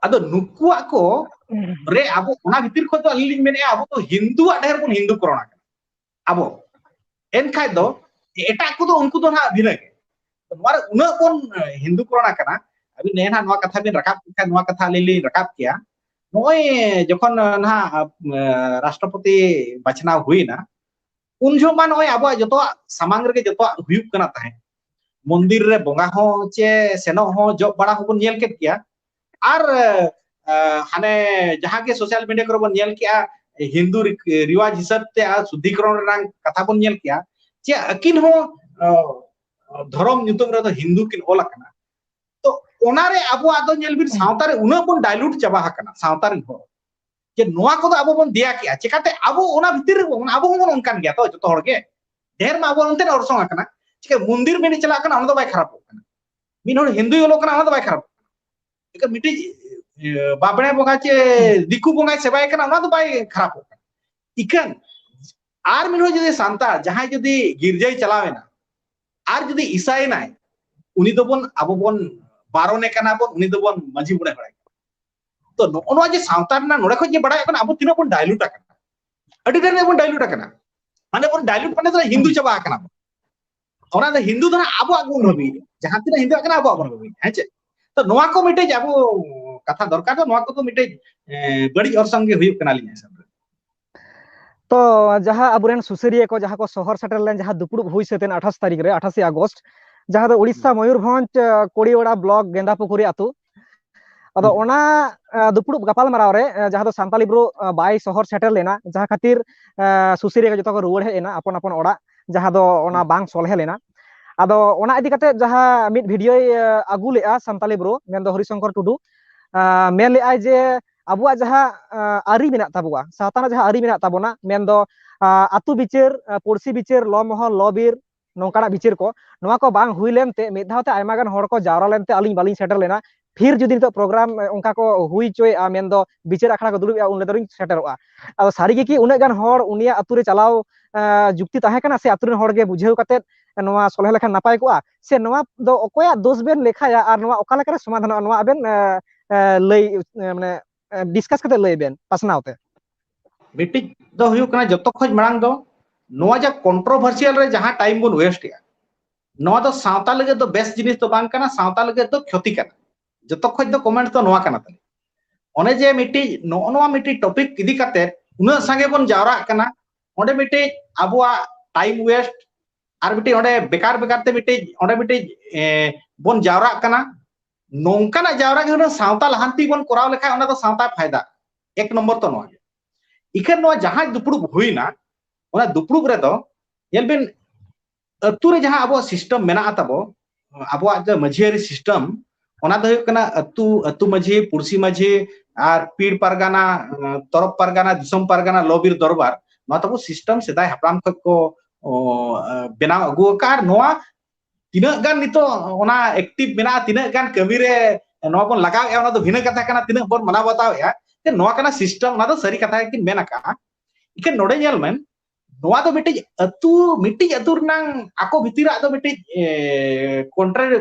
ᱟᱫᱚ ᱱᱩᱠᱩᱣᱟᱜ ᱠᱚ ᱦᱩᱸ᱾ ᱨᱮ ᱟᱵᱚ ᱚᱱᱟ ᱵᱷᱤᱛᱤᱨ ᱠᱷᱚᱱ ᱫᱚ ᱟᱹᱞᱤᱧ ᱞᱤᱧ ᱢᱮᱱᱮᱫᱼᱟ, ᱟᱵᱚ ᱫᱚ ᱦᱤᱱᱫᱩᱣᱟᱜ ᱰᱷᱮᱨ ᱵᱚᱱ ᱦᱤᱱᱫᱩ ᱠᱚᱨᱚᱱ ᱟᱠᱟᱱᱟ᱾ ᱟᱵᱚ ᱮᱱᱠᱷᱟᱡ ᱫᱚ ᱮᱴᱟᱜ ᱠᱚᱫᱚ ᱩᱱᱠᱩ ᱫᱚ ᱱᱟᱦᱟᱜ ᱵᱷᱤᱱᱟᱹ ᱜᱮ᱾ ᱱᱚᱣᱟ ᱨᱮ ᱩᱱᱟᱹᱜ ᱵᱚᱱ, ᱮ, ᱦᱤᱱᱫᱩ ᱠᱚᱨᱚᱱ ᱟᱠᱟᱱᱟ᱾ ᱟᱹᱵᱤᱱ ᱱᱮ ᱱᱟᱦᱟᱜ ᱱᱚᱣᱟ ᱠᱟᱛᱷᱟ ᱵᱤᱱ ᱨᱟᱠᱟᱵ ᱠᱮᱫ ᱠᱷᱟᱱ, ᱱᱚᱣᱟ ᱠᱟᱛᱷᱟ ᱟᱹᱞᱤᱧ ᱞᱤᱧ ᱨᱟᱠᱟᱵ ᱠᱮᱭᱟ᱾ ᱱᱚᱜᱼᱚᱭ ᱡᱚᱠᱷᱚᱱ, ᱮ, ᱱᱟᱦᱟᱜ, ᱮ, ᱨᱟᱥᱴᱨᱚᱯᱚᱛᱤ ᱵᱟᱪᱷᱱᱟᱣ ᱦᱩᱭᱱᱟ, ᱩᱱ ᱡᱚᱦᱚᱜ ᱢᱟ ᱱᱚᱜᱼᱚᱭ ᱟᱵᱚᱣᱟᱜ ᱡᱚᱛᱚᱣᱟᱜ ᱥᱟᱢᱟᱝ ᱨᱮᱜᱮ ᱡᱚᱛᱚᱣᱟᱜ ᱦᱩᱭᱩᱜ ᱠᱟᱱᱟ ᱛᱟᱦᱮᱸᱫ᱾ ᱢᱚᱱᱫᱤᱨ ᱨᱮ ᱵᱚᱸᱜᱟ ᱦᱚᱸ ᱪᱮ ᱥᱮᱱᱚᱜ ᱦᱚᱸ, ᱡᱚᱜ ᱵᱟᱲᱟ ᱦᱚᱸᱵᱚᱱ ᱧᱮᱞ ᱠᱮᱫ ᱜᱮᱭᱟ᱾ ᱟᱨ ᱦᱟᱱᱮ ᱡᱟᱦᱟᱸ ᱜᱮ ᱥᱳᱥᱟᱞ ᱢᱤᱰᱤᱭᱟ ᱠᱚᱨᱮ ᱵᱚᱱ ᱧᱮᱞ ᱠᱮᱜᱼᱟ, ᱦᱤᱱᱫᱩ ᱨᱤᱣᱟᱡᱽ ᱦᱤᱥᱟᱹᱵ ᱛᱮ ᱟᱨ ᱥᱩᱫᱽᱫᱷᱤᱠᱚᱨᱚᱱ ᱨᱮᱱᱟᱜ ᱠᱟᱛᱷᱟ ᱵᱚᱱ ᱧᱮᱞ ᱠᱮᱜᱼᱟ, ᱡᱮ ᱟᱹᱠᱤᱱ ᱦᱚᱸ ᱫᱷᱚᱨᱚᱢ ᱧᱩᱛᱩᱢ ᱨᱮᱫᱚ ᱦᱤᱱᱫᱩ ᱠᱤᱱ ᱚᱞ ᱟᱠᱟᱱᱟ᱾ ᱛᱚ ᱚᱱᱟᱨᱮ ᱟᱵᱚᱣᱟᱜ ᱫᱚ ᱧᱮᱞ ᱵᱤᱱ, ᱥᱟᱶᱛᱟ ᱨᱮ ᱩᱱᱟᱹᱜ ᱵᱚᱱ ᱰᱟᱭᱞᱩᱴ ᱪᱟᱵᱟ ᱟᱠᱟᱱᱟ ᱥᱟᱶᱛᱟ ᱨᱮᱱ ᱦᱚᱲ, ᱡᱮ ᱱᱚᱣᱟ ᱠᱚᱫᱚ ᱟᱵᱚ ᱵᱚᱱ ᱫᱮᱭᱟ ᱠᱮᱜᱼᱟ᱾ ᱪᱮᱠᱟᱛᱮ ᱟᱵᱚ ᱚᱱᱟ ᱵᱷᱤᱛᱤᱨ ᱨᱮᱵᱚᱱ, ᱟᱵᱚ ᱦᱚᱸᱵᱚᱱ ᱚᱱᱠᱟᱱ ᱜᱮᱭᱟ ᱛᱚ, ᱡᱚᱛᱚ ᱦᱚᱲ ᱜᱮ᱾ ᱰᱷᱮᱨ ᱢᱟ ᱟᱵᱚ ᱚᱱᱛᱮ ᱚᱨᱥᱚᱝ ᱟᱠᱟᱱᱟ᱾ ᱪᱤᱠᱟᱹ ᱢᱚᱱᱫᱤᱨ ᱵᱮᱱ ᱪᱟᱞᱟᱜ ᱠᱟᱱᱟ, ᱚᱱᱟ ᱫᱚ ᱵᱟᱭ ᱠᱷᱟᱨᱟᱯᱚᱜ ᱠᱟᱱᱟ᱾ ᱢᱤᱫ ᱦᱚᱲ ᱦᱤᱱᱫᱩᱭ ᱚᱞᱚᱜ ᱠᱟᱱᱟ, ᱚᱱᱟ ᱫᱚ ᱵᱟᱭ ᱠᱷᱟᱨᱟᱯᱚᱜ ᱠᱟᱱᱟ᱾ ᱮᱱᱠᱷᱟᱱ ᱢᱤᱫᱴᱤᱡ ᱵᱟᱵᱽᱲᱮ ᱵᱚᱸᱜᱟ ᱪᱮ ᱫᱤᱠᱩ ᱵᱚᱸᱜᱟᱭ ᱥᱮᱵᱟᱭ ᱠᱟᱱᱟ, ᱚᱱᱟ ᱫᱚ ᱵᱟᱭ ᱠᱷᱟᱨᱟᱯᱚᱜ ᱠᱟᱱᱟ᱾ ᱤᱠᱷᱟᱹᱱ ᱟᱨ ᱢᱤᱫ ᱦᱚᱲ ᱡᱩᱫᱤ ᱥᱟᱱᱛᱟᱲ ᱡᱟᱦᱟᱸᱭ ᱡᱩᱫᱤ ᱜᱤᱨᱡᱟᱹᱭ ᱪᱟᱞᱟᱣ ᱮᱱᱟ, ᱟᱨ ᱡᱩᱫᱤ ᱤᱥᱟᱭ ᱮᱱᱟᱭ, ᱩᱱᱤ ᱫᱚᱵᱚᱱ, ᱟᱵᱚ ᱵᱚᱱ ᱵᱟᱨᱚᱱᱮ ᱠᱟᱱᱟ ᱵᱚᱱ, ᱩᱱᱤ ᱫᱚᱵᱚᱱ ᱢᱟᱹᱡᱷᱤ ᱵᱚᱱ ᱮ ᱵᱟᱲᱟᱭ ᱠᱟᱱᱟ᱾ ᱛᱚ ᱱᱚᱜᱼᱚ ᱱᱚᱣᱟ ᱡᱮ ᱥᱟᱶᱛᱟ ᱨᱮᱱᱟᱜ ᱱᱚᱰᱮ ᱠᱷᱚᱱ ᱡᱮ ᱵᱟᱲᱟᱭᱚᱜ ᱠᱟᱱᱟ, ᱟᱵᱚ ᱛᱤᱱᱟᱹᱜ ᱵᱚᱱ ᱰᱟᱭᱞᱩᱴ ᱟᱠᱟᱱᱟ, ᱟᱹᱰᱤ ᱰᱷᱮᱨ ᱵᱚᱱ ᱰᱟᱭᱞᱩᱴ ᱟᱠᱟᱱᱟ᱾ ᱢᱟᱱᱮ ᱵᱚᱱ ᱰᱟᱭᱞᱩᱴ ᱢᱟᱱᱮ ᱫᱚ ᱦᱤᱱᱫᱩ ᱪᱟᱵᱟ ᱟᱠᱟᱱᱟ ᱵᱚᱱ᱾ ᱚᱱᱟ ᱫᱚ ᱦᱤᱱᱫᱩ ᱫᱚ ᱱᱟᱜ ᱟᱵᱚᱣᱟᱜ ᱵᱚᱱ ᱵᱷᱟᱹᱵᱤᱭᱮᱫᱟ, ᱡᱟᱦᱟᱸ ᱛᱤᱱᱟᱹᱜ ᱦᱤᱱᱫᱩ ᱠᱟᱱᱟ ᱟᱵᱚᱣᱟᱜ ᱵᱚᱱ ᱵᱷᱟᱹᱵᱤᱭᱮᱫᱟ, ᱦᱮᱸ ᱪᱮ? ᱛᱚ ᱱᱚᱣᱟ ᱠᱚ ᱢᱤᱫᱴᱮᱡ ᱟᱵᱚ ᱠᱟᱛᱷᱟ ᱫᱚᱨᱠᱟᱨ ᱫᱚ, ᱱᱚᱣᱟ ᱠᱚᱫᱚ ᱢᱤᱫᱴᱮᱡ ᱵᱟᱹᱲᱤᱡ ᱚᱨᱥᱚᱝ ᱜᱮ ᱦᱩᱭᱩᱜ ᱠᱟᱱᱟ ᱟᱹᱞᱤᱧᱟᱜ ᱦᱤᱥᱟᱹᱵ ᱨᱮ᱾ ᱛᱚ ᱡᱟᱦᱟᱸ ᱟᱵᱚᱨᱮᱱ ᱥᱩᱥᱟᱹᱨᱤᱭᱟᱹ ᱠᱚ ᱡᱟᱦᱟᱸ ᱠᱚ ᱥᱚᱦᱚᱨ ᱥᱮᱴᱮᱨ ᱞᱮᱱ, ᱡᱟᱦᱟᱸ ᱫᱩᱯᱲᱩᱵ ᱦᱩᱭ ᱥᱟᱹᱛ ᱮᱱ ᱟᱴᱷᱟᱥ ᱛᱟᱹᱨᱤᱠᱷ ᱨᱮ, ᱟᱴᱷᱟᱥᱮ ᱟᱜᱚᱥᱴ, ᱡᱟᱦᱟᱸ ᱫᱚ ᱩᱲᱤᱥᱥᱟ ᱢᱚᱭᱩᱨᱵᱷᱚᱸᱡᱽ ᱠᱚᱲᱤᱣᱟᱲᱟ ᱵᱞᱚᱠ ᱜᱮᱸᱫᱟᱯᱩᱠᱷᱩᱨᱤ ᱟᱹᱛᱩ, ᱟᱫᱚ ᱚᱱᱟ ᱫᱩᱯᱲᱩᱵ ᱜᱟᱯᱟᱞᱢᱟᱨᱟᱣ ᱨᱮ ᱡᱟᱦᱟᱸ ᱫᱚ ᱥᱟᱱᱛᱟᱞᱤ ᱵᱨᱳ ᱵᱟᱭ ᱥᱚᱦᱚᱨ ᱥᱮᱴᱮᱨ ᱞᱮᱱᱟ, ᱡᱟᱦᱟᱸ ᱠᱷᱟᱹᱛᱤᱨ ᱥᱩᱥᱟᱹᱨᱤᱭᱟᱹ ᱠᱚ ᱡᱚᱛᱚ ᱠᱚ ᱨᱩᱣᱟᱹᱲ ᱦᱮᱡ ᱮᱱᱟ ᱟᱯᱚᱱ ᱟᱯᱚᱱ ᱚᱲᱟᱜ, ᱡᱟᱦᱟᱸ ᱫᱚ ᱚᱱᱟ ᱵᱟᱝ ᱥᱚᱞᱦᱮ ᱞᱮᱱᱟ᱾ ᱟᱫᱚ ᱚᱱᱟ ᱤᱫᱤ ᱠᱟᱛᱮ ᱡᱟᱦᱟᱸ ᱢᱤᱫ ᱵᱷᱤᱰᱤᱭᱳᱭ ᱟᱹᱜᱩ ᱞᱮᱜᱼᱟ ᱥᱟᱱᱛᱟᱞᱤ ᱵᱨᱳ, ᱢᱮᱱᱫᱚ ᱦᱚᱨᱤᱥᱚᱝᱠᱚᱨ ᱴᱩᱰᱩ, ᱢᱮᱱ ᱞᱮᱜᱼᱟᱭ ᱡᱮ ᱟᱵᱚᱣᱟᱜ ᱡᱟᱦᱟᱸ ᱟᱹᱨᱤ ᱢᱮᱱᱟᱜ ᱛᱟᱵᱚᱱᱟ, ᱥᱟᱶᱛᱟ ᱨᱮᱱᱟᱜ ᱡᱟᱦᱟᱸ ᱟᱹᱨᱤ ᱢᱮᱱᱟᱜ ᱛᱟᱵᱚᱱᱟ, ᱢᱮᱱᱫᱚ ᱟᱹᱛᱩ ᱵᱤᱪᱟᱹᱨ, ᱯᱩᱲᱥᱤ ᱵᱤᱪᱟᱹᱨ, ᱞᱚ ᱢᱚᱦᱚᱞ, ᱞᱚ ᱵᱤᱨ, ᱱᱚᱝᱠᱟᱱᱟᱜ ᱵᱤᱪᱟᱹᱨ ᱠᱚ, ᱱᱚᱣᱟ ᱠᱚ ᱵᱟᱝ ᱦᱩᱭ ᱞᱮᱱᱛᱮ ᱢᱤᱫ ᱫᱷᱟᱣ ᱛᱮ ᱟᱭᱢᱟ ᱜᱟᱱ ᱦᱚᱲ ᱠᱚ ᱡᱟᱣᱨᱟ ᱞᱮᱱᱛᱮ ᱟᱹᱞᱤᱧ ᱵᱟᱹᱞᱤᱧ ᱥᱮᱴᱮᱨ ᱞᱮᱱᱟ᱾ ᱯᱷᱤᱨ ᱡᱩᱫᱤ ᱱᱤᱛᱚᱜ ᱯᱨᱳᱜᱨᱟᱢ ᱚᱱᱠᱟ ᱠᱚ ᱦᱩᱭ ᱦᱚᱪᱚᱭᱮᱫᱼᱟ, ᱢᱮᱱᱫᱚ ᱵᱤᱪᱟᱹᱨ ᱟᱠᱷᱲᱟ ᱠᱚ ᱫᱩᱲᱩᱵᱮᱫᱼᱟ, ᱩᱱ ᱨᱮᱫᱚᱞᱤᱧ ᱥᱮᱴᱮᱨᱚᱜᱼᱟ᱾ ᱟᱫᱚ ᱥᱟᱹᱨᱤ ᱜᱮ ᱠᱤ ᱩᱱᱟᱹᱜ ᱜᱟᱱ ᱦᱚᱲ ᱩᱱᱤᱭᱟᱜ ᱟᱹᱛᱩ ᱨᱮ ᱪᱟᱞᱟᱣ ᱡᱩᱠᱛᱤ ᱛᱟᱦᱮᱸ ᱠᱟᱱᱟ, ᱥᱮ ᱟᱹᱛᱩ ᱨᱮᱱ ᱦᱚᱲ ᱜᱮ ᱵᱩᱡᱷᱟᱹᱣ ᱠᱟᱛᱮ ᱱᱚᱣᱟ ᱥᱚᱞᱦᱮ ᱞᱮᱠᱷᱟᱱ ᱱᱟᱯᱟᱭ ᱠᱚᱜᱼᱟ, ᱥᱮ ᱱᱚᱣᱟ ᱫᱚ ᱚᱠᱚᱭᱟᱜ ᱫᱳᱥ ᱵᱮᱱ ᱞᱮᱠᱷᱟᱭᱟ ᱟᱨ ᱱᱚᱣᱟ ᱚᱠᱟ ᱞᱮᱠᱟᱨᱮ ᱥᱚᱢᱟᱫᱷᱟᱱᱚᱜᱼᱟ, ᱱᱚᱣᱟ ᱟᱵᱮᱱ ᱞᱟᱹᱭ, ᱢᱟᱱᱮ ᱰᱤᱥᱠᱟᱥ ᱠᱟᱛᱮ ᱞᱟᱹᱭ ᱵᱮᱱ ᱯᱟᱥᱱᱟᱣ ᱛᱮ᱾ ᱢᱤᱫᱴᱤᱡ ᱫᱚ ᱦᱩᱭᱩᱜ ᱠᱟᱱᱟ, ᱡᱚᱛᱚ ᱠᱷᱚᱡ ᱢᱟᱲᱟᱝ ᱫᱚ ᱱᱚᱣᱟ ᱡᱟ ᱠᱚᱱᱴᱨᱳᱵᱷᱟᱨᱥᱤᱭᱟᱞ ᱨᱮ ᱡᱟᱦᱟᱸ ᱴᱟᱭᱤᱢ ᱵᱚᱱ ᱣᱮᱥᱴ ᱮᱜᱼᱟ, ᱱᱚᱣᱟ ᱫᱚ ᱥᱟᱶᱛᱟ ᱞᱟᱹᱜᱤᱫ ᱫᱚ ᱵᱮᱥ ᱡᱤᱱᱤᱥ ᱫᱚ ᱵᱟᱝ ᱠᱟᱱᱟ, ᱥᱟᱶᱛᱟ ᱞᱟᱹᱜᱤᱫ ᱫᱚ ᱠᱷᱚᱛᱤ ᱠᱟᱱᱟ᱾ ᱡᱚᱛᱚ ᱠᱷᱚᱡ ᱫᱚ ᱠᱚᱢᱮᱱᱴ ᱫᱚ ᱱᱚᱣᱟ ᱠᱟᱱᱟ ᱛᱟᱞᱮ᱾ ᱚᱱᱮ ᱡᱮ ᱢᱤᱫᱴᱤᱡ ᱱᱚᱜᱼᱚ ᱱᱚᱣᱟ ᱢᱤᱫᱴᱤᱡ ᱴᱚᱯᱤᱠ ᱤᱫᱤ ᱠᱟᱛᱮ ᱩᱱᱟᱹᱜ ᱥᱟᱸᱜᱮ ᱵᱚᱱ ᱡᱟᱣᱨᱟᱜ ᱠᱟᱱᱟ, ᱚᱸᱰᱮ ᱢᱤᱫᱴᱤᱡ ᱟᱵᱚᱣᱟᱜ ᱴᱟᱭᱤᱢ ᱣᱮᱥᱴ, ᱟᱨ ᱢᱤᱫᱴᱤᱡ ᱚᱸᱰᱮ ᱵᱮᱠᱟᱨ ᱵᱮᱠᱟᱨ ᱛᱮ ᱢᱤᱫᱴᱤᱡ ᱚᱸᱰᱮ ᱢᱤᱫᱴᱤᱡ ᱵᱚᱱ ᱡᱟᱣᱨᱟᱜ ᱠᱟᱱᱟ᱾ ᱱᱚᱝᱠᱟᱱᱟᱜ ᱡᱟᱣᱨᱟ ᱜᱮ ᱦᱩᱱᱟᱹᱝ ᱥᱟᱶᱛᱟ ᱞᱟᱦᱟᱱᱛᱤ ᱵᱚᱱ ᱠᱚᱨᱟᱣ ᱞᱮᱠᱷᱟᱱ ᱚᱱᱟ ᱫᱚ ᱥᱟᱶᱛᱟ ᱯᱷᱟᱭᱫᱟ᱾ ᱮᱠ ᱱᱚᱢᱵᱚᱨ ᱛᱚ ᱱᱚᱣᱟ ᱜᱮ᱾ ᱤᱠᱷᱟᱹᱱ ᱱᱚᱣᱟ ᱡᱟᱦᱟᱸ ᱫᱩᱯᱲᱩᱵ ᱦᱩᱭᱱᱟ, ᱚᱱᱟ ᱫᱩᱯᱲᱩᱵ ᱨᱮᱫᱚ ᱧᱮᱞ ᱵᱤᱱ, ᱟᱹᱛᱩ ᱨᱮ ᱡᱟᱦᱟᱸ ᱟᱵᱚᱣᱟᱜ ᱥᱤᱥᱴᱮᱢ ᱢᱮᱱᱟᱜᱼᱟ ᱛᱟᱵᱚ, ᱟᱵᱚᱣᱟᱜ ᱡᱮ ᱢᱟᱹᱡᱷᱤᱭᱟᱹᱨᱤ ᱥᱤᱥᱴᱮᱢ, ᱚᱱᱟ ᱫᱚ ᱦᱩᱭᱩᱜ ᱠᱟᱱᱟ ᱟᱹᱛᱩ, ᱟᱹᱛᱩ ᱢᱟᱹᱡᱷᱤ, ᱯᱩᱲᱥᱤ ᱢᱟᱹᱡᱷᱤ ᱟᱨ ᱯᱤᱲ ᱯᱟᱨᱜᱟᱱᱟ, ᱛᱚᱨᱚᱯ ᱯᱟᱨᱜᱟᱱᱟ, ᱫᱤᱥᱚᱢ ᱯᱟᱨᱜᱟᱱᱟ, ᱞᱚᱵᱤᱨ ᱫᱚᱨᱵᱟᱨ᱾ ᱱᱚᱣᱟ ᱛᱟᱵᱚ ᱥᱤᱥᱴᱮᱢ ᱥᱮᱫᱟᱭ ᱦᱟᱯᱲᱟᱢ ᱠᱷᱚᱱ ᱠᱚ ᱵᱮᱱᱟᱣ ᱟᱹᱜᱩ ᱟᱠᱟᱫ᱾ ᱟᱨ ᱱᱚᱣᱟ ᱛᱤᱱᱟᱹᱜ ᱜᱟᱱ ᱱᱤᱛᱚᱜ ᱚᱱᱟ ᱮᱠᱴᱤᱵᱷ ᱢᱮᱱᱟᱜᱼᱟ, ᱛᱤᱱᱟᱹᱜ ᱜᱟᱱ ᱠᱟᱹᱢᱤ ᱨᱮ ᱱᱚᱣᱟ ᱵᱚᱱ ᱞᱟᱜᱟᱣᱮᱫᱼᱟ, ᱚᱱᱟ ᱫᱚ ᱵᱷᱤᱱᱟᱹ ᱠᱟᱛᱷᱟ ᱠᱟᱱᱟ᱾ ᱛᱤᱱᱟᱹᱜ ᱵᱚᱱ ᱢᱟᱱᱟᱣ ᱵᱟᱛᱟᱣᱮᱫᱼᱟ, ᱡᱮ ᱱᱚᱣᱟ ᱠᱟᱱᱟ ᱥᱤᱥᱴᱮᱢ, ᱚᱱᱟ ᱫᱚ ᱥᱟᱹᱨᱤ ᱠᱟᱛᱷᱟ ᱜᱮᱠᱤᱱ ᱢᱮᱱ ᱟᱠᱟᱫᱼᱟ᱾ ᱤᱠᱷᱟᱹᱱ ᱱᱚᱰᱮ ᱧᱮᱞ ᱢᱮ, ᱱᱚᱣᱟ ᱫᱚ ᱢᱤᱫᱴᱤᱡ ᱟᱹᱛᱩ, ᱢᱤᱫᱴᱤᱡ ᱟᱹᱛᱩ ᱨᱮᱱᱟᱝ ᱟᱠᱚ ᱵᱷᱤᱛᱤᱨᱟᱜ ᱫᱚ ᱢᱤᱫᱴᱤᱡ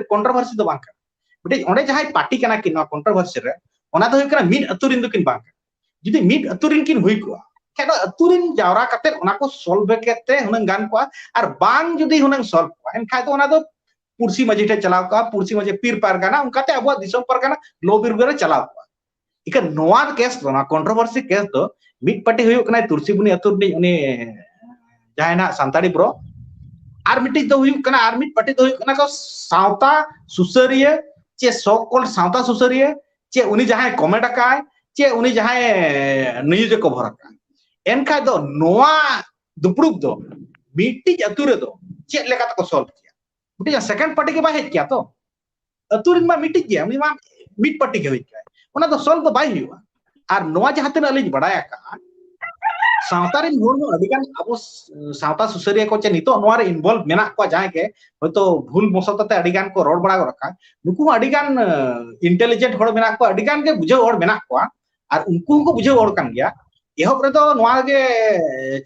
ᱠᱚᱱᱴᱨᱳᱵᱷᱟᱨᱥᱤ ᱫᱚ ᱵᱟᱝ ᱠᱟᱱᱟ᱾ ᱢᱤᱫᱴᱤᱡ ᱚᱸᱰᱮ ᱡᱟᱦᱟᱸᱭ ᱯᱟᱨᱴᱤ ᱠᱟᱱᱟ ᱠᱤᱱ ᱱᱚᱣᱟ ᱠᱚᱱᱴᱨᱳᱵᱷᱟᱨᱥᱤ ᱨᱮ, ᱚᱱᱟ ᱫᱚ ᱦᱩᱭᱩᱜ ᱠᱟᱱᱟ ᱢᱤᱫ ᱟᱹᱛᱩ ᱨᱤᱱ ᱫᱚᱠᱤᱱ ᱵᱟᱝ ᱠᱟᱱᱟ᱾ ᱡᱩᱫᱤ ᱢᱤᱫ ᱟᱹᱛᱩ ᱨᱤᱱ ᱠᱤᱱ ᱦᱩᱭ ᱠᱚᱜᱼᱟ, ᱠᱷᱟᱡ ᱫᱚ ᱟᱹᱛᱩ ᱨᱤᱱ ᱡᱟᱣᱨᱟ ᱠᱟᱛᱮ ᱚᱱᱟ ᱠᱚ ᱥᱚᱞᱵᱷ ᱠᱟᱛᱮ ᱦᱩᱱᱟᱹᱝ ᱜᱟᱱ ᱠᱚᱜᱼᱟ᱾ ᱟᱨ ᱵᱟᱝ ᱡᱩᱫᱤ ᱦᱩᱱᱟᱹᱝ ᱥᱚᱞᱵᱷ ᱠᱚᱜᱼᱟ, ᱮᱱᱠᱷᱟᱡ ᱫᱚ ᱚᱱᱟ ᱫᱚ ᱯᱩᱲᱥᱤ ᱢᱟᱹᱡᱷᱤ ᱴᱷᱮᱱ ᱪᱟᱞᱟᱣ ᱠᱚᱜᱼᱟ, ᱯᱩᱲᱥᱤ ᱢᱟᱹᱡᱷᱤ ᱯᱤᱨ ᱯᱟᱨᱜᱟᱱᱟ, ᱚᱱᱠᱟᱛᱮ ᱟᱵᱚᱣᱟᱜ ᱫᱤᱥᱚᱢ ᱯᱟᱨᱜᱟᱱᱟ ᱞᱚ ᱵᱤᱨ ᱨᱮ ᱪᱟᱞᱟᱣ ᱠᱚᱜᱼᱟ᱾ ᱤᱠᱷᱟᱹᱱ ᱱᱚᱣᱟ ᱠᱮᱥ ᱫᱚ, ᱱᱚᱣᱟ ᱠᱚᱱᱴᱨᱳᱵᱷᱟᱨᱥᱤ ᱠᱮᱥ ᱫᱚ ᱢᱤᱫ ᱯᱟᱨᱴᱤ ᱦᱩᱭᱩᱜ ᱠᱟᱱᱟᱭ ᱛᱩᱨᱥᱤᱵᱩᱱᱤ ᱟᱹᱛᱩ ᱨᱤᱱᱤᱡ ᱩᱱᱤ ᱡᱟᱦᱟᱸᱭ ᱱᱟᱜ ᱥᱟᱱᱛᱟᱲᱤ ᱵᱨᱚ, ᱟᱨ ᱢᱤᱫᱴᱤᱡ ᱫᱚ ᱦᱩᱭᱩᱜ ᱠᱟᱱᱟ, ᱟᱨ ᱢᱤᱫ ᱯᱟᱨᱴᱤ ᱫᱚ ᱦᱩᱭᱩᱜ ᱠᱟᱱᱟ ᱠᱚ ᱥᱟᱶᱛᱟ ᱥᱩᱥᱟᱹᱨᱤᱭᱟᱹ ᱪᱮ so called ᱥᱟᱶᱛᱟ ᱥᱩᱥᱟᱹᱨᱤᱭᱟᱹ, ᱪᱮ ᱩᱱᱤ ᱡᱟᱦᱟᱸᱭ ᱠᱚᱢᱮᱱᱴ ᱟᱠᱟᱫ, ᱪᱮ ᱩᱱᱤ ᱡᱟᱦᱟᱸᱭ ᱱᱤᱭᱩᱡ ᱮ ᱠᱚᱵᱷᱚᱨ ᱟᱠᱟᱫ᱾ ᱮᱱᱠᱷᱟᱡ ᱫᱚ ᱱᱚᱣᱟ ᱫᱩᱯᱲᱩᱵ ᱫᱚ ᱢᱤᱫᱴᱤᱡ ᱟᱹᱛᱩ ᱨᱮᱫᱚ ᱪᱮᱫ ᱞᱮᱠᱟ ᱛᱮᱠᱚ ᱥᱚᱞᱵᱷ ᱠᱮᱭᱟ? ᱢᱤᱫᱴᱤᱡ ᱥᱮᱠᱮᱱᱰ ᱯᱟᱨᱴᱤ ᱜᱮ ᱵᱟᱭ ᱦᱮᱡ ᱠᱮᱭᱟ ᱛᱚ᱾ ᱟᱹᱛᱩ ᱨᱤᱱ ᱢᱟ ᱢᱤᱫᱴᱤᱡ ᱜᱮᱭᱟ, ᱩᱱᱤ ᱢᱟ ᱢᱤᱫ ᱯᱟᱨᱴᱤ ᱜᱮ ᱦᱩᱭ ᱠᱚᱜᱼᱟᱭ᱾ ᱚᱱᱟ ᱫᱚ ᱥᱚᱞᱵᱷ ᱫᱚ ᱵᱟᱭ ᱦᱩᱭᱩᱜᱼᱟ᱾ ᱟᱨ ᱱᱚᱣᱟ ᱡᱟᱦᱟᱸ ᱛᱤᱱᱟᱹᱜ ᱟᱹᱞᱤᱧ ᱵᱟᱲᱟᱭ ᱟᱠᱟᱫᱼᱟ, ᱥᱟᱶᱛᱟ ᱨᱤᱱ ᱦᱚᱲ ᱦᱚᱸ ᱟᱹᱰᱤ ᱜᱟᱱ ᱟᱵᱚ ᱥᱟᱶᱛᱟ ᱥᱩᱥᱟᱹᱨᱤᱭᱟᱹ ᱠᱚ ᱪᱮ ᱱᱤᱛᱚᱜ ᱱᱚᱣᱟ ᱨᱮ ᱤᱱᱵᱷᱚᱞᱵᱷ ᱢᱮᱱᱟᱜ ᱠᱚᱣᱟ, ᱡᱟᱦᱟᱸᱭ ᱜᱮ ᱦᱚᱭᱛᱳ ᱵᱷᱩᱞ ᱢᱚᱥᱚᱛ ᱠᱟᱛᱮ ᱟᱹᱰᱤ ᱜᱟᱱ ᱠᱚ ᱨᱚᱲ ᱵᱟᱲᱟ ᱜᱚᱫ ᱟᱠᱟᱫ, ᱱᱩᱠᱩ ᱦᱚᱸ ᱟᱹᱰᱤ ᱜᱟᱱ ᱤᱱᱴᱮᱞᱤᱡᱮᱱᱴ ᱦᱚᱲ ᱢᱮᱱᱟᱜ ᱠᱚᱣᱟ, ᱟᱹᱰᱤ ᱜᱟᱱ ᱜᱮ ᱵᱩᱡᱷᱟᱹᱣ ᱦᱚᱲ ᱢᱮᱱᱟᱜ ᱠᱚᱣᱟ᱾ ᱟᱨ ᱩᱱᱠᱩ ᱦᱚᱸᱠᱚ ᱵᱩᱡᱷᱟᱹᱣ ᱦᱚᱲ ᱠᱟᱱ ᱜᱮᱭᱟ᱾ ᱮᱦᱚᱵ ᱨᱮᱫᱚ ᱱᱚᱣᱟ ᱜᱮ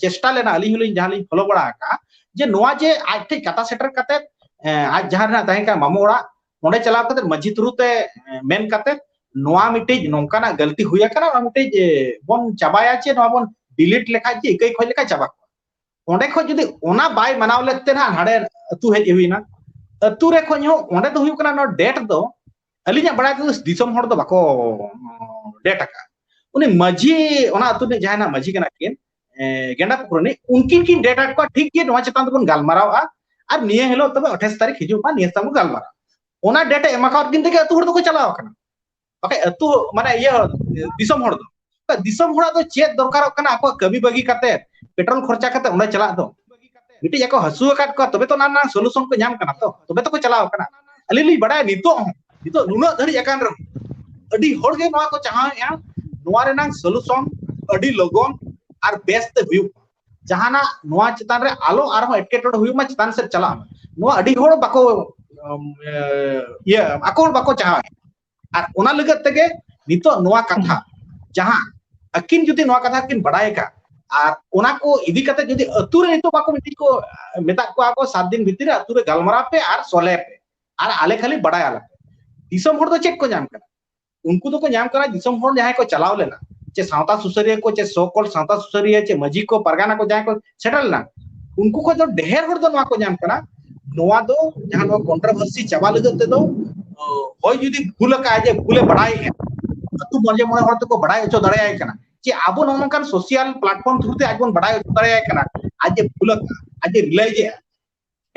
ᱪᱮᱥᱴᱟ ᱞᱮᱱᱟ, ᱟᱹᱞᱤᱧ ᱦᱚᱸᱞᱤᱧ ᱡᱟᱦᱟᱸ ᱞᱤᱧ ᱯᱷᱚᱞᱳ ᱵᱟᱲᱟ ᱟᱠᱟᱫᱼᱟ, ᱡᱮ ᱱᱚᱣᱟ ᱡᱮ ᱟᱡ ᱴᱷᱮᱡ ᱠᱟᱛᱷᱟ ᱥᱮᱴᱮᱨ ᱠᱟᱛᱮ, ᱮ, ᱟᱡ ᱡᱟᱦᱟᱸ ᱨᱮᱱᱟᱜ ᱛᱟᱦᱮᱸ ᱠᱟᱱᱟ ᱢᱟᱢᱚ ᱚᱲᱟᱜ, ᱚᱸᱰᱮ ᱪᱟᱞᱟᱣ ᱠᱟᱛᱮ ᱢᱟᱹᱡᱷᱤ ᱛᱷᱨᱩ ᱛᱮ, ᱮ, ᱢᱮᱱ ᱠᱟᱛᱮ ᱱᱚᱣᱟ ᱢᱤᱫᱴᱤᱡ ᱱᱚᱝᱠᱟᱱᱟᱜ ᱜᱟᱹᱞᱛᱤ ᱦᱩᱭ ᱟᱠᱟᱱᱟ, ᱚᱱᱟ ᱢᱤᱫᱴᱤᱡ, ᱮ, ᱵᱚᱱ ᱪᱟᱵᱟᱭᱟ ᱪᱮ ᱱᱚᱣᱟ ᱵᱚᱱ ᱰᱤᱞᱤᱴ ᱞᱮᱠᱷᱟᱡ ᱪᱮ ᱤᱠᱟᱹᱭ ᱠᱷᱚᱡ ᱞᱮᱠᱷᱟᱡ ᱪᱟᱵᱟ ᱠᱚᱜᱼᱟ᱾ ᱚᱸᱰᱮ ᱠᱷᱚᱡ ᱡᱩᱫᱤ ᱚᱱᱟ ᱵᱟᱭ ᱢᱟᱱᱟᱣ ᱞᱮᱫ ᱛᱮ ᱱᱟᱦᱟᱜ ᱦᱟᱸᱰᱮ ᱟᱹᱛᱩ ᱦᱮᱡ ᱦᱩᱭᱱᱟ᱾ ᱟᱹᱛᱩ ᱨᱮ ᱠᱷᱚᱡ ᱦᱚᱸ ᱚᱸᱰᱮ ᱫᱚ ᱦᱩᱭᱩᱜ ᱠᱟᱱᱟ ᱱᱚᱣᱟ ᱰᱮᱴ ᱫᱚ ᱟᱹᱞᱤᱧᱟᱜ ᱵᱟᱲᱟᱭ ᱛᱮᱫᱚ ᱫᱤᱥᱚᱢ ᱦᱚᱲ ᱫᱚ ᱵᱟᱠᱚ ᱰᱮᱴ ᱟᱠᱟᱫᱼᱟ᱾ ᱩᱱᱤ ᱢᱟᱹᱡᱷᱤ, ᱚᱱᱟ ᱟᱹᱛᱩ ᱨᱤᱱᱤᱡ ᱡᱟᱦᱟᱸᱭ ᱱᱟᱜ ᱢᱟᱹᱡᱷᱤ ᱠᱟᱱᱟ ᱠᱤᱱ, ᱮ, ᱜᱮᱸᱰᱟ ᱯᱩᱠᱷᱨᱤ ᱨᱤᱱᱤᱡ, ᱩᱱᱠᱤᱱ ᱠᱤᱱ ᱰᱮᱴ ᱟᱠᱟᱫ ᱠᱚᱣᱟ, ᱴᱷᱤᱠ ᱜᱮ, ᱱᱚᱣᱟ ᱪᱮᱛᱟᱱ ᱛᱮᱵᱚᱱ ᱜᱟᱞᱢᱟᱨᱟᱣᱟ᱾ ᱟᱨ ᱱᱤᱭᱟᱹ ᱦᱤᱞᱳᱜ ᱛᱚᱵᱮ ᱟᱴᱷᱟᱥ ᱛᱟᱹᱨᱤᱠᱷ ᱦᱤᱡᱩᱜ ᱢᱟ, ᱱᱤᱭᱟᱹ ᱥᱟᱶ ᱵᱚ ᱜᱟᱞᱢᱟᱨᱟᱣ᱾ ᱚᱱᱟ ᱰᱮᱴ ᱮ ᱮᱢᱟ ᱠᱟᱣᱟᱫ ᱠᱤᱱ ᱛᱮᱜᱮ ᱟᱹᱛᱩ ᱦᱚᱲ ᱫᱚᱠᱚ ᱪᱟᱞᱟᱣ ᱟᱠᱟᱱᱟ᱾ ᱵᱟᱠᱷᱟᱡ ᱟᱹᱛᱩ, ᱢᱟᱱᱮ ᱤᱭᱟᱹ, ᱫᱤᱥᱚᱢ ᱦᱚᱲ ᱫᱚ, ᱫᱤᱥᱚᱢ ᱦᱚᱲᱟᱜ ᱫᱚ ᱪᱮᱫ ᱫᱚᱨᱠᱟᱨᱚᱜ ᱠᱟᱱᱟ ᱟᱠᱚᱣᱟᱜ ᱠᱟᱹᱢᱤ ᱵᱟᱹᱜᱤ ᱠᱟᱛᱮ, ᱯᱮᱴᱨᱳᱞ ᱠᱷᱚᱨᱪᱟ ᱠᱟᱛᱮ ᱚᱸᱰᱮ ᱪᱟᱞᱟᱜ ᱫᱚ? ᱢᱤᱫᱴᱤᱡ ᱟᱠᱚ ᱦᱟᱹᱥᱩ ᱟᱠᱟᱫ ᱠᱚᱣᱟ, ᱛᱚᱵᱮ ᱛᱚ ᱚᱱᱟ ᱨᱮᱱᱟᱜ ᱥᱚᱞᱩᱥᱚᱱ ᱠᱚ ᱧᱟᱢ ᱠᱟᱱᱟ ᱛᱚ, ᱛᱚᱵᱮ ᱛᱚᱠᱚ ᱪᱟᱞᱟᱣ ᱠᱟᱱᱟ᱾ ᱟᱹᱞᱤᱧ ᱞᱤᱧ ᱵᱟᱲᱟᱭᱟ ᱱᱤᱛᱚᱜ ᱦᱚᱸ, ᱱᱤᱛᱚᱜ ᱱᱩᱱᱟᱹᱜ ᱫᱷᱟᱹᱨᱤᱡ ᱟᱠᱟᱱ ᱨᱮᱦᱚᱸ ᱟᱹᱰᱤ ᱦᱚᱲ ᱜᱮ ᱱᱚᱣᱟ ᱠᱚ ᱪᱟᱦᱟᱣᱮᱫᱼᱟ, ᱱᱚᱣᱟ ᱨᱮᱱᱟᱜ ᱥᱚᱞᱩᱥᱚᱱ ᱟᱹᱰᱤ ᱞᱚᱜᱚᱱ ᱟᱨ ᱵᱮᱥ ᱛᱮ ᱦᱩᱭᱩᱜ ᱢᱟ, ᱡᱟᱦᱟᱱᱟᱜ ᱱᱚᱣᱟ ᱪᱮᱛᱟᱱ ᱨᱮ ᱟᱞᱚ ᱟᱨᱦᱚᱸ ᱮᱴᱠᱮᱴᱚᱬᱮ ᱦᱩᱭᱩᱜ ᱢᱟ, ᱪᱮᱛᱟᱱ ᱥᱮᱫ ᱪᱟᱞᱟᱜ ᱢᱟ᱾ ᱱᱚᱣᱟ ᱟᱹᱰᱤ ᱦᱚᱲ ᱵᱟᱠᱚ, ᱩᱢ, ᱮ, ᱤᱭᱟᱹ, ᱟᱠᱚ ᱦᱚᱲ ᱵᱟᱠᱚ ᱪᱟᱦᱟᱣᱮᱫᱼᱟ᱾ ᱟᱨ ᱚᱱᱟ ᱞᱟᱹᱜᱤᱫ ᱛᱮᱜᱮ ᱱᱤᱛᱚᱜ ᱱᱚᱣᱟ ᱠᱟᱛᱷᱟ, ᱡᱟᱦᱟᱸ ᱟᱹᱠᱤᱱ ᱡᱩᱫᱤ ᱱᱚᱣᱟ ᱠᱟᱛᱷᱟ ᱠᱤᱱ ᱵᱟᱲᱟᱭ ᱠᱟᱜ, ᱟᱨ ᱚᱱᱟ ᱠᱚ ᱤᱫᱤ ᱠᱟᱛᱮ ᱡᱩᱫᱤ ᱟᱹᱛᱩ ᱨᱮ ᱱᱤᱛᱚᱜ ᱵᱟᱠᱚ ᱢᱤᱫᱴᱤᱡ ᱠᱚ ᱢᱮᱛᱟᱜ ᱠᱚᱣᱟ ᱠᱚ, ᱥᱟᱛ ᱫᱤᱱ ᱵᱷᱤᱛᱤᱨ ᱨᱮ ᱟᱹᱛᱩ ᱨᱮ ᱜᱟᱞᱢᱟᱨᱟᱣ ᱯᱮ ᱟᱨ ᱥᱚᱞᱦᱮ ᱯᱮ, ᱟᱨ ᱟᱞᱮ ᱠᱷᱟᱹᱞᱤ ᱵᱟᱲᱟᱭ ᱟᱞᱮ ᱯᱮ᱾ ᱫᱤᱥᱚᱢ ᱦᱚᱲ ᱫᱚ ᱪᱮᱫ ᱠᱚ ᱧᱟᱢ ᱠᱟᱱᱟ? ᱩᱱᱠᱩ ᱫᱚᱠᱚ ᱧᱟᱢ ᱠᱟᱱᱟ ᱫᱤᱥᱚᱢ ᱦᱚᱲ ᱡᱟᱦᱟᱸᱭ ᱠᱚ ᱪᱟᱞᱟᱣ ᱞᱮᱱᱟ, ᱪᱮ ᱥᱟᱶᱛᱟ ᱥᱩᱥᱟᱹᱨᱤᱭᱟᱹ ᱠᱚ, ᱪᱮ so called ᱥᱟᱶᱛᱟ ᱥᱩᱥᱟᱹᱨᱤᱭᱟᱹ, ᱪᱮ ᱢᱟᱹᱡᱷᱤ ᱠᱚ, ᱯᱟᱨᱜᱟᱱᱟ ᱠᱚ ᱡᱟᱦᱟᱸᱭ ᱠᱚ ᱥᱮᱴᱮᱨ ᱞᱮᱱᱟ, ᱩᱱᱠᱩ ᱠᱷᱚᱱ ᱫᱚ ᱰᱷᱮᱨ ᱦᱚᱲ ᱫᱚ ᱱᱚᱣᱟ ᱠᱚ ᱧᱟᱢ ᱠᱟᱱᱟ, ᱱᱚᱣᱟ ᱫᱚ ᱡᱟᱦᱟᱸ ᱱᱚᱣᱟ ᱠᱚᱱᱴᱨᱳᱵᱷᱟᱨᱥᱤ ᱪᱟᱵᱟ ᱞᱟᱹᱜᱤᱫ ᱛᱮᱫᱚ, ᱚ, ᱦᱚᱭ ᱡᱩᱫᱤ ᱵᱷᱩᱞ ᱟᱠᱟᱫ ᱡᱮ ᱵᱷᱩᱞᱮ ᱵᱟᱲᱟᱭᱮᱫᱼᱟ, ᱟᱹᱛᱩ ᱢᱚᱬᱮ ᱢᱚᱬᱮ ᱦᱚᱲ ᱛᱮᱠᱚ ᱵᱟᱲᱟᱭ ᱦᱚᱪᱚ ᱫᱟᱲᱮᱭᱟᱭ ᱠᱟᱱᱟ ᱡᱮ ᱟᱵᱚ ᱱᱚᱜᱼᱚ ᱱᱚᱝᱠᱟᱱ ᱥᱳᱥᱤᱭᱟᱞ ᱯᱞᱟᱴᱯᱷᱚᱨᱢ ᱛᱷᱨᱩ ᱛᱮ ᱟᱡ ᱵᱚᱱ ᱵᱟᱲᱟᱭ ᱦᱚᱪᱚ ᱫᱟᱲᱮᱭᱟᱭ ᱠᱟᱱᱟ, ᱟᱡ ᱡᱮ ᱵᱷᱩᱞ ᱟᱠᱟᱫᱼᱟ, ᱟᱡ ᱡᱮ ᱨᱤᱭᱟᱞᱟᱭᱤᱡᱽ ᱮᱫᱼᱟ,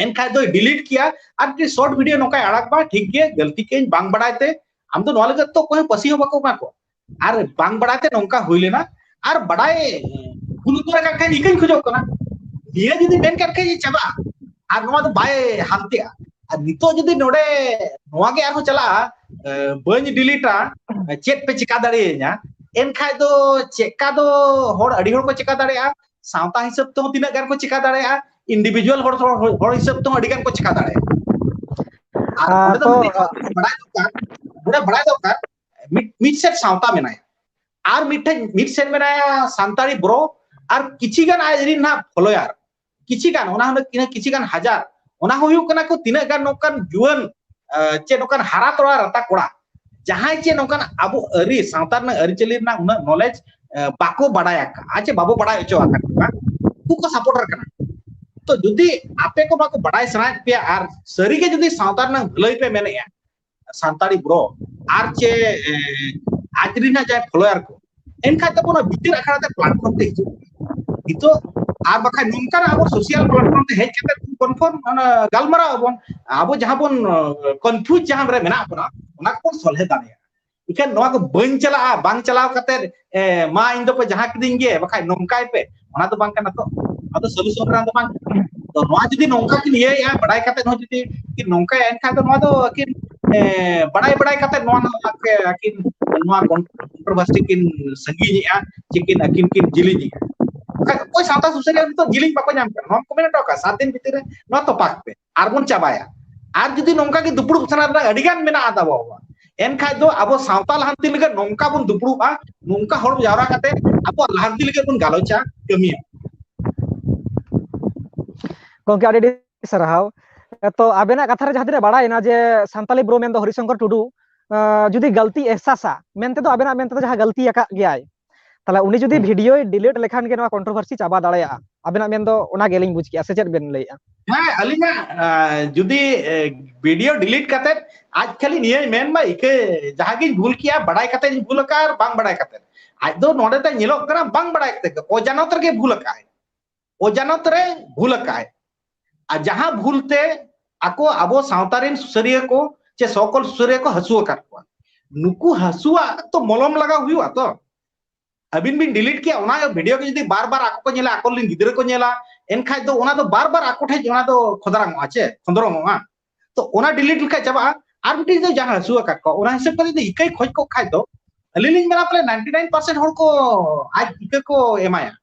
ᱮᱱᱠᱷᱟᱡ ᱫᱚᱭ ᱰᱤᱞᱤᱴ ᱠᱮᱭᱟ ᱟᱨ ᱢᱤᱫᱴᱤᱡ ᱥᱚᱨᱴ ᱵᱷᱤᱰᱤᱭᱳ ᱱᱚᱝᱠᱟᱭ ᱟᱲᱟᱜ ᱢᱟ, ᱴᱷᱤᱠ ᱜᱮ, ᱜᱟᱹᱞᱛᱤ ᱠᱮᱜᱼᱟᱹᱧ, ᱵᱟᱝ ᱵᱟᱲᱟᱭ ᱛᱮ, ᱟᱢ ᱫᱚ ᱱᱚᱣᱟ ᱞᱟᱹᱜᱤᱫ ᱛᱚ ᱚᱠᱚᱭ ᱦᱚᱸ ᱯᱟᱹᱥᱤ ᱦᱚᱸ ᱵᱟᱠᱚ ᱮᱢᱟ ᱠᱚᱣᱟ᱾ ᱟᱨ ᱵᱟᱝ ᱵᱟᱲᱟᱭ ᱛᱮ ᱱᱚᱝᱠᱟ ᱦᱩᱭ ᱞᱮᱱᱟ, ᱟᱨ ᱵᱟᱲᱟᱭ ᱵᱷᱩᱞ ᱩᱛᱟᱹᱨ ᱟᱠᱟᱫ ᱠᱷᱟᱱ ᱤᱠᱟᱹᱧ ᱠᱷᱚᱡᱚᱜ ᱠᱟᱱᱟ, ᱱᱤᱭᱟᱹ ᱡᱩᱫᱤ ᱢᱮᱱ ᱠᱟᱜ ᱠᱷᱟᱡ ᱪᱟᱵᱟᱜᱼᱟ, ᱟᱨ ᱱᱚᱣᱟ ᱫᱚ ᱵᱟᱭ ᱦᱟᱱᱛᱮᱜᱼᱟ᱾ ᱟᱨ ᱱᱤᱛᱚᱜ ᱡᱩᱫᱤ ᱱᱚᱰᱮ ᱱᱚᱣᱟ ᱜᱮ ᱟᱨᱦᱚᱸ ᱪᱟᱞᱟᱜᱼᱟ, ᱮ, ᱵᱟᱹᱧ ᱰᱤᱞᱤᱴᱟ, ᱪᱮᱫ ᱯᱮ ᱪᱤᱠᱟ ᱫᱟᱲᱮᱭᱟᱹᱧᱟ, ᱮᱱᱠᱷᱟᱡ ᱫᱚ ᱪᱮᱫᱠᱟ ᱫᱚ ᱦᱚᱲ, ᱟᱹᱰᱤ ᱦᱚᱲ ᱠᱚ ᱪᱤᱠᱟ ᱫᱟᱲᱮᱭᱟᱜᱼᱟ, ᱥᱟᱶᱛᱟ ᱦᱤᱥᱟᱹᱵ ᱛᱮᱦᱚᱸ ᱛᱤᱱᱟᱹᱜ ᱜᱟᱱ ᱠᱚ ᱪᱤᱠᱟ ᱫᱟᱲᱮᱭᱟᱜᱼᱟ, ᱤᱱᱰᱤᱵᱷᱤᱡᱩᱣᱟᱞ ᱦᱚᱲ, ᱦᱚᱲ, ᱦᱚᱲ ᱦᱤᱥᱟᱹᱵ ᱛᱮᱦᱚᱸ ᱟᱹᱰᱤ ᱜᱟᱱ ᱠᱚ ᱪᱤᱠᱟ ᱫᱟᱲᱮᱭᱟᱜᱼᱟ᱾ ᱟᱨ ᱟᱨ ᱚᱸᱰᱮ ᱫᱚ ᱛᱚ ᱢᱤᱫᱴᱤᱡ ᱵᱟᱲᱟᱭ ᱫᱚᱨᱠᱟᱨ, ᱚᱸᱰᱮ ᱵᱟᱲᱟᱭ ᱫᱚᱨᱠᱟᱨ, ᱢᱤᱫ, ᱢᱤᱫ ᱥᱮᱫ ᱥᱟᱶᱛᱟ ᱢᱮᱱᱟᱭᱟ, ᱟᱨ ᱢᱤᱫᱴᱷᱮᱱ, ᱢᱤᱫ ᱥᱮᱫ ᱢᱮᱱᱟᱭᱟ ᱥᱟᱱᱛᱟᱲᱤ ᱵᱨᱚ, ᱟᱨ ᱠᱤᱪᱷᱤ ᱜᱟᱱ ᱟᱡ ᱨᱤᱱ ᱱᱟᱦᱟᱜ ᱯᱷᱚᱞᱳᱭᱟᱨ, ᱠᱤᱪᱷᱤ ᱜᱟᱱ, ᱚᱱᱟ ᱦᱚᱸ ᱠᱤᱪᱷᱤ ᱜᱟᱱ ᱦᱟᱡᱟᱨ, ᱚᱱᱟ ᱦᱚᱸ ᱦᱩᱭᱩᱜ ᱠᱟᱱᱟ ᱠᱚ ᱛᱤᱱᱟᱹᱜ ᱜᱟᱱ ᱱᱚᱝᱠᱟᱱ ᱡᱩᱣᱟᱹᱱ, ᱟᱸ, ᱪᱮ ᱱᱚᱝᱠᱟᱱ ᱦᱟᱨᱟ ᱛᱚᱨᱟ ᱨᱟᱛᱟ ᱠᱚᱲᱟ, ᱡᱟᱦᱟᱸᱭ ᱪᱮ ᱱᱚᱝᱠᱟᱱ ᱟᱵᱚ ᱟᱹᱨᱤ, ᱥᱟᱶᱛᱟ ᱨᱮᱱᱟᱜ ᱟᱹᱨᱤᱪᱟᱹᱞᱤ ᱨᱮᱱᱟᱜ ᱩᱱᱟᱹᱜ ᱱᱚᱞᱮᱡᱽ, ᱟᱸ, ᱵᱟᱠᱚ ᱵᱟᱲᱟᱭ ᱟᱠᱟᱫᱼᱟ, ᱪᱮ ᱵᱟᱵᱚ ᱵᱟᱲᱟᱭ ᱦᱚᱪᱚ ᱟᱠᱟᱫ ᱠᱚᱣᱟ, ᱩᱱᱠᱩ ᱠᱚ ᱥᱟᱯᱳᱨᱴᱟᱨ ᱠᱟᱱᱟ᱾ ᱛᱚ ᱡᱩᱫᱤ ᱟᱯᱮ ᱠᱚ ᱱᱚᱣᱟ ᱠᱚ ᱵᱟᱲᱟᱭ ᱥᱟᱱᱟᱭᱮᱫ ᱯᱮᱭᱟ ᱟᱨ ᱥᱟᱹᱨᱤᱜᱮ ᱡᱩᱫᱤ ᱥᱟᱶᱛᱟ ᱨᱮᱱᱟᱜ ᱵᱷᱟᱹᱞᱟᱹᱭ ᱯᱮ ᱢᱮᱱᱮᱫᱼᱟ, ᱥᱟᱱᱛᱟᱲᱤ ᱵᱨᱚ, ᱟᱨ ᱪᱮ, ᱮ, ᱟᱡ ᱨᱮᱱᱟᱜ ᱡᱟᱦᱟᱸᱭ ᱯᱷᱚᱞᱳᱭᱟᱨ ᱠᱚ, ᱮᱱᱠᱷᱟᱱ ᱛᱟᱵᱚ ᱚᱱᱟ ᱵᱤᱪᱟᱹᱨ ᱟᱠᱷᱲᱟ ᱛᱮ ᱯᱞᱟᱴᱯᱷᱚᱨᱢ ᱛᱮ ᱦᱤᱡᱩᱜ ᱠᱟᱱᱟ᱾ ᱱᱤᱛᱚᱜ ᱟᱨ ᱵᱟᱠᱷᱟᱱ ᱱᱚᱝᱠᱟᱱᱟᱜ ᱟᱵᱚ ᱥᱳᱥᱤᱭᱟᱞ ᱯᱞᱟᱴᱯᱷᱚᱨᱢ ᱛᱮ ᱦᱮᱡ ᱠᱟᱛᱮ ᱠᱚᱱᱯᱷᱟᱨᱢ ᱜᱟᱞᱢᱟᱨᱟᱣ ᱟᱵᱚᱱ, ᱟᱵᱚ ᱡᱟᱦᱟᱸ ᱵᱚᱱ ᱠᱚᱱᱯᱷᱤᱭᱩᱡᱽ ᱡᱟᱦᱟᱸ ᱨᱮ ᱢᱮᱱᱟᱜ ᱵᱚᱱᱟ, ᱚᱱᱟ ᱠᱚᱵᱚᱱ ᱥᱚᱞᱦᱮ ᱫᱟᱲᱮᱭᱟᱜᱼᱟ᱾ ᱤᱠᱷᱟᱹᱱ ᱱᱚᱣᱟ ᱠᱚ ᱵᱟᱹᱧ ᱪᱟᱞᱟᱜᱼᱟ, ᱵᱟᱝ ᱪᱟᱞᱟᱣ ᱠᱟᱛᱮ ᱮ, ᱢᱟ ᱤᱧ ᱫᱚᱯᱮ ᱡᱟᱦᱟᱸ ᱠᱤᱫᱤᱧ ᱜᱮ, ᱵᱟᱠᱷᱟᱡ ᱱᱚᱝᱠᱟᱭ ᱯᱮ, ᱚᱱᱟ ᱫᱚ ᱵᱟᱝ ᱠᱟᱱᱟ ᱛᱚ᱾ ᱚᱱᱟ ᱫᱚ ᱥᱟᱹᱨᱤ ᱥᱚᱢᱯᱨᱟᱭ ᱫᱚ ᱵᱟᱝ ᱠᱟᱱᱟ᱾ ᱛᱚ ᱱᱚᱣᱟ ᱡᱩᱫᱤ ᱱᱚᱝᱠᱟ ᱠᱤᱱ ᱤᱭᱟᱹᱭᱮᱜᱼᱟ, ᱵᱟᱲᱟᱭ ᱠᱟᱛᱮ ᱦᱚᱸ ᱡᱩᱫᱤ ᱠᱤᱱ ᱱᱚᱝᱠᱟᱭᱟ, ᱮᱱᱠᱷᱟᱱ ᱫᱚ ᱱᱚᱣᱟ ᱫᱚ ᱟᱹᱠᱤᱱ ᱮ, ᱵᱟᱲᱟᱭ ᱵᱟᱲᱟᱭ ᱠᱟᱛᱮ ᱱᱚᱣᱟ ᱱᱚᱣᱟ ᱟᱹᱠᱤᱱ ᱱᱚᱣᱟ ᱠᱚᱱᱴᱨᱳᱵᱷᱟᱨᱥᱤ ᱠᱤᱱ ᱥᱟᱺᱜᱤᱧᱮᱜᱼᱟ, ᱪᱮ ᱠᱤᱱ ᱟᱹᱠᱤᱱ ᱠᱤᱱ ᱡᱤᱞᱤᱧᱮᱜᱼᱟ᱾ ᱵᱟᱠᱷᱟᱡ ᱚᱠᱚᱭ ᱥᱟᱶᱛᱟ ᱥᱩᱥᱟᱹᱨᱤᱭᱟᱹ ᱱᱤᱛᱚᱜ ᱡᱤᱞᱤᱧ ᱵᱟᱠᱚ ᱧᱟᱢ ᱠᱟᱱᱟ᱾ ᱱᱚᱣᱟ ᱠᱚ ᱢᱮᱱ ᱦᱚᱴᱚ ᱠᱟᱜᱼᱟ, ᱥᱟᱛ ᱫᱤᱱ ᱵᱷᱤᱛᱤᱨ ᱨᱮ ᱱᱚᱣᱟ ᱛᱚᱯᱟᱜ ᱯᱮ, ᱟᱨ ᱵᱚᱱ ᱪᱟᱵᱟᱭᱟ᱾ ᱟᱨ ᱡᱩᱫᱤ ᱱᱚᱝᱠᱟ ᱜᱮ ᱫᱩᱯᱲᱩᱵ ᱥᱟᱱᱟ ᱨᱮᱱᱟᱜ ᱟᱹᱰᱤ ᱜᱟᱱ ᱢᱮᱱᱟᱜᱼᱟ ᱛᱟᱵᱚ, ᱮᱱᱠᱷᱟᱡ ᱫᱚ ᱟᱵᱚ ᱥᱟᱶᱛᱟ ᱞᱟᱦᱟᱱᱛᱤ ᱞᱟᱹᱜᱤᱫ ᱱᱚᱝᱠᱟ ᱵᱚᱱ ᱫᱩᱯᱲᱩᱵᱼᱟ, ᱱᱚᱝᱠᱟ ᱦᱚᱲ ᱡᱟᱣᱨᱟ ᱠᱟᱛᱮ ᱟᱵᱚᱣᱟᱜ ᱞᱟᱦᱟᱱᱛᱤ ᱞᱟᱹᱜᱤᱫ ᱵᱚᱱ ᱜᱟᱞᱚᱪᱟ, ᱠᱟᱹᱢᱤᱭᱟ᱾ ᱜᱚᱝᱠᱮ, ᱟᱹᱰᱤ ᱟᱹᱰᱤ ᱥᱟᱨᱦᱟᱣ᱾ ᱛᱚ ᱟᱵᱮᱱᱟᱜ ᱠᱟᱛᱷᱟ ᱨᱮ ᱡᱟᱦᱟᱸ ᱛᱤᱱᱟᱹᱜ ᱵᱟᱲᱟᱭᱮᱱᱟ ᱡᱮ ᱥᱟᱱᱛᱟᱞᱤ ᱵᱨᱳ ᱢᱮᱱᱫᱚ ᱦᱚᱨᱤᱥᱚᱝᱠᱚᱨ ᱴᱩᱰᱩ ᱟᱸ, ᱡᱩᱫᱤ ᱜᱟᱹᱞᱛᱤ ᱮᱦᱥᱟᱥᱟ ᱢᱮᱱᱛᱮ ᱫᱚ ᱟᱵᱮᱱᱟᱜ ᱢᱮᱱᱛᱮ ᱫᱚ ᱡᱟᱦᱟᱸ ᱜᱟᱹᱞᱛᱤ ᱟᱠᱟᱫ ᱜᱮᱭᱟᱭ, ᱛᱟᱦᱞᱮ ᱩᱱᱤ ᱡᱩᱫᱤ ᱦᱩᱸ᱾ ᱵᱷᱤᱰᱤᱭᱳᱭ ᱰᱤᱞᱤᱴ ᱞᱮᱠᱷᱟᱱ ᱜᱮ ᱱᱚᱣᱟ ᱠᱚᱱᱴᱨᱳᱵᱷᱟᱨᱥᱤ ᱪᱟᱵᱟ ᱫᱟᱲᱮᱭᱟᱜᱼᱟ, ᱟᱵᱮᱱᱟᱜ ᱢᱮᱱ ᱫᱚ ᱚᱱᱟ ᱜᱮᱞᱤᱧ ᱵᱩᱡᱽ ᱠᱮᱜᱼᱟ, ᱥᱮ ᱪᱮᱫ ᱵᱮᱱ ᱞᱟᱹᱭᱮᱜᱼᱟ? ᱦᱮᱸ, ᱟᱹᱞᱤᱧᱟᱜ ᱟᱸ, ᱡᱩᱫᱤ ᱮ, ᱵᱷᱤᱰᱤᱭᱳ ᱰᱤᱞᱤᱴ ᱠᱟᱛᱮ ᱟᱡ ᱠᱷᱟᱹᱞᱤ ᱱᱤᱭᱟᱹᱭ ᱢᱮᱱ ᱢᱟ, ᱤᱠᱟᱹ ᱡᱟᱦᱟᱸ ᱜᱤᱧ ᱵᱷᱩᱞ ᱠᱮᱜᱼᱟ, ᱵᱟᱲᱟᱭ ᱠᱟᱛᱮ ᱤᱧ ᱵᱷᱩᱞ ᱟᱠᱟᱫᱼᱟ ᱟᱨ ᱵᱟᱝ ᱵᱟᱲᱟᱭ ᱠᱟᱛᱮ᱾ ᱟᱡ ᱫᱚ ᱱᱚᱰᱮ ᱫᱚ ᱧᱮᱞᱚᱜ ᱠᱟᱱᱟ ᱵᱟᱝ ᱵᱟᱲᱟᱭ ᱠᱟᱛᱮ ᱜᱮ, ᱚᱡᱟᱱᱚᱛ ᱨᱮᱜᱮ ᱵᱷᱩᱞ ᱟᱠᱟᱫᱼᱟᱭ, ᱚᱡᱟᱱᱚᱛ ᱨᱮ ᱵᱷᱩᱞ ᱟᱠᱟᱫᱼᱟᱭ᱾ ᱟᱨ ᱡᱟᱦᱟᱸ ᱵᱷᱩᱞ ᱛᱮ ᱟᱠᱚ ᱟᱵᱚ ᱥᱟᱶᱛᱟ ᱨᱮᱱ ᱥᱩᱥᱟᱹᱨᱤᱭᱟᱹ ᱠᱚ ᱪᱮ ᱥᱚᱠᱚᱞ ᱥᱩᱥᱟᱹᱨᱤᱭᱟᱹ ᱠᱚ ᱦᱟᱹᱥᱩ ᱟᱠᱟᱫ ᱠᱚᱣᱟ, ᱱᱩᱠᱩ ᱦᱟᱹᱥᱩᱣᱟᱜ ᱛᱚ ᱢᱚᱞᱚᱢ ᱞᱟᱜᱟᱣ ᱦᱩᱭᱩᱜᱼᱟ ᱛᱚ᱾ ᱟᱹᱵᱤᱱ ᱵᱤᱱ ᱰᱤᱞᱤᱴ ᱠᱮᱭᱟ, ᱚᱱᱟ ᱵᱷᱤᱰᱤᱭᱳ ᱜᱮ ᱡᱩᱫᱤ ᱵᱟᱨ ᱵᱟᱨ ᱟᱠᱚ ᱠᱚ ᱧᱮᱞᱟ, ᱟᱠᱚ ᱨᱮᱱ ᱜᱤᱫᱽᱨᱟᱹ ᱠᱚ ᱧᱮᱞᱟ, ᱮᱱᱠᱷᱟᱡ ᱫᱚ ᱚᱱᱟ ᱫᱚ ᱵᱟᱨ ᱵᱟᱨ ᱟᱠᱚ ᱴᱷᱮᱡ ᱚᱱᱟ ᱫᱚ ᱠᱷᱚᱫᱨᱟᱝᱚᱜᱼᱟ ᱪᱮ ᱠᱷᱚᱸᱫᱽᱨᱚᱝᱚᱜᱼᱟ᱾ ᱛᱚ ᱚᱱᱟ ᱰᱤᱞᱤᱴ ᱞᱮᱠᱷᱟᱡ ᱪᱟᱵᱟᱜᱼᱟ᱾ ᱟᱨ ᱢᱤᱫᱴᱤᱡ ᱫᱚ ᱡᱟᱦᱟᱸ ᱦᱟᱹᱥᱩ ᱟᱠᱟᱫ ᱠᱚᱣᱟ, ᱚᱱᱟ ᱦᱤᱥᱟᱹᱵ ᱠᱟᱛᱮ ᱡᱩᱫᱤ ᱤᱠᱟᱹᱭ ᱠᱷᱚᱡ ᱠᱚᱜ ᱠᱷᱟᱡ ᱫᱚ, ᱟᱹᱞᱤᱧ ᱞᱤᱧ ᱢᱮᱱᱟ ᱯᱟᱞᱮ ᱱᱟᱭᱤᱱᱴᱤ ᱱᱟᱭᱤᱱ ᱯᱟᱨᱥᱮᱱᱴ ᱦᱚᱲ ᱠᱚ ᱟᱡ ᱤᱠᱟᱹ ᱠᱚ ᱮᱢᱟᱭᱟ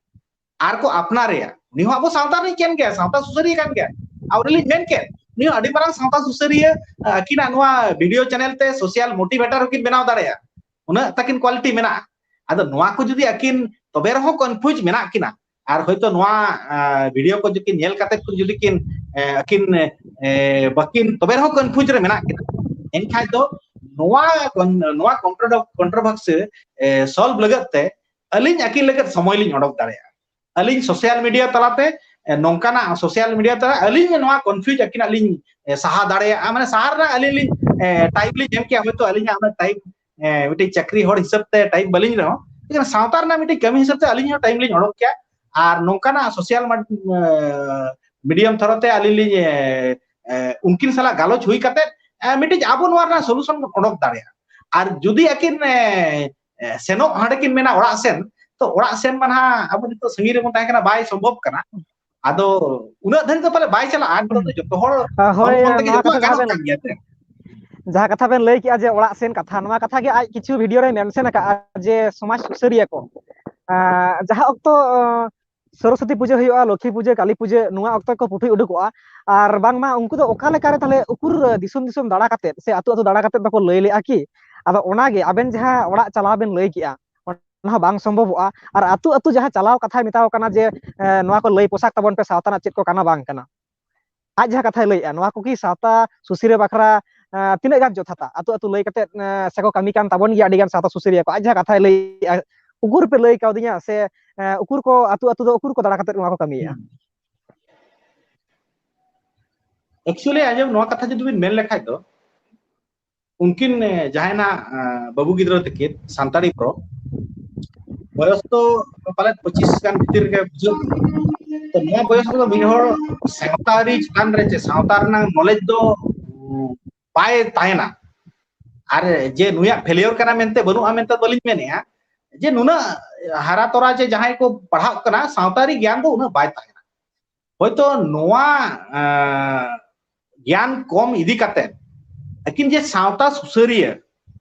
ᱟᱨ ᱠᱚ ᱟᱯᱱᱟᱨᱮᱭᱟ᱾ ᱩᱱᱤ ᱦᱚᱸ ᱟᱵᱚ ᱥᱟᱶᱛᱟ ᱨᱤᱱᱤᱡ ᱠᱟᱱ ᱜᱮᱭᱟ, ᱥᱟᱶᱛᱟ ᱥᱩᱥᱟᱹᱨᱤᱭᱟᱹ ᱠᱟᱱ ᱜᱮᱭᱟ᱾ ᱟᱨ ᱩᱱᱤ ᱞᱤᱧ ᱢᱮᱱ ᱠᱮᱫ, ᱩᱱᱤ ᱦᱚᱸ ᱟᱹᱰᱤ ᱢᱟᱨᱟᱝ ᱥᱟᱶᱛᱟ ᱥᱩᱥᱟᱹᱨᱤᱭᱟᱹ, ᱟᱹᱠᱤᱱᱟᱜ ᱱᱚᱣᱟ ᱵᱷᱤᱰᱤᱭᱳ ᱪᱮᱱᱮᱞ ᱛᱮ ᱥᱳᱥᱤᱭᱟᱞ ᱢᱳᱴᱤᱵᱷᱮᱴᱟᱨ ᱦᱚᱸᱠᱤᱱ ᱵᱮᱱᱟᱣ ᱫᱟᱲᱮᱭᱟᱜᱼᱟ, ᱩᱱᱟᱹᱜ ᱛᱟᱹᱠᱤᱱ ᱠᱳᱣᱟᱞᱤᱴᱤ ᱢᱮᱱᱟᱜᱼᱟ᱾ ᱟᱫᱚ ᱱᱚᱣᱟ ᱠᱚ ᱡᱩᱫᱤ ᱟᱹᱠᱤᱱ ᱛᱚᱵᱮ ᱨᱮᱦᱚᱸ ᱠᱚᱱᱯᱷᱤᱭᱩᱡᱽ ᱢᱮᱱᱟᱜ ᱠᱤᱱᱟ, ᱟᱨ ᱦᱚᱭᱛᱳ ᱱᱚᱣᱟ ᱟᱸ, ᱵᱷᱤᱰᱤᱭᱳ ᱠᱚ ᱡᱩᱫᱤ ᱧᱮᱞ ᱠᱟᱛᱮ ᱠᱚ ᱡᱩᱫᱤ ᱠᱤᱱ ᱮ, ᱟᱹᱠᱤᱱ ᱮ, ᱵᱟᱹᱠᱤᱱ ᱛᱚᱵᱮ ᱨᱮᱦᱚᱸ ᱠᱚᱱᱯᱷᱤᱭᱩᱡᱽ ᱨᱮ ᱢᱮᱱᱟᱜ ᱠᱤᱱᱟ, ᱮᱱᱠᱷᱟᱡ ᱫᱚ ᱱᱚᱣᱟ ᱠᱚᱱ- ᱱᱚᱣᱟ ᱠᱚᱱᱴᱨᱳᱵᱷᱟᱨᱥᱤ ᱥᱚᱞᱵᱷ ᱞᱟᱹᱜᱤᱫ ᱛᱮ ᱟᱹᱞᱤᱧ ᱟᱹᱠᱤᱱ ᱞᱟᱹᱜᱤᱫ ᱥᱚᱢᱚᱭ ᱞᱤᱧ ᱚᱰᱚᱠ ᱫᱟᱲᱮᱭᱟᱜᱼᱟ᱾ ᱟᱹᱞᱤᱧ ᱥᱳᱥᱤᱭᱟᱞ ᱢᱤᱰᱤᱭᱟ ᱛᱟᱞᱟᱛᱮ ᱮ, ᱱᱚᱝᱠᱟᱱᱟᱜ ᱥᱳᱥᱤᱭᱟᱞ ᱢᱤᱰᱤᱭᱟ ᱛᱟᱞᱟ ᱟᱹᱞᱤᱧ ᱱᱚᱣᱟ ᱠᱚᱱᱯᱷᱤᱭᱩᱡᱽ ᱟᱹᱠᱤᱱᱟᱜ ᱞᱤᱧ ᱮ, ᱥᱟᱦᱟ ᱫᱟᱲᱮᱭᱟᱜᱼᱟ, ᱢᱟᱱᱮ ᱥᱟᱦᱟ ᱨᱮᱱᱟᱜ ᱟᱹᱞᱤᱧ ᱞᱤᱧ ᱮ, ᱴᱟᱭᱤᱢ ᱞᱤᱧ ᱮᱢ ᱠᱮᱭᱟ᱾ ᱦᱚᱭᱛᱳ ᱟᱹᱞᱤᱧᱟᱜ ᱚᱱᱟ ᱴᱟᱭᱤᱢ ᱮ, ᱢᱤᱫᱴᱤᱡ ᱪᱟᱹᱠᱨᱤ ᱦᱚᱲ ᱦᱤᱥᱟᱹᱵ ᱛᱮ ᱴᱟᱭᱤᱢ ᱵᱟᱹᱞᱤᱧ ᱨᱮᱦᱚᱸ, ᱞᱮᱠᱤᱱ ᱥᱟᱶᱛᱟ ᱨᱮᱱᱟᱜ ᱢᱤᱫᱴᱤᱡ ᱠᱟᱹᱢᱤ ᱦᱤᱥᱟᱹᱵ ᱛᱮ ᱟᱹᱞᱤᱧ ᱦᱚᱸ ᱴᱟᱭᱤᱢ ᱞᱤᱧ ᱚᱰᱚᱠ ᱠᱮᱭᱟ᱾ ᱟᱨ ᱱᱚᱝᱠᱟᱱᱟᱜ ᱥᱳᱥᱤᱭᱟᱞ ᱢᱤᱰᱤᱭᱟᱢ ᱛᱷᱚᱨᱚ ᱛᱮ ᱟᱹᱞᱤᱧ ᱞᱤᱧ ᱮ, ᱮ, ᱩᱱᱠᱤᱱ ᱥᱟᱞᱟᱜ ᱜᱟᱞᱚᱪ ᱦᱩᱭ ᱠᱟᱛᱮ ᱮ, ᱢᱤᱫᱴᱤᱡ ᱟᱵᱚ ᱱᱚᱣᱟ ᱨᱮᱱᱟᱜ ᱥᱚᱞᱩᱥᱚᱱ ᱵᱚᱱ ᱚᱰᱚᱠ ᱫᱟᱲᱮᱭᱟᱜᱼᱟ᱾ ᱟᱨ ᱡᱩᱫᱤ ᱟᱹᱠᱤᱱ ᱮ, ᱮ, ᱥᱮᱱᱚᱜ ᱦᱟᱸᱰᱮ ᱠᱤᱱ ᱢᱮᱱᱟ ᱚᱲᱟᱜ ᱥᱮᱱ, ᱛᱚ ᱚᱲᱟᱜ ᱥᱮᱱ ᱢᱟ ᱱᱟᱦᱟᱜ ᱟᱵᱚ ᱱᱤᱛᱚᱜ ᱥᱟᱺᱜᱤᱧ ᱨᱮᱵᱚᱱ ᱛᱟᱦᱮᱸ ᱠᱟᱱᱟ, ᱵᱟᱭ ᱥᱚᱢᱵᱷᱚᱵ ᱠᱟᱱᱟ᱾ ᱟᱫᱚ ᱩᱱᱟᱹᱜ ᱫᱷᱟᱹᱨᱤᱡ ᱫᱚ ᱯᱟᱞᱮ ᱵᱟᱭ ᱪᱟᱞᱟᱜᱼᱟ, ᱱᱤᱛᱚᱜ ᱫᱚ ᱡᱚᱛᱚ ᱦᱚᱲ ᱦᱳᱭ, ᱦᱚᱲ ᱦᱚᱯᱚᱱ ᱛᱮᱜᱮ ᱱᱚᱣᱟ ᱡᱚᱛᱚᱣᱟᱜ ᱠᱟᱛᱷᱟ ᱡᱟᱦᱟᱸ ᱜᱟᱱᱚᱜ ᱵᱮᱱ ᱠᱟᱱ ᱜᱮᱭᱟ ᱥᱮ᱾ ᱡᱟᱦᱟᱸ ᱠᱟᱛᱷᱟ ᱵᱮᱱ ᱞᱟᱹᱭ ᱠᱮᱜᱼᱟ ᱡᱮ ᱚᱲᱟᱜ ᱥᱮᱱ ᱠᱟᱛᱷᱟ, ᱱᱚᱣᱟ ᱠᱟᱛᱷᱟ ᱜᱮ ᱟᱡ ᱠᱤᱪᱷᱩ ᱵᱷᱤᱰᱤᱭᱳ ᱨᱮ ᱢᱮᱱᱥᱮᱱ ᱟᱠᱟᱫᱼᱟ ᱡᱮ ᱥᱚᱢᱟᱡᱽ ᱥᱩᱥᱟᱹᱨᱤᱭᱟᱹ ᱠᱚ, ᱟᱸ, ᱡᱟᱦᱟᱸ ᱚᱠᱛᱚ, ᱟᱸ, ᱥᱚᱨᱚᱥᱚᱛᱤ ᱯᱩᱡᱟᱹ ᱦᱩᱭᱩᱜᱼᱟ, ᱞᱚᱠᱠᱷᱤ ᱯᱩᱡᱟᱹ, ᱠᱟᱞᱤ ᱯᱩᱡᱟᱹ, ᱱᱚᱣᱟ ᱚᱠᱛᱚ ᱠᱚ ᱯᱩᱛᱷᱤ ᱩᱰᱩᱠᱚᱜᱼᱟ᱾ ᱟᱨ ᱵᱟᱝᱢᱟ ᱩᱱᱠᱩ ᱫᱚ ᱚᱠᱟ ᱞᱮᱠᱟᱨᱮ ᱛᱟᱦᱞᱮ ᱩᱠᱩᱨ ᱫᱤᱥᱚᱢ ᱫᱤᱥᱚᱢ ᱫᱟᱬᱟ ᱠᱟᱛᱮᱫ ᱥᱮ ᱟᱹᱛᱩ ᱟᱹᱛᱩ ᱫᱟᱬᱟ ᱠᱟᱛᱮᱫ ᱫᱚᱠᱚ ᱞᱟᱹᱭ ᱞᱮᱜᱼᱟ ᱠᱤ? ᱟᱫᱚ ᱚᱱᱟᱜᱮ ᱟᱵᱮᱱ ᱡᱟᱦᱟᱸ ᱚᱲᱟᱜ ᱪᱟᱞᱟᱣ ᱵᱮᱱ ᱞᱟᱹᱭ ᱠᱮᱜᱼᱟ, ᱚᱱᱟ ᱦᱚᱸ ᱵᱟᱝ ᱥᱚᱢᱵᱷᱚᱵᱚᱜᱼᱟ᱾ ᱟᱨ ᱟᱹᱛᱩ ᱟᱹᱛᱩ ᱡᱟᱦᱟᱸ ᱪᱟᱞᱟᱣ ᱠᱟᱛᱷᱟᱭ ᱢᱮᱛᱟᱣ ᱠᱟᱱᱟ ᱡᱮ, ᱮ, ᱱᱚᱣᱟ ᱠᱚ ᱞᱟᱹᱭ ᱯᱳᱥᱟᱠ ᱛᱟᱵᱚᱱ ᱯᱮ, ᱥᱟᱶᱛᱟ ᱨᱮᱱᱟᱜ ᱪᱮᱫ ᱠᱚ ᱠᱟᱱᱟ ᱵᱟᱝ ᱠᱟᱱᱟ, ᱟᱡ ᱡᱟᱦᱟᱸ ᱠᱟᱛᱷᱟᱭ ᱞᱟᱹᱭᱮᱜᱼᱟ, ᱱᱚᱣᱟ ᱠᱚ ᱠᱤ ᱥᱟᱶᱛᱟ ᱥᱩᱥᱟᱹᱨᱤᱭᱟᱹ ᱵᱟᱠᱷᱨᱟ, ᱮ, ᱛᱤᱱᱟᱹᱜ ᱜᱟᱱ ᱡᱚᱛᱷᱟᱛᱟ? ᱟᱹᱛᱩ ᱟᱹᱛᱩ ᱞᱟᱹᱭ ᱠᱟᱛᱮᱫ, ᱮ, ᱥᱮᱠᱚ ᱠᱟᱹᱢᱤ ᱠᱟᱱ ᱛᱟᱵᱚᱱ ᱜᱮᱭᱟ ᱟᱹᱰᱤ ᱜᱟᱱ ᱥᱟᱶᱛᱟ ᱥᱩᱥᱟᱹᱨᱤᱭᱟᱹ ᱠᱚ᱾ ᱟᱡ ᱡᱟᱦᱟᱸ ᱠᱟᱛᱷᱟᱭ ᱞᱟᱹᱭᱮᱜᱼᱟ, ᱩᱠᱩᱨ ᱯᱮ ᱞᱟᱹᱭ ᱠᱟᱣᱫᱤᱧᱟ ᱥᱮ, ᱮ, ᱩᱠᱩᱨ ᱠᱚ ᱟᱹᱛᱩ ᱟᱹᱛᱩ ᱫᱚ ᱩᱠᱩᱨ ᱠᱚ ᱫᱟᱬᱟ ᱠᱟᱛᱮᱫ ᱱᱚᱣᱟ ᱠᱚ ᱠᱟᱹᱢᱤᱭᱮᱜᱼᱟ? ᱮᱠᱪᱩᱭᱮᱞᱤ ᱟᱸᱡᱚᱢ, ᱱᱚᱣᱟ ᱠᱟᱛᱷᱟ ᱡᱩᱫᱤ ᱵᱤᱱ ᱢᱮᱱ ᱞᱮᱠᱷᱟᱡ ᱫᱚ, ᱩᱱᱠᱤᱱ, ᱮ, ᱡᱟᱦᱟᱸᱭ ᱱᱟᱜ, ᱮ, ᱵᱟᱹᱵᱩ ᱜᱤᱫᱽᱨᱟᱹ ᱛᱟᱹᱠᱤᱱ ᱥᱟᱱᱛᱟᱲᱤ ᱯᱨᱚ, ᱵᱚᱭᱚᱥ ᱫᱚ ᱯᱟᱞᱮᱫ ᱯᱚᱸᱪᱤᱥ ᱜᱟᱱ ᱵᱷᱤᱛᱤᱨ ᱨᱮᱜᱮ ᱵᱩᱡᱷᱟᱹᱜ ᱠᱟᱱᱟ᱾ ᱛᱚ ᱱᱚᱣᱟ ᱵᱚᱭᱚᱥ ᱨᱮᱫᱚ ᱢᱤᱫ ᱦᱚᱲ ᱥᱟᱶᱛᱟ ᱟᱹᱨᱤ ᱪᱮᱛᱟᱱ ᱨᱮ ᱪᱮ ᱥᱟᱶᱛᱟ ᱨᱮᱱᱟᱜ ᱱᱚᱞᱮᱡᱽ ᱫᱚ, ᱩ, ᱵᱟᱭ ᱛᱟᱦᱮᱱᱟ᱾ ᱟᱨ ᱡᱮ ᱱᱩᱭᱟᱜ ᱯᱷᱮᱞᱤᱭᱚᱨ ᱠᱟᱱᱟ ᱢᱮᱱᱛᱮ ᱵᱟᱹᱱᱩᱜᱼᱟ ᱢᱮᱱᱛᱮ ᱵᱟᱹᱞᱤᱧ ᱢᱮᱱᱮᱜᱼᱟ, ᱡᱮ ᱱᱩᱱᱟᱹᱜ ᱦᱟᱨᱟ ᱛᱚᱨᱟ ᱡᱮ ᱡᱟᱦᱟᱸᱭ ᱠᱚ ᱯᱟᱲᱦᱟᱜ ᱠᱟᱱᱟ, ᱥᱟᱶᱛᱟ ᱟᱹᱨᱤ ᱜᱮᱭᱟᱱ ᱫᱚ ᱩᱱᱟᱹᱜ ᱵᱟᱭ ᱛᱟᱦᱮᱱᱟ᱾ ᱦᱚᱭᱛᱚ ᱱᱚᱣᱟ, ᱮᱸ, ᱜᱮᱭᱟᱱ ᱠᱚᱢ ᱤᱫᱤ ᱠᱟᱛᱮ ᱟᱹᱠᱤᱱ ᱡᱮ ᱥᱟᱶᱛᱟ ᱥᱩᱥᱟᱹᱨᱤᱭᱟᱹ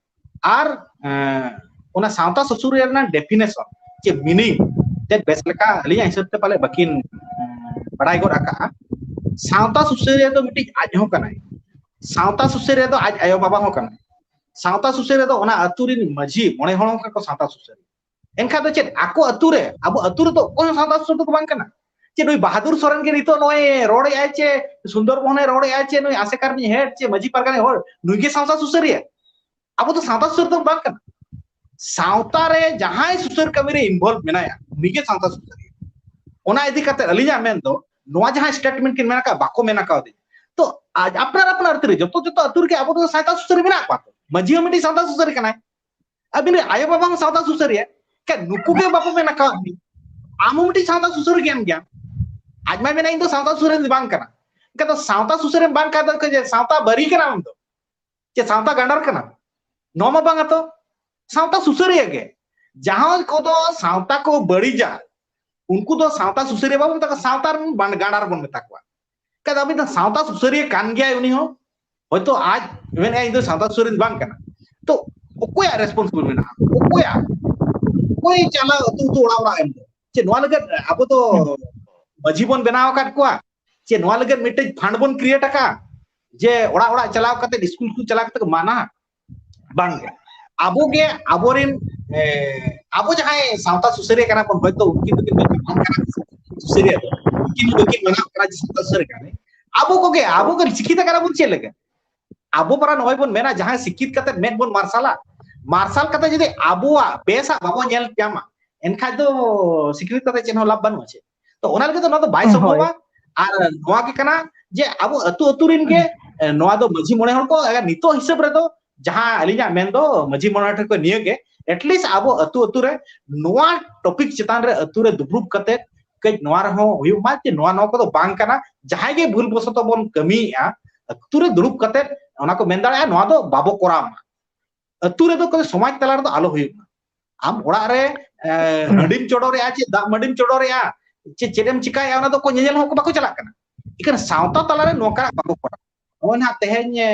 ᱟᱨ, ᱮᱸ, ᱚᱱᱟ ᱥᱟᱶᱛᱟ ᱥᱩᱥᱟᱹᱨᱤᱭᱟᱹ ᱨᱮᱱᱟᱜ ᱰᱮᱯᱷᱤᱱᱮᱥᱚᱱ ᱪᱮ ᱢᱤᱱᱤᱝ ᱛᱮ ᱵᱮᱥ ᱞᱮᱠᱟ ᱟᱹᱞᱤᱧᱟᱜ ᱦᱤᱥᱟᱹᱵ ᱛᱮ ᱯᱟᱞᱮ ᱵᱟᱹᱠᱤᱱ, ᱮᱸ, ᱵᱟᱲᱟᱭ ᱜᱚᱫ ᱟᱠᱟᱫᱼᱟ᱾ ᱥᱟᱶᱛᱟ ᱥᱩᱥᱟᱹᱨᱤᱭᱟᱹ ᱫᱚ ᱢᱤᱫᱴᱤᱡ ᱟᱡ ᱦᱚᱸ ᱠᱟᱱᱟᱭ, ᱥᱟᱶᱛᱟ ᱥᱩᱥᱟᱹᱨᱤᱭᱟᱹ ᱫᱚ ᱟᱡ ᱟᱭᱳ ᱵᱟᱵᱟ ᱦᱚᱸ ᱠᱟᱱᱟᱭ᱾ ᱥᱟᱶᱛᱟ ᱥᱩᱥᱟᱹᱨᱤᱭᱟᱹ ᱫᱚ ᱚᱱᱟ ᱟᱹᱛᱩ ᱨᱤᱱ ᱢᱟᱹᱡᱷᱤ ᱢᱚᱬᱮ ᱦᱚᱲ ᱦᱚᱸ ᱠᱟᱱᱟ ᱠᱚ ᱥᱟᱶᱛᱟ ᱥᱩᱥᱟᱹᱨᱤᱭᱟᱹ᱾ ᱮᱱᱠᱷᱟᱱ ᱫᱚ ᱪᱮᱫ ᱟᱠᱚ ᱟᱹᱛᱩ ᱨᱮ, ᱟᱵᱚ ᱟᱹᱛᱩ ᱨᱮᱫᱚ ᱚᱠᱚᱭ ᱦᱚᱸ ᱥᱟᱶᱛᱟ ᱥᱩᱥᱟᱹᱨᱤᱭᱟᱹ ᱫᱚ ᱵᱟᱝ ᱠᱟᱱᱟ? ᱪᱮᱫ ᱱᱩᱭ ᱵᱟᱦᱟᱫᱩᱨ ᱥᱚᱨᱮᱱ ᱜᱮ ᱱᱤᱛᱚᱜ ᱱᱚᱜᱼᱚᱭ ᱨᱚᱲᱮᱜᱼᱟᱭ ᱪᱮ ᱥᱩᱱᱫᱚᱨ ᱢᱳᱦᱚᱱᱮ ᱨᱚᱲᱮᱜᱼᱟᱭ ᱪᱮ ᱱᱩᱭ ᱟᱥᱮᱠᱟ ᱨᱤᱱᱤᱡ ᱦᱮᱰ ᱪᱮ ᱢᱟᱹᱡᱷᱤ ᱯᱟᱨᱜᱟᱱᱟ ᱦᱚᱲ, ᱱᱩᱭ ᱜᱮ ᱥᱟᱶᱛᱟ ᱥᱩᱥᱟᱹᱨᱤᱭᱟᱹ? ᱟᱵᱚ ᱫᱚ ᱥᱟᱶᱛᱟ ᱥᱩᱥᱟᱹᱨ ᱫᱚ ᱵᱟᱝ ᱠᱟᱱᱟ᱾ ᱥᱟᱶᱛᱟ ᱨᱮ ᱡᱟᱦᱟᱸᱭ ᱥᱩᱥᱟᱹᱨ ᱠᱟᱹᱢᱤ ᱨᱮ ᱤᱱᱵᱷᱚᱞᱵᱷ ᱢᱮᱱᱟᱭᱟ, ᱩᱱᱤ ᱜᱮ ᱥᱟᱶᱛᱟ ᱥᱩᱥᱟᱹᱨᱤᱭᱟᱹ᱾ ᱚᱱᱟ ᱤᱫᱤ ᱠᱟᱛᱮ ᱟᱹᱞᱤᱧᱟᱜ ᱢᱮᱱ ᱫᱚ, ᱱᱚᱣᱟ ᱡᱟᱦᱟᱸ ᱥᱴᱮᱴᱢᱮᱱᱴ ᱠᱤᱱ ᱢᱮᱱ ᱟᱠᱟᱫ, ᱵᱟᱠᱚ ᱢᱮᱱ ᱟᱠᱟᱣᱫᱤᱧᱟ᱾ ᱛᱚ ᱟᱡ ᱟᱯᱱᱟᱨ ᱟᱯᱱᱟᱨ ᱟᱹᱛᱩ ᱨᱮ, ᱡᱚᱛᱚ ᱡᱚᱛᱚ ᱟᱹᱛᱩ ᱨᱮᱜᱮ ᱟᱵᱚ ᱫᱚ ᱥᱟᱶᱛᱟ ᱥᱩᱥᱟᱹᱨᱤᱭᱟᱹ ᱢᱮᱱᱟᱜ ᱠᱚᱣᱟ᱾ ᱛᱚ ᱢᱟᱹᱡᱷᱤ ᱦᱚᱸ ᱢᱤᱫᱴᱤᱡ ᱥᱟᱶᱛᱟ ᱥᱩᱥᱟᱹᱨᱤᱭᱟᱹ ᱠᱟᱱᱟᱭ, ᱟᱹᱵᱤᱱ ᱨᱮᱱ ᱟᱭᱳ ᱵᱟᱵᱟ ᱦᱚᱸ ᱥᱟᱶᱛᱟ ᱥᱩᱥᱟᱹᱨᱤᱭᱟᱹ᱾ ᱠᱷᱟᱡ ᱱᱩᱠᱩ ᱜᱮ ᱵᱟᱠᱚ ᱢᱮᱱ ᱟᱠᱟᱣᱫ ᱢᱮ, ᱟᱢ ᱦᱚᱸ ᱢᱤᱫᱴᱤᱡ ᱥᱟᱶᱛᱟ ᱥᱩᱥᱟᱹᱨᱤᱭᱟᱹ ᱠᱟᱱ ᱜᱮᱭᱟᱢ᱾ ᱟᱡ ᱢᱟᱭ ᱢᱮᱱᱟ, "ᱤᱧ ᱫᱚ ᱥᱟᱶᱛᱟ ᱥᱩᱥᱟᱹᱨᱤᱭᱟᱹ ᱫᱚ ᱵᱟᱝ ᱠᱟᱱᱟ᱾" ᱮᱱᱠᱷᱟᱱ ᱫᱚ ᱥᱟᱶᱛᱟ ᱥᱩᱥᱟᱹᱨᱤᱭᱟᱹ ᱵᱟᱝ ᱠᱷᱟᱱ ᱫᱚ ᱪᱮᱫ ᱥᱟᱶᱛᱟ ᱵᱟᱹᱨᱤ ᱠᱟᱱᱟᱢ ᱟᱢ ᱫᱚ? ᱪᱮᱫ ᱥᱟᱶᱛᱟ ᱜᱟᱸᱰᱟᱨ ᱠᱟᱱᱟᱢ? ᱱᱚᱣᱟ ᱢᱟ ᱵᱟᱝᱟ ᱛᱚ᱾ ᱥᱟᱶᱛᱟ ᱥᱩᱥᱟᱹᱨᱤᱭᱟᱹ ᱜᱮ᱾ ᱡᱟᱦᱟᱸᱭ ᱠᱚᱫᱚ ᱥᱟᱶᱛᱟ ᱠᱚ ᱵᱟᱹᱲᱤᱡᱟ, ᱩᱱᱠᱩ ᱫᱚ ᱥᱟᱶᱛᱟ ᱥᱩᱥᱟᱹᱨᱤᱭᱟᱹ ᱵᱟᱵᱚᱱ ᱢᱮᱛᱟ ᱠᱚᱣᱟ, ᱥᱟᱶᱛᱟ ᱨᱮᱱ ᱵᱟᱱ-, ᱜᱟᱸᱰᱟᱨ ᱵᱚᱱ ᱢᱮᱛᱟ ᱠᱚᱣᱟ᱾ ᱠᱟᱫᱟ ᱟᱵᱤᱱ ᱫᱚ ᱥᱟᱶᱛᱟ ᱥᱩᱥᱟᱹᱨᱤᱭᱟᱹ ᱠᱟᱱ ᱜᱮᱭᱟᱭ ᱩᱱᱤ ᱦᱚᱸ᱾ ᱦᱚᱭᱛᱳ ᱟᱡ ᱢᱮᱱᱮᱫᱼᱟ, "ᱤᱧ ᱫᱚ ᱥᱟᱶᱛᱟ ᱥᱩᱥᱟᱹᱨᱤᱭᱟᱹ ᱵᱟᱝ ᱠᱟᱱᱟ᱾" ᱛᱚ ᱚᱠᱚᱭᱟᱜ ᱨᱮᱥᱯᱚᱱᱥᱤᱵᱤᱞ ᱢᱮᱱᱟᱜᱼᱟ? ᱚᱠᱚᱭᱟᱜ? ᱚᱠᱚᱭ ᱪᱟᱞᱟᱣ ᱟᱹᱛᱩ ᱟᱹᱛᱩ ᱚᱲᱟᱜ ᱚᱲᱟᱜ ᱮᱢ ᱫᱚ? ᱪᱮᱫ ᱱᱚᱣᱟ ᱞᱟᱹᱜᱤᱫ ᱟᱵᱚ ᱫᱚ ᱢᱟᱹᱡᱷᱤ ᱵᱚᱱ ᱵᱮᱱᱟᱣ ᱟᱠᱟᱫ ᱠᱚᱣᱟ? ᱪᱮᱫ ᱱᱚᱣᱟ ᱞᱟᱹᱜᱤᱫ ᱢᱤᱫᱴᱮᱡ ᱯᱷᱟᱱᱰ ᱵᱚᱱ ᱠᱨᱤᱭᱮᱴ ᱟᱠᱟᱫ ᱡᱮ ᱚᱲᱟᱜ ᱚᱲᱟᱜ ᱪᱟᱞᱟᱣ ᱠᱟᱛᱮ, ᱥᱠᱩᱞ ᱥᱠᱩᱞ ᱪᱟᱞᱟᱣ ᱠᱟᱛᱮ ᱠᱚ ᱢᱟᱱᱟ? ᱵᱟᱝ ᱜᱮ᱾ ᱟᱵᱚ ᱜᱮ ᱟᱵᱚᱨᱮᱱ, ᱮ, ᱟᱵᱚ ᱡᱟᱦᱟᱸᱭ ᱥᱟᱶᱛᱟ ᱥᱩᱥᱟᱹᱨᱤᱭᱟᱹ ᱠᱟᱱᱟ ᱵᱚᱱ, ᱦᱚᱭᱛᱳ ᱩᱱᱠᱤᱱ ᱫᱚᱠᱤᱱ ᱢᱮᱱᱟ ᱵᱟᱝ ᱠᱟᱱᱟ ᱥᱩᱥᱟᱹᱨᱤᱭᱟᱹ ᱫᱚ, ᱩᱱᱠᱤᱱ ᱦᱚᱸ ᱵᱟᱹᱠᱤᱱ ᱢᱟᱱᱟᱣ ᱠᱟᱱᱟ ᱡᱮ ᱥᱟᱶᱛᱟ ᱥᱩᱥᱟᱹᱨᱤᱭᱟᱹ ᱠᱟᱱᱟ᱾ ᱟᱵᱚ ᱠᱚᱜᱮ, ᱟᱵᱚ ᱜᱮ ᱥᱤᱠᱠᱷᱤᱛ ᱠᱟᱱᱟ ᱵᱚᱱ ᱪᱮᱫ ᱞᱟᱹᱜᱤᱫ? ᱟᱵᱚ ᱯᱟᱨᱟ ᱱᱚᱜᱼᱚᱭ ᱵᱚᱱ ᱢᱮᱱᱟ, ᱡᱟᱦᱟᱸᱭ ᱥᱤᱠᱠᱷᱤᱛ ᱠᱟᱛᱮ ᱢᱮᱫ ᱵᱚᱱ ᱢᱟᱨᱥᱟᱞᱟ, ᱢᱟᱨᱥᱟᱞ ᱠᱟᱛᱮ ᱡᱩᱫᱤ ᱟᱵᱚᱣᱟᱜ ᱵᱮᱥᱟᱜ ᱵᱟᱵᱚᱱ ᱧᱮᱞ ᱧᱟᱢᱟ, ᱮᱱᱠᱷᱟᱡ ᱫᱚ ᱥᱤᱠᱠᱷᱤᱛ ᱠᱟᱛᱮ ᱪᱮᱫ ᱦᱚᱸ ᱞᱟᱵᱷ ᱵᱟᱹᱱᱩᱜᱼᱟ ᱪᱮ᱾ ᱛᱚ ᱚᱱᱟ ᱞᱟᱹᱜᱤᱫ ᱫᱚ ᱱᱚᱣᱟ ᱫᱚ ᱵᱟᱭ ᱦᱳᱭ᱾ ᱥᱚᱢᱵᱷᱚᱵᱟ᱾ ᱟᱨ ᱱᱚᱣᱟ ᱜᱮ ᱠᱟᱱᱟ ᱡᱮ ᱟᱵᱚ ᱟᱹᱛᱩ ᱟᱹᱛᱩ ᱨᱮᱱ ᱜᱮ, ᱮ, ᱱᱚᱣᱟ ᱫᱚ ᱢᱟᱹᱡᱷᱤ ᱢᱚᱬᱮ ᱦᱚᱲ ᱠᱚ, ᱮ, ᱱᱤᱛᱚᱜ ᱦᱤᱥᱟᱹᱵ ᱨᱮᱫᱚ ᱡᱟᱦᱟᱸ ᱟᱹᱞᱤᱧᱟᱜ ᱢᱮᱱ ᱫᱚ ᱢᱟᱹᱡᱷᱤ ᱢᱚᱬᱮ ᱦᱚᱲ ᱴᱷᱮᱱ ᱠᱷᱚᱱ ᱱᱤᱭᱟᱹ ᱜᱮ, at least ᱟᱵᱚ ᱟᱹᱛᱩ ᱟᱹᱛᱩ ᱨᱮ ᱱᱚᱣᱟ ᱴᱚᱯᱤᱠ ᱪᱮᱛᱟᱱ ᱨᱮ ᱟᱹᱛᱩ ᱨᱮ ᱫᱩᱯᱲᱩᱵ ᱠᱟᱛᱮ ᱠᱟᱹᱡ ᱱᱚᱣᱟ ᱨᱮᱦᱚᱸ ᱦᱩᱭᱩᱜ ᱢᱟ ᱡᱮ ᱱᱚᱣᱟ, ᱱᱚᱣᱟ ᱠᱚᱫᱚ ᱵᱟᱝ ᱠᱟᱱᱟ, ᱡᱟᱦᱟᱸᱭ ᱜᱮ ᱵᱷᱩᱞ ᱵᱚᱥᱚᱛᱚ ᱵᱚᱱ ᱠᱟᱹᱢᱤᱭᱮᱫᱼᱟ, ᱟᱹᱛᱩ ᱨᱮ ᱫᱩᱲᱩᱵ ᱠᱟᱛᱮ ᱚᱱᱟ ᱠᱚ ᱢᱮᱱ ᱫᱟᱲᱮᱭᱟᱜᱼᱟ, ᱱᱚᱣᱟ ᱫᱚ ᱵᱟᱵᱚ ᱠᱚᱨᱟᱣ ᱢᱟ᱾ ᱟᱹᱛᱩ ᱨᱮᱫᱚ ᱠᱚ ᱥᱚᱢᱟᱡᱽ ᱛᱟᱞᱟ ᱨᱮᱫᱚ ᱟᱞᱚ ᱦᱩᱭᱩᱜ ᱢᱟ᱾ ᱟᱢ ᱚᱲᱟᱜ ᱨᱮ, ᱮ, ᱦᱟᱺᱰᱤᱢ ᱪᱚᱰᱚᱨᱮᱜᱼᱟ, ᱪᱮ ᱫᱟᱜ ᱢᱟᱹᱰᱤᱢ ᱪᱚᱰᱚᱨᱮᱜᱼᱟ, ᱪᱮ ᱪᱮᱫ ᱮᱢ ᱪᱤᱠᱟᱭᱟ, ᱚᱱᱟ ᱫᱚ ᱚᱠᱚᱭ ᱧᱮᱧᱮᱞ ᱦᱚᱸ ᱵᱟᱠᱚ ᱪᱟᱞᱟᱜ ᱠᱟᱱᱟ᱾ ᱤᱠᱷᱟᱹᱱ ᱥᱟᱶᱛᱟ ᱛᱟᱞᱟᱨᱮ ᱱᱚᱝᱠᱟᱱᱟᱜ ᱵᱟᱠᱚ ᱠᱚᱨᱟᱣ᱾ ᱱᱚᱜᱼᱚᱭ ᱱᱟᱦᱟᱜ ᱛᱮᱦᱮᱧ, ᱮ,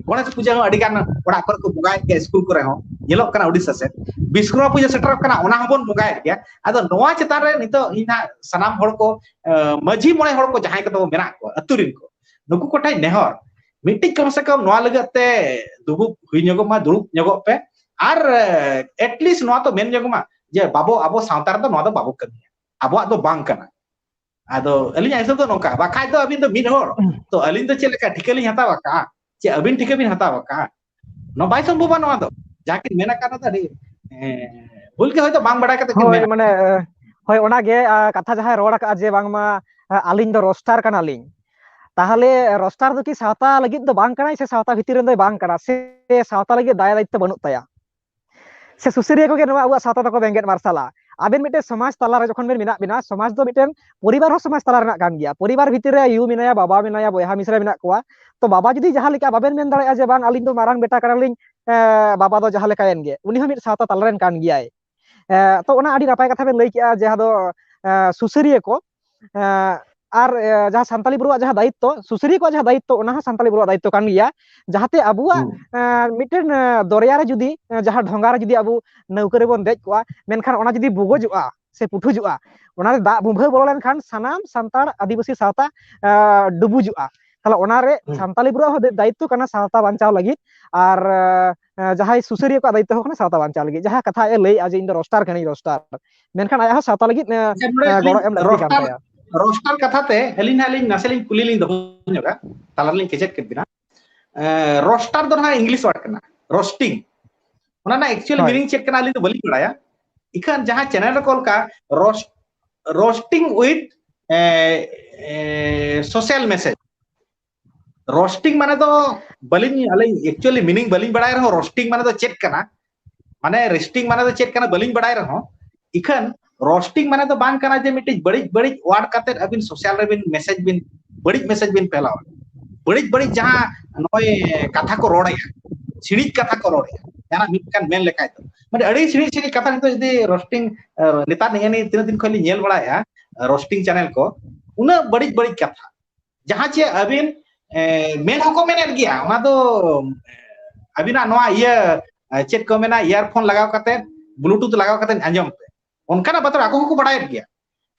ᱜᱚᱬᱮᱥ ᱯᱩᱡᱟᱹ ᱦᱚᱸ ᱟᱹᱰᱤ ᱜᱟᱱ ᱚᱲᱟᱜ ᱠᱚᱨᱮ ᱠᱚ ᱵᱚᱸᱜᱟᱭᱮᱫ ᱜᱮᱭᱟ, ᱥᱠᱩᱞ ᱠᱚᱨᱮ ᱦᱚᱸ ᱧᱮᱞᱚᱜ ᱠᱟᱱᱟ ᱩᱰᱤᱥᱟ ᱥᱮᱫ᱾ ᱵᱤᱥᱠᱚᱨᱢᱟ ᱯᱩᱡᱟᱹ ᱥᱮᱴᱮᱨᱚᱜ ᱠᱟᱱᱟ, ᱚᱱᱟ ᱦᱚᱸᱵᱚᱱ ᱵᱚᱸᱜᱟᱭᱮᱫ ᱜᱮᱭᱟ᱾ ᱟᱫᱚ ᱱᱚᱣᱟ ᱪᱮᱛᱟᱱ ᱨᱮ ᱱᱤᱛᱚᱜ ᱤᱧ ᱦᱟᱸᱜ ᱥᱟᱱᱟᱢ ᱦᱚᱲ ᱠᱚ, ᱮ, ᱢᱟᱹᱡᱷᱤ ᱢᱚᱬᱮ ᱦᱚᱲ ᱠᱚ ᱡᱟᱦᱟᱸᱭ ᱠᱚᱫᱚ ᱢᱮᱱᱟᱜ ᱠᱚᱣᱟ ᱟᱹᱛᱩ ᱨᱮᱱ ᱠᱚ, ᱱᱩᱠᱩ ᱠᱚᱴᱷᱮᱱ ᱱᱮᱦᱚᱨ, ᱢᱤᱫᱴᱤᱡ ᱠᱚᱢ ᱥᱮ ᱠᱚᱢ ᱱᱚᱣᱟ ᱞᱟᱹᱜᱤᱫ ᱛᱮ ᱫᱩᱲᱩᱵ ᱦᱩᱭ ᱧᱚᱜᱚᱜ ᱢᱟ, ᱫᱩᱲᱩᱵ ᱧᱚᱜᱚᱜ ᱯᱮ᱾ ᱟᱨ, ᱮ, at least ᱱᱚᱣᱟ ᱫᱚ ᱢᱮᱱ ᱧᱚᱜᱚᱜ ᱢᱟ ᱡᱮ ᱵᱟᱵᱚ, ᱟᱵᱚ ᱥᱟᱶᱛᱟ ᱨᱮᱫᱚ ᱱᱚᱣᱟ ᱫᱚ ᱵᱟᱵᱚ ᱠᱟᱹᱢᱤᱭᱟ, ᱟᱵᱚᱣᱟᱜ ᱫᱚ ᱵᱟᱝ ᱠᱟᱱᱟ᱾ ᱟᱫᱚ ᱟᱹᱞᱤᱧᱟᱜ ᱦᱤᱥᱟᱹᱵ ᱫᱚ ᱱᱚᱝᱠᱟ, ᱵᱟᱠᱷᱟᱡ ᱫᱚ ᱟᱹᱵᱤᱱ ᱫᱚ ᱢᱤᱫ ᱦᱚᱲ, ᱛᱚ ᱟᱹᱞᱤᱧ ᱫᱚ ᱪᱮᱫ ᱞᱮᱠᱟ ᱴᱷᱤᱠᱟᱹ ᱞᱤᱧ ᱦᱟᱛᱟᱣ ᱟᱠᱟᱫᱼᱟ, ᱪᱮ ᱟᱹᱵᱤᱱ ᱴᱷᱤᱠᱟᱹ ᱵᱤᱱ ᱦᱟᱛᱟᱣ ᱟᱠᱟᱫᱼᱟ? ᱱᱚᱣᱟ ᱵᱟᱭ ᱥᱚᱢᱵᱷᱚᱵᱟ᱾ ᱱᱚᱣᱟ ᱫᱚ ᱡᱟᱦᱟᱸ ᱠᱤᱱ ᱢᱮᱱ ᱟᱠᱟᱫ, ᱱᱚᱣᱟ ᱫᱚ ᱟᱹᱰᱤ, ᱮ, ᱵᱷᱩᱞ ᱜᱮ ᱦᱚᱭᱛᱳ ᱵᱟᱝ ᱵᱟᱲᱟᱭ ᱠᱟᱛᱮ ᱠᱤᱱ ᱦᱳᱭ, ᱢᱮᱱ ᱟᱠᱟᱫ᱾ ᱢᱟᱱᱮ, ᱮ, ᱦᱳᱭ, ᱚᱱᱟᱜᱮ, ᱟ, ᱠᱟᱛᱷᱟ ᱡᱟᱦᱟᱸᱭ ᱨᱚᱲ ᱟᱠᱟᱫᱼᱟ ᱡᱮ ᱵᱟᱝᱢᱟ, ᱟ, ᱟᱹᱞᱤᱧ ᱫᱚ ᱨᱳᱥᱴᱟᱨ ᱠᱟᱱᱟᱞᱤᱧ, ᱛᱟᱦᱚᱞᱮ ᱨᱳᱥᱴᱟᱨ ᱫᱚ ᱠᱤ ᱥᱟᱶᱛᱟ ᱞᱟᱹᱜᱤᱫ ᱫᱚ ᱵᱟᱝ ᱠᱟᱱᱟᱭ, ᱥᱮ ᱥᱟᱶᱛᱟ ᱵᱷᱤᱛᱤᱨ ᱨᱮᱱ ᱫᱚᱭ ᱵᱟᱝ ᱠᱟᱱᱟ, ᱥᱮ ᱥᱟᱶᱛᱟ ᱞᱟᱹᱜᱤᱫ ᱫᱟᱭᱟ ᱫᱟᱭᱤᱛᱛᱚ ᱵᱟᱹᱱᱩᱜ ᱛᱟᱭᱟ? ᱥᱮ ᱥᱩᱥᱟᱹᱨᱤᱭᱟᱹ ᱠᱚᱜᱮ ᱱᱚᱣᱟ ᱟᱵᱚᱣᱟᱜ ᱥᱟᱶᱛᱟ ᱫᱚᱠᱚ ᱵᱮᱸᱜᱮᱫ ᱢᱟᱨᱥᱟᱞᱟ? ᱟᱵᱮᱱ ᱢᱤᱫᱴᱮᱱ ᱥᱚᱢᱟᱡᱽ ᱛᱟᱞᱟᱨᱮ ᱡᱚᱠᱷᱚᱱ ᱵᱮᱱ ᱢᱮᱱᱟᱜ ᱵᱮᱱᱟ, ᱥᱚᱢᱟᱡᱽ ᱫᱚ ᱢᱤᱫᱴᱮᱱ ᱯᱚᱨᱤᱵᱟᱨ ᱦᱚᱸ ᱥᱚᱢᱟᱡᱽ ᱛᱟᱞᱟ ᱨᱮᱱᱟᱜ ᱠᱟᱱ ᱜᱮᱭᱟ᱾ ᱯᱚᱨᱤᱵᱟᱨ ᱵᱷᱤᱛᱤᱨ ᱨᱮ ᱟᱭᱩ ᱢᱮᱱᱟᱭᱟ, ᱵᱟᱵᱟ ᱢᱮᱱᱟᱭᱟ, ᱵᱚᱭᱦᱟ ᱢᱤᱥᱨᱟ ᱢᱮᱱᱟᱜ ᱠᱚᱣᱟ, ᱛᱚ ᱵᱟᱵᱟ ᱡᱩᱫᱤ ᱡᱟᱦᱟᱸ ᱞᱮᱠᱟ, ᱵᱟᱵᱮᱱ ᱢᱮᱱ ᱫᱟᱲᱮᱭᱟᱜᱼᱟ ᱡᱮ ᱵᱟᱝ, ᱟᱹᱞᱤᱧ ᱫᱚ ᱢᱟᱨᱟᱝ ᱵᱮᱴᱟ ᱠᱟᱱᱟᱞᱤᱧ, ᱮ, ᱵᱟᱵᱟ ᱫᱚ ᱡᱟᱦᱟᱸ ᱞᱮᱠᱟᱭᱮᱱ ᱜᱮ, ᱩᱱᱤ ᱦᱚᱸ ᱢᱤᱫ ᱥᱟᱶᱛᱟ ᱛᱟᱞᱟ ᱨᱮᱱ ᱠᱟᱱ ᱜᱮᱭᱟᱭ᱾ ᱮ, ᱛᱚ ᱚᱱᱟ ᱟᱹᱰᱤ ᱱᱟᱯᱟᱭ ᱠᱟᱛᱷᱟ ᱵᱮᱱ ᱞᱟᱹᱭ ᱠᱮᱜᱼᱟ, ᱡᱟᱦᱟᱸ ᱫᱚ, ᱮ, ᱥᱩᱥᱟᱹᱨᱤᱭᱟᱹ ᱠᱚ, ᱮ, ᱟᱨ, ᱮ, ᱡᱟᱦᱟᱸ ᱥᱟᱱᱛᱟᱞᱤ ᱵᱨᱳᱣᱟᱜ ᱡᱟᱦᱟᱸ ᱫᱟᱭᱤᱛᱛᱚ, ᱥᱩᱥᱟᱹᱨᱤᱭᱟᱹ ᱠᱚᱣᱟᱜ ᱡᱟᱦᱟᱸ ᱫᱟᱭᱤᱛᱛᱚ, ᱚᱱᱟ ᱦᱚᱸ ᱥᱟᱱᱛᱟᱞᱤ ᱵᱨᱳᱣᱟᱜ ᱫᱟᱭᱤᱛᱛᱚ ᱠᱟᱱ ᱜᱮᱭᱟ᱾ ᱡᱟᱦᱟᱸᱛᱮ ᱟᱵᱚᱣᱟᱜ, ᱦᱩᱸ᱾ ᱮ, ᱢᱤᱫᱴᱮᱱ, ᱮ, ᱫᱚᱨᱭᱟ ᱨᱮ ᱡᱩᱫᱤ, ᱮ, ᱡᱟᱦᱟᱸ ᱰᱷᱚᱸᱜᱟ ᱨᱮ ᱡᱩᱫᱤ ᱟᱵᱚ ᱱᱟᱹᱣᱠᱟᱹ ᱨᱮᱵᱚᱱ ᱫᱮᱡ ᱠᱚᱜᱼᱟ, ᱢᱮᱱᱠᱷᱟᱱ ᱚᱱᱟ ᱡᱩᱫᱤ ᱵᱩᱜᱚᱡᱚᱜᱼᱟ ᱥᱮ ᱯᱩᱴᱷᱩᱡᱚᱜᱼᱟ, ᱚᱱᱟᱨᱮ ᱫᱟᱜ ᱵᱩᱵᱷᱟᱹ ᱵᱚᱞᱚ ᱞᱮᱱᱠᱷᱟᱱ ᱥᱟᱱᱟᱢ ᱥᱟᱱᱛᱟᱲ ᱟᱹᱫᱤᱵᱟᱹᱥᱤ ᱥᱟᱶᱛᱟ, ᱮ, ᱰᱩᱵᱩᱡᱚᱜᱼᱟ᱾ ᱛᱟᱦᱞᱮ ᱚᱱᱟᱨᱮ ᱦᱩᱸ᱾ ᱥᱟᱱᱛᱟᱞᱤ ᱵᱨᱳᱣᱟᱜ ᱦᱚᱸ ᱫᱟᱭᱤᱛᱛᱚ ᱠᱟᱱᱟ ᱥᱟᱶᱛᱟ ᱵᱟᱧᱪᱟᱣ ᱞᱟᱹᱜᱤᱫ᱾ ᱟᱨ, ᱮ, ᱡᱟᱦᱟᱸᱭ ᱥᱩᱥᱟᱹᱨᱤᱭᱟᱹ ᱠᱚᱣᱟᱜ ᱫᱟᱭᱤᱛᱛᱚ ᱦᱚᱸ ᱠᱟᱱᱟ ᱥᱟᱶᱛᱟ ᱵᱟᱧᱪᱟᱣ ᱞᱟᱹᱜᱤᱫ᱾ ᱡᱟᱦᱟᱸ ᱠᱟᱛᱷᱟ ᱟᱡ ᱮ ᱞᱟᱹᱭᱮᱜᱼᱟ ᱡᱮ ᱤᱧ ᱫᱚ ᱨᱳᱥᱴᱟᱨ ᱠᱟᱹᱱᱟᱹᱧ, ᱨᱳᱥᱴᱟᱨ, ᱢᱮᱱᱠᱷᱟᱱ ᱟᱭᱟᱜ ᱦᱚᱸ ᱥᱟᱶᱛᱟ ᱞᱟᱹᱜᱤᱫ, ᱮ, ᱟᱪᱪᱷᱟ, ᱱᱚᱰᱮ ᱮ, ᱜᱚᱲᱚ ᱮᱢ ᱞᱟᱹᱠᱛᱤ ᱠᱟᱱ ᱨᱳᱥᱴᱟᱨ, ᱛᱟᱭᱟ᱾ ᱨᱳᱥᱴᱟᱨ ᱠᱟᱛᱷᱟ ᱛᱮ ᱟᱹᱞᱤᱧ ᱱᱟᱦᱟᱜ ᱞᱤᱧ ᱱᱟᱥᱮ ᱞᱤᱧ ᱠᱩᱞᱤ ᱞᱤᱧ ᱫᱚᱦᱚ ᱧᱚᱜᱟ, ᱛᱟᱞᱟ ᱨᱮᱞᱤᱧ ᱠᱮᱪᱮᱫ ᱠᱮᱫ ᱵᱤᱱᱟ᱾ ᱮ, ᱨᱳᱥᱴᱟᱨ ᱫᱚ ᱱᱟᱦᱟᱜ ᱤᱝᱞᱤᱥ ᱣᱟᱨᱰ ᱠᱟᱱᱟ, ᱨᱳᱥᱴᱤᱝ᱾ ᱚᱱᱟ ᱨᱮᱱᱟᱜ ᱮᱠᱪᱩᱭᱮᱞ ᱦᱳᱭ᱾ ᱢᱤᱱᱤᱝ ᱪᱮᱫ ᱠᱟᱱᱟ ᱟᱹᱞᱤᱧ ᱫᱚ ᱵᱟᱹᱞᱤᱧ ᱵᱟᱲᱟᱭᱟ᱾ ᱤᱠᱷᱟᱹᱱ ᱡᱟᱦᱟᱸ ᱪᱮᱱᱮᱞ ᱨᱮᱠᱚ ᱚᱞ ᱠᱟᱜᱼᱟ, ᱨᱳᱥ-, ᱨᱳᱥᱴᱤᱝ ᱣᱤᱛᱷ, ᱮ, ᱮ, ᱥᱳᱥᱟᱞ ᱢᱮᱥᱮᱡᱽ᱾ ᱨᱳᱥᱴᱤᱝ ᱢᱟᱱᱮ ᱫᱚ ᱵᱟᱹᱞᱤᱧ, ᱟᱹᱞᱤᱧ ᱮᱠᱪᱩᱭᱮᱞᱤ ᱢᱤᱱᱤᱝ ᱵᱟᱹᱞᱤᱧ ᱵᱟᱲᱟᱭ ᱨᱮᱦᱚᱸ, ᱨᱳᱥᱴᱤᱝ ᱢᱟᱱᱮ ᱫᱚ ᱪᱮᱫ ᱠᱟᱱᱟ, ᱢᱟᱱᱮ ᱨᱳᱥᱴᱤᱝ ᱢᱟᱱᱮ ᱫᱚ ᱪᱮᱫ ᱠᱟᱱᱟ ᱵᱟᱹᱞᱤᱧ ᱵᱟᱲᱟᱭ ᱨᱮᱦᱚᱸ, ᱤᱠᱷᱟᱹᱱ ᱨᱳᱥᱴᱤᱝ ᱢᱟᱱᱮ ᱫᱚ ᱵᱟᱝ ᱠᱟᱱᱟ ᱡᱮ ᱢᱤᱫᱴᱤᱡ ᱵᱟᱹᱲᱤᱡ ᱵᱟᱹᱲᱤᱡ ᱣᱟᱨᱰ ᱠᱟᱛᱮ ᱟᱹᱵᱤᱱ ᱥᱳᱥᱟᱞ ᱨᱮᱵᱤᱱ ᱢᱮᱥᱮᱡᱽ ᱵᱤᱱ, ᱵᱟᱹᱲᱤᱡ ᱢᱮᱥᱮᱡᱽ ᱵᱤᱱ ᱯᱷᱮᱞᱟᱣᱟ᱾ ᱵᱟᱹᱲᱤᱡ ᱵᱟᱹᱲᱤᱡ ᱡᱟᱦᱟᱸ ᱱᱚᱜᱼᱚᱭ ᱠᱟᱛᱷᱟ ᱠᱚ ᱨᱚᱲᱮᱜᱼᱟ, ᱥᱤᱲᱤᱡ ᱠᱟᱛᱷᱟ ᱠᱚ ᱨᱚᱲᱮᱜᱼᱟ, ᱡᱟᱦᱟᱸ ᱢᱤᱫ ᱠᱟᱱ ᱢᱮᱱ ᱞᱮᱠᱷᱟᱡ ᱫᱚ, ᱢᱟᱱᱮ ᱟᱹᱰᱤ ᱥᱤᱲᱤᱡ ᱥᱤᱲᱤᱡ ᱠᱟᱛᱷᱟ ᱱᱤᱛᱚᱜ ᱡᱩᱫᱤ ᱨᱳᱥᱴᱤᱝ, ᱮ, ᱱᱮᱛᱟᱨ ᱱᱤᱭᱟᱹ ᱱᱤᱭᱟᱹ ᱛᱤᱱᱟᱹᱜ ᱫᱤᱱ ᱠᱷᱚᱱ ᱞᱤᱧ ᱧᱮᱞ ᱵᱟᱲᱟᱭᱮᱜᱼᱟ, ᱨᱳᱥᱴᱤᱝ ᱪᱮᱱᱮᱞ ᱠᱚ, ᱩᱱᱟᱹᱜ ᱵᱟᱹᱲᱤᱡ ᱵᱟᱹᱲᱤᱡ ᱠᱟᱛᱷᱟ, ᱡᱟᱦᱟᱸ ᱪᱮ ᱟᱹᱵᱤᱱ, ᱮ, ᱢᱮᱱ ᱦᱚᱸᱠᱚ ᱢᱮᱱᱮᱫ ᱜᱮᱭᱟ, ᱚᱱᱟ ᱫᱚ, ᱮ, ᱟᱹᱵᱤᱱᱟᱜ ᱱᱚᱣᱟ ᱤᱭᱟᱹ, ᱮ, ᱪᱮᱫ ᱠᱚ ᱢᱮᱱᱟ, ᱤᱭᱟᱨᱯᱷᱳᱱ ᱞᱟᱜᱟᱣ ᱠᱟᱛᱮ, ᱵᱞᱩᱴᱩᱛᱷ ᱞᱟᱜᱟᱣ ᱠᱟᱛᱮ ᱟᱸᱡᱚᱢ ᱯᱮ, ᱚᱱᱠᱟᱱᱟᱜ ᱵᱟᱛᱨᱟ ᱟᱠᱚ ᱦᱚᱸᱠᱚ ᱵᱟᱲᱟᱭᱮᱫ ᱜᱮᱭᱟ᱾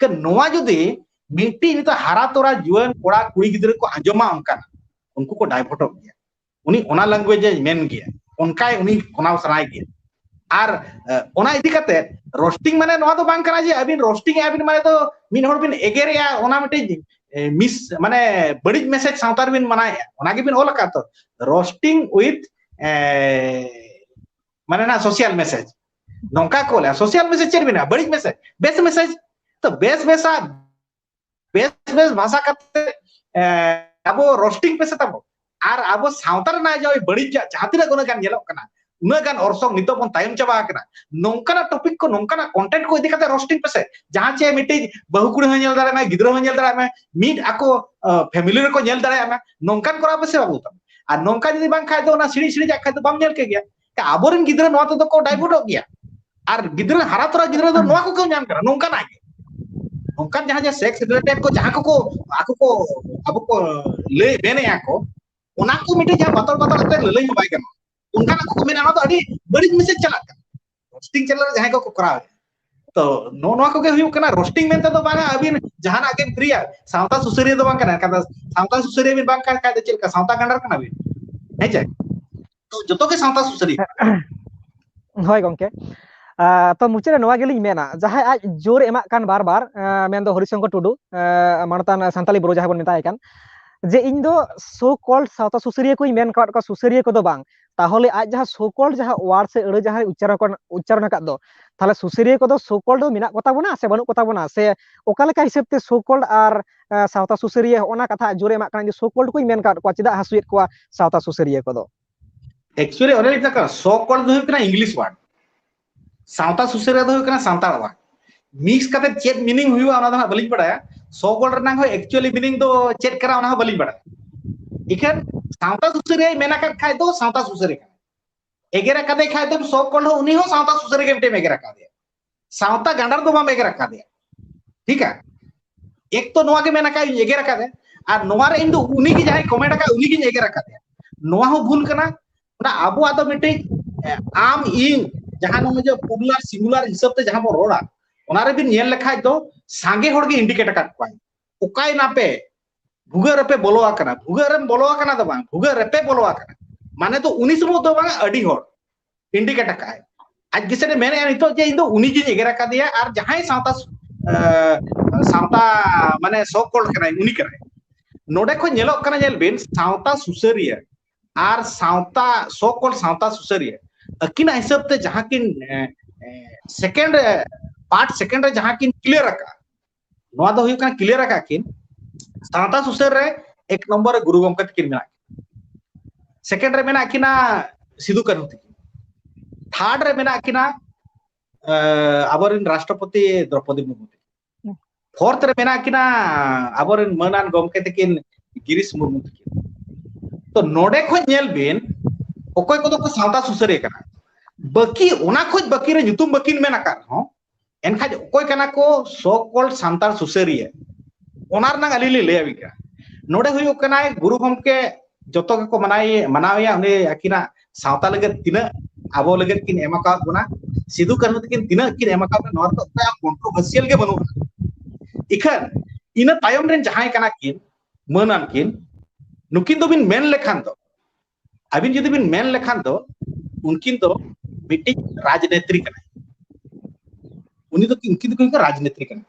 ᱠᱤ ᱱᱚᱣᱟ ᱡᱩᱫᱤ ᱢᱤᱫᱴᱤᱡ ᱱᱤᱛᱚᱜ ᱦᱟᱨᱟ ᱛᱚᱨᱟ ᱡᱩᱣᱟᱹᱱ ᱠᱚᱲᱟ ᱠᱩᱲᱤ ᱜᱤᱫᱽᱨᱟᱹ ᱠᱚ ᱟᱸᱡᱚᱢᱟ ᱚᱱᱠᱟᱱᱟᱜ, ᱩᱱᱠᱩ ᱠᱚ ᱰᱟᱭᱵᱷᱚᱴᱚᱜ ᱜᱮᱭᱟ᱾ ᱩᱱᱤ ᱚᱱᱟ ᱞᱮᱝᱜᱩᱭᱮᱡᱽ ᱮ ᱢᱮᱱ ᱜᱮᱭᱟ, ᱚᱱᱠᱟᱭ ᱩᱱᱤ ᱠᱚᱨᱟᱣ ᱥᱟᱱᱟᱭ ᱜᱮᱭᱟ᱾ ᱟᱨ, ᱮ, ᱚᱱᱟ ᱤᱫᱤ ᱠᱟᱛᱮ ᱨᱳᱥᱴᱤᱝ ᱢᱟᱱᱮ ᱱᱚᱣᱟ ᱫᱚ ᱵᱟᱝ ᱠᱟᱱᱟ ᱡᱮ ᱟᱹᱵᱤᱱ ᱨᱳᱥᱴᱤᱝ ᱮ ᱟᱹᱵᱤᱱ ᱢᱟᱱᱮ ᱫᱚ ᱢᱤᱫ ᱦᱚᱲ ᱵᱤᱱ ᱮᱜᱮᱨᱮᱭᱟ, ᱚᱱᱟ ᱢᱤᱫᱴᱤᱡ, ᱮ, ᱢᱤᱥ, ᱢᱟᱱᱮ ᱵᱟᱹᱲᱤᱡ ᱢᱮᱥᱮᱡᱽ ᱥᱟᱶᱛᱟ ᱨᱮᱵᱤᱱ ᱢᱟᱱᱟᱣᱮᱫᱼᱟ, ᱚᱱᱟ ᱜᱮᱵᱤᱱ ᱚᱞ ᱟᱠᱟᱫ ᱛᱚ, ᱨᱳᱥᱴᱤᱝ ᱩᱭᱤᱛᱷ, ᱮ, ᱢᱟᱱᱮ ᱱᱟ ᱥᱳᱥᱟᱞ ᱢᱮᱥᱮᱡᱽ᱾ ᱱᱚᱝᱠᱟ ᱠᱚ ᱚᱞᱟ, ᱥᱳᱥᱟᱞ ᱢᱮᱥᱮᱡᱽ ᱪᱮᱫ ᱢᱮᱱᱟᱜᱼᱟ? ᱵᱟᱹᱲᱤᱡ ᱢᱮᱥᱮᱡᱽ, ᱵᱮᱥ ᱢᱮᱥᱮᱡᱽ᱾ ᱛᱚ ᱵᱮᱥ ᱵᱮᱥᱟᱜ, ᱵᱮᱥ ᱵᱮᱥ ᱵᱷᱟᱥᱟ ᱠᱟᱛᱮ, ᱮ, ᱟᱵᱚ ᱨᱳᱥᱴᱤᱝ ᱯᱮᱥᱮ ᱛᱟᱵᱚ᱾ ᱟᱨ ᱟᱵᱚ ᱥᱟᱶᱛᱟ ᱨᱮᱱᱟᱜ ᱡᱮ ᱵᱟᱹᱲᱤᱡᱟᱜ ᱡᱟᱦᱟᱸ ᱛᱤᱱᱟᱹᱜ ᱜᱩᱱᱟᱹ ᱜᱟᱱ ᱧᱮᱞᱚᱜ ᱠᱟᱱᱟ, ᱩᱱᱟᱹᱜ ᱜᱟᱱ ᱚᱨᱥᱚᱝ, ᱱᱤᱛᱚᱜ ᱵᱚᱱ ᱛᱟᱭᱚᱢ ᱪᱟᱵᱟ ᱟᱠᱟᱱᱟ᱾ ᱱᱚᱝᱠᱟᱱᱟᱜ ᱴᱚᱯᱤᱠ ᱠᱚ, ᱱᱚᱝᱠᱟᱱᱟᱜ ᱠᱚᱱᱴᱮᱱᱴ ᱠᱚ ᱤᱫᱤ ᱠᱟᱛᱮ ᱨᱳᱥᱴᱤᱝ ᱯᱮᱥᱮ, ᱡᱟᱦᱟᱸ ᱪᱮ ᱢᱤᱫᱴᱤᱡ ᱵᱟᱹᱦᱩ ᱠᱩᱲᱤ ᱦᱚᱸ ᱧᱮᱞ ᱫᱟᱲᱮᱭᱟᱜ ᱢᱟᱭ, ᱜᱤᱫᱽᱨᱟᱹ ᱦᱚᱸ ᱧᱮᱞ ᱫᱟᱲᱮᱭᱟᱜ ᱢᱟᱭ, ᱢᱤᱫ ᱟᱠᱚ ᱯᱷᱮᱢᱤᱞᱤ ᱨᱮᱠᱚ ᱧᱮᱞ ᱫᱟᱲᱮᱭᱟᱜ ᱢᱟ, ᱱᱚᱝᱠᱟᱱ ᱠᱚᱨᱟᱣ ᱯᱮᱥᱮ ᱵᱟᱹᱵᱩ ᱛᱟᱢ᱾ ᱟᱨ ᱱᱚᱝᱠᱟ ᱡᱩᱫᱤ ᱵᱟᱝ ᱠᱷᱟᱡ ᱫᱚ ᱚᱱᱟ ᱥᱤᱲᱤᱡ ᱥᱤᱲᱤᱡᱟᱜ ᱠᱷᱟᱡ ᱫᱚ ᱵᱟᱢ ᱧᱮᱞ ᱠᱮ ᱜᱮᱭᱟ᱾ ᱟᱵᱚᱨᱮᱱ ᱜᱤᱫᱽᱨᱟᱹ ᱱᱚᱣᱟ ᱛᱮᱫᱚ ᱠᱚ ᱰᱟᱭᱵᱷᱟᱨᱴᱚᱜ ᱜᱮᱭᱟ᱾ ᱟᱨ ᱜᱤᱫᱽᱨᱟᱹ ᱦᱟᱨᱟ ᱛᱚᱨᱟ ᱜᱤᱫᱽᱨᱟᱹ ᱫᱚ ᱱᱚᱣᱟ ᱠᱚᱜᱮ ᱧᱟᱢ ᱠᱟᱱᱟ, ᱱᱚᱝᱠᱟᱱᱟᱜ ᱜᱮ᱾ ᱱᱚᱝᱠᱟᱱ ᱡᱟᱦᱟᱸ ᱡᱮ ᱥᱮᱠᱥ ᱨᱤᱞᱮᱴᱮᱰ ᱠᱚ ᱡᱟᱦᱟᱸ ᱠᱚᱠᱚ ᱟᱠᱚ ᱠᱚ ᱟᱵᱚ ᱠᱚ ᱞᱟᱹᱭ ᱢᱮᱱᱮᱜᱼᱟ ᱠᱚ, ᱚᱱᱟ ᱠᱚ ᱢᱤᱫᱴᱮᱡ ᱡᱟᱦᱟᱸ ᱵᱟᱛᱚᱲ ᱵᱟᱛᱚᱲ ᱠᱟᱛᱮ ᱞᱟᱹᱞᱟᱹᱭ ᱦᱚᱸ ᱵᱟᱭ ᱜᱟᱱᱚᱜᱼᱟ᱾ ᱚᱱᱠᱟᱱᱟᱜ ᱠᱚᱠᱚ ᱢᱮᱱᱟ, ᱚᱱᱟ ᱫᱚ ᱟᱹᱰᱤ ᱵᱟᱹᱲᱤᱡ ᱢᱮᱥᱮᱡᱽ ᱪᱟᱞᱟᱜ ᱠᱟᱱᱟ᱾ ᱨᱳᱥᱴᱤᱝ ᱪᱮᱱᱮᱞ ᱨᱮ ᱡᱟᱦᱟᱸᱭ ᱠᱚᱠᱚ ᱠᱚᱨᱟᱣ ᱮᱫᱟ, ᱛᱚ ᱱᱚᱜᱼᱚ ᱱᱚᱣᱟ ᱠᱚᱜᱮ ᱦᱩᱭᱩᱜ ᱠᱟᱱᱟ ᱨᱳᱥᱴᱤᱝ ᱢᱮᱱᱛᱮ ᱫᱚ ᱵᱟᱝᱟ ᱟᱹᱵᱤᱱ ᱡᱟᱦᱟᱱᱟᱜ ᱜᱮ ᱯᱷᱨᱤᱭᱟ᱾ ᱥᱟᱶᱛᱟ ᱥᱩᱥᱟᱹᱨᱤᱭᱟᱹ ᱫᱚ ᱵᱟᱝ ᱠᱟᱱᱟ, ᱮᱱᱠᱷᱟᱱ ᱫᱚ ᱥᱟᱶᱛᱟ ᱥᱩᱥᱟᱹᱨᱤᱭᱟᱹ ᱵᱤᱱ ᱵᱟᱝ ᱠᱟᱱ ᱠᱷᱟᱡ ᱫᱚ ᱪᱮᱫ ᱞᱮᱠᱟ ᱥᱟᱶᱛᱟ ᱜᱟᱸᱰᱟᱨ ᱠᱟᱱᱟ ᱵᱤᱱ? ᱦᱮᱸ ᱪᱮ? ᱛᱚ ᱡᱚᱛᱚ ᱜᱮ ᱥᱟᱶᱛᱟ ᱥᱩᱥᱟᱹᱨᱤᱭᱟᱹ᱾ ᱦᱳᱭ ᱜᱚᱝᱠᱮ᱾ ᱟᱨ ᱛᱚ ᱢᱩᱪᱟᱹᱫ ᱨᱮ ᱱᱚᱣᱟ ᱜᱮᱞᱤᱧ ᱢᱮᱱᱟ, ᱡᱟᱦᱟᱸᱭ ᱟᱡ ᱡᱳᱨ ᱮᱢᱟᱜ ᱠᱟᱱ ᱵᱟᱨ ᱵᱟᱨ, ᱟᱸ, ᱢᱮᱱᱫᱚ ᱦᱚᱨᱤᱥᱚᱝᱠᱚᱨ ᱴᱩᱰᱩ, ᱟᱸ, ᱢᱟᱱᱚᱛᱟᱱ ᱥᱟᱱᱛᱟᱞᱤ ᱵᱨᱚ ᱡᱟᱦᱟᱸ ᱵᱚᱱ ᱢᱮᱛᱟᱭ ᱠᱟᱱ, ᱡᱮ ᱤᱧ ᱫᱚ so called ᱥᱟᱶᱛᱟ ᱥᱩᱥᱟᱹᱨᱤᱭᱟᱹ ᱠᱚᱧ ᱢᱮᱱ ᱠᱟᱣᱟᱫ ᱠᱚᱣᱟ, ᱥᱩᱥᱟᱹᱨᱤᱭᱟᱹ ᱠᱚᱫᱚ ᱵᱟᱝ᱾ ᱛᱟᱦᱚᱞᱮ ᱟᱡ ᱡᱟᱦᱟᱸ so called ᱡᱟᱦᱟᱸ word ᱥᱮ ᱟᱹᱲᱟᱹ ᱡᱟᱦᱟᱸᱭ ᱩᱪᱪᱟᱨᱚᱱ ᱠᱟᱱ, ᱩᱪᱪᱟᱨᱚᱱ ᱟᱠᱟᱫ ᱫᱚ, ᱛᱟᱦᱚᱞᱮ ᱥᱩᱥᱟᱹᱨᱤᱭᱟᱹ ᱠᱚᱫᱚ so called ᱫᱚ ᱢᱮᱱᱟᱜ ᱠᱚᱛᱟ ᱵᱚᱱᱟ ᱥᱮ ᱵᱟᱹᱱᱩᱜ ᱠᱚᱛᱟ ᱵᱚᱱᱟ? ᱥᱮ ᱚᱠᱟ ᱞᱮᱠᱟ ᱦᱤᱥᱟᱹᱵ ᱛᱮ so called ᱟᱨ, ᱟᱸ, ᱥᱟᱶᱛᱟ ᱥᱩᱥᱟᱹᱨᱤᱭᱟᱹ ᱦᱚᱸᱜᱼᱚ ᱱᱟ ᱠᱟᱛᱷᱟ ᱟᱡ ᱡᱳᱨᱮ ᱮᱢᱟᱜ ᱠᱟᱱᱟ, ᱤᱧ ᱫᱚ so called ᱠᱚᱧ ᱢᱮᱱ ᱠᱟᱣᱟᱫ ᱠᱚᱣᱟ, ᱪᱮᱫᱟᱜ ᱦᱟᱹᱥᱩᱭᱮᱫ ᱠᱚᱣᱟ ᱥᱟᱶᱛᱟ ᱥᱩᱥᱟᱹᱨᱤᱭᱟᱹ ᱠᱚᱫᱚ? ᱮᱠᱪᱩᱭᱟᱞᱤ ᱚᱱᱮ ᱞᱤᱧ ᱢᱮᱛᱟᱜ ᱠᱟᱱᱟ, so called ᱫᱚ ᱦᱩᱭᱩᱜ ᱠᱟᱱᱟ ᱤᱝᱞᱤᱥ ᱣᱟᱨᱰ, ᱥᱟᱶᱛᱟ ᱥᱩᱥᱟᱹᱨᱤᱭᱟᱹ ᱫᱚ ᱦᱩᱭᱩᱜ ᱠᱟᱱᱟ ᱥᱟᱱᱛᱟᱲ ᱣᱟᱨᱰ᱾ ᱢᱤᱠᱥ ᱠᱟᱛᱮ ᱪᱮᱫ ᱢᱤᱱᱤᱝ ᱦᱩᱭᱩᱜᱼᱟ ᱚᱱᱟ ᱫᱚ ᱦᱟᱸᱜ ᱵᱟᱹᱞᱤᱧ ᱵᱟᱲᱟᱭᱟ᱾ so called ᱨᱮᱱᱟᱜ ᱦᱚᱸ ᱮᱠᱪᱩᱭᱟᱞᱤ ᱢᱤᱱᱤᱝ ᱫᱚ ᱪᱮᱫ ᱠᱟᱱᱟ ᱚᱱᱟ ᱦᱚᱸ ᱵᱟᱹᱞᱤᱧ ᱵᱟᱲᱟᱭᱟ᱾ ᱤᱠᱷᱟᱹᱱ ᱥᱟᱶᱛᱟ ᱥᱩᱥᱟᱹᱨᱤᱭᱟᱹᱭ ᱢᱮᱱ ᱟᱠᱟᱫ ᱠᱷᱟᱡ ᱫᱚ ᱥᱟᱶᱛᱟ ᱥᱩᱥᱟᱹᱨᱤᱭᱟᱹ ᱠᱟᱱᱟ, ᱮᱜᱮᱨ ᱟᱠᱟᱫᱮ ᱠᱷᱟᱡ ᱫᱚ so called ᱦᱚᱸ ᱩᱱᱤ ᱦᱚᱸ ᱥᱟᱶᱛᱟ ᱥᱩᱥᱟᱹᱨᱤᱭᱟᱹ ᱜᱮ ᱢᱤᱫᱴᱮᱱ ᱮᱜᱮᱨ ᱟᱠᱟᱫᱮᱭᱟ᱾ ᱥᱟᱶᱛᱟ ᱜᱟᱸᱰᱟᱨ ᱫᱚ ᱵᱟᱢ ᱮᱜᱮᱨ ᱟᱠᱟᱫᱮᱭᱟ᱾ ᱴᱷᱤᱠᱟ? ᱮᱠ ᱛᱚ ᱱᱚᱣᱟ ᱜᱮ ᱢᱮᱱ ᱟᱠᱟᱫ ᱤᱧ ᱮᱜᱮᱨ ᱟᱠᱟᱫᱮ, ᱟᱨ ᱱᱚᱣᱟ ᱨᱮ ᱤᱧ ᱫᱚ ᱩᱱᱤ ᱜᱮ ᱡᱟᱦᱟᱸᱭ ᱠᱚᱢᱮᱱᱴ ᱟᱠᱟᱫ ᱩᱱᱤ ᱜᱤᱧ ᱮᱜᱮᱨ ᱟᱠᱟᱫᱮᱭᱟ᱾ ᱱᱚᱣᱟ ᱦᱚᱸ ᱵᱷᱩᱞ ᱠᱟᱱᱟ᱾ ᱚᱱᱟ ᱟᱵᱚᱣᱟᱜ ᱫᱚ ᱢᱤᱫᱴᱤᱡ, ᱮ, ᱟᱢ ᱤᱧ ᱡᱟᱦᱟᱸ ᱱᱚᱜᱼᱚᱭ ᱡᱮ ᱯᱞᱩᱨᱟᱞ ᱥᱤᱝᱜᱩᱞᱟᱨ ᱦᱤᱥᱟᱹᱵ ᱛᱮ ᱡᱟᱦᱟᱸ ᱵᱚᱱ ᱨᱚᱲᱟ, ᱚᱱᱟ ᱨᱮᱵᱤᱱ ᱧᱮᱞ ᱞᱮᱠᱷᱟᱡ ᱫᱚ ᱥᱟᱸᱜᱮ ᱦᱚᱲ ᱜᱮ ᱤᱱᱰᱤᱠᱮᱴ ᱟᱠᱟᱫ ᱠᱚᱣᱟᱭ᱾ ᱚᱠᱟᱭ ᱱᱟᱯᱮ ᱵᱷᱩᱜᱟᱹᱜ ᱨᱮᱯᱮ ᱵᱚᱞᱚ ᱟᱠᱟᱱᱟ, ᱵᱷᱩᱜᱟᱹᱜ ᱨᱮᱢ ᱵᱚᱞᱚ ᱟᱠᱟᱱᱟ ᱫᱚ ᱵᱟᱝ, ᱵᱷᱩᱜᱟᱹᱜ ᱨᱮᱯᱮ ᱵᱚᱞᱚ ᱟᱠᱟᱱᱟ᱾ ᱢᱟᱱᱮ ᱫᱚ ᱩᱱᱤ ᱥᱩᱢᱩᱝ ᱫᱚ ᱵᱟᱝ, ᱟᱹᱰᱤ ᱦᱚᱲ ᱤᱱᱰᱤᱠᱮᱴ ᱟᱠᱟᱫ ᱟᱭ᱾ ᱟᱡ ᱜᱮᱥᱮ ᱢᱮᱱᱮᱫᱼᱟ ᱱᱤᱛᱚᱜ ᱡᱮ ᱤᱧ ᱫᱚ ᱩᱱᱤ ᱜᱤᱧ ᱮᱜᱮᱨ ᱟᱠᱟᱫᱮᱭᱟ ᱟᱨ ᱡᱟᱦᱟᱸᱭ ᱥᱟᱶᱛᱟ ᱥᱩ-, ᱮ, ᱥᱟᱶᱛᱟ ᱢᱟᱱᱮ so called ᱠᱟᱱᱟᱭ ᱩᱱᱤ ᱠᱟᱱᱟᱭ᱾ ᱱᱚᱰᱮ ᱠᱷᱚᱱ ᱧᱮᱞᱚᱜ ᱠᱟᱱᱟ, ᱧᱮᱞ ᱵᱤᱱ, ᱥᱟᱶᱛᱟ ᱥᱩᱥᱟᱹᱨᱤᱭᱟᱹ ᱟᱨ ᱥᱟᱶᱛᱟ so called ᱥᱟᱶᱛᱟ ᱥᱩᱥᱟᱹᱨᱤᱭᱟᱹ ᱟᱹᱠᱤᱱᱟᱜ ᱦᱤᱥᱟᱹᱵ ᱛᱮ ᱡᱟᱦᱟᱸ ᱠᱤᱱ, ᱮ, ᱮ, ᱥᱮᱠᱮᱱᱰ ᱨᱮ, ᱯᱟᱨᱴ ᱥᱮᱠᱮᱱᱰ ᱨᱮ ᱡᱟᱦᱟᱸ ᱠᱤᱱ ᱠᱞᱤᱭᱟᱨ ᱟᱠᱟᱫᱼᱟ, ᱱᱚᱣᱟ ᱫᱚ ᱦᱩᱭᱩᱜ ᱠᱟᱱᱟ ᱠᱞᱤᱭᱟᱨ ᱟᱠᱟᱫ ᱠᱤᱱ ᱥᱟᱶᱛᱟ ᱥᱩᱥᱟᱹᱨ ᱨᱮ ᱮᱠ ᱱᱚᱢᱵᱚᱨ ᱨᱮ ᱜᱩᱨᱩ ᱜᱚᱢᱠᱮ ᱛᱟᱹᱠᱤᱱ ᱢᱮᱱᱟᱜ ᱠᱤᱱᱟ, ᱥᱮᱠᱮᱱᱰ ᱨᱮ ᱢᱮᱱᱟᱜ ᱠᱤᱱᱟ ᱥᱤᱫᱩ ᱠᱟᱹᱱᱦᱩ ᱛᱟᱹᱠᱤᱱ᱾ ᱛᱷᱟᱨᱰ ᱨᱮ ᱢᱮᱱᱟᱜ ᱠᱤᱱᱟ ᱟᱵᱚᱨᱮᱱ ᱨᱟᱥᱴᱨᱚᱯᱚᱛᱤ ᱫᱨᱚᱯᱚᱫᱤ ᱢᱩᱨᱢᱩ ᱛᱟᱹᱠᱤᱱ᱾ ᱯᱷᱳᱨᱛᱷ ᱨᱮ ᱢᱮᱱᱟᱜ ᱠᱤᱱᱟ ᱟᱵᱚᱨᱮᱱ ᱢᱟᱹᱱᱟᱱ ᱜᱚᱢᱠᱮ ᱛᱟᱹᱠᱤᱱ ᱜᱤᱨᱤᱥ ᱢᱩᱨᱢᱩ ᱛᱟᱹᱠᱤᱱ᱾ ᱛᱚ ᱱᱚᱰᱮ ᱠᱷᱚᱱ ᱧᱮᱞ ᱵᱤᱱ, ᱚᱠᱚᱭ ᱠᱚᱫᱚ ᱠᱚ ᱥᱟᱶᱛᱟ ᱥᱩᱥᱟᱹᱨᱤᱭᱟᱹ ᱠᱟᱱᱟ, ᱵᱟᱹᱠᱤ ᱚᱱᱟ ᱠᱷᱚᱱ ᱵᱟᱹᱠᱤ ᱨᱮ ᱧᱩᱛᱩᱢ ᱵᱟᱹᱠᱤᱱ ᱢᱮᱱ ᱟᱠᱟᱫ ᱨᱮᱦᱚᱸ, ᱮᱱᱠᱷᱟᱱ ᱚᱠᱚᱭ ᱠᱟᱱᱟ ᱠᱚ so called ᱥᱟᱱᱛᱟᱲ ᱥᱩᱥᱟᱹᱨᱤᱭᱟᱹ, ᱚᱱᱟ ᱨᱮᱱᱟᱜ ᱟᱹᱞᱤᱧ ᱞᱤᱧ ᱞᱟᱹᱭ ᱟᱵᱤᱱ ᱠᱟᱱᱟ᱾ ᱱᱚᱰᱮ ᱦᱩᱭᱩᱜ ᱠᱟᱱᱟᱭ ᱜᱩᱨᱩ ᱜᱚᱢᱠᱮ, ᱡᱚᱛᱚ ᱜᱮᱠᱚ ᱢᱟᱱᱟᱣᱮᱭᱟ, ᱢᱟᱱᱟᱣᱮᱭᱟ, ᱩᱱᱤ ᱟᱹᱠᱤᱱᱟᱜ ᱥᱟᱶᱛᱟ ᱞᱟᱹᱜᱤᱫ ᱛᱤᱱᱟᱹᱜ ᱟᱵᱚ ᱞᱟᱹᱜᱤᱫ ᱠᱤᱱ ᱮᱢ ᱟᱠᱟᱫ ᱵᱚᱱᱟ, ᱥᱤᱫᱩ ᱠᱟᱹᱱᱦᱩ ᱛᱟᱹᱠᱤᱱ ᱛᱤᱱᱟᱹᱜ ᱠᱤᱱ ᱮᱢ ᱟᱠᱟᱫ ᱵᱚᱱᱟ, ᱱᱚᱣᱟ ᱨᱮᱫᱚ ᱚᱠᱚᱭᱟᱜ ᱠᱚᱱᱴᱨᱳᱵᱷᱟᱨᱥᱤᱭᱟᱞ ᱜᱮ ᱵᱟᱹᱱᱩᱜᱼᱟ᱾ ᱤᱠᱷᱟᱹᱱ ᱤᱱᱟᱹ ᱛᱟᱭᱚᱢ ᱨᱮᱱ ᱡᱟᱦᱟᱸᱭ ᱠᱟᱱᱟ ᱠᱤᱱ, ᱢᱟᱹᱱᱟᱱ ᱠᱤᱱ, ᱱᱩᱠᱤᱱ ᱫᱚᱵᱤᱱ ᱢᱮᱱ ᱞᱮᱠᱷᱟᱱ ᱫᱚ, ᱟᱹᱵᱤᱱ ᱡᱩᱫᱤ ᱵᱤᱱ ᱢᱮᱱ ᱞᱮᱠᱷᱟᱱ ᱫᱚ, ᱩᱱᱠᱤᱱ ᱫᱚ ᱢᱤᱫᱴᱤᱡ ᱨᱟᱡᱽᱱᱮᱛᱨᱤ ᱠᱟᱱᱟᱭ᱾ ᱩᱱᱤ ᱫᱚ, ᱩᱱᱠᱤᱱ ᱫᱚ ᱦᱩᱭᱩᱜ ᱠᱟᱱᱟ ᱨᱟᱡᱽᱱᱮᱛᱨᱤ ᱠᱟᱱᱟ᱾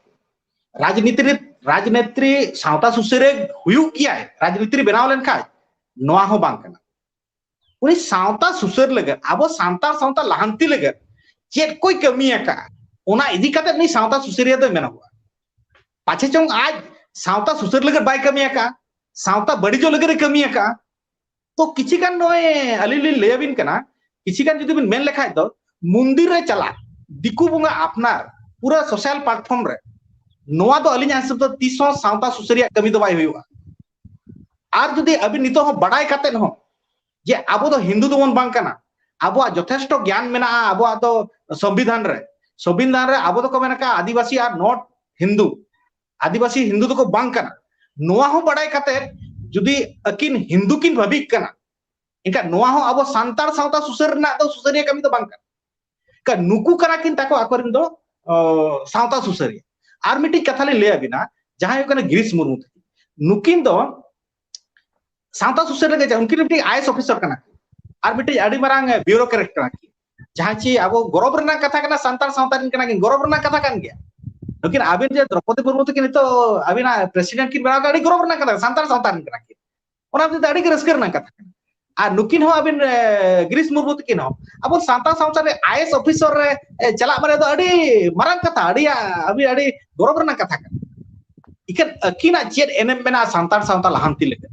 ᱨᱟᱡᱽᱱᱤᱛᱤ ᱨᱮ, ᱨᱟᱡᱽᱱᱮᱛᱨᱤ ᱥᱟᱶᱛᱟ ᱥᱩᱥᱟᱹᱨᱤᱭᱟᱹ ᱦᱩᱭᱩᱜ ᱜᱮᱭᱟᱭ, ᱨᱟᱡᱽᱱᱤᱛᱤ ᱨᱮ ᱵᱮᱱᱟᱣ ᱞᱮᱱᱠᱷᱟᱱ, ᱱᱚᱣᱟ ᱦᱚᱸ ᱵᱟᱝ ᱠᱟᱱᱟ᱾ ᱩᱱᱤ ᱥᱟᱶᱛᱟ ᱥᱩᱥᱟᱹᱨ ᱞᱟᱹᱜᱤᱫ, ᱟᱵᱚ ᱥᱟᱱᱛᱟᱲ ᱥᱟᱶᱛᱟ ᱞᱟᱦᱟᱱᱛᱤ ᱞᱟᱹᱜᱤᱫ ᱪᱮᱫ ᱠᱚᱭ ᱠᱟᱹᱢᱤ ᱟᱠᱟᱫᱼᱟ, ᱚᱱᱟ ᱤᱫᱤ ᱠᱟᱛᱮ ᱩᱱᱤ ᱥᱟᱶᱛᱟ ᱥᱩᱥᱟᱹᱨᱤᱭᱟᱹ ᱫᱚᱭ ᱢᱮᱱᱚᱜᱚᱜᱼᱟ᱾ ᱯᱟᱪᱷᱮ ᱪᱚᱝ ᱟᱡ ᱥᱟᱶᱛᱟ ᱥᱩᱥᱟᱹᱨ ᱞᱟᱹᱜᱤᱫ ᱵᱟᱭ ᱠᱟᱹᱢᱤ ᱟᱠᱟᱫᱼᱟ, ᱥᱟᱶᱛᱟ ᱵᱟᱹᱲᱤᱡᱚᱜ ᱞᱟᱹᱜᱤᱫ ᱮ ᱠᱟᱹᱢᱤ ᱟᱠᱟᱫᱼᱟ᱾ ᱛᱚ ᱠᱤᱪᱷᱤ ᱜᱟᱱ ᱱᱚᱜᱼᱚᱭ ᱟᱹᱞᱤᱧ ᱞᱤᱧ ᱞᱟᱹᱭ ᱟᱵᱤᱱ ᱠᱟᱱᱟ, ᱠᱤᱪᱷᱤ ᱜᱟᱱ ᱡᱩᱫᱤ ᱵᱤᱱ ᱢᱮᱱ ᱞᱮᱠᱷᱟᱡ ᱫᱚ, ᱢᱚᱱᱫᱤᱨ ᱨᱮ ᱪᱟᱞᱟᱜ, ᱫᱤᱠᱩ ᱵᱚᱸᱜᱟ ᱟᱯᱱᱟᱨ, ᱯᱩᱨᱟᱹ ᱥᱳᱥᱟᱞ ᱯᱞᱟᱴᱯᱷᱚᱨᱢ ᱨᱮ, ᱱᱚᱣᱟ ᱫᱚ ᱟᱹᱞᱤᱧᱟᱜ ᱦᱤᱥᱟᱹᱵ ᱫᱚ ᱛᱤᱥ ᱦᱚᱸ ᱥᱟᱶᱛᱟ ᱥᱩᱥᱟᱹᱨᱤᱭᱟᱜ ᱠᱟᱹᱢᱤ ᱫᱚ ᱵᱟᱭ ᱦᱩᱭᱩᱜᱼᱟ᱾ ᱟᱨ ᱡᱩᱫᱤ ᱟᱹᱵᱤᱱ ᱱᱤᱛᱚᱜ ᱦᱚᱸ ᱵᱟᱰᱟᱭ ᱠᱟᱛᱮᱫ ᱦᱚᱸ ᱡᱮ ᱟᱵᱚ ᱫᱚ ᱦᱤᱱᱫᱩ ᱫᱚᱵᱚᱱ ᱵᱟᱝ ᱠᱟᱱᱟ, ᱟᱵᱚᱣᱟᱜ ᱡᱚᱛᱷᱮᱥᱴᱚ ᱜᱮᱭᱟᱱ ᱢᱮᱱᱟᱜᱼᱟ ᱟᱵᱚᱣᱟᱜ ᱫᱚ ᱥᱚᱝᱵᱤᱫᱷᱟᱱ ᱨᱮ, ᱥᱚᱝᱵᱤᱫᱷᱟᱱ ᱨᱮ ᱟᱵᱚ ᱫᱚᱠᱚ ᱢᱮᱱ ᱟᱠᱟᱫᱼᱟ ᱟᱹᱫᱤᱵᱟᱹᱥᱤ ᱟᱨ not ᱦᱤᱱᱫᱩ, ᱟᱹᱫᱤᱵᱟᱹᱥᱤ ᱦᱤᱱᱫᱩ ᱫᱚᱠᱚ ᱵᱟᱝ ᱠᱟᱱᱟ᱾ ᱱᱚᱣᱟ ᱦᱚᱸ ᱵᱟᱰᱟᱭ ᱠᱟᱛᱮᱫ ᱡᱩᱫᱤ ᱟᱹᱠᱤᱱ ᱦᱤᱱᱫᱩ ᱠᱤᱱ ᱵᱷᱟᱹᱵᱤᱜ ᱠᱟᱱᱟ, ᱮᱱᱠᱷᱟᱱ ᱱᱚᱣᱟ ᱦᱚᱸ ᱟᱵᱚ ᱥᱟᱱᱛᱟᱲ ᱥᱟᱶᱛᱟ ᱥᱩᱥᱟᱹᱨ ᱨᱮᱱᱟᱜ ᱫᱚ ᱥᱩᱥᱟᱹᱨᱤᱭᱟᱹ ᱠᱟᱹᱢᱤ ᱫᱚ ᱵᱟᱝ ᱠᱟᱱᱟ᱾ ᱮᱱᱠᱷᱟᱱ ᱱᱩᱠᱩ ᱠᱟᱱᱟ ᱠᱤᱱ ᱛᱟᱠᱚ ᱟᱠᱚᱨᱮᱱ ᱫᱚ, ᱚ, ᱥᱟᱶᱛᱟ ᱥᱩᱥᱟᱹᱨᱤᱭᱟᱹ᱾ ᱟᱨ ᱢᱤᱫᱴᱤᱡ ᱠᱟᱛᱷᱟ ᱞᱤᱧ ᱞᱟᱹᱭ ᱟᱵᱤᱱᱟ, ᱡᱟᱦᱟᱸᱭ ᱦᱩᱭᱩᱜ ᱠᱟᱱᱟ ᱜᱤᱨᱤᱥ ᱢᱩᱨᱢᱩ ᱛᱟᱹᱠᱤᱱ, ᱱᱩᱠᱤᱱ ᱫᱚ ᱥᱟᱶᱛᱟ ᱥᱩᱥᱟᱹᱨ ᱞᱟᱹᱜᱤᱫ ᱩᱱᱠᱤᱱ ᱢᱤᱫᱴᱤᱡ ᱟᱭᱮᱥ ᱚᱯᱷᱤᱥᱟᱨ ᱠᱟᱱᱟ ᱠᱤᱱ, ᱟᱨ ᱢᱤᱫᱴᱤᱡ ᱟᱹᱰᱤ ᱢᱟᱨᱟᱝ ᱵᱤᱭᱩᱨᱳᱠᱨᱮᱴ ᱠᱟᱱᱟ ᱠᱤᱱ᱾ ᱡᱟᱦᱟᱸ ᱪᱮ ᱟᱵᱚ ᱜᱚᱨᱚᱵ ᱨᱮᱱᱟᱜ ᱠᱟᱛᱷᱟ ᱠᱟᱱᱟ, ᱥᱟᱱᱛᱟᱲ ᱥᱟᱶᱛᱟ ᱨᱮᱱ ᱠᱟᱱᱟ ᱠᱤᱱ, ᱜᱚᱨᱚᱵ ᱨᱮᱱᱟᱜ ᱠᱟᱛᱷᱟ ᱠᱟᱱ ᱜᱮᱭᱟ᱾ ᱱᱩᱠᱤᱱ ᱟᱵᱤᱱ ᱡᱮ ᱫᱨᱚᱯᱚᱫᱤ ᱢᱩᱨᱢᱩ ᱛᱟᱹᱠᱤᱱ ᱱᱤᱛᱚᱜ ᱟᱵᱤᱱᱟᱜ ᱯᱨᱮᱥᱤᱰᱮᱱᱴ ᱠᱤᱱ ᱵᱮᱱᱟᱣ ᱠᱟᱱᱟ, ᱟᱹᱰᱤ ᱜᱚᱨᱚᱵ ᱨᱮᱱᱟᱜ ᱠᱟᱛᱷᱟ, ᱥᱟᱱᱛᱟᱲ ᱥᱟᱶᱛᱟ ᱨᱮᱱ ᱠᱟᱱᱟ ᱠᱤᱱ᱾ ᱚᱱᱟ ᱦᱚᱛᱮᱡ ᱛᱮ ᱟᱹᱰᱤ ᱜᱮ ᱨᱟᱹᱥᱠᱟᱹ ᱨᱮᱱᱟᱜ ᱠᱟᱛᱷᱟ ᱠᱟᱱᱟ᱾ ᱟᱨ ᱱᱩᱠᱤᱱ ᱦᱚᱸ ᱟᱹᱵᱤᱱ, ᱮ, ᱜᱤᱨᱤᱥ ᱢᱩᱨᱢᱩ ᱛᱟᱹᱠᱤᱱ ᱦᱚᱸ ᱟᱵᱚ ᱥᱟᱱᱛᱟᱲ ᱥᱟᱶᱛᱟ ᱨᱮ ᱟᱭᱮᱥ ᱚᱯᱷᱤᱥᱟᱨ ᱨᱮ, ᱮ, ᱪᱟᱞᱟᱜ ᱢᱟᱱᱮ ᱫᱚ ᱟᱹᱰᱤ ᱢᱟᱨᱟᱝ ᱠᱟᱛᱷᱟ, ᱟᱹᱰᱤ, ᱟ-, ᱟᱹᱰᱤ, ᱟᱹᱰᱤ ᱜᱚᱨᱚᱵ ᱨᱮᱱᱟᱜ ᱠᱟᱛᱷᱟ ᱠᱟᱱᱟ᱾ ᱤᱠᱷᱟᱹᱱ ᱟᱹᱠᱤᱱᱟᱜ ᱪᱮᱫ ᱮᱱᱮᱢ ᱢᱮᱱᱟᱜᱼᱟ ᱥᱟᱱᱛᱟᱲ ᱥᱟᱶᱛᱟ ᱞᱟᱦᱟᱱᱛᱤ ᱞᱟᱹᱜᱤᱫ,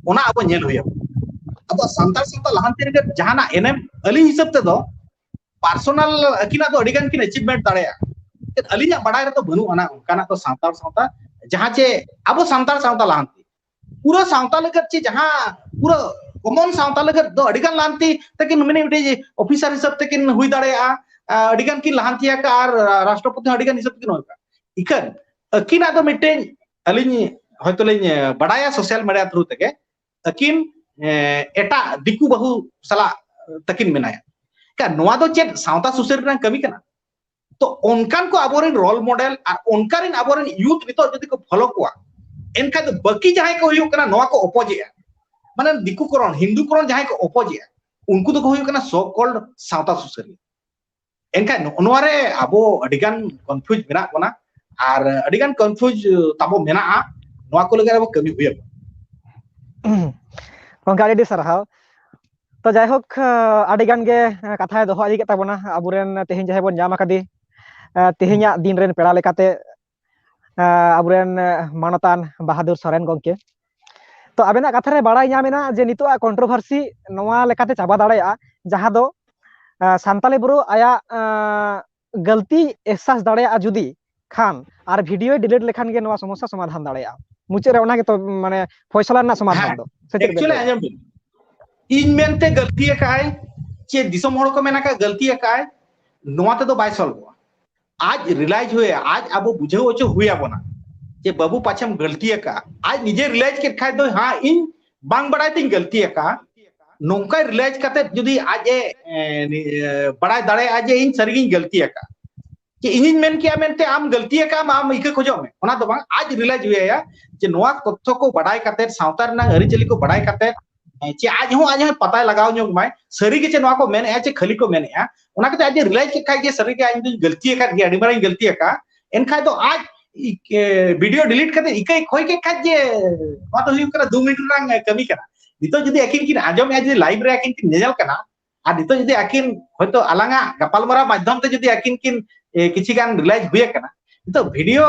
ᱚᱱᱟ ᱟᱵᱚ ᱧᱮᱞ ᱦᱩᱭᱩᱜᱼᱟ᱾ ᱟᱵᱚ ᱥᱟᱱᱛᱟᱲ ᱥᱟᱶᱛᱟ ᱞᱟᱦᱟᱱᱛᱤ ᱞᱟᱹᱜᱤᱫ ᱡᱟᱦᱟᱱᱟᱜ ᱮᱱᱮᱢ, ᱟᱹᱞᱤᱧ ᱦᱤᱥᱟᱹᱵ ᱛᱮᱫᱚ ᱯᱟᱨᱥᱚᱱᱟᱞ ᱟᱹᱠᱤᱱᱟᱜ ᱫᱚ ᱟᱹᱰᱤ ᱜᱟᱱ ᱠᱤᱱ ᱟᱪᱤᱵᱷᱢᱮᱱᱴ ᱫᱟᱲᱮᱭᱟᱜᱼᱟ᱾ ᱟᱹᱞᱤᱧᱟᱜ ᱵᱟᱲᱟᱭ ᱨᱮᱫᱚ ᱵᱟᱹᱱᱩᱜ ᱟᱱᱟ ᱚᱱᱠᱟᱱᱟᱜ ᱫᱚ ᱥᱟᱱᱛᱟᱲ ᱥᱟᱶᱛᱟ, ᱡᱟᱦᱟᱸ ᱪᱮ ᱟᱵᱚ ᱥᱟᱱᱛᱟᱲ ᱥᱟᱶᱛᱟ ᱞᱟᱦᱟᱱᱛᱤ, ᱯᱩᱨᱟᱹ ᱥᱟᱶᱛᱟ ᱞᱟᱹᱜᱤᱫ ᱪᱮ ᱡᱟᱦᱟᱸ ᱯᱩᱨᱟᱹ ᱠᱚᱢᱚᱱ ᱥᱟᱶᱛᱟ ᱞᱟᱹᱜᱤᱫ ᱫᱚ ᱟᱹᱰᱤ ᱜᱟᱱ ᱞᱟᱦᱟᱱᱛᱤ ᱛᱟᱹᱠᱤᱱ, ᱢᱟᱱᱮ ᱢᱤᱫᱴᱮᱡ ᱚᱯᱷᱤᱥᱟᱨ ᱦᱤᱥᱟᱹᱵ ᱛᱮᱠᱤᱱ ᱦᱩᱭ ᱫᱟᱲᱮᱭᱟᱜᱼᱟ, ᱟᱹᱰᱤ ᱜᱟᱱ ᱠᱤᱱ ᱞᱟᱦᱟᱱᱛᱤ ᱟᱠᱟᱫᱼᱟ ᱟᱨ ᱨᱟᱥᱴᱨᱚᱯᱚᱛᱤ ᱦᱚᱸ ᱟᱹᱰᱤ ᱜᱟᱱ ᱦᱤᱥᱟᱹᱵ ᱛᱮᱠᱤᱱ ᱦᱩᱭ ᱟᱠᱟᱫᱼᱟ᱾ ᱤᱠᱷᱟᱹᱱ ᱟᱹᱠᱤᱱᱟᱜ ᱫᱚ ᱢᱤᱫᱴᱮᱱ ᱟᱹᱞᱤᱧ ᱦᱚᱭᱛᱚ ᱞᱤᱧ ᱵᱟᱰᱟᱭᱟ ᱥᱳᱥᱟᱞ ᱢᱤᱰᱤᱭᱟ ᱛᱷᱨᱩ ᱛᱮᱜᱮ, ᱟᱹᱠᱤᱱ ᱮᱴᱟᱜ ᱫᱤᱠᱩ ᱵᱟᱹᱦᱩ ᱥᱟᱞᱟᱜ ᱛᱟᱹᱠᱤᱱ ᱢᱮᱱᱟᱭᱟ᱾ ᱱᱚᱣᱟ ᱫᱚ ᱪᱮᱫ ᱥᱟᱶᱛᱟ ᱥᱩᱥᱟᱹᱨ ᱨᱮᱱᱟᱜ ᱠᱟᱹᱢᱤ ᱠᱟᱱᱟ? ᱛᱚ ᱚᱱᱠᱟᱱ ᱠᱚ ᱟᱵᱚᱨᱮᱱ ᱨᱳᱞ ᱢᱚᱰᱮᱞ ᱟᱨ ᱚᱱᱠᱟᱱ ᱟᱵᱚᱨᱮᱱ ᱭᱩᱛᱷ ᱱᱤᱛᱚᱜ ᱡᱩᱫᱤ ᱠᱚ ᱯᱷᱚᱞᱳ ᱠᱚᱣᱟ, ᱮᱱᱠᱷᱟᱱ ᱫᱚ ᱵᱟᱹᱠᱤ ᱡᱟᱦᱟᱸᱭ ᱠᱚ ᱦᱩᱭᱩᱜ ᱠᱟᱱᱟ ᱱᱚᱣᱟ ᱠᱚ ᱚᱯᱳᱡᱮᱜᱼᱟ, ᱢᱟᱱᱮ ᱫᱤᱠᱩ ᱠᱚᱨᱚᱱ, ᱦᱤᱱᱫᱩ ᱠᱚᱨᱚᱱ ᱡᱟᱦᱟᱸᱭ ᱠᱚ ᱚᱯᱳᱡᱮᱜᱼᱟ, ᱩᱱᱠᱩ ᱫᱚᱠᱚ ᱦᱩᱭᱩᱜ ᱠᱟᱱᱟ so called ᱥᱟᱶᱛᱟ ᱥᱩᱥᱟᱹᱨᱤᱭᱟᱹ᱾ ᱮᱱᱠᱷᱟᱱ ᱱᱚᱜᱼᱚ ᱱᱚᱣᱟ ᱨᱮ ᱟᱵᱚ ᱟᱹᱰᱤᱜᱟᱱ ᱠᱚᱱᱯᱷᱤᱭᱩᱡᱽ ᱢᱮᱱᱟᱜ ᱵᱚᱱᱟ, ᱟᱨ ᱟᱹᱰᱤᱜᱟᱱ ᱠᱚᱱᱯᱷᱤᱭᱩᱡᱽ ᱛᱟᱵᱚ ᱢᱮᱱᱟᱜᱼᱟ᱾ ᱱᱚᱣᱟ ᱠᱚ ᱞᱟᱹᱜᱤᱫ ᱟᱵᱚ ᱠᱟᱹᱢᱤ ᱦᱩᱭ ᱟᱵᱚᱱᱟ᱾ ᱜᱚᱝᱠᱮ, ᱟᱹᱰᱤ ᱟᱹᱰᱤ ᱥᱟᱨᱦᱟᱣ᱾ ᱛᱚ ᱡᱟᱭᱦᱳᱠ, ᱟᱹᱰᱤ ᱜᱟᱱ ᱜᱮ ᱠᱟᱛᱷᱟᱭ ᱫᱚᱦᱚ ᱤᱫᱤ ᱠᱮᱫ ᱛᱟᱵᱚᱱᱟ ᱟᱵᱚᱨᱮᱱ ᱛᱮᱦᱮᱧ ᱡᱟᱦᱟᱸᱭ ᱵᱚᱱ ᱧᱟᱢ ᱟᱠᱟᱫᱮ, ᱛᱮᱦᱮᱧᱟᱜ ᱫᱤᱱ ᱨᱮᱱ ᱯᱮᱲᱟ ᱞᱮᱠᱟᱛᱮ ᱟᱵᱚᱨᱮᱱ ᱢᱟᱱᱚᱛᱟᱱ ᱵᱟᱦᱟᱫᱩᱨ ᱥᱚᱨᱮᱱ ᱜᱚᱝᱠᱮ᱾ ᱛᱚ ᱟᱵᱮᱱᱟᱜ ᱠᱟᱛᱷᱟ ᱨᱮ ᱵᱟᱲᱟᱭ ᱧᱟᱢ ᱮᱱᱟ ᱡᱮ ᱱᱤᱛᱚᱜ ᱟᱜ ᱠᱚᱱᱴᱨᱳᱵᱷᱟᱨᱥᱤ ᱱᱚᱣᱟ ᱞᱮᱠᱟᱛᱮ ᱪᱟᱵᱟ ᱫᱟᱲᱮᱭᱟᱜᱼᱟ, ᱡᱟᱦᱟᱸ ᱫᱚ ᱥᱟᱱᱛᱟᱞᱤ ᱵᱨᱳ ᱟᱭᱟᱜ ᱜᱟᱹᱞᱛᱤ ᱮᱦᱥᱟᱥ ᱫᱟᱲᱮᱭᱟᱜᱼᱟ ᱡᱩᱫᱤ ᱠᱷᱟᱱ ᱟᱨ ᱵᱷᱤᱰᱤᱭᱳᱭ ᱰᱤᱞᱤᱴ ᱞᱮᱠᱷᱟᱱ ᱜᱮ ᱱᱚᱣᱟ ᱥᱚᱢᱚᱥᱥᱟ ᱥᱚᱢᱟᱫᱷᱟᱱ ᱫᱟᱲᱮᱭᱟᱜᱼᱟ᱾ ᱢᱩᱪᱟᱹᱫ ᱨᱮ ᱚᱱᱟ ᱜᱮᱛᱚ ᱢᱟᱱᱮ ᱯᱷᱚᱭᱥᱟᱞᱟ ᱨᱮᱱᱟᱜ ᱥᱚᱢᱟᱫᱷᱟᱱ ᱫᱚ᱾ ᱥᱮ ᱪᱮᱫ ᱵᱮᱱ ᱮᱠᱪᱩᱭᱮᱞᱤ ᱞᱟᱹᱭᱟ? ᱟᱸᱡᱚᱢ ᱵᱤᱱ, ᱤᱧ ᱢᱮᱱᱛᱮ ᱜᱟᱹᱞᱛᱤ ᱟᱠᱟᱫᱼᱟᱭ, ᱪᱮ ᱫᱤᱥᱚᱢ ᱦᱚᱲ ᱠᱚ ᱢᱮᱱ ᱟᱠᱟᱫ ᱜᱟᱹᱞᱛᱤ ᱟᱠᱟᱫᱼᱟᱭ, ᱱᱚᱣᱟ ᱛᱮᱫᱚ ᱵᱟᱭ ᱥᱚᱞᱵᱷᱚᱜᱼᱟ᱾ ᱟᱡ ᱨᱤᱞᱟᱭᱤᱡᱽ ᱦᱩᱭᱟ, ᱟᱡ ᱟᱵᱚ ᱵᱩᱡᱷᱟᱹᱣ ᱦᱚᱪᱚ ᱦᱩᱭ ᱟᱵᱚᱱᱟ ᱡᱮ ᱵᱟᱹᱵᱩ ᱯᱟᱪᱷᱮᱢ ᱜᱟᱹᱞᱛᱤ ᱟᱠᱟᱫᱼᱟ᱾ ᱟᱡ ᱱᱤᱡᱮ ᱨᱤᱞᱟᱭᱤᱡᱽ ᱠᱮᱫ ᱠᱷᱟᱡ ᱫᱚ, ᱦᱮᱸ ᱤᱧ ᱵᱟᱝ ᱵᱟᱲᱟᱭ ᱛᱤᱧ ᱜᱟᱹᱞᱛᱤ ᱟᱠᱟᱫᱼᱟ, ᱱᱚᱝᱠᱟᱭ ᱨᱤᱞᱟᱭᱤᱡᱽ ᱠᱟᱛᱮ ᱡᱩᱫᱤ ᱟᱡ ᱮ ᱮ, ᱵᱟᱲᱟᱭ ᱫᱟᱲᱮᱭᱟᱜᱼᱟ ᱡᱮ ᱤᱧ ᱥᱟᱹᱨᱤᱜᱤᱧ ᱜᱟᱹᱞᱛᱤ ᱟᱠᱟᱫᱼᱟ, ᱡᱮ ᱤᱧᱤᱧ ᱢᱮᱱ ᱠᱮᱜᱼᱟ ᱢᱮᱱᱛᱮ ᱟᱢ ᱜᱟᱹᱞᱛᱤ ᱟᱠᱟᱫ ᱟᱢ, ᱟᱢ ᱤᱠᱟᱹ ᱠᱷᱚᱡᱚᱜ ᱢᱮ, ᱚᱱᱟ ᱫᱚ ᱵᱟᱝ᱾ ᱟᱡ ᱨᱤᱞᱟᱭᱤᱡᱽ ᱦᱩᱭᱟᱭᱟ ᱡᱮ ᱱᱚᱣᱟ ᱛᱚᱛᱛᱷᱚ ᱠᱚ ᱵᱟᱰᱟᱭ ᱠᱟᱛᱮ, ᱥᱟᱶᱛᱟ ᱨᱮᱱᱟᱜ ᱟᱹᱨᱤᱪᱟᱹᱞᱤ ᱠᱚ ᱵᱟᱰᱟᱭ ᱠᱟᱛᱮ, ᱪᱮ ᱟᱡ ᱦᱚᱸ ᱟᱡ ᱦᱚᱸ ᱯᱟᱛᱟᱭ ᱞᱟᱜᱟᱣ ᱧᱚᱜ ᱢᱟᱭ, ᱥᱟᱹᱨᱤ ᱜᱮ ᱪᱮ ᱱᱚᱣᱟ ᱠᱚ ᱢᱮᱱᱮᱜᱼᱟ ᱪᱮ ᱠᱷᱟᱹᱞᱤ ᱠᱚ ᱢᱮᱱᱮᱜᱼᱟ᱾ ᱚᱱᱟ ᱠᱟᱛᱮ ᱟᱡ ᱮ ᱨᱤᱞᱟᱭᱤᱡᱽ ᱠᱮᱫ ᱠᱷᱟᱡ ᱡᱮ ᱥᱟᱹᱨᱤ ᱜᱮ ᱤᱧ ᱫᱩᱧ ᱜᱟᱹᱞᱛᱤ ᱟᱠᱟᱫ ᱜᱮᱭᱟ, ᱟᱹᱰᱤ ᱢᱟᱨᱟᱝ ᱤᱧ ᱜᱟᱹᱞᱛᱤ ᱟᱠᱟᱫ, ᱮᱱᱠᱷᱟᱡ ᱫᱚ ᱟᱡ ᱵᱷᱤᱰᱤᱭᱳ ᱰᱤᱞᱤᱴ ᱠᱟᱛᱮ ᱤᱠᱟᱹᱭ ᱠᱷᱚᱭ ᱠᱮᱫ ᱠᱷᱟᱡ ᱡᱮ ᱱᱚᱣᱟ ᱫᱚ ᱦᱩᱭᱩᱜ ᱠᱟᱱᱟ ᱫᱩ ᱢᱤᱱᱤᱴ ᱨᱮᱱᱟᱜ ᱠᱟᱹᱢᱤ ᱠᱟᱱᱟ᱾ ᱱᱤᱛᱚᱜ ᱡᱩᱫᱤ ᱟᱹᱠᱤᱱ ᱠᱤᱱ ᱟᱸᱡᱚᱢᱮᱜᱼᱟ, ᱡᱩᱫᱤ ᱞᱟᱭᱤᱵᱷ ᱨᱮ ᱟᱹᱠᱤᱱ ᱠᱤᱱ ᱧᱮᱧᱮᱞ ᱠᱟᱱᱟ, ᱟᱨ ᱱᱤᱛᱚᱜ ᱡᱩᱫᱤ ᱟᱹᱠᱤᱱ ᱦᱚᱭᱛᱳ ᱟᱞᱟᱝᱟᱜ ᱜᱟᱯᱟᱞᱢᱟᱨᱟᱣ ᱢᱟᱫᱽᱫᱷᱚᱢ ᱛᱮ ᱡᱩᱫᱤ ᱟᱹᱠᱤᱱ ᱠᱤᱱ ᱮ, ᱠᱤᱪᱷᱤ ᱜᱟᱱ ᱨᱤᱞᱟᱭᱤᱡᱽ ᱦᱩᱭ ᱟᱠᱟᱱᱟ, ᱱᱤᱛᱚᱜ ᱵᱷᱤᱰᱤᱭᱳ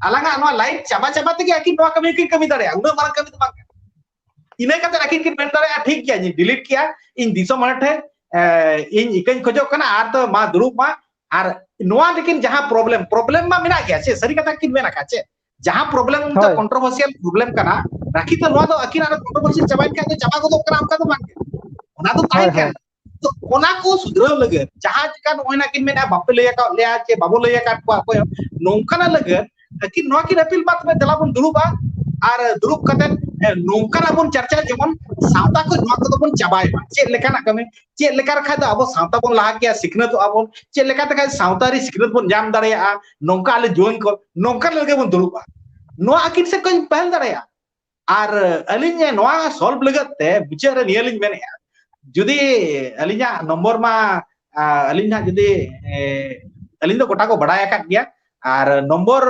ᱟᱞᱟᱝᱟᱜ ᱱᱚᱣᱟ ᱞᱟᱭᱤᱵᱷ ᱪᱟᱵᱟ ᱪᱟᱵᱟ ᱛᱮᱜᱮ ᱟᱹᱠᱤᱱ ᱱᱚᱣᱟ ᱠᱟᱹᱢᱤ ᱠᱤᱱ ᱠᱟᱹᱢᱤ ᱫᱟᱲᱮᱭᱟᱜᱼᱟ, ᱩᱱᱟᱹᱜ ᱢᱟᱨᱟᱝ ᱠᱟᱹᱢᱤ ᱫᱚ ᱵᱟᱝ ᱠᱟᱱᱟ᱾ ᱤᱱᱟᱹ ᱠᱟᱛᱮ ᱟᱹᱠᱤᱱ ᱠᱤᱱ ᱢᱮᱱ ᱫᱟᱲᱮᱭᱟᱜᱼᱟ, ᱴᱷᱤᱠ ᱜᱮᱭᱟ, ᱤᱧ ᱰᱤᱞᱤᱴ ᱠᱮᱜᱼᱟ, ᱤᱧ ᱫᱤᱥᱚᱢ ᱦᱚᱲ ᱴᱷᱮᱱ ᱤᱧ ᱤᱠᱟᱹᱧ ᱠᱷᱚᱡᱚᱜ ᱠᱟᱱᱟ, ᱟᱨ ᱫᱚ ᱢᱟ ᱫᱩᱲᱩᱵ ᱢᱟ᱾ ᱟᱨ ᱱᱚᱣᱟ ᱞᱮᱠᱤᱱ ᱡᱟᱦᱟᱸ problem, problem ᱢᱟ ᱢᱮᱱᱟᱜ ᱜᱮᱭᱟ, ᱪᱮᱫ ᱥᱟᱹᱨᱤ ᱠᱟᱛᱷᱟ ᱠᱤᱱ ᱢᱮᱱ ᱟᱠᱟᱫ, ᱪᱮᱫ ᱡᱟᱦᱟᱸ problem ᱫᱚ controversial problem ᱠᱟᱱᱟ, ᱨᱟᱠᱷᱤ ᱛᱚ ᱱᱚᱣᱟ ᱫᱚ ᱟᱹᱠᱤᱱᱟᱜ controversial ᱪᱟᱵᱟᱭᱮᱱ ᱠᱷᱟᱱ ᱫᱚ ᱪᱟᱵᱟ ᱜᱚᱫᱚᱜ ᱠᱟᱱᱟ, ᱚᱱᱠᱟ ᱫᱚ ᱵᱟᱝ ᱠᱟᱱᱟ, ᱚᱱᱟ ᱫᱚ ᱛᱟᱦᱮᱸ ᱠᱟᱱᱟ᱾ ᱛᱚ ᱚᱱᱟ ᱠᱚ ᱥᱩᱫᱷᱨᱟᱹᱣ ᱞᱟᱹᱜᱤᱫ ᱡᱟᱦᱟᱸ ᱪᱮᱠᱟ ᱱᱚᱜᱼᱚᱭ ᱱᱟ ᱠᱤᱱ ᱢᱮᱱᱟ, ᱵᱟᱯᱮ ᱞᱟᱹᱭ ᱟᱠᱟᱫ ᱞᱮᱭᱟ ᱪᱮ ᱵᱟᱵᱚ ᱞᱟᱹᱭ ᱟᱠᱟᱫ ᱠᱚᱣᱟ ᱚᱠᱚᱭ ᱦᱚᱸ, ᱱᱚᱝᱠᱟᱱᱟᱜ ᱞᱟᱹᱜᱤᱫ ᱟᱹᱠᱤᱱ ᱱᱚᱣᱟ ᱠᱤᱱ appeal ᱢᱟ, ᱛᱚᱵᱮ ᱫᱮᱞᱟ ᱵᱚᱱ ᱫᱩᱲᱩᱵᱼᱟ ᱟᱨ ᱫᱩᱲᱩᱵ ᱠᱟᱛᱮ ᱱᱚᱝᱠᱟᱱᱟᱜ ᱵᱚᱱ ᱪᱟᱨᱪᱟᱭᱟ ᱡᱮᱢᱚᱱ ᱥᱟᱶᱛᱟ ᱠᱚ ᱱᱚᱣᱟ ᱠᱚᱫᱚ ᱵᱚᱱ ᱪᱟᱵᱟᱭ ᱢᱟ᱾ ᱪᱮᱫ ᱞᱮᱠᱟᱱᱟᱜ ᱠᱟᱹᱢᱤ, ᱪᱮᱫ ᱞᱮᱠᱟ ᱞᱮᱠᱷᱟᱱ ᱫᱚ ᱟᱵᱚ ᱥᱟᱶᱛᱟ ᱵᱚᱱ ᱞᱟᱦᱟ ᱠᱮᱭᱟ, ᱥᱤᱠᱷᱱᱟᱹᱛᱚᱜᱼᱟ ᱵᱚᱱ, ᱪᱮᱫ ᱞᱮᱠᱟᱛᱮ ᱠᱷᱟᱱ ᱥᱟᱶᱛᱟ ᱨᱮ ᱥᱤᱠᱷᱱᱟᱹᱛ ᱵᱚᱱ ᱧᱟᱢ ᱫᱟᱲᱮᱭᱟᱜᱼᱟ, ᱱᱚᱝᱠᱟ ᱟᱞᱮ ᱡᱩᱣᱟᱹᱱ ᱠᱚ ᱱᱚᱝᱠᱟ ᱞᱟᱹᱜᱤᱫ ᱵᱚᱱ ᱫᱩᱲᱩᱵᱼᱟ᱾ ᱱᱚᱣᱟ ᱟᱹᱠᱤᱱ ᱥᱮᱫ ᱠᱷᱚᱱ ᱯᱟᱹᱦᱤᱞ ᱫᱟᱲᱮᱭᱟᱜᱼᱟ᱾ ᱟᱨ ᱟᱹᱞᱤᱧ ᱱᱚᱣᱟ solve ᱞᱟᱹᱜᱤᱫ ᱛᱮ ᱢᱩᱪᱟᱹᱫ ᱨᱮ ᱱᱤᱭᱟᱹ ᱞᱤᱧ ᱢᱮᱱᱮᱫᱼᱟ, ᱡᱩᱫᱤ ᱟᱹᱞᱤᱧᱟᱜ number ᱢᱟ, ᱟᱹᱞᱤᱧ ᱱᱟᱦᱟᱜ ᱡᱩᱫᱤ, ᱟᱹᱞᱤᱧ ᱫᱚ ᱜᱚᱴᱟ ᱠᱚ ᱵᱟᱲᱟᱭ ᱟᱠᱟᱫ ᱜᱮᱭᱟ, ᱟᱨ number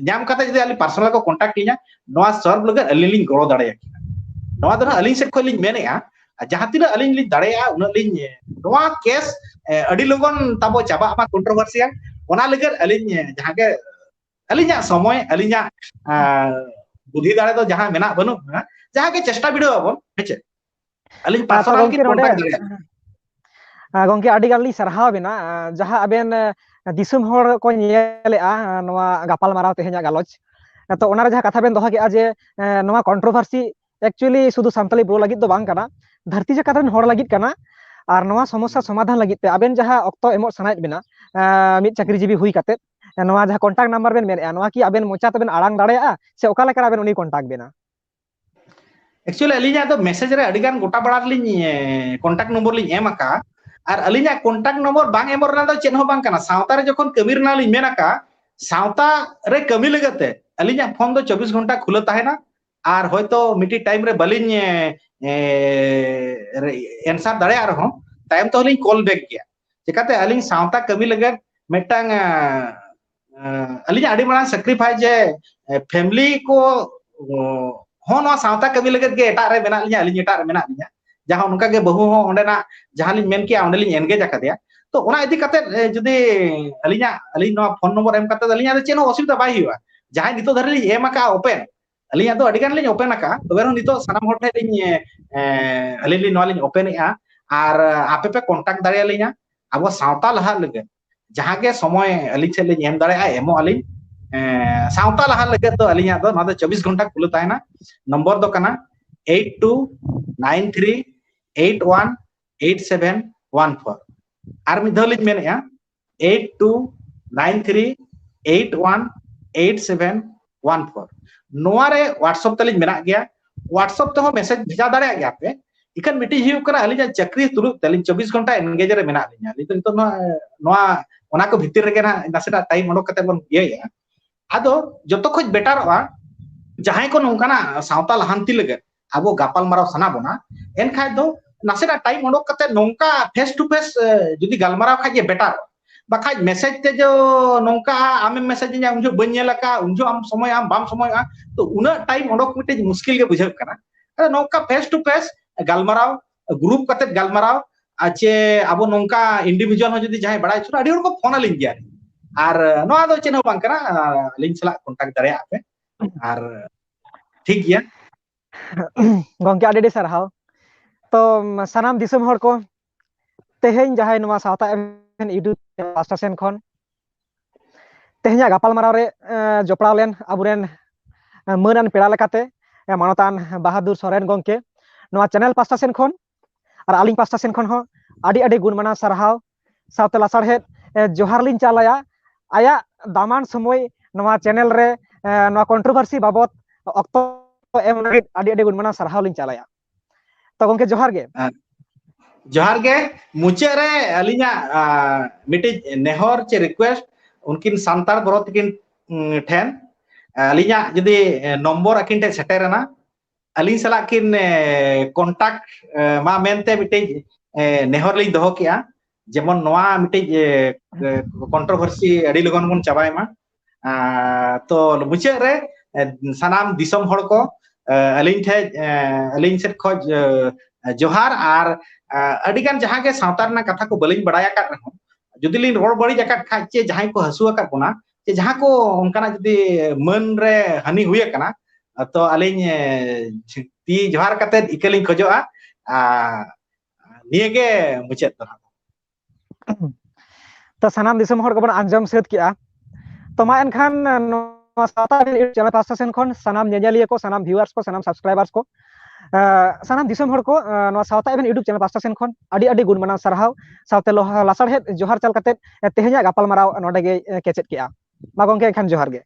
ᱧᱟᱢ ᱠᱟᱛᱮ ᱡᱩᱫᱤ ᱟᱹᱞᱤᱧ personal ᱠᱚ contact ᱞᱤᱧᱟ, ᱱᱚᱣᱟ solve ᱞᱟᱹᱜᱤᱫ ᱟᱹᱞᱤᱧ ᱞᱤᱧ ᱜᱚᱲᱚ ᱫᱟᱲᱮᱭᱟᱠᱤᱱᱟ᱾ ᱱᱚᱣᱟ ᱫᱚ ᱱᱟᱦᱟᱜ ᱟᱹᱞᱤᱧ ᱥᱮᱫ ᱠᱷᱚᱱ ᱞᱤᱧ ᱢᱮᱱᱮᱫᱼᱟ, ᱟᱨ ᱡᱟᱦᱟᱸ ᱛᱤᱱᱟᱹᱜ ᱟᱹᱞᱤᱧ ᱞᱤᱧ ᱫᱟᱲᱮᱭᱟᱜᱼᱟ ᱩᱱᱟᱹᱜ ᱞᱤᱧ, ᱱᱚᱣᱟ case ᱟᱹᱰᱤ ᱞᱚᱜᱚᱱ ᱛᱟᱵᱚ ᱪᱟᱵᱟᱜ ᱢᱟ controversial, ᱚᱱᱟ ᱞᱟᱹᱜᱤᱫ ᱟᱹᱞᱤᱧ ᱡᱟᱦᱟᱸ ᱜᱮ ᱟᱹᱞᱤᱧᱟᱜ ᱥᱚᱢᱚᱭ, ᱟᱹᱞᱤᱧᱟᱜ ᱵᱩᱫᱷᱤ ᱫᱟᱲᱮ ᱫᱚ ᱡᱟᱦᱟᱸ ᱢᱮᱱᱟᱜ ᱵᱟᱹᱱᱩᱜ, ᱡᱟᱦᱟᱸ ᱜᱮ ᱪᱮᱥᱴᱟ ᱵᱤᱰᱟᱹᱣ ᱟᱵᱚᱱ, ᱦᱮᱸ ᱪᱮ? ᱟᱹᱞᱤᱧ personal ᱠᱤᱱ contact ᱫᱟᱲᱮᱭᱟᱜᱼᱟ᱾ ᱜᱚᱝᱠᱮ, ᱟᱹᱰᱤ ᱜᱟᱱ ᱞᱤᱧ ᱥᱟᱨᱦᱟᱣ ᱵᱮᱱᱟ᱾ ᱡᱟᱦᱟᱸ ᱟᱵᱮᱱ ᱫᱤᱥᱚᱢ ᱦᱚᱲ ᱠᱚ ᱧᱮᱞᱮᱜᱼᱟ ᱱᱚᱣᱟ ᱜᱟᱯᱟᱞ ᱢᱟᱨᱟᱣ ᱛᱮᱦᱮᱧᱟᱜ ᱜᱟᱞᱚᱪ, ᱛᱚ ᱚᱱᱟᱨᱮ ᱡᱟᱦᱟᱸ ᱠᱟᱛᱷᱟ ᱵᱮᱱ ᱫᱚᱦᱚ ᱠᱮᱜᱼᱟ ᱡᱮ ᱱᱚᱣᱟ controversy actually ᱥᱩᱫᱷᱩ ᱥᱟᱱᱛᱟᱞᱤ bro ᱞᱟᱹᱜᱤᱫ ᱫᱚ ᱵᱟᱝ ᱠᱟᱱᱟ, ᱫᱷᱟᱹᱨᱛᱤ ᱡᱟᱠᱟᱛ ᱨᱮᱱ ᱦᱚᱲ ᱞᱟᱹᱜᱤᱫ ᱠᱟᱱᱟ᱾ ᱟᱨ ᱱᱚᱣᱟ ᱥᱚᱢᱚᱥᱥᱟ ᱥᱚᱢᱟᱫᱷᱟᱱ ᱞᱟᱹᱜᱤᱫ ᱛᱮ ᱟᱵᱮᱱ ᱡᱟᱦᱟᱸ ᱚᱠᱛᱚ ᱮᱢᱚᱜ ᱥᱟᱱᱟᱭᱮᱫ ᱵᱮᱱᱟ, ᱢᱤᱫ ᱪᱟᱹᱠᱨᱤᱡᱤᱵᱤ ᱦᱩᱭ ᱠᱟᱛᱮ, ᱱᱚᱣᱟ ᱡᱟᱦᱟᱸ contact number ᱵᱮᱱ ᱢᱮᱱᱮᱫᱼᱟ, ᱱᱚᱣᱟ ᱠᱤ ᱟᱵᱮᱱ ᱢᱚᱪᱟ ᱛᱮᱵᱮᱱ ᱟᱲᱟᱝ ᱫᱟᱲᱮᱭᱟᱜᱼᱟ ᱥᱮ ᱚᱠᱟ ᱞᱮᱠᱟᱨᱮ ᱟᱵᱮᱱ ᱩᱱᱤ contact ᱵᱮᱱᱟ? Actually ᱟᱹᱞᱤᱧᱟᱜ ᱫᱚ message ᱨᱮ ᱟᱹᱰᱤ ᱜᱟᱱ ᱜᱚᱴᱟ ᱵᱟᱲᱟ ᱨᱮᱞᱤᱧ contact number ᱞᱤᱧ ᱮᱢ ᱟᱠᱟᱫᱼᱟ᱾ ᱟᱨ ᱟᱹᱞᱤᱧᱟᱜ contact number ᱵᱟᱝ ᱮᱢᱚᱜ ᱨᱮᱱᱟᱜ ᱫᱚ ᱪᱮᱫ ᱦᱚᱸ ᱵᱟᱝ ᱠᱟᱱᱟ᱾ ᱥᱟᱶᱛᱟ ᱨᱮ ᱡᱚᱠᱷᱚᱱ ᱠᱟᱹᱢᱤ ᱨᱮᱱᱟᱜ ᱞᱤᱧ ᱢᱮᱱ ᱟᱠᱟᱫᱼᱟ, ᱥᱟᱶᱛᱟ ᱨᱮ ᱠᱟᱹᱢᱤ ᱞᱟᱹᱜᱤᱫ ᱛᱮ ᱟᱹᱞᱤᱧᱟᱜ ᱯᱷᱳᱱ ᱫᱚ ᱪᱚᱵᱵᱤᱥ ᱜᱷᱚᱱᱴᱟ ᱠᱷᱩᱞᱟᱹ ᱛᱟᱦᱮᱱᱟ᱾ ᱟᱨ ᱦᱚᱭᱛᱳ ᱢᱤᱫᱴᱤᱡ time ᱨᱮ ᱵᱟᱹᱞᱤᱧ answer ᱫᱟᱲᱮᱭᱟᱜ ᱨᱮᱦᱚᱸ ᱛᱟᱭᱚᱢ ᱛᱮᱦᱚᱸ ᱞᱤᱧ call back ᱜᱮᱭᱟ᱾ ᱪᱤᱠᱟᱹᱛᱮ ᱟᱹᱞᱤᱧ ᱥᱟᱶᱛᱟ ᱠᱟᱹᱢᱤ ᱞᱟᱹᱜᱤᱫ ᱢᱤᱫᱴᱟᱝ ᱟᱹᱞᱤᱧᱟᱜ ᱟᱹᱰᱤ ᱢᱟᱨᱟᱝ sacrifice ᱡᱮ family ᱠᱚ ᱦᱚᱸ ᱱᱚᱣᱟ ᱥᱟᱶᱛᱟ ᱠᱟᱹᱢᱤ ᱞᱟᱹᱜᱤᱫ ᱜᱮ ᱮᱴᱟᱜ ᱨᱮ ᱢᱮᱱᱟᱜ ᱞᱤᱧᱟ, ᱟᱹᱞᱤᱧ ᱮᱴᱟᱜ ᱨᱮ ᱢᱮᱱᱟᱜ ᱞᱤᱧᱟ᱾ ᱡᱟᱦᱟᱸ ᱚᱱᱠᱟ ᱜᱮ ᱵᱟᱹᱦᱩ ᱦᱚᱸ ᱚᱸᱰᱮᱱᱟᱜ ᱡᱟᱦᱟᱸ ᱞᱤᱧ ᱢᱮᱱ ᱠᱮᱜᱼᱟ ᱚᱸᱰᱮ ᱞᱤᱧ engage ᱟᱠᱟᱫᱮᱭᱟ᱾ ᱛᱚ ᱚᱱᱟ ᱤᱫᱤ ᱠᱟᱛᱮ ᱡᱩᱫᱤ ᱟᱹᱞᱤᱧᱟᱜ, ᱟᱹᱞᱤᱧ ᱱᱚᱣᱟ phone number ᱮᱢ ᱠᱟᱛᱮ ᱫᱚ ᱟᱹᱞᱤᱧᱟᱜ ᱫᱚ ᱪᱮᱫ ᱦᱚᱸ ᱚᱥᱩᱵᱤᱫᱷᱟ ᱵᱟᱭ ᱦᱩᱭᱩᱜᱼᱟ᱾ ᱡᱟᱦᱟᱸᱭ ᱱᱤᱛᱚᱜ ᱫᱷᱟᱹᱨᱤᱡ ᱞᱤᱧ ᱮᱢ ᱟᱠᱟᱫᱼᱟ open, ᱟᱹᱞᱤᱧᱟᱜ ᱫᱚ ᱟᱹᱰᱤ ᱜᱟᱱ ᱞᱤᱧ open ᱟᱠᱟᱫᱼᱟ, ᱛᱚᱵᱮ ᱨᱮᱦᱚᱸ ᱱᱤᱛᱚᱜ ᱥᱟᱱᱟᱢ ᱦᱚᱲ ᱴᱷᱮᱱ ᱞᱤᱧ ᱟᱹᱞᱤᱧ ᱞᱤᱧ ᱱᱚᱣᱟ ᱞᱤᱧ open ᱮᱫᱼᱟ᱾ ᱟᱨ ᱟᱯᱮ ᱯᱮ ᱠᱚᱱᱴᱟᱠᱴ ᱫᱟᱲᱮᱭᱟᱞᱤᱧᱟ᱾ ᱟᱵᱚ ᱥᱟᱶᱛᱟ ᱞᱟᱦᱟᱜ ᱞᱟᱹᱜᱤᱫ ᱡᱟᱦᱟᱸ ᱜᱮ ᱥᱚᱢᱚᱭ ᱟᱹᱞᱤᱧ ᱴᱷᱮᱱ ᱞᱤᱧ ᱮᱢ ᱫᱟᱲᱮᱭᱟᱜᱼᱟ, ᱮᱢᱚᱜ ᱟᱹᱞᱤᱧ᱾ ᱥᱟᱶᱛᱟ ᱞᱟᱦᱟᱜ ᱞᱟᱹᱜᱤᱫ ᱫᱚ ᱟᱹᱞᱤᱧᱟᱜ ᱫᱚ ᱱᱚᱣᱟ ᱫᱚ ᱪᱚᱵᱵᱤᱥ ᱜᱷᱚᱱᱴᱟ ᱠᱷᱩᱞᱟᱹ ᱛᱟᱦᱮᱱᱟ᱾ ᱱᱚᱢᱵᱚᱨ ᱫᱚ ᱠᱟᱱᱟ eight two nine three eight one eight seven one four᱾ ᱟᱨ ᱢᱤᱫ ᱫᱷᱟᱣ ᱞᱤᱧ ᱢᱮᱱᱮᱫᱼᱟ, eight two nine three eight one eight seven one four᱾ ᱱᱚᱣᱟ ᱨᱮ WhatsApp ᱛᱟᱹᱞᱤᱧ ᱢᱮᱱᱟᱜ ᱜᱮᱭᱟ᱾ WhatsApp ᱛᱮᱦᱚᱸ ᱢᱮᱥᱮᱡᱽ ᱵᱷᱮᱡᱟ ᱫᱟᱲᱮᱭᱟᱜ ᱜᱮᱭᱟ ᱯᱮ᱾ ᱤᱠᱷᱟᱹᱱ ᱢᱤᱫᱴᱤᱡ ᱦᱩᱭᱩᱜ ᱠᱟᱱᱟ, ᱟᱹᱞᱤᱧᱟᱜ ᱪᱟᱹᱠᱨᱤ ᱛᱩᱞᱩᱡ ᱛᱮ ᱟᱹᱞᱤᱧ ᱪᱚᱵᱵᱤᱥ ᱜᱷᱚᱱᱴᱟ engage ᱨᱮ ᱢᱮᱱᱟᱜ ᱞᱤᱧᱟ᱾ ᱟᱹᱞᱤᱧ ᱫᱚ ᱱᱤᱛᱚᱜ ᱱᱚᱣᱟ, ᱱᱚᱣᱟ, ᱚᱱᱟ ᱠᱚ ᱵᱷᱤᱛᱤᱨ ᱨᱮᱜᱮ ᱱᱟᱦᱟᱜ ᱱᱟᱥᱮᱱᱟᱜ time ᱚᱰᱚᱠ ᱠᱟᱛᱮ ᱵᱚᱱ ᱤᱭᱟᱹᱭᱟ᱾ ᱟᱫᱚ ᱡᱚᱛᱚ ᱠᱷᱚᱡ betterᱚᱜᱼᱟ, ᱡᱟᱦᱟᱸᱭ ᱠᱚ ᱱᱚᱝᱠᱟᱱᱟᱜ ᱥᱟᱶᱛᱟ ᱞᱟᱦᱟᱱᱛᱤ ᱞᱟᱹᱜᱤᱫ ᱟᱵᱚ ᱜᱟᱯᱟᱞ ᱢᱟᱨᱟᱣ ᱥᱟᱱᱟ ᱵᱚᱱᱟ, ᱮᱱᱠᱷᱟᱡ ᱫᱚ ᱱᱟᱥᱮᱱᱟᱜ time ᱚᱰᱚᱠ ᱠᱟᱛᱮ ᱱᱚᱝᱠᱟ face to face, ᱮ, ᱡᱩᱫᱤ ᱜᱟᱞᱢᱟᱨᱟᱣ ᱠᱷᱟᱡ ᱜᱮ betterᱚᱜᱼᱟ᱾ ᱵᱟᱠᱷᱟᱡ message ᱛᱮ ᱡᱚ ᱱᱚᱝᱠᱟ ᱟᱢᱮᱢ message ᱤᱧᱟ, ᱩᱱ ᱡᱚᱦᱚᱜ ᱵᱟᱹᱧ ᱧᱮᱞ ᱟᱠᱟᱫᱼᱟ, ᱩᱱ ᱡᱚᱦᱚᱜ ᱟᱢ ᱥᱚᱢᱚᱭ ᱟᱢ ᱵᱟᱢ ᱥᱚᱢᱚᱭᱚᱜᱼᱟ, ᱛᱚ ᱩᱱᱟᱹᱜ time ᱚᱰᱚᱠ ᱢᱤᱫᱴᱮᱡ ᱢᱩᱥᱠᱤᱞ ᱜᱮ ᱵᱩᱡᱷᱟᱹᱜ ᱠᱟᱱᱟ᱾ ᱟᱫᱚ ᱱᱚᱝᱠᱟ face to face ᱜᱟᱞᱢᱟᱨᱟᱣ, group ᱠᱟᱛᱮ ᱜᱟᱞᱢᱟᱨᱟᱣ, ᱟᱨ ᱪᱮ ᱟᱵᱚ ᱱᱚᱝᱠᱟ individual ᱦᱚᱸ ᱡᱩᱫᱤ ᱡᱟᱦᱟᱸᱭ ᱵᱟᱲᱟᱭ ᱦᱚᱪᱚ, ᱟᱹᱰᱤ ᱦᱚᱲ ᱠᱚ ᱯᱷᱳᱱ ᱟᱹᱞᱤᱧ ᱜᱮᱭᱟ᱾ ᱟᱨ ᱱᱚᱣᱟ ᱫᱚ ᱪᱮᱫ ᱦᱚᱸ ᱵᱟᱝ ᱠᱟᱱᱟ, ᱟᱹᱞᱤᱧ ᱥᱟᱞᱟᱜ contact ᱫᱟᱲᱮᱭᱟᱜᱼᱟ ᱯᱮ᱾ ᱟᱨ ᱴᱷᱤᱠ ᱜᱮᱭᱟ᱾ ᱜᱚᱝᱠᱮ, ᱟᱹᱰᱤ ᱟᱹᱰᱤ ᱥᱟᱨᱦᱟᱣ᱾ ᱛᱚ, ᱥᱟᱱᱟᱢ ᱫᱤᱥᱚᱢ ᱦᱚᱲ ᱠᱚ, ᱛᱮᱦᱮᱧ ᱡᱟᱦᱟᱸᱭ ᱱᱚᱣᱟ ᱥᱟᱶᱛᱟ ᱮᱵᱷᱮᱱ YouTube ᱯᱟᱥᱴᱟ ᱥᱮᱱ ᱠᱷᱚᱱ ᱛᱮᱦᱮᱧᱟᱜ ᱜᱟᱯᱟᱞᱢᱟᱨᱟᱣ ᱨᱮ, ᱮ, ᱡᱚᱯᱲᱟᱣ ᱞᱮᱱ ᱟᱵᱚᱨᱮᱱ, ᱮ, ᱢᱟᱹᱱ ᱟᱱ ᱯᱮᱲᱟ ᱞᱮᱠᱟᱛᱮ, ᱮ, ᱢᱟᱱᱚᱛᱟᱱ ᱵᱟᱦᱟᱫᱩᱨ ᱥᱚᱨᱮᱱ ᱜᱚᱝᱠᱮ, ᱱᱚᱣᱟ channel ᱯᱟᱥᱴᱟ ᱥᱮᱱ ᱠᱷᱚᱱ ᱟᱨ ᱟᱹᱞᱤᱧ ᱯᱟᱥᱴᱟ ᱥᱮᱱ ᱠᱷᱚᱱ ᱦᱚᱸ ᱟᱹᱰᱤ ᱟᱹᱰᱤ ᱜᱩᱱ ᱢᱟᱱᱟᱣ ᱥᱟᱨᱦᱟᱣ ᱥᱟᱶᱛᱮ ᱞᱟᱥᱟᱲᱦᱮᱫ, ᱮ, ᱡᱚᱦᱟᱨ ᱞᱤᱧ ᱪᱟᱞ ᱟᱭᱟ᱾ ᱟᱭᱟᱜ ᱫᱟᱢᱟᱱ ᱥᱚᱢᱚᱭ ᱱᱚᱣᱟ channel ᱨᱮ, ᱮ, ᱱᱚᱣᱟ controversy ᱵᱟᱵᱚᱛ ᱚᱠᱛᱚ ᱮᱢ ᱞᱟᱹᱜᱤᱫ ᱟᱹᱰᱤ ᱟᱹᱰᱤ ᱜᱩᱱ ᱢᱟᱱᱟᱣ ᱥᱟᱨᱦᱟᱣ ᱞᱤᱧ ᱪᱟᱞ ᱟᱭᱟ᱾ ᱛᱚ ᱜᱚᱝᱠᱮ, ᱡᱚᱦᱟᱨ ᱜᱮ᱾ ᱡᱚᱦᱟᱨ ᱜᱮ᱾ ᱢᱩᱪᱟᱹᱫ ᱨᱮ ᱟᱹᱞᱤᱧᱟᱜ, ᱟ, ᱢᱤᱫᱴᱤᱡ ᱱᱮᱦᱚᱨ ᱪᱮ request, ᱩᱱᱠᱤᱱ ᱥᱟᱱᱛᱟᱲ ᱵᱚᱨᱚ ᱛᱟᱹᱠᱤᱱ, ᱩᱸ, ᱴᱷᱮᱱ, ᱟᱹᱞᱤᱧᱟᱜ ᱡᱩᱫᱤ, ᱮ, ᱱᱚᱢᱵᱚᱨ ᱟᱹᱠᱤᱱ ᱴᱷᱮᱱ ᱥᱮᱴᱮᱨᱮᱱᱟ, ᱟᱹᱞᱤᱧ ᱥᱟᱞᱟᱜ ᱠᱤᱱ, ᱮ, contact, ᱮ, ᱢᱟ ᱢᱮᱱᱛᱮ ᱢᱤᱫᱴᱤᱡ, ᱮ, ᱱᱮᱦᱚᱨ ᱞᱤᱧ ᱫᱚᱦᱚ ᱠᱮᱜᱼᱟ, ᱡᱮᱢᱚᱱ ᱱᱚᱣᱟ ᱢᱤᱫᱴᱤᱡ, ᱮ, ᱮ, controversy ᱟᱹᱰᱤ ᱞᱚᱜᱚᱱ ᱵᱚᱱ ᱪᱟᱵᱟᱭ ᱢᱟ᱾ ᱟ, ᱛᱚ ᱢᱩᱪᱟᱹᱫ ᱨᱮ, ᱮ, ᱥᱟᱱᱟᱢ ᱫᱤᱥᱚᱢ ᱦᱚᱲ ᱠᱚ, ᱮ, ᱟᱹᱞᱤᱧ ᱴᱷᱮᱡ, ᱮ, ᱟᱹᱞᱤᱧ ᱥᱮᱫ ᱠᱷᱚᱡ, ᱮ, ᱡᱚᱦᱟᱨ ᱟᱨ, ᱮ, ᱟᱹᱰᱤ ᱜᱟᱱ ᱡᱟᱦᱟᱸ ᱜᱮ ᱥᱟᱶᱛᱟ ᱨᱮᱱᱟᱜ ᱠᱟᱛᱷᱟ ᱠᱚ ᱵᱟᱹᱞᱤᱧ ᱵᱟᱲᱟᱭ ᱟᱠᱟᱫ ᱨᱮᱦᱚᱸ, ᱡᱩᱫᱤ ᱞᱤᱧ ᱨᱚᱲ ᱵᱟᱹᱲᱤᱡ ᱟᱠᱟᱫ ᱠᱷᱟᱡ ᱪᱮ ᱡᱟᱦᱟᱸᱭ ᱠᱚ ᱦᱟᱹᱥᱩ ᱟᱠᱟᱫ ᱵᱚᱱᱟ, ᱪᱮ ᱡᱟᱦᱟᱸ ᱠᱚ ᱚᱱᱠᱟᱱᱟᱜ ᱡᱩᱫᱤ ᱢᱟᱹᱱ ᱨᱮ ᱦᱟᱹᱱᱤ ᱦᱩᱭ ᱟᱠᱟᱱᱟ, ᱛᱚ ᱟᱹᱞᱤᱧ, ᱮ, ᱛᱤ ᱡᱚᱦᱟᱨ ᱠᱟᱛᱮᱫ ᱤᱠᱟᱹ ᱞᱤᱧ ᱠᱷᱚᱡᱚᱜᱼᱟ᱾ ᱟᱨ ᱱᱤᱭᱟᱹᱜᱮ ᱢᱩᱪᱟᱹᱫ ᱫᱚ ᱱᱟᱦᱟᱜ᱾ ᱛᱚ ᱥᱟᱱᱟᱢ ᱫᱤᱥᱚᱢ ᱦᱚᱲ ᱠᱚᱵᱚᱱ ᱟᱸᱡᱚᱢ ᱥᱟᱹᱛ ᱠᱮᱜᱼᱟ᱾ ᱛᱚ ᱢᱟ ᱮᱱᱠᱷᱟᱱ ᱱᱚᱣᱟ ᱥᱟᱶᱛᱟ ᱮᱵᱷᱮᱱ YouTube ᱪᱮᱱᱮᱞ ᱯᱟᱦᱴᱟ ᱥᱮᱱ ᱠᱷᱚᱱ ᱥᱟᱱᱟᱢ ᱧᱮᱧᱮᱞᱤᱭᱟᱹ ᱠᱚ, ᱥᱟᱱᱟᱢ viewers ᱠᱚ, ᱥᱟᱱᱟᱢ subscribers ᱠᱚ, ᱮ, ᱥᱟᱱᱟᱢ ᱫᱤᱥᱚᱢ ᱦᱚᱲ ᱠᱚ, ᱮ, ᱱᱚᱣᱟ ᱥᱟᱶᱛᱟ ᱮᱵᱷᱮᱱ YouTube ᱪᱮᱱᱮᱞ ᱯᱟᱦᱴᱟ ᱥᱮᱱ ᱠᱷᱚᱱ ᱟᱹᱰᱤ ᱟᱹᱰᱤ ᱜᱩᱱ ᱢᱟᱱᱟᱣ ᱥᱟᱨᱦᱟᱣ, ᱥᱟᱶᱛᱮ ᱞᱚᱦᱟ-, ᱞᱟᱥᱟᱲᱦᱮᱫ ᱡᱚᱦᱟᱨ ᱪᱟᱞ ᱠᱟᱛᱮ, ᱮ, ᱛᱮᱦᱮᱧᱟᱜ ᱜᱟᱯᱟᱞᱢᱟᱨᱟᱣ ᱱᱚᱰᱮ ᱜᱮ, ᱮ, ᱠᱮᱪᱮᱫ ᱠᱮᱜᱼᱟ᱾ ᱢᱟ ᱜᱚᱝᱠᱮ ᱮᱱᱠᱷᱟᱱ ᱡᱚᱦᱟᱨ ᱜᱮ᱾